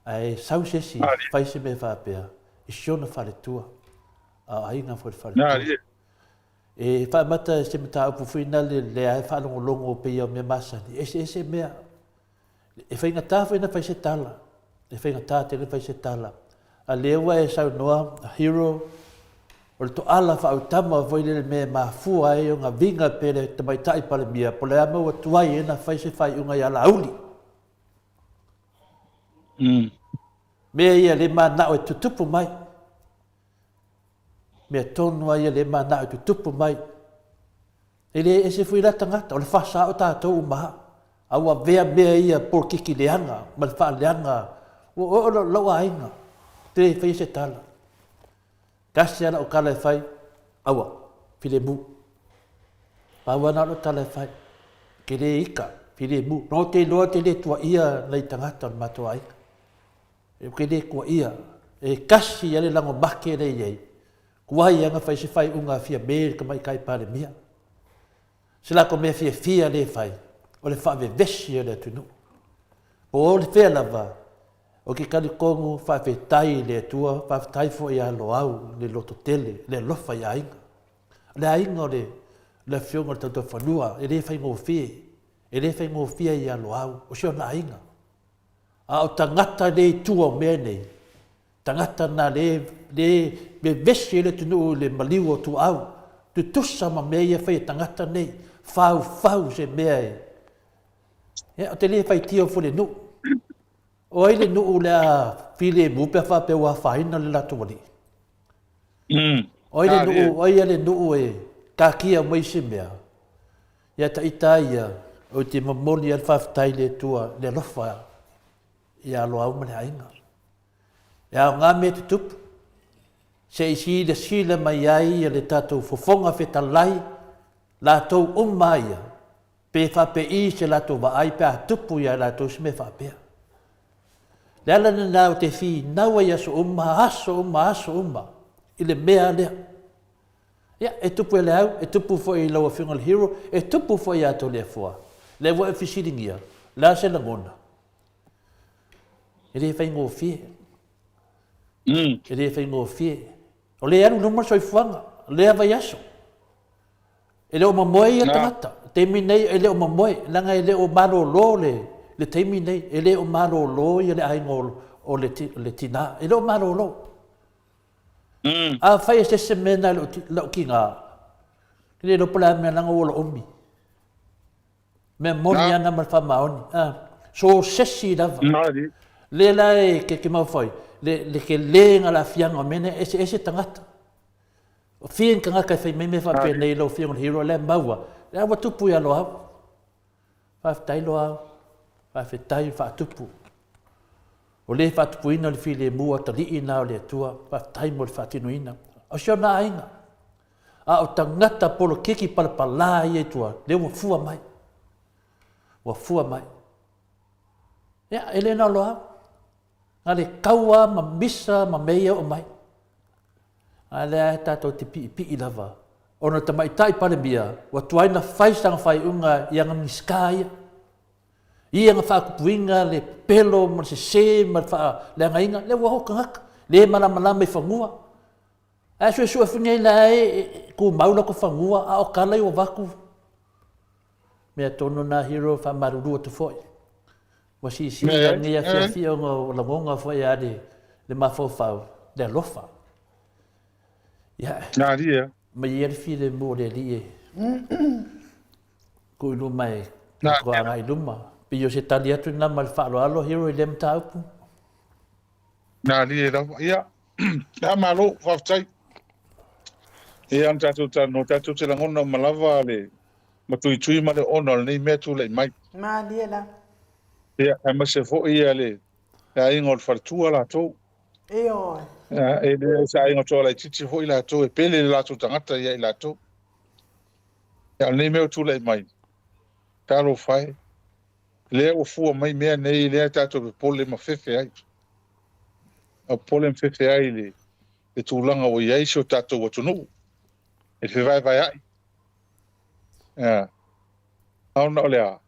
ae sau se isi fai se mea faapea i si ona faletua, a o aiga foi le faletua. E faamata se mataupu foi nale lea e faalogologo pei o mea masani, e eseese mea. E faigata foi ona fai se tala, e faigata tele ona fai se tala. A lea ua e saunoa, Hero, o le toala faautama foi lele mea e mafua ai ona viga pe le Tamaitai Palemia, po o le a mea ua tuai ai ona fai se faaiuga ia Laauli. Mea ia le manao e tutupu mai. Mea tonu lava ia le manao e tutupu mai. E le ese foi la tagata, o le fasa o tatou uma lava. A ua avea mea ia polokiki leaga ma le faaleaga, ua oo lou aiga, te le faia se tala. Tasi lava lau tala e fai, aua, filemu. Pau lava na o lau tala e fai, ke le ika, filemu. No te iloa te le tuaia nai tagata o le matou aiga. Ou te le tuaia, e kasi lava le lago make lea e i ai, tuai lava na fai se faaiuga a Fiame le Tamaitai Palemia. Se latou mea fiafia lea e fai, o le faavevesi o le atunuu. Po o le fea lava, ou te talitonu faafetai i le Atua, faafetai foi ia Loau i le lototele, le alofa i aiga. O le aiga o le le afioga o le Tautafanua, e le faigofie, e le faigofie ia Loau, o si ona aiga. A o tagata le i tua o mea nei, tagata na le, le vevesi ai le atunuu i le maliu o tuaau, tutusa ma mea ia fai e tagata nei, faufau se mea e, ia, ou te le faitio foi i le nuu. O ai le nuu o le a filemu pe a faapea ua afaina le latou alii? O ai le nuu, o ai le nuu e taatia mai se mea? Ia ita a ia, ou te momoli lava le faafetai i le Atua i le alofa ia Loau ma le aiga. E aoga mea tutupu, se i silasila mai ai le tatou Fofoga Fetalai, latou uma ia, pe faapei se latou vaai pe a tupu ia i latou se mea faapea. Le ala lena ou te finau ai i aso uma, aso uma, aso uma, i le mea lea. Ia, e tupu e le au, e tupu foi i lau Afioga i le Hero, e tupu foi ia Toleafoa. Lea ua e fesiligia, o le a se lagona? E le faigofie. E le faigofie. O lea e alu i luma le soifuaga, lea vaiaso. E le o mamoe ia tagata. O le taimi nei e le o mamoe, leaga e le o malolo le, le taimi nei, e le o malolo ia le aiga o, o le, le tina, e le o malolo. Afai e se isi mea na i lau tiga, e le iloa po o le a le mea leaga ua ola umi. Mea moni lava na ma le faamaoni. So o se isi lava. Lea la e te mafaufau, le tele na o le aafiaga o mea nei, e eseese tagata. O fia ni tagata e fai mai mea faapenei i lau Afioga i le Hero, o lea e maua, lea ua tupu ia Loau. Faafetai Loau, faafetai faatupu. O le faatupuina o le filemu atalii na o le Atua, faafetai mo le faatinoina. O si ona aiga, a o tagata polokiki palapala ia i tua, lea ua fua mai. Ua fua mai. Ia, e le na o Loau. Na le kaua ma misa ma mea ia oo mai. A lea e tatou te piipii lava. Ona tamaitai Palemia, ua tuai na fai sana faaiuga i ana Minisita ia. Ia na faatupuina le pepelo ma le sese ma le faaleagaina, lea ua o tagata, le malamalama i fanua. Ae suesue foi nei la e tumau latou fanua, a o tala ia ua avatu. Mea tonu na Hero, faamalulu atu foi. Ua siisii la lenei afiafi ona o lagona foi a le, le mafaufau, le alofa. Ia, mai ia le filemu o le Alii e tuu i luma e tatou agai i luma. Pei o se tali atu lena ma le faaaloalo Hero i lea mataupu. Malie lava. Ia, ia malo, faafetai. Ia, ona tatou talanoa, tatou te lagona uma lava le matuitui ma le ona o lenei mea tulai mai. Malie lava. Ia, aemaise foi ia le aiga o le faletua latou. Ioe. Ia, e le o se aiga toa laitiiti foi latou, e pele le latou tagata ia i latou. Ia, o lenei mea ua tulai mai, talofa e, lea ua fua mai mea nei, lea tatou popole ma fefe ai. Popole ma fefe ai le, le tulaga ua i ai si o tatou atunuu, e fevaevaea'i. Ia, ona o le a?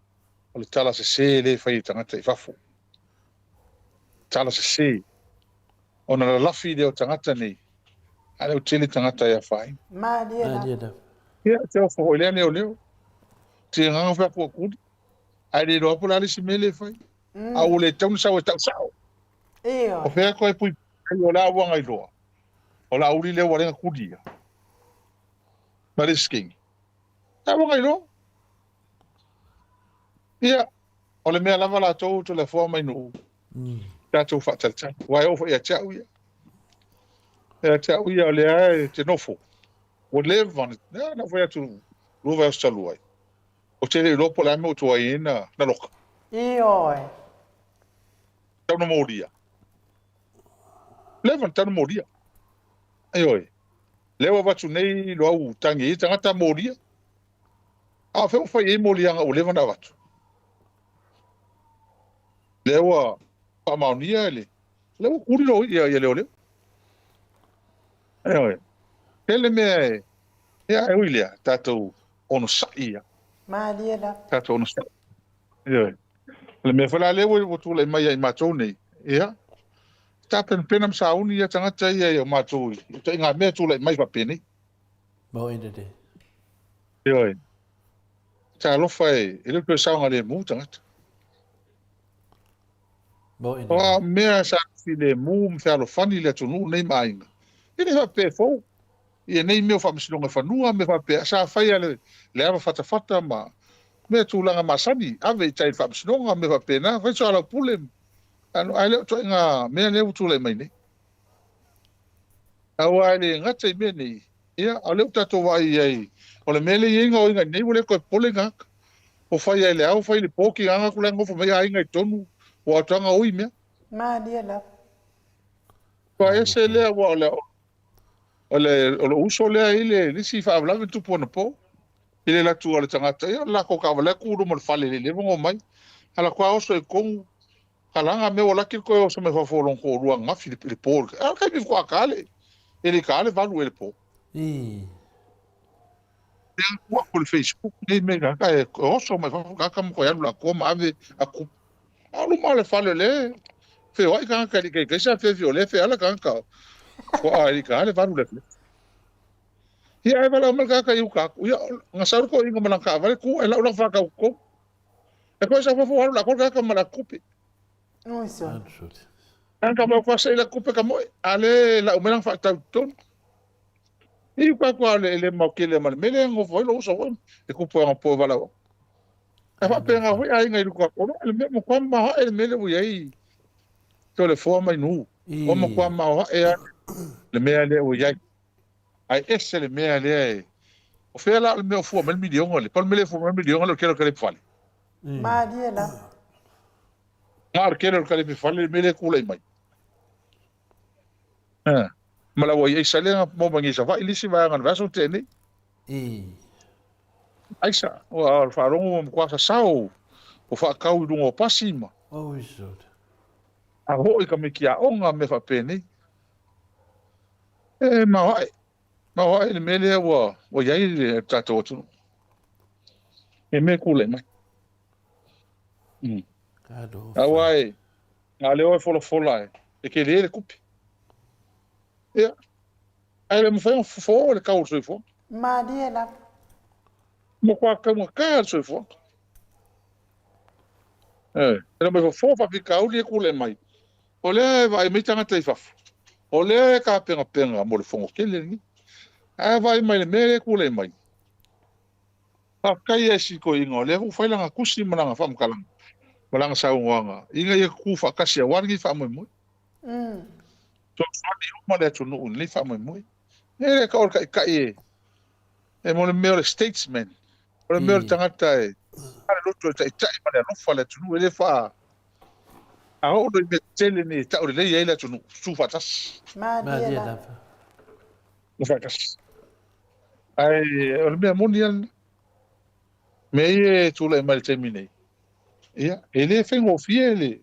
O le tala sese lea e fai e tagata i fafo. Tala sese. Ona lalafi lea o tagata nei, a lea ua tele tagata e afaina. Malie lava. Ia, te ofo foi lea leoleo. Te agaga fai atu akuli. Ae le iloa po o le a le isi mea lea e fai. A ua le tatau ona sau e tau sao. O fea koe pui o le a ua gailoa. O le a uli lea ua lenga kuli ia. Ma le skingi. A ua gailoa. Ia, o le mea lava latou Toleafoa mai Nuu. Tatou faatalitali. Aua e oo foi ia te au ia. Ia te au ia o lea e te nofo. Ua leva ona, na ou fai atu 2 vaiaso talu ai. Ou te le iloa po o le a le mea ua tuai ai na loka. Ioe. Tau na molia. Leva na tau na molia. Ioe. Lea ua avatu nei Loau tagi ai tagata molia. A o fea ua fai ai moliaga ua leva na avatu? Lea ua faamaonia le lea ua kuli lo ia ia leoleo. Ioe. Tele mea e ia e ui lea tatou onosai ia. Malie lava. Tatou onosai. Ioe. O le mea foi la lea ua tulai mai ia i matou nei, ia, tapenapena ma sauni ia tagata ia i o matou i ituaiga mea e tulai mai faapenei. Maoʻi lelei. Ioe. Talofa e, e le o toe saogalemu tagata. Maoʻi O lelei. a mea sa filemu ma fealofani le atunuu nei ma aiga, e le faapea e fou. Ia nei mea o faamasinoga fanua ma mea faapea, sa faia le, le ava fatafata ma mea tulaga masani, ave i tai i le faamasinoga ma mea faapena, fai soalaupule, ae le o ituaiga mea lea ua tulai mai nei. Aua e le gata i mea nei, ia, a o lea ua tatou vaai i ai, o le mea lea e i ai gaoiga i nei, ua le toe popole tagata. Ua fai lava i le ao, fai i le po, tigaga atu la e nofo mai aiga i totonu, ua atoaga oi mea. Malie lava. Ua ese lea, aua o le, o le, o lou uso lea i le isi faalavelave na tupu anapo, i le alu atu a le tagata, ia o le latou taavale atu i luma o le fale i le leva ona omai, alu atu lava oso i totonu, Kalaga mea ua laki le toe oso mai fafo o lona toalua ananafi i le po. A o le taimi faatoa ta le, e le ta le 8 ea i le po. Ii. Lea atu atu i le Facebook nei mea tagata e oso mai fafo tagata ma toe alu le atoa ma ave atu. A o luma o le fale o lea e feoai tagata e le i taitai se afiafi o lea e feala tagata faatoa e le i ta le 8 i le afiafi. Ia ae valaau mai le tagata i uta atu, ia na sau le toeaina ma lana taavale tu ae lau lana faatau i totonu. E koe sa fofo alu la koe ka ma la kupe. Ang ka mo kwa sa ila kupe ka mo ale la umela fa tau ton. I kwa kwa le le mau kele ma le mele ngo foi lo so e kupo nga po vala. Ka fa pe nga foi ai ngai kwa ko le me mo kwa ma ha ele mele u yai. To le fo mai nu. O mo kwa ma ha e le mea le u yai. Ae ese le mea lea e, o fea la o le mea o fua mai le miliona le, pau le mea lea e fua mai le miliona le o le kele o le kalepe fale. Malie lava. Na o le kele o le kalepe fale le mea lea e tulai mai. Ha. Ma la ua i aisa lea mo mai nei Savaii le isi vaega o le vaiaso na tea nei. Aisa, ua o le faalogo ua matua sasao ua faatau i luga o pasi ma. Oi sole. A oo i tamaiti aoga mea faapenei. E maoae, maoae le mea lea ua ua i ai le tatou atunuu. E mea tulai mai. Aua e, a leo e folafola e, e tele le tupe. Ia, ae le mafai ona fofo le tau o le soifuaga. Malie lava. Matua taugata le soifuaga. E le mai fofo faafitauli e tulai mai. O lea e vaai mai tagata i fafo, o lea e tapenapena mo le fono tele lenei. Ae vaai mai le mea lea e tulai mai. Faafetai ia si toeaina o lea ua fai lana tusi ma lana faamatalaga ma lana saunoaga ina ia tutu faatasi aua lenei faamoemoe. Fesoasoani uma le atunuu i lenei faamoemoe. E le tau o le taitai e, e mo le mea o le statesman, o le mea o le tagata e le loto e taitai ma le alofa le atunuu, e le faa a oo loa i mea tetele nei e tau lelei ai le atunuu, tutu faatasi. Malie lava. Tutu faatasi. Ae o le mea moni lava lena. Mea ia e tulai mai i le taimi nei, ia, e le faigofie le,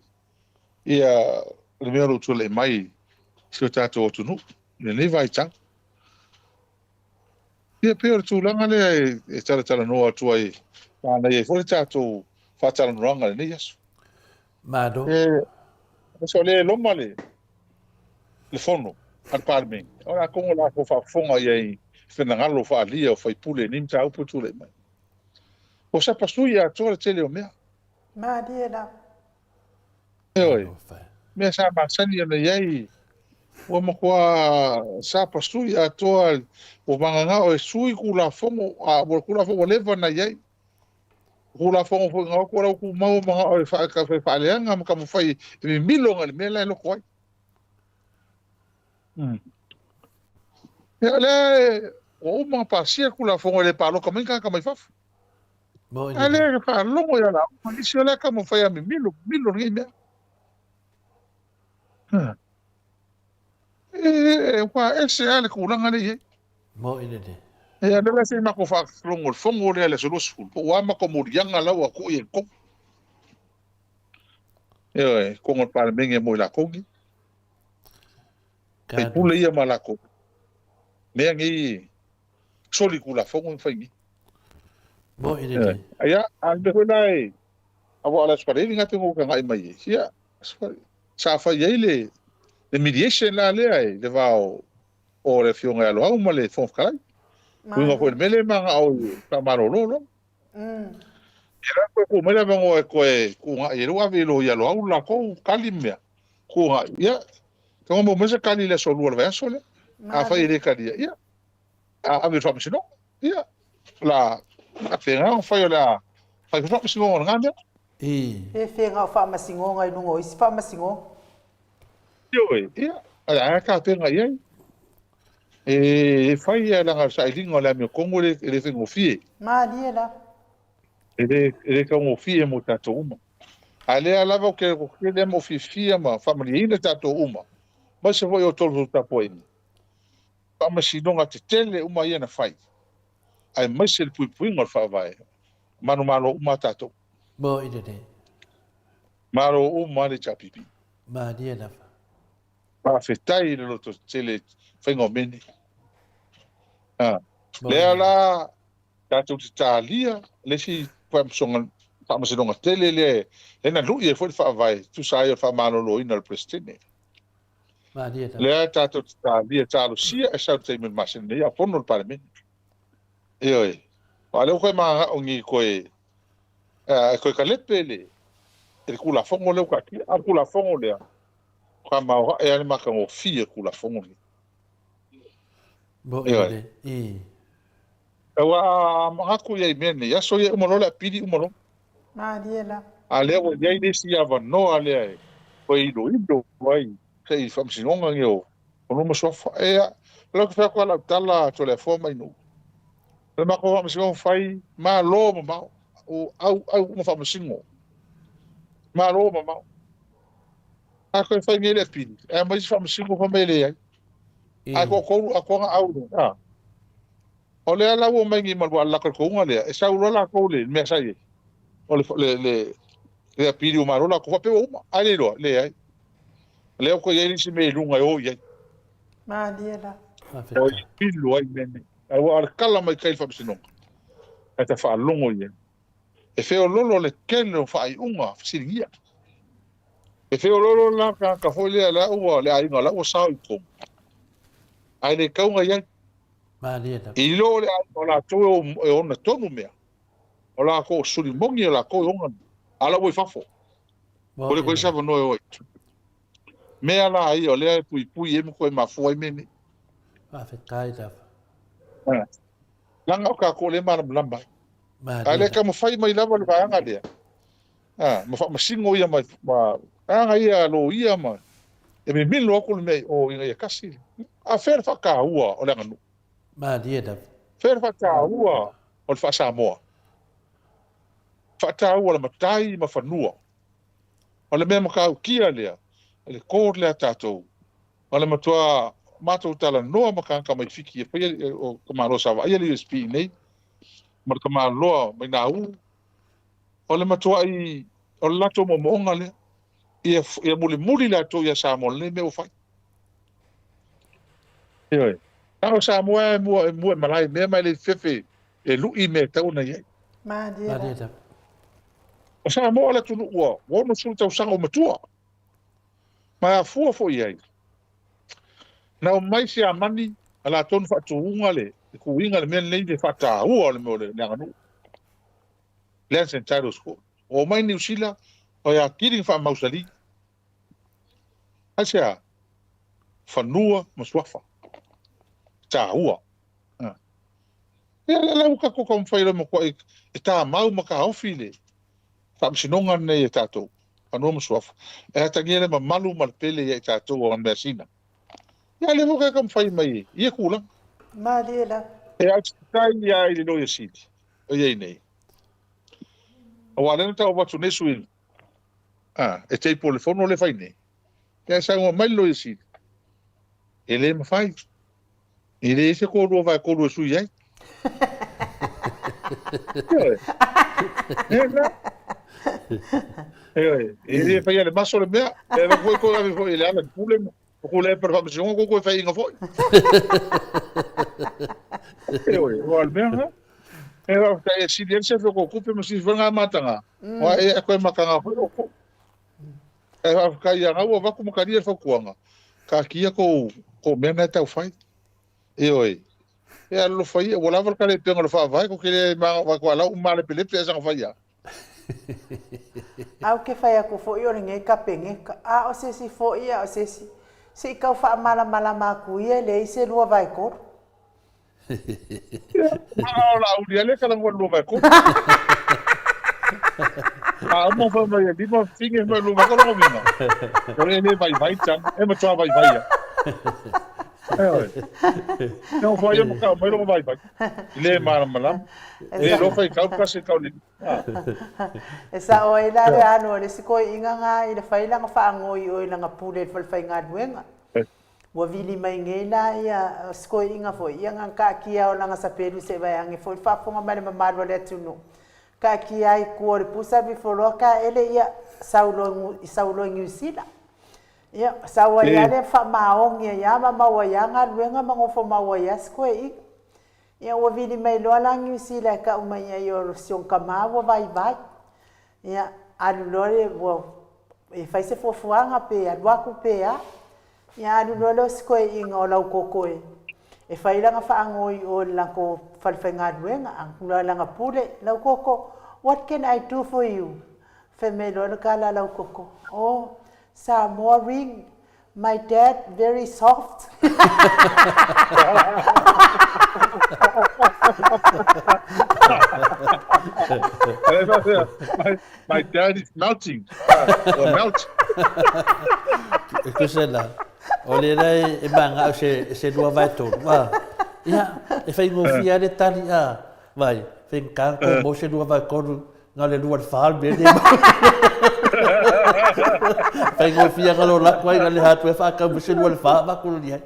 ia, le mea o lo o tulai mai i si o tatou atunuu i lenei vaitau. Ia pei o le tulaga lea e talatalanoa atu ai, manaia ai foi le tatou faatalanoaga i lenei aso. Malo. E, aso lea e loma le, le fono a le Palemene, o le a togo latou faafofoga i ai finagalo faaalia o faipule i lenei mataupu e tulai mai. Ua sapasui atoa le tele o mea. Malie lava. Ioe, mea sa masani ona i ai, ua matua sapasui atoa, ua vagagao e sui Tulafono, a ua Tulafono ua leva ona i ai. Tulafono foi na o atu o la ua tumau manao e faaleaga ma taumafai e mimilo agai le mea la e loto ai. Ia o lea ua uma ona pasia le Tulafono e le palota mai ni tagata mai fafo. A lea e faalogo ia laua ma nisi o lea e taumafai a mimilo, mimilo lenei mea. E ua ese lava le tulaga lea e i ai. Moni lelei. Ia, lea la se i matou faalogo i le fono lea i le aso 20, po ua a matou moliaga la ua tuu i ai i totonu. Ioe, i totonu o le Palemene mo i latou nei. Faipule ia ma latou mea nei, soli Tulafono ma fai nei. Mo'i lelei. Ia, a le mea foi la e, aua o le Aso Faraile gata ua agai mai ai, ia, sa fai ai le, le mediation la lea i le va o, o le Afioga ia Loau ma le Fofoga Fetalai. Uiga foi i le mea lea e manao e faamalolo loa. Ia la toe tuu mai le avanoa e toe tuugai ai, ua ave i loia Loau le latou tali ma mea, tuugai, ia, tago maua mai se tali i le aso Lua o le vaiaso lea. Afai e le talia, ia, a ave i le faamasinoga, ia, o le a faapena ona fai o le a fai foi faamasinoga o lena mea. Pe fea o faamasinoga i luga o isi faamasinoga. Ioe, ia, o le a tapena i ai. E fai ia leaga o le sailiga o le amiotonu e le faigofie. Malie lava. E le taugofie mo tatou uma. A lea lava ou te tele ma ou fiafia ma faamalieina tatou uma, aemaise foi o outou tapuaiga. Faamasinoga tetele uma ia na fai, aemaise le puipuiga o le Faavae, manumalo uma a tatou. Moi lelei. Malo uma le HRPP. Malie lava. Faafetai i le lototetele i faiga o mea nei. Ah, lea la tatou te talia le isi faamasinoga tele lea lea na lui ai foi le Faavae tusa ai o le faamaloloina o le Peresetene. Lea tatou te talia talosia e sau i le taimi o le masina nei a o fono le Palemene. Ioe. Aua o lea ua toe mananao ni toe e toe talepe le le Tulafono lea ua taatia. A o le Tulafono lea, ua maoae lava le matagofie o le Tulafono lenei. Ioe. I. Aua a manatu i ai i mea nei, aso ia e uma loa le apili uma loa. Malie la. A lea ua i ai le isi avanoa lea e toe iloilo ai se i faamasinoga nei o Fanua ma Suafa. E a, o lea ou te fai atu lava lau tala Toleafoa ma Ainuu. O le matou faamasinoga fai, malo mamao. O auau uma faamasino. Malo mamao. A toe fai nei le apili, e aumai isi faamasino fai mai e leai. Ae toatolu atoa na au le, a. O lea la ua omai nei ma le laka touga lea, e sau loa latou le mea sa i ai. O le le le le apili ua malo latou faapea ua uma. Ae le iloa, leai. O lea ua toe i ai le isi mea i luga e o i ai. Malie la. O i pilo ai mea nei. Aua o le kala mai kai i le faamasinoga, ae ta faalogo i ai. E feololo le tele o faaiuga fesiligia. E feololo la tagata foi lea la ua le aiga la ua sao i totonu. Ae le tau na i ai. Malie lava. I lo le aiga o latou e ona tonu mea. O latou o suli moni o latou e ona a la ua i fafo. O le koe avanoa e o ai. Mea la ia o lea e puipui ai ma toe mafua ai mea nei. Faafetai lava. Leaga o tatou lea e malamalama ai. A lea taumafai mai lava le vaega lea, a, ma faamasino ia ma, ma vaega ia loia ma e mimilo atu le mea i o ina ia tasi. A fea le faataua o le aganuu? Malie lava. Fea le faataua o le faa-Samoa? Faataua o le matai ma fanua. O le mea matautia lea, le code lea a tatou, O le matua matou talanoa ma tagata mai Fiti e faia o tamaloa sa vaaia le USP i nei ma le tamaloa mai Nauru. O le matuai o le latou moomooga lea ia ia mulimuli latou ia Samoa lenei mea ua fai. Ioe. A o Samoa e mua e mua e malae mea ma e le fefe e lui mea e tatau ona i ai. Malie la. O Samoa o le atunuu ua 60 tausaga ua matua. Ma e afua foi i ai. Na omai Siamani a latou na faatuuga le tuuina le mea lenei le faataua o le mea o le aganuu. Lands and Titles Court. Ua omai Niu Sila, o e atili na faamausali. Aisea? Fanua ma suafa. Taua. Ia lea la ua tatou taumafai loa e matuai e tamau ma taofi le faamasinoga lenei e tatou, fanua ma suafa, e atagia le mamalu ma le pele ia i tatou o measina. Ia lea foi taumafai mai i ia tulaga. Malie la. E ausitai ia i le Loia Sili o i ai nei. Aua lea na tau avatu nei suiga, a, e table le fono lea e fai nei. Ia e saunoa mai le Loia Sili, e le mafai. E leai se toalua vaetolu e sui ai. Ioe. E la. Ioe. E le faia le maso le mea. E ave foi ko ave foi le ala pule ma ko le per faamasinoga ko koe faiga foi. Ioe, o le mea na. E faafetai e sili ai le sefe o kou tupe ma sili foi le gamataga, aua e toe mataga foi outou. Ae faafetai ia gau avatu ma talia le fautuaga, taatia tou tou mea na e tau fai. Ioe. E alolofa ia, ua lava le talepega o le Faavae, tou te le manao alau uma malepelepe ae saga fai a. Ae ou te fai atu foi o lenei Kapeneta, a o se isi foi, a o se isi, se i tau faamalamalama atu ia e leai se 2/3. A o Laauli lava lea e talanoa i le 2/3. A uma fai mai e lima fine fai mai 2/3 lona uiga, o le le vaivai tala, e matua vaivai lava. Ioe. E oo foi ia ma tau mai lona vaivai. I le malamalama. E le iloa faitau le tasi e tau le lima. E sao ai la le alu a le isi toeaina na i le fai lana faanoi i o i lana pule i le falefaigaluega. Ua vili mai nei la ia si toeaina foi, ia na taatia o lana sapelu se i vae ane foi le faafofoga mai le mamalu o le atunuu. Taatia ai i tua o le pusa alu ifo loa taele ia sau loa sau loa i Niu Sila. Ia sau ai lava lea faamaoni ai lava ma maua ai lava galuega ma nofo mau ai lava si toeaina. Ia ua vili mai loa la Niu Sila e tau mai ai o si ona tama ua vaivai. Ia, alu loa le, ua, e fai se fuafuaga pe alu atu pe a. Ia, alu loa lea o si toeaina o Laukoko e, e fai lana faanoi i o i le latou falefaigaluega, alu loa i lana pule, Laukoko, what can I do for you? Fai mai loa le tala a Laukoko, Oh, Samoa ring, My dad very soft. My dad is melting. Ua melt. E tusa la, o le la e manga'o se se 2/3. A, ia, e faigofie lava le tali, a, vai, faigata na tou maua se 2/3 Na o le lua le fa le mea nei. Faigofie na lo lako ai na le hatu e whaakau mo se lua le fa ma kulu ni ai.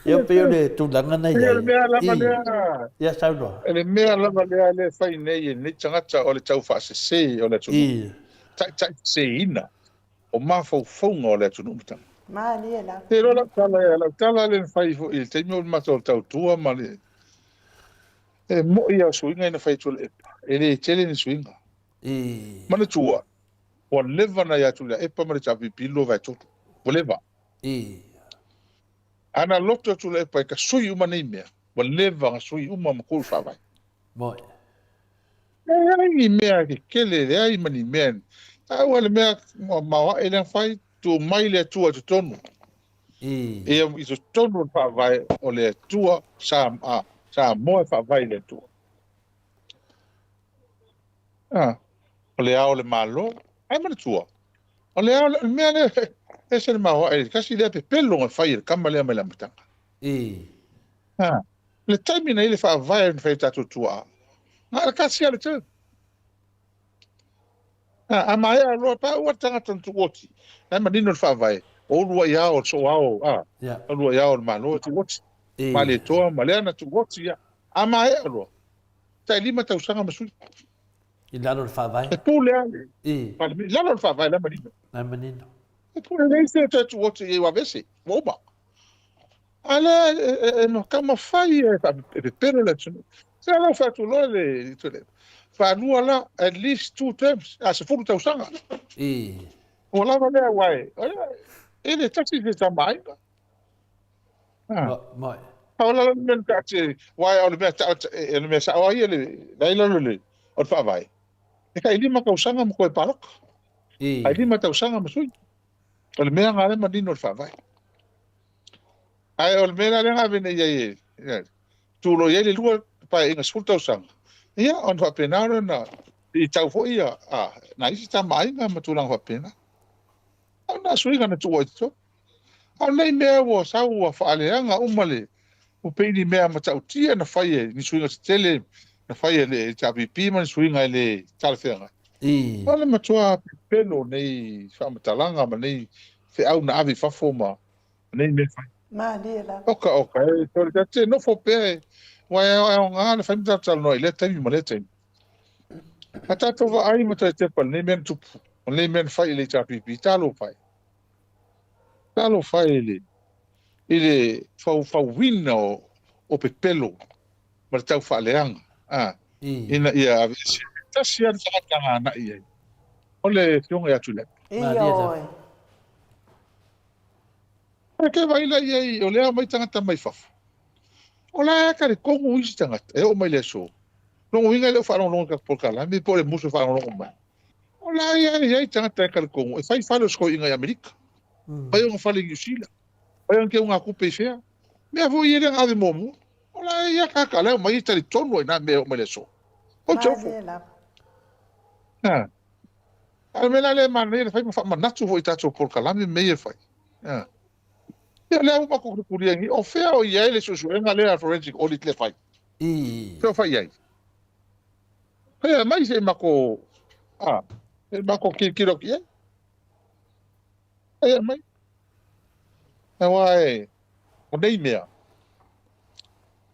Ia pei o le tulaga na iai. O le mea lava lea. Ia saunoa. O le mea lava lea lea e fai nei e lenei tagata o le taufaasese o le atunuu. Taitaiseseina o mafaufauga o le atunuu ma tagata. Malie lava. Te iloa lau tala, lau tala lea na fai foi i le taimi o le matou tautua ma le E moʻi lava o suiga ia na fai e Tuilaepa, e le tele ni suiga. Manatua, ua leva na ia Tuilaepa ma le HRPP le 2/3. Ua leva. A na loto e Tuilaepa e ka sui uma nei mea, ua leva na sui uma ma kou faavae. Moʻi. Leai ni mea kekele, leai ma ni mea. A ua le mea maoaʻe lea na fai, tuu mai le Atua i totonu. Ia i totonu o le Faavae o le Atua, Samoa e faavae i le Atua. A, o le ao o le Malo, ae manatua, o le ao, le mea lea, e ese le maoae, tasi lea pepelo na fai e le tama lea mai le amataga. A, le taimi na i le Faavae na fai e tatou tuaa, na o le tasi lava le term. A, a maea loa, pau lava le tagata na tuuoti, la e manino le Faavae, o uluai ao o le sooao, a, uluai ao o le Malo e tuuoti. Malietoa ma lea na tuuoti ia. A maea loa, tai 5 tausaga ma sui. I lalo o le Faavae. E pule lava le Palemene, i lalo o le Faavae, la e manino. La e manino. E pule, leai se toe tuuoti i ai ua aveese, ua uma. A lea e taumafai e pepelo le atunuu. Se la ua fai atu loa le faalua la, at least two terms, a 10 tausaga. Ua lava lea aua e le tasi se tama aiga. A o la le mea na taatia, aua o le mea o le mea sao lava ia la e i lalo o le Faavae, e tai 5 tausaga ma toe palota. Tai 5 tausaga ma sui. O le mea lena lea e manino i le Faavae. Ae o le mea la lea na ave nei i ai e tu loa i ai le lua paeaiga 10 tausaga, ia ona faapena lea ona itau foi ia nai isi tama aiga ma tulaga faapena. A o nai suiga na tuua i totonu. A o nei mea ua sau ua faaleaga uma le ua pei ni mea matautia na fai e ni suiga tetele na fai e le HRPP ma ni suiga e le talafeagai. O le matua pepelo nei faamatalaga ma nei feau na ave i fafo ma nei mea fai. Malie lava. Oka oka, e tole ta te nofo pea e, aua e aoga le fai ma talatalanoa i lea taimi ma lea taimi. A tatou vaai ma toe tepa i lenei mea na tupu, o lenei mea na fai i le HRPP, talofa e. Talofa e i le, i le faufauina o pepelo ma le taufaaleaga. A. Ina ia aveese. E tasi lava le tagata na agai i ai, o le Afioga ia Tuilaepa. Ioe. E ke vaai la i ai, o lea omai tagata mai fafo. O la e talitonu isi tagata e oo mai le aso. Lona uiga e le o faalogologo i tatou polokalame po o le musu e faalogologo mai. O la e i ai tagata e talitonu e fai fale o si toeaina i Amerika, fai ona fale i Niu Sila, fai ona teugatupe i fea. Mea foi ia lea na ave muamua. O la e i ai tagata o la e omai e talitonu ai i na mea e oo mai le aso. Ou te ofo. A o le mea la lea e manaia le fai ma faamanatu foi i tatou polokalame ma mea ia e fai. A. Ia lea ua matou tulitulia nei, o fea o i ai le suesuega lea a Forensic Audit lea e fai? Fea o fai i ai? Fai mai se i matou, a, se i matou tilotilo atu i ai. Fai mai. Aua e, o nei mea,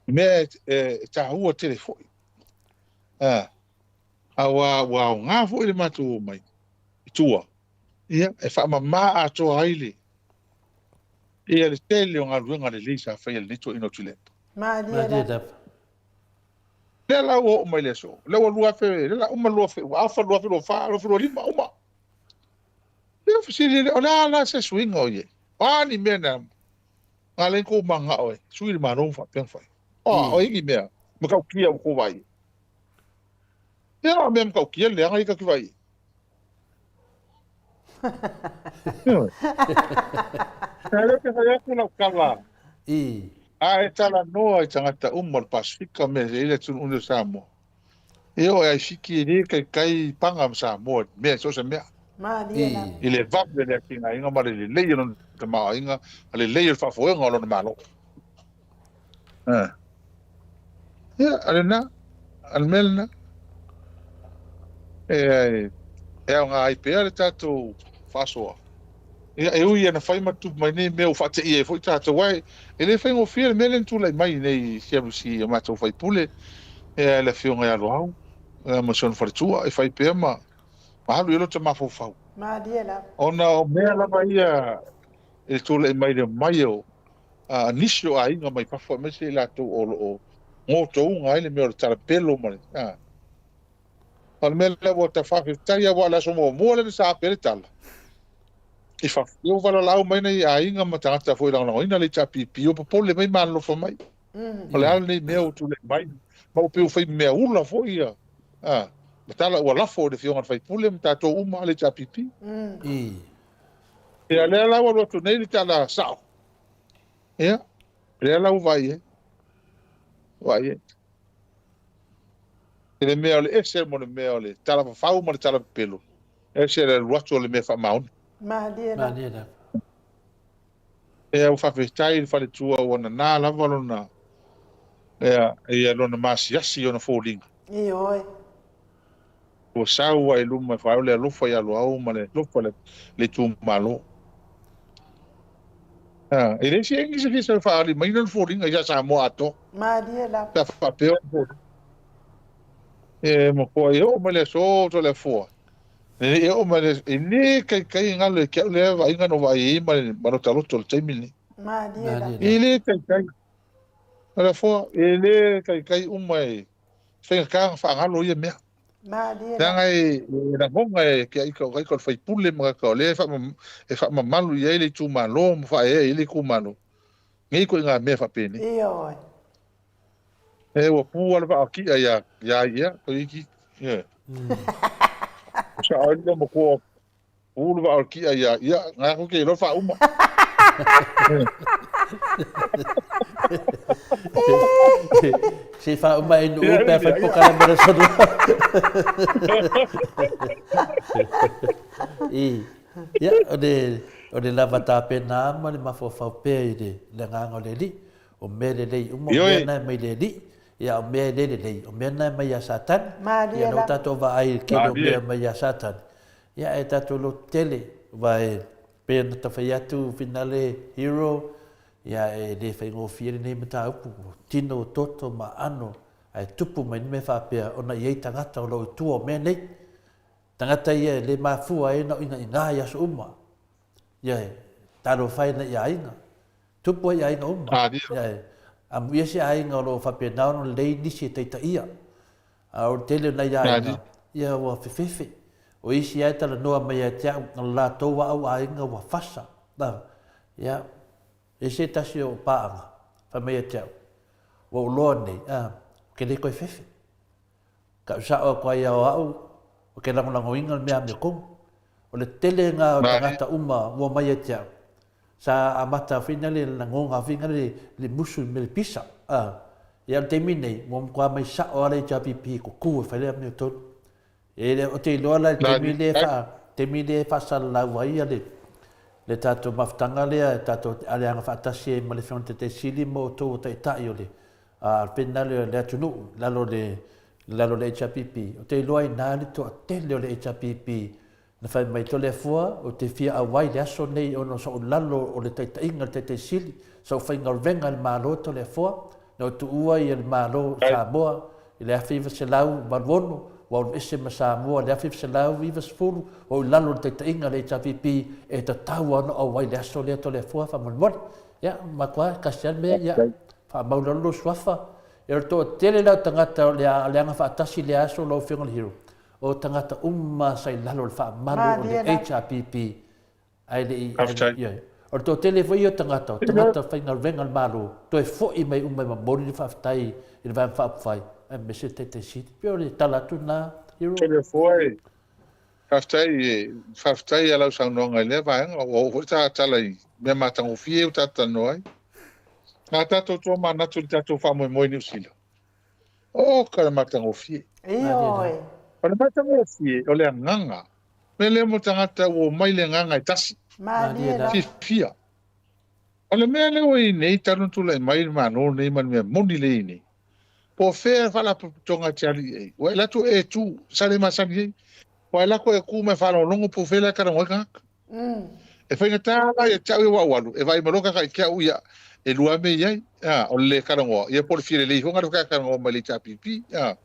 mea e taua tele foi. A, aua ua aoga foi le matou omai i tua, ia, e faamama atoa ai le, ia le tele o galuega lelei sa faia e lenei toeaina o Tuilaepa. Malie lava. Lea la ua oo mai le aso, lea ua 2000, lea la uma 2000, ua afa 2024, 2025, uma. Lea fesili lea, o le a la se suiga o i ai? O a ni mea na na ala ai kou manao e sui le Malo ma faapea ona fai? O a, o ai ni mea matautia ua tou vaai ai? Ia, o mea matautia le leaga ia tatou te vaai ai. Ioe. Ae lea ou te fai atu lau tala, a e talanoa i tagata uma o le Pasefika ma mea e i ai le atunuu lenei o Samoa, e oo i Fiti e le taitai paga ma Samoa i le mea, so o se mea. Malie lava. I le vave o le atinaeina ma le lelei o lona tamaoaiga ma le lelei o le faafoega o lona Malo. Ia, o lena, o le mea lena. E, e aoga ai pea le tatou faasoa. Ia, e ui ina fai ma tupu mai nei mea ua faateia ai foi tatou, aua e le faigofie le mea lea na tulai mai nei i CWC a matou faipule, ia, le Afioga ia Loau, ia, ma si ona faletua, e fai pea ma alu i ai lota mafaufau. Malie lava. Ona o mea lava ia e tulai mai le omai o nisi o aiga mai fafo, aemaise i latou o lo o gotouga ai le mea o le talapelo ma le, a. O le mea lea ua ta faafetai aua o le aso muamua lea na saape ai le tala i fafo. Ia ua valalau mai nai aiga ma tagata foi e lagolagoina le HRPP, ua popole mai ma alolofa mai. O le a lenei mea ua tulai mai, ma ua pei ua fai mea ula foi ia, a, ma tala ua lafo i le Afioga i le sui usufono ma tatou uma le HRPP. Ia lea la ua alu atu nei le tala sao. Ia, lea la ua vaai ai. Vaai ai. I le mea o le ese mo le mea o le tala fafau ma le tala pepelo, ese le alu atu o le mea faamaoni. Malie lava. Malie lava. Ia, ua faafetai i le faletua ua nana lava lona, ia, ia lona maasiasi i ona foliga. Ioe. Ua sau ai i luma e faaeo le alofa ia Loau ma le alofa i le itumalo. A, e leai se egi se fia faaali mai lona foliga ia Samoa atoa. Malie lava. Pe a faapea ona foliga. E matua e oo mai le aso Toleafoa. E oo mai le, e le taitai galo e te au lea vaaiga na ou vaai ai ma le ma lota loto i le taimi lenei. Malie lava. E le taitai. Toleafoa, e le taitai uma e faigata ona faagalo ia mea. Leaga e lagona e ke aika o aika o le faipule ma ka o lea e faamamalu i ai le itumalo ma faaeaea i ai le itumalo. Nei ituaiga mea faapenei. Ioe. E ua pu lava le vaa o ki'a ia ia ia, toeitiiti. Ioe. Sao ai le matua Pu le vaa o le ki'a ia, ia, ngai aku ke iloa faauma. Se i faauma e nuu pe a fai polokalame o le aso lua. I, ia, o le, o le lava tapena ma le mafaufau pea i le, le agaga o le Alii. O mea lelei uma, o mea na e mai le Alii. Ia, o mea e le lelei, o mea na e mai ia Satani. Ia, na ua tatou vaai i le tele o mea mai ia Satani. Ia, ae tatou lototele, aua e pei ona ta fai atu Finale Hero, ia e le faigofie lenei mataupu, ua tino toto ma aano ae tupu mai ni mea faapea ona e i ai tagata o lo o i tua o mea nei. Tagata ia e le mafua ai ona inaina i aso uma. Ia e talofa e nai aiga. Tupu ai aiga uma. Ia e amuia se aiga o lo o faapena ona lelei nisi e taitaia. A o le tele o nai aiga, ia ua fefefe. O isi lava e talanoa mai ia te au, o le latou lava au aiga ua fasa. Ia, e se tasi o paaga, fai mai ia te au, ua ou loa nei, a, ou te le toe fefe. Kau sao atu ai o au, ou te lagolagoina le mea amiotonu. O le tele na o tagata uma ua omai ia te au, sa amata foi na le lagona foi na le le musu i mea le pisa. A, ia o le taimi nei, ua matua mai sao lava le HRPP e tutu e fai le amiotonu. E le, ou te iloa la i le taimi lea e faa, taimi lea e faasalalau ai le le tatou mafutaga lea e tatou te aleaga faatasi ai ma le Afioga i le Taitai Sili ma outou o Taitai o le a le le atunuu i lalo o le i lalo o le HRPP, ou te iloa i ina le toatele o le HRPP na fai mai, Toleafoa, ou te fia auai i le aso nei ona o sou lalo o le taitaiga a le Taitai Sili, sou faigaluega i le Malo Toleafoa, na ou tuua ia le Malo o Samoa i le 1986, ua alu ese ma Samoa i le 1990, ua ou i lalo o le taitaiga a le HRPP, e tatau lava ona auai i le aso lea Toleafoa faamolemole. Ia, matua, e tasi lava le mea, ia, faamau lalo lou suafa. E o le toatele la o tagata o le a leaga faatasi i lea aso lau Afioga i le Hero, o tagata uma sa i lalo o le faamalu o le HRPP ae le i, ioe. O le toatele foi ia o tagata, o tagata faigaluega a le Malo, toe foi mai uma e momoli le faafetai i le Vaega Faaupufai aemaise le Taitai Sili. E pei o le tala atu lena, Hero. Toleafoa e, faafetai, faafetai i lau saunoaga i lea vaega, ua oo foi ta tala i mea matagofie ua tatou talanoa ai. A tatou tomanatu i le tatou faamoemoe i Niu Sila, oka le matagofie. Ioe. O le matagofie, o le agaga. Mea lea mo tagata ua omai le agaga e tasi. Malie lava. Fiafia. O le mea lea ua i ai nei, talu ona tulai mai le Malo lenei ma le mea moni lea e i ai nei, po o fea le faalapotopotoga e te alu i ai, ua e alu atu e tu, sa le masani ai, ua e alu atu e tu ma e faalogologo po o fea la e talanoa ai tagata. E faigata la ia te au ia ua ou alu, e vaai mai loa kaka i te au ia, e lua lava mea e i ai, a, o le le talanoa, ia po o le fia lelei foi ona talanoa mai le HRPP, a.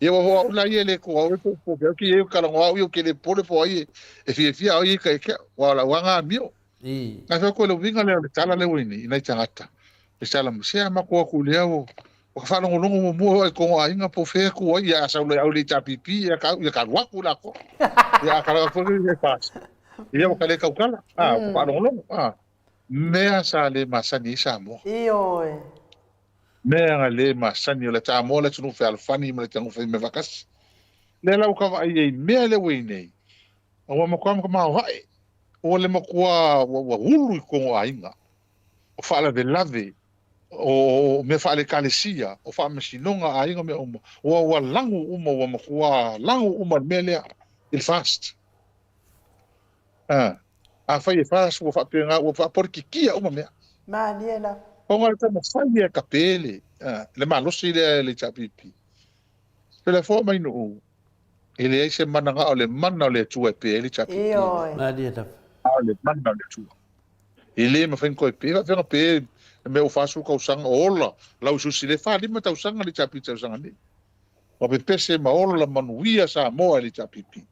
Ia ua o au la ia e le ko au e po po ke au ki e talanoa au ia ou te le popole po o ai e fiafia au ia i te au, aua o lau lava amio. Nai fai atu le uiga lea o le tala lea ua i nei, i nai tagata, e tala mai, se a matou o atu i lea ua ka faalogologo muamua o ai tonu aiga po o fea e tu ai, ia a sau loa e au i le HRPP, ia ka ia ka alu atu la koa. Ia a kala atu ia pass. Ia ua ka le tautala, a ua faalogologo, a. Mea sa le masani ai Samoa. Ioe. Mea na le masani o le Samoa le atunuu fealofani ma le atunuu fai mea faatasi. Lea la ua ka vaai ai i mea lea ua i nei, ua matua maoae, ua le matua ua ulu i totonu o aiga, o faalavelave, o mea faale-ekalesia, o faamasinoga a aiga ma mea uma, ua ua lagu uma, ua matua lagu uma le mea lea i le FAST. A, afai e FAST ua faapena, ua faapolikikia uma mea. Malie lava. Ona o le taumafai ia e tape le, le malosi lea e le HRPP. Toleafoa mai Nuu, E leai se mana na o le mana o le Atua e pe ai le HRPP. Ioe. Malie lava. A o le mana o le Atua. E le mafai ona toe pe. E faapefea ona pe le mea ua 40 tausaga o ola lau susi le 45 tausaga le HRPP tausaga nei. Ua pepese ma ola manuia Samoa i le HRPP.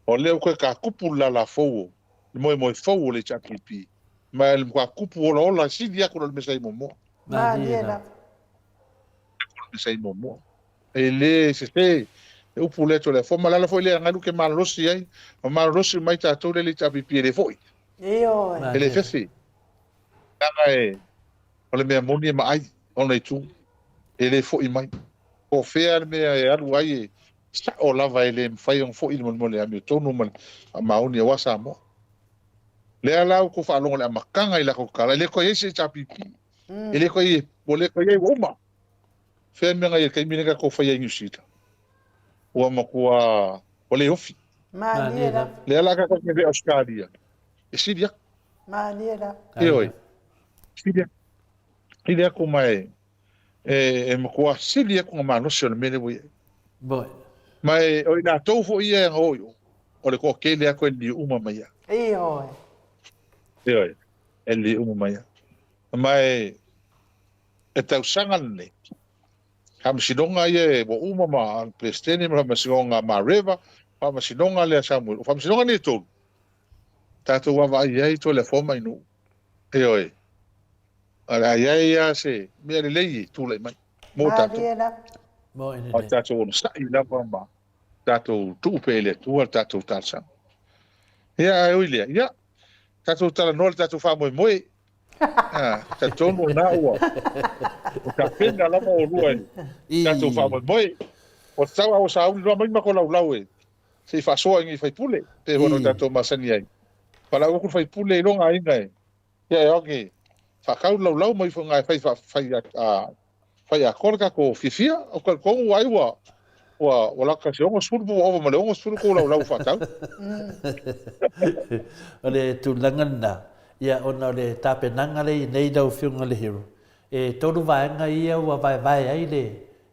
O lea ua toe tatupu le lala fou o le moemoe fou o le HRPP. Ma e le matua tupu olaola e sili atu i lo le mea sa i ai muamua. Malie lava. Le mea sa i ai muamua. E le sese le upu lea Toleafoa, ma le ala foi lea galu ke malolosi ai, ma malolosi uma ai tatou lea le HRPP e le foi. Ioe. E le fefe. Leaga e, o le mea moni e maai ona itu, e le foi mai. Po o fea le mea e alu ai e sao lava e le mafai ona foi le molimoli le amiotonu ma le faamaoni aua Samoa. Lea la ua tou faalogo i le amataga i latou tala, e le toe i ai se HRPP. E le toe i ai, ua le toe i ai ua uma. Fea mea na i ai i le taimi lea na tatou faia ai i Niu Sila? Ua matua ua le ofi. Malie lava. Lea la tatou te i Ausetalia, e sili atu. Malie lava. Ioe, sili atu. Sili atu ma e, e, e matua sili atu na malosi o le mea lea ua i ai. Boy. Ma e, o i latou foi ia e na o i o, o le toatele atu e liliu uma mai ia. Ioe. Ioe, e liliu uma mai ia. Ma e, E tausaga lenei, faamasinoga ia ua uma ma le Peresetene ma le faamasinoga Mareva, faamasinoga lea Samuel. O faamasinoga nei e tolu, tatou vaavaai i ai Toleafoa ma Ainuu. Ioe, o le a i ai lava se mea lelei e tulai mai mo tatou. Malie lava. A o tatou onosai lava ma tatou tuu pea i le Atua le tatou talosaga. Ia, ae ui lea, ia, tatou talanoa le tatou faamoemoe. Ah, talitonu o lena ua ua tapena lava oulua i le tatou faamoemoe. Ua tatau a ua sauni loa mai matou laulau e se i faasoa i ni sui usufono, pei foi ona tatou masani ai. Valaau atu le sui usufono i lona aiga e, ia e o ake faatau le laulau ma ifo i ina e fai fai fai atoa le tatou fiafia. Ou te talitonu ai ua ua ua lata i se 60 po ua ova ma le 60 tou laulau ua faatau. O le tulaga lena, ia ona o le tapenaga lea i nei lau Afioga i le Hero, e tolu vaega ia ua vaevae ai le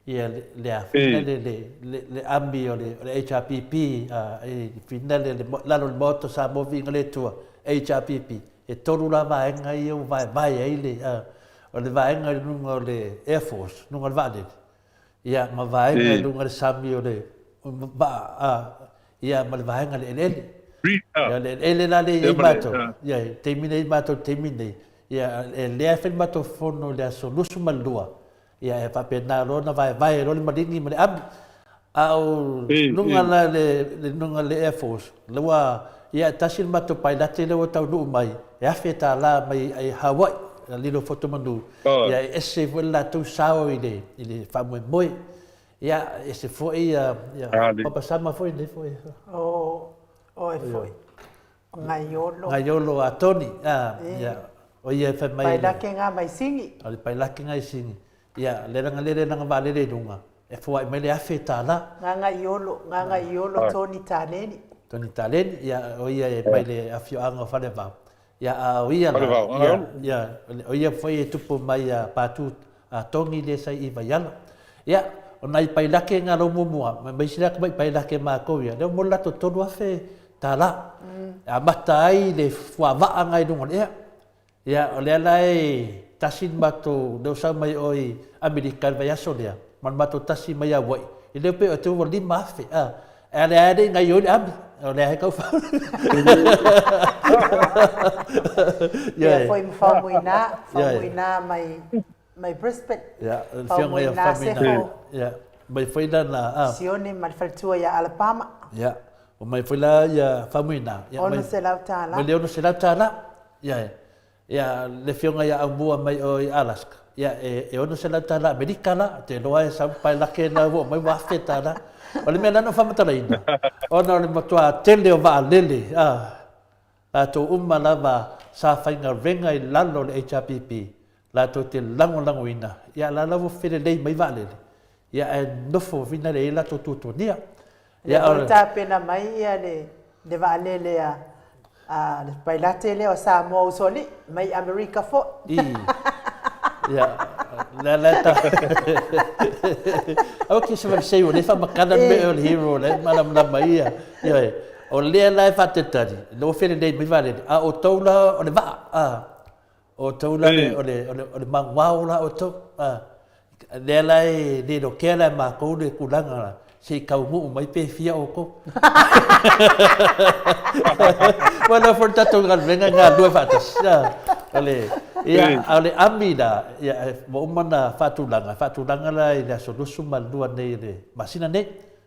ia le a fina le le le ami o le o le HRPP a e fina le le lalo o le Maota o Samoa Viiga le Atua HRPP e tolu la vaega ia ua vaevae ai le a o le vaega i luga o le Air Force luga o le vaalele ia ma vaega i luga o le sami o le vaa a ia ma le vaega i le eleele. Ia le eleele la lea e i ai matou, ia i le taimi nei matou i le taimi nei, ia e lea e fai le matou fono i le aso 22, ia e faapena loa ona vaevae loa le maligi ma le ami. A o luga la le luga le Air Force, la ua ia e tasi le matou pailate lea ua taunuu mai, e $1000 mai i Hawaii, lilo Foto Manu, ia e ese foi le latou sao i le i le faamoemoe. Ia ese foi ia Papa Sama foi nei foi. O oe foi. O Gaiolo. Gaiolo a Tony, a, ia, o ia e fai mai. Pailake nga mai Sigi. O le pailake nga i Sigi. Ia, le langa lele langa vaalele i luga, e foai mai le $1000. Nga Gaiolo, nga Gaiolo Tony Taleni. Tony Taleni, ia, o ia e mai le afioaga o Falevao. Ia, a o ia la, ia, ia, o ia foi e tupu mai ia Patu a Tongi lea sa i Vaiala. Ia, o nai pailake nga lou muamua, ma isi la tamai pailake matou ia, lea ua mo le latou $3000. E amata ai le fuavaa nga i luga o le ea. Ia, o lea la e tasi le matou, lea ua sau mai o i Amerika i le vaiaso lea, ma le matou tasi mai Hawaii, e le pei o te ua 5000, a. A lea e le i gaioi le ami, o lea e tau fau. Ia foi ma Faumuina, Faumuina mai mai Brisbane. Ia, le afioga ia Faumuina. Ia, mai foi la na a. Sione ma le faletua ia Alabama. Ia, o mai foi la ia Faumuina. Ia, mai $600. Mai le $600. Ia, Ia, le afioga ia Aumua mai o i Alaska, ia, e, e $600 Amerika la, te iloa e sau pailake na ua omai ua $1000. O le mea la na ou faamatalaina, ona o le matua tele o vaalele, a, latou uma lava sa faigaluega i lalo o le HRPP, latou te lagolagoina, ia, la la ua felelei mai vaalele, ia, ae nofo fina le i ai latou tuatuagia. Lea foi tapena mai ia le le vaalele a a le pailate lea o Samoa Usoalii mai Amerika foi. I. Ia, lea la ta. Aua ke se sei o le faamatala le mea o le hero le malamalama ia. Ioe. O lea la e faatalitali, lea ua felelei mai vaalele, a o outou la o le vaa. A. O outou la o le, o le, o le manuao la outou. A, lea la e le lokea la e matou le tulaga la, se i taunuu mai pe fia outou. Ua lea foi le tatou galuega e galulue faatasi. A, o le, ia, a o le ami la, ia, ua uma ona faatulaga, faatulaga la i le aso 22 nei o le masina nei.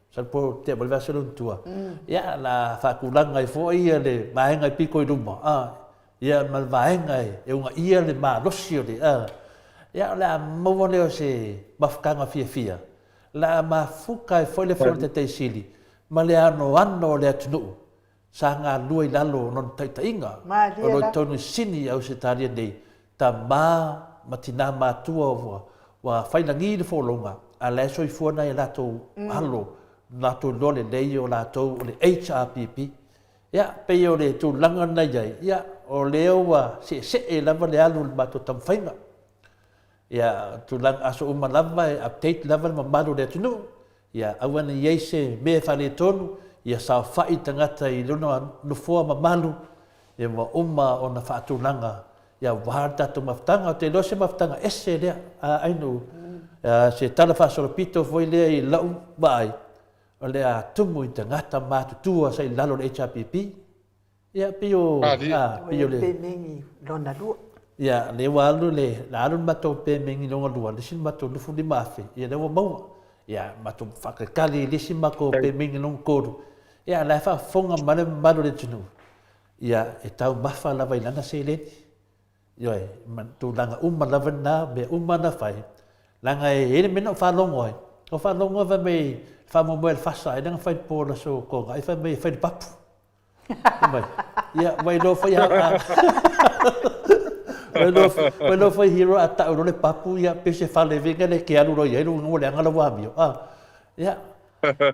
Masalo po o tea mai le vaiaso lea ona tua. Ia, la faatulaga ai foi ia le vaega i pito i luma, a, Ia, ma le vaega e uunaia le malosi o le, a, ia, o le a maua lea o se mafutaga fiafia, o le a mafuta ai foi le Afioga i le Taitai Sili ma le anoano o le atunuu sa galulue i lalo o lona taitaiga, o lo o i totonu i Sini i Ausetalia nei, tama ma tina matua ua, ua failagi le folauga, a o la e soifua nai a latou alo, latou iloa lelei o latou o le HRPP. Ia, pei o le tulaga lena i ai, ia, o lea ua seesee lava le alu o le matou taumafaiga. Ia, tulaga, aso uma lava e update lava le mamalu o le atunuu, ia aua ne i i ai se mea e faaletonu, ia saofai tagata i lona nofoa mamalu, ia ua uma ona faatulaga, ia aua le tatou mafutaga. Ou te iloa o se mafutaga ese lea, a Ainuu, se tala faasolopito foi lea i lau vaai, O le a tumu i tagata matutua sa i lalo o le HRPP. Ia, pei o, a, pei o le... Pemegi lona lua. Ia, lea ua alu le, la alu le matou pemegi lona lua, le isi matou 25,000, ia lea ua maua. Ia, matou faatalitali i le isi matou pemini lona 3, ia, la e faafofoga mai le mamalu o le atunuu, ia, e taumafa lava i lana seleni. Ioe, ma tulaga uma lava na, mea uma na fai, leaga e i ai le mea na ou faalogo ai, na ou faalogo ai fai mai, faamoemoe i le fasa ai lea na fai i le po o le aso Toonai, fai mai e fai le papu. Fai mai, ia, ua iloa foi a, a ua iloa, ua iloa foi hero a tau loa le papu, ia, pei se fale foi lea e te alu loa i ai, lona uiga ua leaga lau amio. A, ia,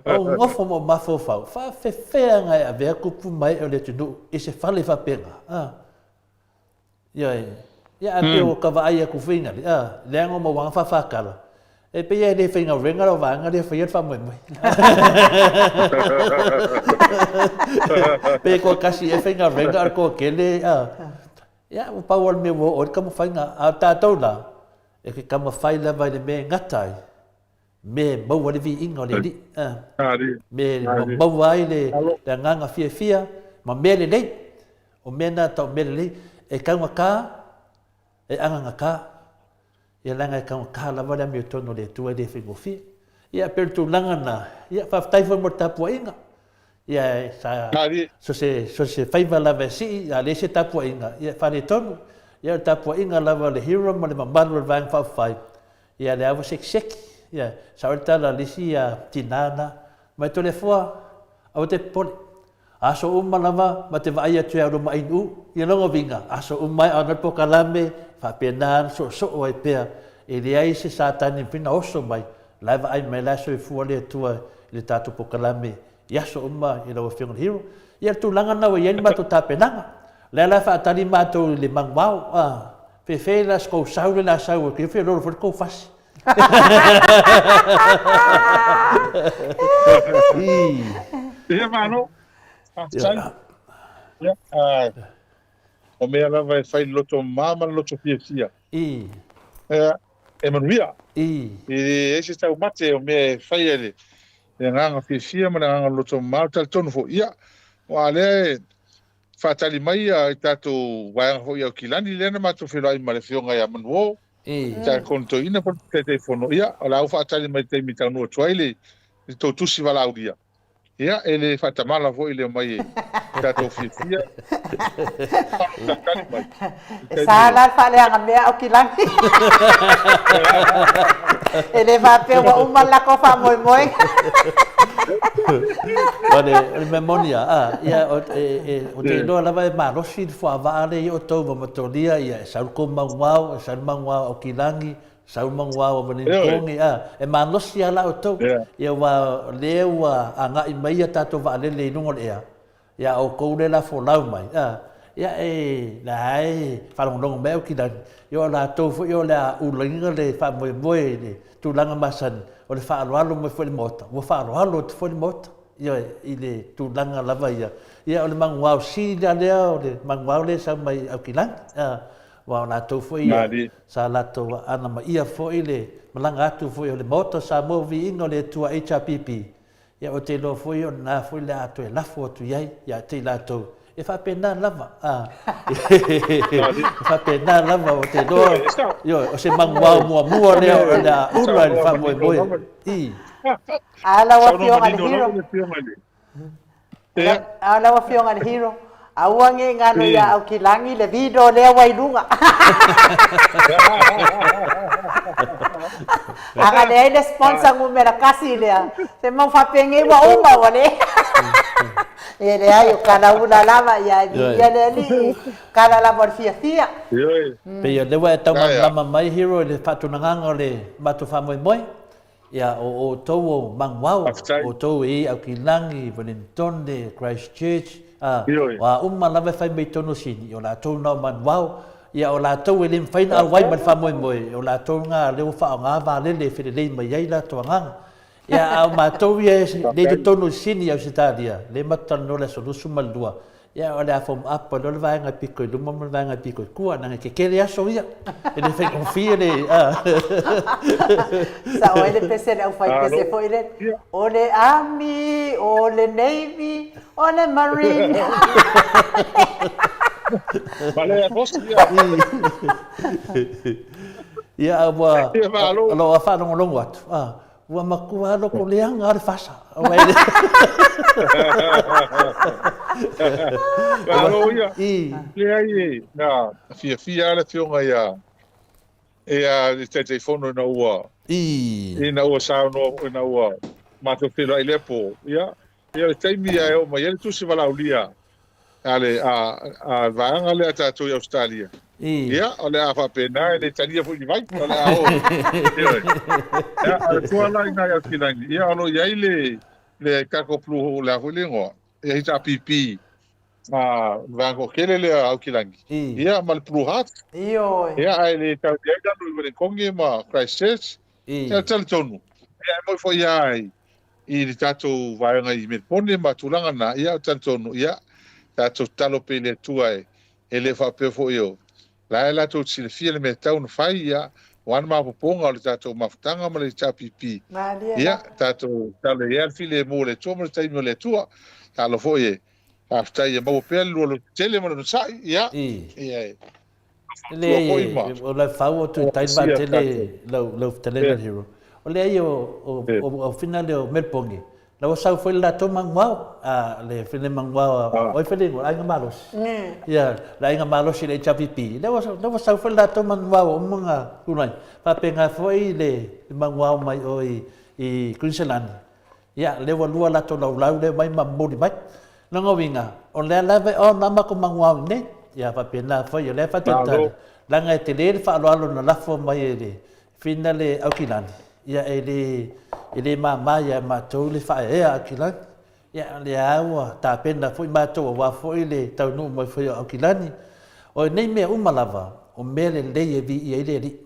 ou nofo ma ou mafaufau, faafefea ona e avea tupu ma ee o le atunuu i se fale faapena, a. Ioe. Ia ae pei o ka vaai atu foi ina le, a, leaga o mauaga faafatala, e pei e le faigaluega lau vaega lea e faia le faamoemoe. Pei e toatasi ea e faigaluega a o le toatele, a, ia ua pau lava o le mea ua oo ai le taumafaiga. A o tatou la, e te taumafai lava i le mea e gata ai, mea e maua ai le viiga o le Alii, a, mea e maua ai le agaga fiafia ma mea lelei. O mea na tau mea lelei, e taugata, e agagata, ia leaga e taugata lava le amiotonu a le Atua e le faigofie. Ia pei o le tulaga lena, ia faafetai foi mo le tapuaiga. Ia sa so se so se faiva lava e sii, a leai se tapuaiga, ia e faaletonu. Ia o le tapuaiga lava a le hero ma le mamalu o le Vaega Faaupufai, ia lea ua sekiseki. Ia sao ai le tala a le isi tina na, mai Toleafoa, aua te popole. Aso uma lava ma te vaai atu ia Roma Inu, ia lona uiga, aso uma e aoga le polokalame, faapena ona soosoo ai pea, e leai se Satani e mafai ona oso mai, la e vaai mai la e soifua le Atua i le tatou polokalame i aso uma i lau Afioga i le Hero. Ia le tulaga lena ua i ai le matou tapenaga. O lea la e faatali matou i le manuvao, a, fefe la se tou sau lea o le a sau atu, ia feoloolo foi le tou fasi. Ia malo. Faafetai. Ia, o mea lava e fai i le loto mama ma le loto fiafia. I. Ia, e manuia. I. E leai se taumate o mea e fai e le agaga fiafia ma le agaga loto mama. Talitonu foi, ia, aua lea e faatali mai i tatou vaega foi i Aukilani lea na matou feiloai ma le afioga ia Manuo. Tiakone Toeaina po o le Taitaifono, ia, o la ua faatali mai i le taimi e taunuu atu ai le tou tusi valaaulia. Ia, e le faatamala foi le omai e tatou fiafia. Faatali mai. E sa la le faaleaga mea Aukilani. E le faapea ua uma le latou faamoemoega. O le mea moni lava, ia, ou te iloa lava e malosi le fuavaa lea i outou ma matolia, ia, e sau le tou manuao, e sau le manuao a Aukilani, sau le manuao a Valinikogi, a, e malosi lava la outou, ia, aua o lea ua agai mai a tatou vaalele i luga o le ea, Ia a outou lea la folau mai, a, ia e, la e faalogologo mai Aukilani, ia o latou foi o le a ulaina le faamoemoe i le tulaga masani, o le faaaloalo mai foi i le Maota, ua faaaloalo atu foi le Maota, ioe, i le tulaga lava ia. Ia o le manuao sili la lea, o le manuao lea e sau mai Aukilani, a, aua o latou foi ia, sa latou anamaia foi le malaga atu foi o le Maota o Samoa Viiga o le Atua HRPP, Ia ou te iloa foi o lena foi le a toe lafo atu i ai ia te i latou. E faapena lava, a. E faapena lava, ou te iloa, ioe, o se manuao muamua lea o le a ula i le faamoemoe. I. A lau Afioga i le Hero. A lau Afioga i le Hero. Aua ne i galo ia Aukilani le video lea ua i luga. Aga leai le sponsor numera kasi lea. Se mau faapengei ua uma ua le. E leai o kalaula lava ia e viia le alii. Kala lava o le fiafia. Pei o lea ua e taumalamalama mai Hero i le faatunagaga o le matou faamoemoe. Ia, o outou o Manguao, outou e i Aukilani, Wellingtone, Christchurch, a, o a uma lava e fai mai totonu o Sini, o latou na o Manguao, ia, o latou e le mafai ona auai ma le faamoemoe, o latou na lea ua faaaoga vaalele e felelei mai ai latou agaga. Ia, a o matou ia e le i totonu o Sini i Ausetalia, lea matou talanoa i le aso 22, Ia, o le a form up loa le vaega e pito i luma ma le vaega e pito i tua, leaga e tetele aso ia. E le faigofie le... Sao ai le pese a le aufaipese foi lele, o le Army, o le Navy, o le Marine. Ma le Air Force, ia. Ia, a ua... O lo o faalogologo atu, a, Ua matua loko leaga le fasa. Aua e le. Malo ia. I. Leai e, na fiafia lava le afioga ia ia le Taitaifono ina ua I. ina ua saunoa ina ua matou feiloai i lea po. Ia, ia le taimi ia e oo mai ai le tusi valaaulia a le a a vaega lea a tatou i Ausetalia. Ia, o le a faapena, e le talia foi ni vai, o le a oo. Ioe. Ia, a o le toa la i ina i Aukilani, ia o lo o i ai le le tatou Blue, le a foi le igoa, ia HRPP, a le vaega toatele lea a Aukilani, ia ma le Blue Heart. Ioe. Ia, ae le tau i ai lalo i Welekoge ma Christchurch. Ia, talitonu, ia e moi foi lava i i le tatou vaega i Melbourne ma tulaga na, ia, talitonu, ia, tatou tatalo pea i le Atua e, e le faapea foi o la e latou te silafia le mea tatau ona fai, ia, aua le maopoopoga o le tatou mafutaga ma le HRPP. Malie Ia, lava. tatou tatalo i ai le filemu o le Atua ma le taimi o le Atua. Tatalo foi e faafetai ia maua pea le lua lototele ma le onosai, ia, ia, e E fautua leai foi ma e, o lau fau o Tuitai sia Vaatele tatou. lau, lau fetalaiga E, le hero. O leai o, o, e. o, o fina lea o Melbourne, la ua sau foi le latou manuao, a, le fina manuao a, Ah. o ai foi le igoa, le Aiga Malosi. Ia, le Aiga Malosi i le HRPP, lea ua, lea ua sau foi le latou manuao uma na tulai. Faapena foi le, le manuao mai o i, i Queensland. Ia, lea ua lua latou laulau lea mai ma momoli mai. Lona uiga, o lea lava e ona matou manuao i inei. Ia faapena foi, o lea e faatalitali, Malo. leaga e tele le faaaloalo na lafo mai e le Fina le Aukilani, ia e le, e le mama ia matou le faaeaea Aukilani. Ia, o lea lava ua tapena foi matou aua foi le taunuu mai foi o Aukilani. O nei mea uma lava, o mea lelei e viia ai le Alii.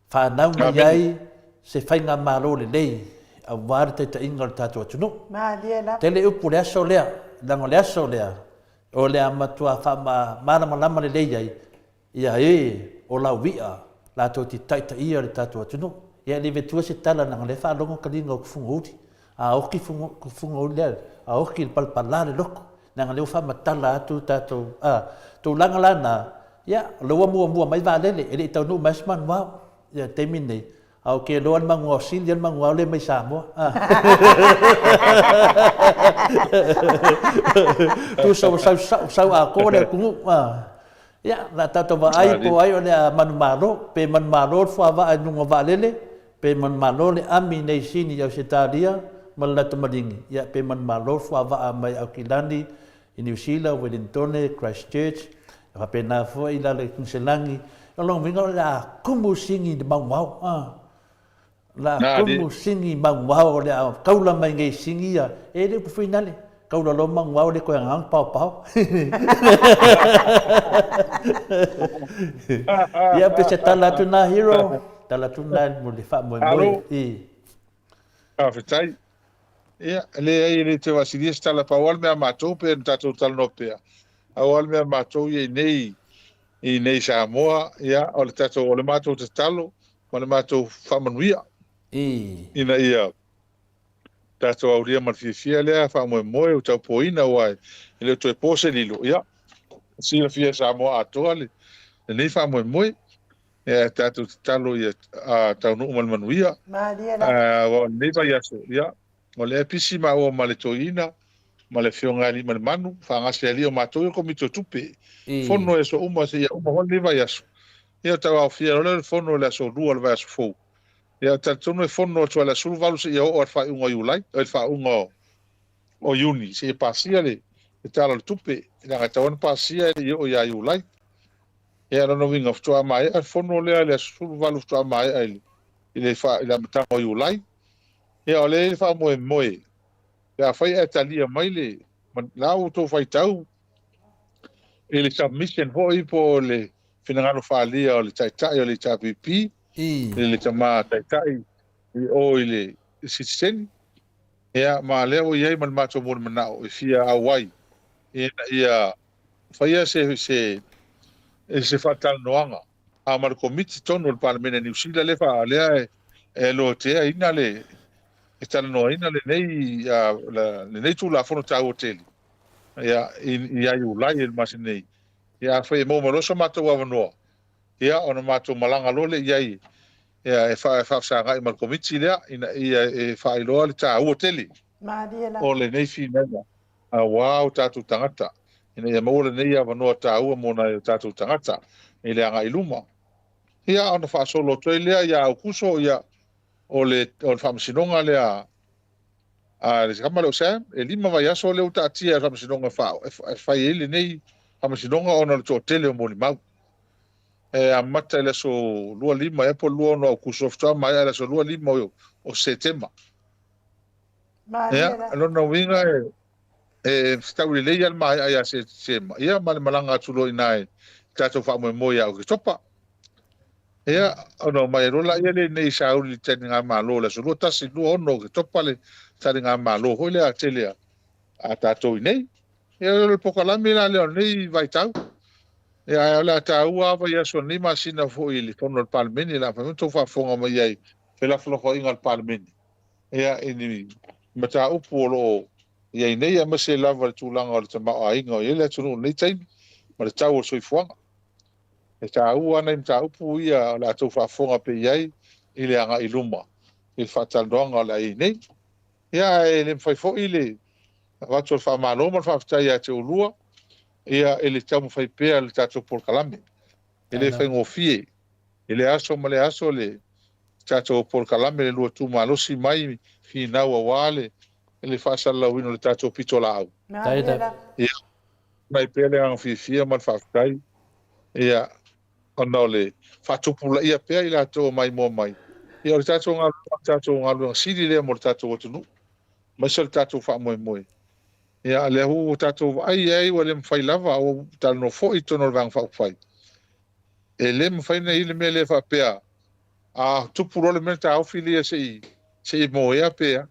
Fanau mai Amene. ai se faigamalo lelei aua le taitaiga o le tatou atunuu. Malie lava. Tele upu i le aso lea, leaga o le aso lea o le a matua faamalamalama lelei ai ia e o laui'a latou te taitaia le tatou atunuu. Ia e le vetua se tala leaga o lea e faalogo taliga o Tufugauli, a oti Tufugauli lea, a oti le palapala le loto, leaga o lea ua faamatala atu tatou, a, tulaga la na, Ia, o lea ua muamua mai vaalele, e le i taunuu mai se manuao i le taimi lenei, a ou te iloa le manuao sili le manuao lea mai Samoa. Tusa ua sau sao, sau atoa le atunuu. Ia, o le a tatou vaai po o ai o le a manumalo, pe manumalo le fuavaa i luga o vaalele, pe manumalo le ami nei sini i Ausetalia ma le latou maligi, ia pe manumalo le fuavaa mai Aukilani i Niu Sila, Wellingtone, Christchurch, e faapena foi i lalo i Kuniselani. O lona uiga o le a tumu sini i le maumau, a. O le a tumu sini i maumau, o le a taula mai nei sini ia, e le upu finale, taula loa maumau le toe agaga ona paopao. Ia, pe se tala atu na Hero, tala atu na mo le faamoemoe. I. Faafetai. Ia, e leai e le toe faasilia se tala, pau lava le mea a matou pei ona tatou talanoa pea, pau lava le mea a matou ia i nei, i nei i Samoa, ia, o le tatou, o le matou tatalo ma le matou faamanuia ina ia tatou aulia ma le fiafia lea faamoemoe ua taupoina aua e le o toe po se lilo, ia, silafia e Samoa atoa lenei faamoemoe. Ia tatou tatalo ia taunuu ma le manuia. Malie lava. Aua o lenei vaiaso, ia, o lea e pisi maua ma le toeaina ma le Afioga ia Aliimalemanu, faagase alii o matou ia Komiti o Tupe. Fono i aso uma seia uma foi lenei vaiaso. Ia, tauaofia loa lea o le fono i le aso Lua o le vaiaso fou. Ia, talitonu e fono atu lava i le aso 18 seia oo lava i le faaiuga o Iulai, le faaiuga o Iuni, seia pasia le Tala o le Tupe, leaga e tatau lava ona pasia e le i oo ia Iulai. Ia, o lona uiga, faatoa maea le fono lea i le aso 18 faatoa maea i le, i le, i le amataga o Iulai. Ia, o lea e i ai le faamoemoe, pe afai ae talia mai le, la ua outou faitau i le submission foi po o le finagalo faaalia o le Taitai o le HRPP, i le tama Taitai i o i le sitiseni, ia, ma lea ua i ai ma le matou molimanao e fia auai ina ia faia se se se faatalanoaga a ma le Komiti tonu o le Palemene a Niu Sila lea faa lea e loteaina le e talanoaina lenei lenei Tulafono taua tele ia ia Iulai i le masina nei. Ia afai e maua mai loa so matou avanoa, ia ona matou malaga loa lea i ai. e faafesagai ma le Komiti lea ina ia e faailoa le taua tele o lenei finauga aua o tatou tagata, ina ia maua lenei avanoa taua mo nai o tatou tagata i le agai i luma. Ia, ona faasolo atu ai lea ia Aukuso, ia, o le Faamasinoga lea a le tama lea o Sam, e 5 vaiaso lea ua taatia e le Faamasinoga e fai ai lenei Faamasinoga ona o le toatele o molimau. E amata i le aso 25 ea po o le 26 o Aukuso, faatoa maea i le aso 25 o Setema. Ia, o lona uiga e fetaui lelei lava le maea ia Setema, ia ma le malaga atu loa i ina i le tatou faamoemoe ia Oketopa. Ia, ona omai ai loa laia lea i inei i sauni i le taligamalo i le aso 21, 26 o Oketopa le taligamalo foi lea tele a tatou i inei. Ia, o le polokalame la lea o lenei vaitau. Ia, ae o le a taua lava vaiaso o lenei masina foi i le fono a le Palemene, o le a mafai ona outou faafofoga mai ai i felafolafoaiga a le Palemene, ia, i ni mataupu o lo o i ai nei, aemaise lava le tulaga o le tamaoaiga o i ai le atunuu i lenei taimi ma le tau o le soifuaga. E taua lava nai mataupu ia o le a outou faafofoga pea i ai i le agai i luma i le faatalanoaga o le a i ai nei. Ia, ae le mafai foi le avatu o le faamalo ma le faafetai ia te oulua ia i le taumafai pea o le tatou polokalame. E le faigofie i lea aso ma lea aso le tatou polokalame le lua tumalosi mai finau aua le le faasalalauina o le tatou pitolaau. Ia, mai pea le agaga fiafia ma le faafetai ia ona o le faatupulaia pea i latou o maimoa mai. Ia, o le tatou galuega, o le tatou galuega sili lea mo le tatou atunuu, aemaise o le tatou faamoemoe. Ia, lea ua tatou vaai i ai ua le mafai lava, ua talanoa foi i totonu o le Vaega Faaupufai, e le mafai ona i ai le mea lea faapea, a tupu loa le mea ona taofi lea se i moea pe a.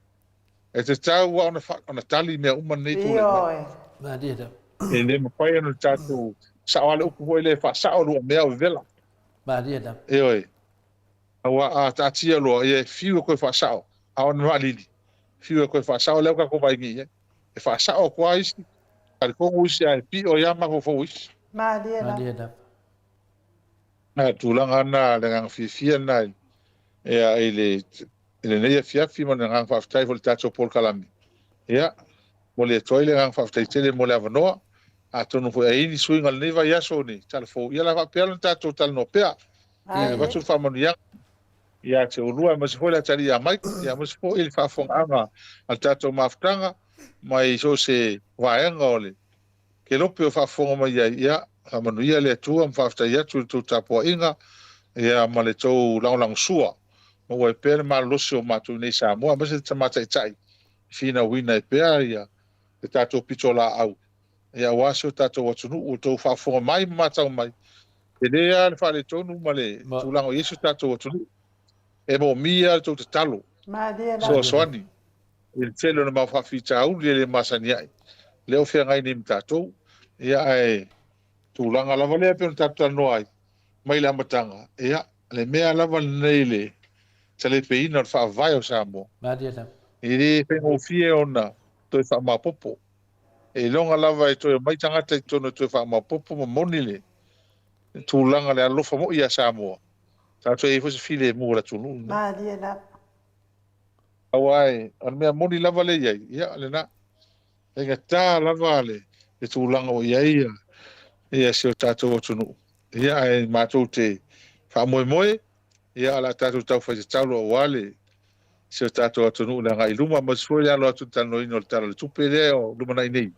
E tatau lava ona tali mea uma nei tulai mai. E le mafai ona tatou sao lava le upu foi lea e faasao lua mea o vevela. Ioe. Aua a taatia loa, ia e fiu e toe faasao, a o le maalili, fiu e toe faasao, lea ua tatou vaai nei i ai. E faasao atu lava isi, talitonu isi ae pio ai lava mafaufau o isi. Malie lava. A o le tulaga lena, le agaga fiafia lena i lenei afiafi ma le agaga faafetai foi i le tatou polokalame. Ia, momoli atu ai le agaga faafetai tele mo le avanoa. Atonu foi a i ai ni suiga o lenei vaiaso, ni tala fou, ia o le a faapea ona tatou talanoa pea. Ia, avatu le faamanuiaga ia te oulua, aemaise foi le atalii ia Mike, aemaise foi le faafofogaaga a le tatou mafutaga mai so o se vaega o le kelope o faafofoga mai ai. Ia, faamanuia le Atua ma faafetai atu i le tou tapuaiga, ia, ma le tou lagolagosua. Maua ai pea le malolosi o matou nei Samoa, aemaise le tama taitai e finauina ai pea ia le tatou pitolaau, ia, aua si o tatou atunuu. Ua outou faafofoga mai ma matau mai, tele lava le faaletonu ma le tulaga o i ai si o tatou atunuu. E moomia le tou tatalo, fesoasoani i le tele o le mau faafitauli e le masani ai, lea ua feagai nei ma tatou. Ia, ae tulaga lava lea pei ona tatou talanoa ai mai le amataga, ia, le mea lava lenei le talepeina o le faavae o Samoa, e le faigofie ona toe faamaopoopo. E iloga lava e toe omai tagata i totonu e toe faamaopoopo ma moni le tulaga le alofa moi ia Samoa, tatou i ai foi se filemu o le atunuu lenei. Malie lava. Aua e, o le mea moni lava lea e i ai, ia lena. Faigata lava le tulaga ua i ai ia si o tatou atunuu. Ia ae matou te faamoemoe, ia o le a tatou taufai tatalo aua le si o tatou atunuu i le agai i luma, aemaise foi le alo atu i le talanoaina o le Tala o le Tupe lea o lumanai nei.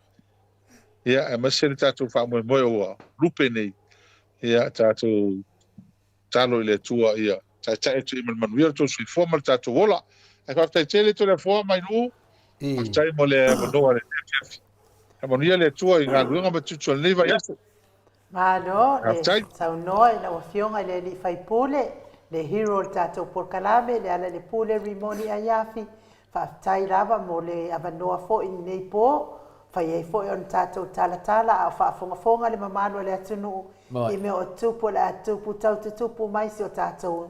Ia, aemaise le tatou faamoemoe ua lupe nei, ia tatou tatalo i le Atua ia taitai atu i ma le manuia lo outou soifua ma le tatou ola. Ae faafetai tele Toleafoa mai Nuu, faafetai mo le avanoa i lenei afiafi. Faamanuia le Atua i galuega ma tiute o lenei vaiaso. Malo le saunoa i lau Afioga i le Alii Faipule, le hero o le tatou polokalame, Lealailepule Rimoni Aiafi. Faafetai lava mo le avanoa foi i lenei po, fai ai foi ona tatou talatala a o faafogafoga le mamalu o le atunuu i mea o tupu o le a tupu tau tutupu mai si o tatou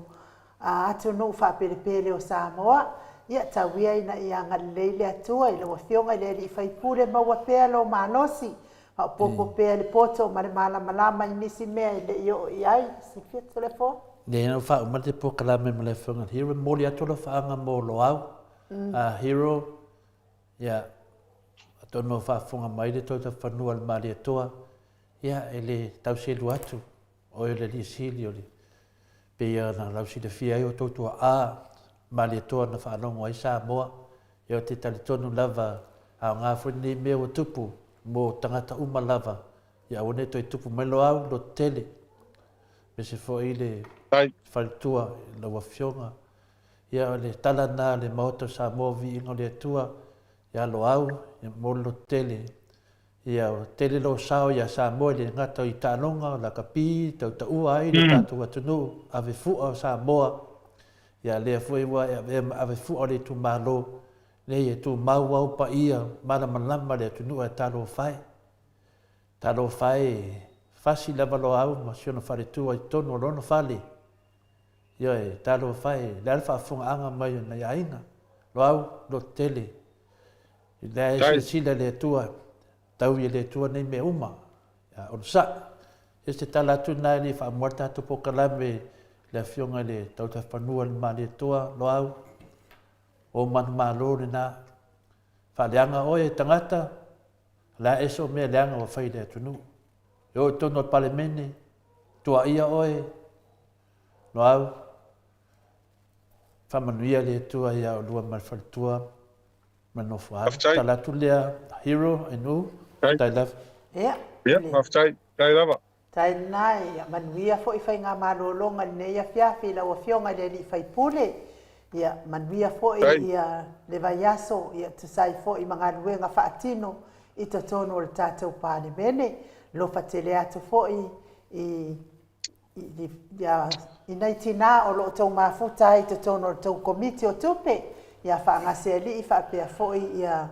atunuu faapelepele o Samoa. Ia tau ia ina ia agalelei le Atua i lau Afioga i le Alii Faipule, maua pea lou malosi, maopoopo pea le poto ma le malamalama i nisi mea e le i oo i ai. Silafia Toleafoa? Nei na ua faauma le polokalame ma le Afioga i le Hero, e momoli atu alofaaga mo Loau. Hero, ia, atonu o faafofoga mai le Toetafanua o le Malietoa, ia, e le tau selu atu, oe o le Alii Sili o le, pei ona lausilafia ai outou tuaa, Malietoa na faalogo ai Samoa. Ia, ou te talitonu lava, aoga foi lenei mea ua tupu mo tagata uma lava, ia aua ne i toe tupu mai Loau, lototele. Aemaise foi le faletua i lau Afioga. Ia, o le tala lena a le Maota o Samoa, Viiga o le Atua, ia Loau, ia mo le lototele. Ia, ua tele lou sao ia Samoa e le gata i taaloga, o lakapi, tautaua ai le tatou atunuu, ave fua o Samoa. Ia, lea foi ua e avea ma ave fua o le itumalo, nei e tumau au paia malamalama le atunuu ae talofa e. Talofa e, fasi lava Loau ma si ona faletua i totonu o lona fale. Ioe, talofa e, le a le faafofogaaga mai o nai aiga. Loau, lototele, i lea e silasila le Atua, taui e le Atua nei mea uma. Ia, onosai. Ia se tala atu lena e le i faamoa le tatou polokalame le Afioga i le Tautafanua i le Malietoa, Loau, o manumalo lena. Faaleaga oe e tagata, O le a ese o mea leaga ua fai i le atunuu. E oo i totonu o le Palemene, tuaia oe, Loau, faamanuia le Atua ia oulua ma le faletua ma le nofoaalo. Tala atu lea, Hero and U, faafetai lava. Ia, Ia, faafetai. Faafetai lava. Tai lena, ia manuia foi faigamalologa i lenei afiafi i lau Afioga i le Alii Faipule. Ia manuia foi ia le vaiaso, ia tusa ai foi ma galuega faatino i totonu o le tatou Palemene. Alofa tele atu foi i i nai tinā o lo o tou mafuta ai i totonu o le tou Komiti o Tupe, ia Faagasealii faapea foi ia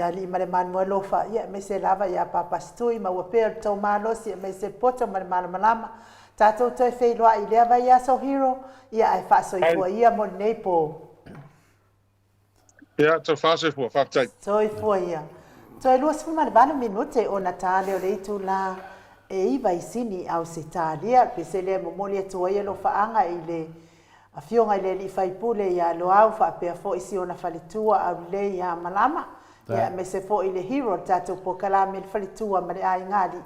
Aliimalemanu Alofa, ia aemaise lava ia Papasitui, maua pea le tou malosi aemaise le poto ma le malamalama. Tatou toe feiloai i lea vaiaso Hero, ia ae faasoifua ia mo lenei po. Ia, tau faasoifua, faafetai. Soifua ia. Toe 28 minute ona ta lea o le itula e 9 i Sini, Ausetalia. Pese lea e momoli atu ai alofaaga i le Afioga i le Alii Faipule ia Loau faapea foi si ona faletua Aulelei ia Malama, ia aemaise foi le hero o le tatou polokalame le faletua ma le aiga alii.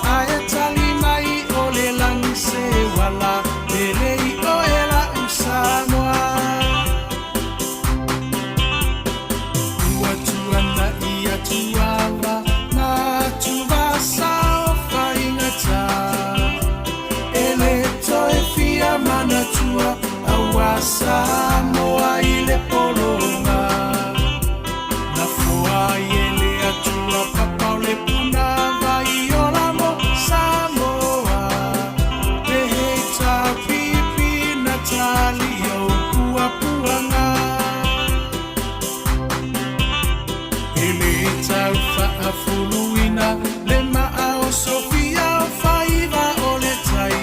Ae tali mai o le lagi se uala Pele i oe la'u Samoa Ua tuana'i atu ava Ma atuvasa o faigata E le toe fia manatua Aua Samoa i le pologa Na foa ai e le Atua papa o le puna vai ola mo Samoa Pehei tā pipi na tali o puapuaga E le tau faafuluina le maa o Sofia o faiva o le tai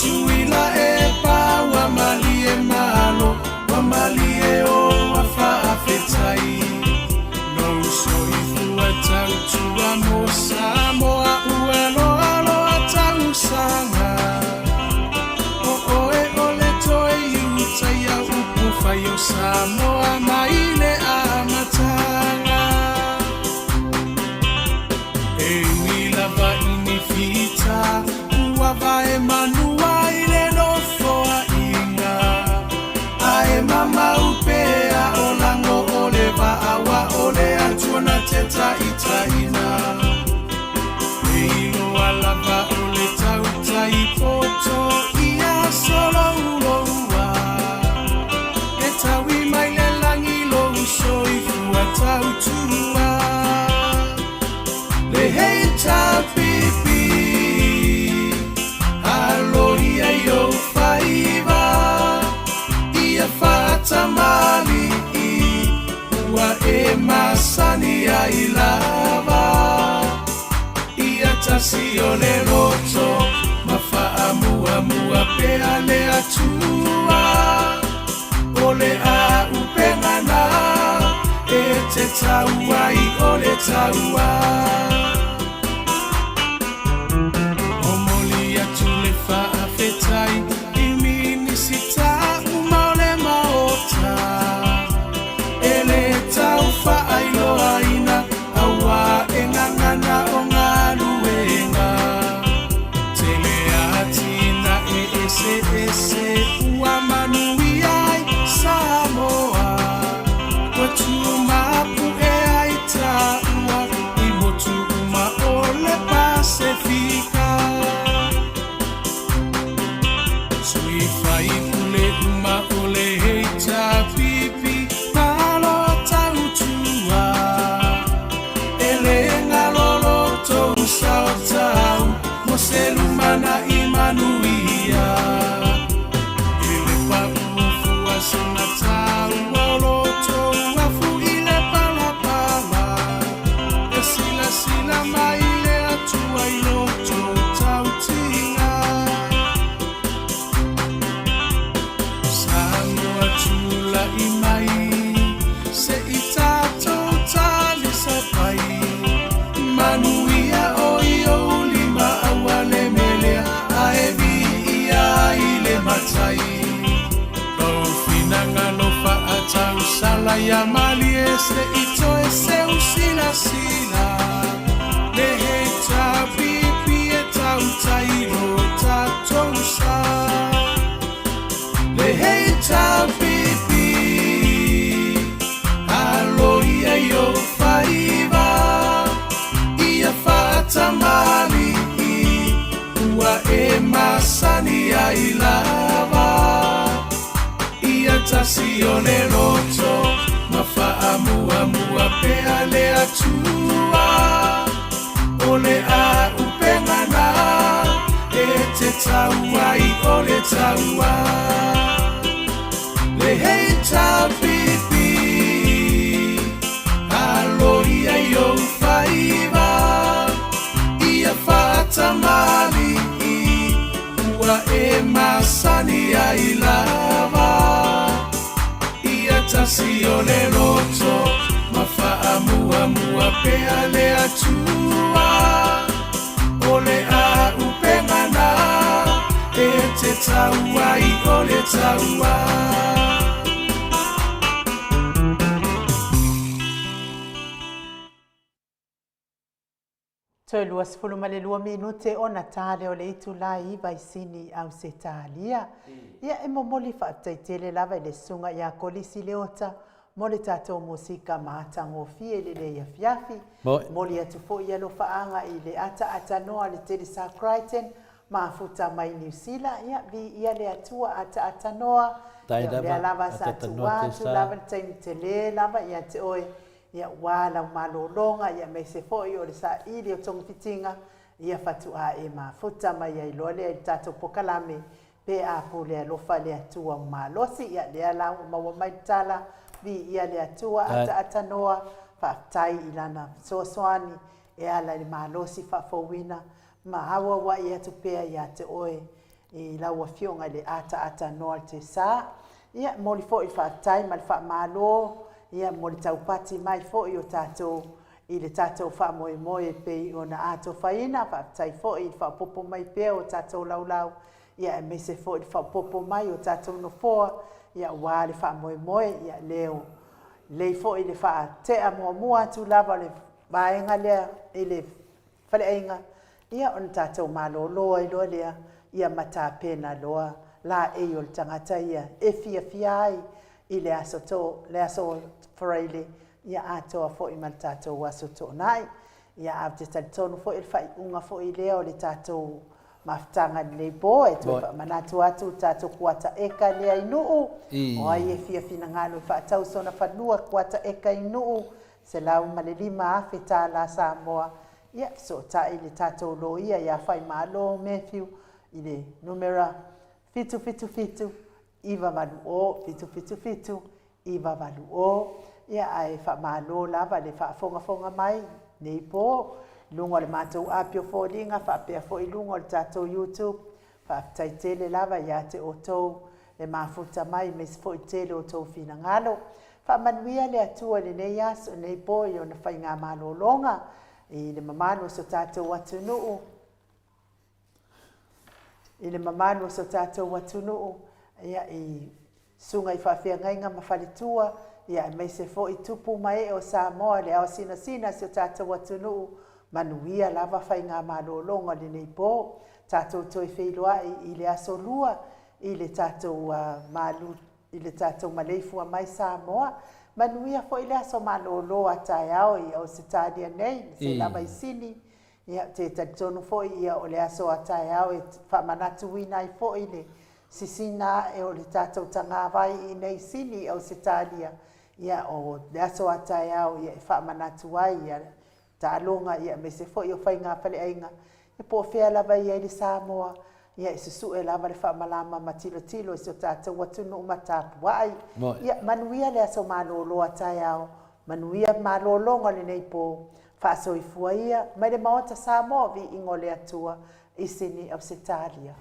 Tuila e pa ua malie malo Ua malie o ua faafetai Lou soifua tautua mo Samoa Ua loaloa tausaga O oe o le toe iutaia upu fai o Samoa mai le amataga E ui lava i ni fita Ua vae manua i le nofoaiga Ae mamau pea o lago o le vaa Ua o le Atua na te taitaiina E iloa lava o le tautai poto ia solouloua. tasi o le loto ma faamuamua pea le Atua. O le auupega na e te tau ai o le taua. Momoli atu le faafetai i Minisita uma o le Maota e le tau faailoaina auā e gagana o galuega. Tele atinae eseese ua manuia ai Samoa. Ua tumapu'e ai taua i motu uma o le Pasefika. Sui faipule uma o le HRPP malo tautua. E le galo lo tou sao tau mo se lumanai manuia. E le paʻu fua sina taua o lo tou afu i le palapala. E silasila mai le Atua i lo tou tautiga. Samoa tula'i mai se i tatou talisapai. Manuia o i ou lima aua le melea ae viia i le matai. Lou finagalo faatausala ia malie se i toe seu silasila. Le HRPP e tautai lo tatou sa. Le HRPP alo ia i ou faiva ia faatamali'i ua e masani ai lava. Ia tasi o le loto ma faamuamua pea le Atua. O le auupega na e te tau ai o le taua. Le HRPP alo ia i ou faiva ia faatamali'i ua e masani ai lava. Ia tasi o le loto ma faamuamua pea le Atua. O le auupega na e te tau ai o le taua. Toe 22 minute ona ta lea o le itula e 9 i Sini, Ausetalia. Ia, e momoli faafetai tele lava i le Susuga ia Kolisi Leota mo le tatou musika matagofie i lenei afiafi. Momoli atu foi alofaaga i le ataatanoa le Telesa Crichton mafuta mai Niu Sila. Ia, viia le Atua ataatanoa. Ia, o lea lava sa tuu atu lava le taimi tele lava ia te oe. Ia, ua lau malologa, ia aemaise foi o le saili o togafitiga, ia faatuaa e mafuta mai ai loa lea i le tatou pokalame pe a pule alofa le Atua o malosi. Ia, lea la ua maua mai le tala, viia le Atua ataatanoa, faafetai i lana fesoasoani e ala i le malosi faafouina ma auauai atu pea ia te oe i lau Afioga i le ataatanoa le Tesa. Ia, momoli foi le faafetai ma le faamalo, ia, mo le taupati mai foi o tatou i le tatou faamoemoe e pei ona atofaina. Faafetai foi i le faaopoopo mai pea o tatou laulau, ia, aemaise foi le faaopoopo mai o tatou nofoa, ia, aua le faamoemoe. Ia, leo lelei foi le faatea muamua atu lava o le vaega lea i le faleaiga, ia, ona tatou malolo ai loa lea, ia ma tapena loa laei o le tagata ia e fiafia ai i le aso to le aso Faraile, ia atoa foi ma le tatou aso Toonai. Ia, ae ou te talitonu foi o le faaiuga foi lea o le tatou mafutaga i lenei po, e toe faamanatu atu le tatou kuata eka lea i Nuu. O ai e fia finagalo e faatau sona fanua kuata eka i Nuu, $105,000 tālā Samoa, ia, fesootai le tatou loia ia Faimalo Matthew i le numera 777 980 777 980. Ia, ae faamalo lava le faafogafoga mai nei po. luga o le matou api o foliga faapea foi i luga o le tatou YouTube. Faafetai tele lava ia te outou le mafuta mai aemaise foi tele o outou finagalo. Faamanuia le Atua i lenei aso, lenei po i ona faigamalologa i le mamalu o so tatou atunuu. I le mamalu o so tatou atunuu, ia, i susuga i faafeagaiga ma faletua, ia aemaise foi tupu ma ee o Samoa, le ao sinasina o si o tatou atunuu, manuia lava faigamalologa o lenei po. Tatou toe feiloai i le aso Lua i le tatou malu i le tatou maleifua mai Samoa. Manuia foi le aso malolo a taeao i Ausetalia nei, ma se lava i Sini. Ia, ou te talitonu foi ia o le aso a taeao e faamanatuina ai foi le sisina ae o le tatou tagavai i inei i Sini i Ausetalia. Ia, o le aso a taeao ia e faamanatu ai ia taaloga ia aemaise foi o faigafaleaiga ia po o fea lava e i ai le Samoa ia e susue lava le faamalama ma tilotilo i si o tatou atunuu ma tapuai. Ia manuia le aso malolo a taeao, manuia malologa o lenei po, faasoifua ia mai le Maota Samoa viiga o le Atua i Sini Ausetalia.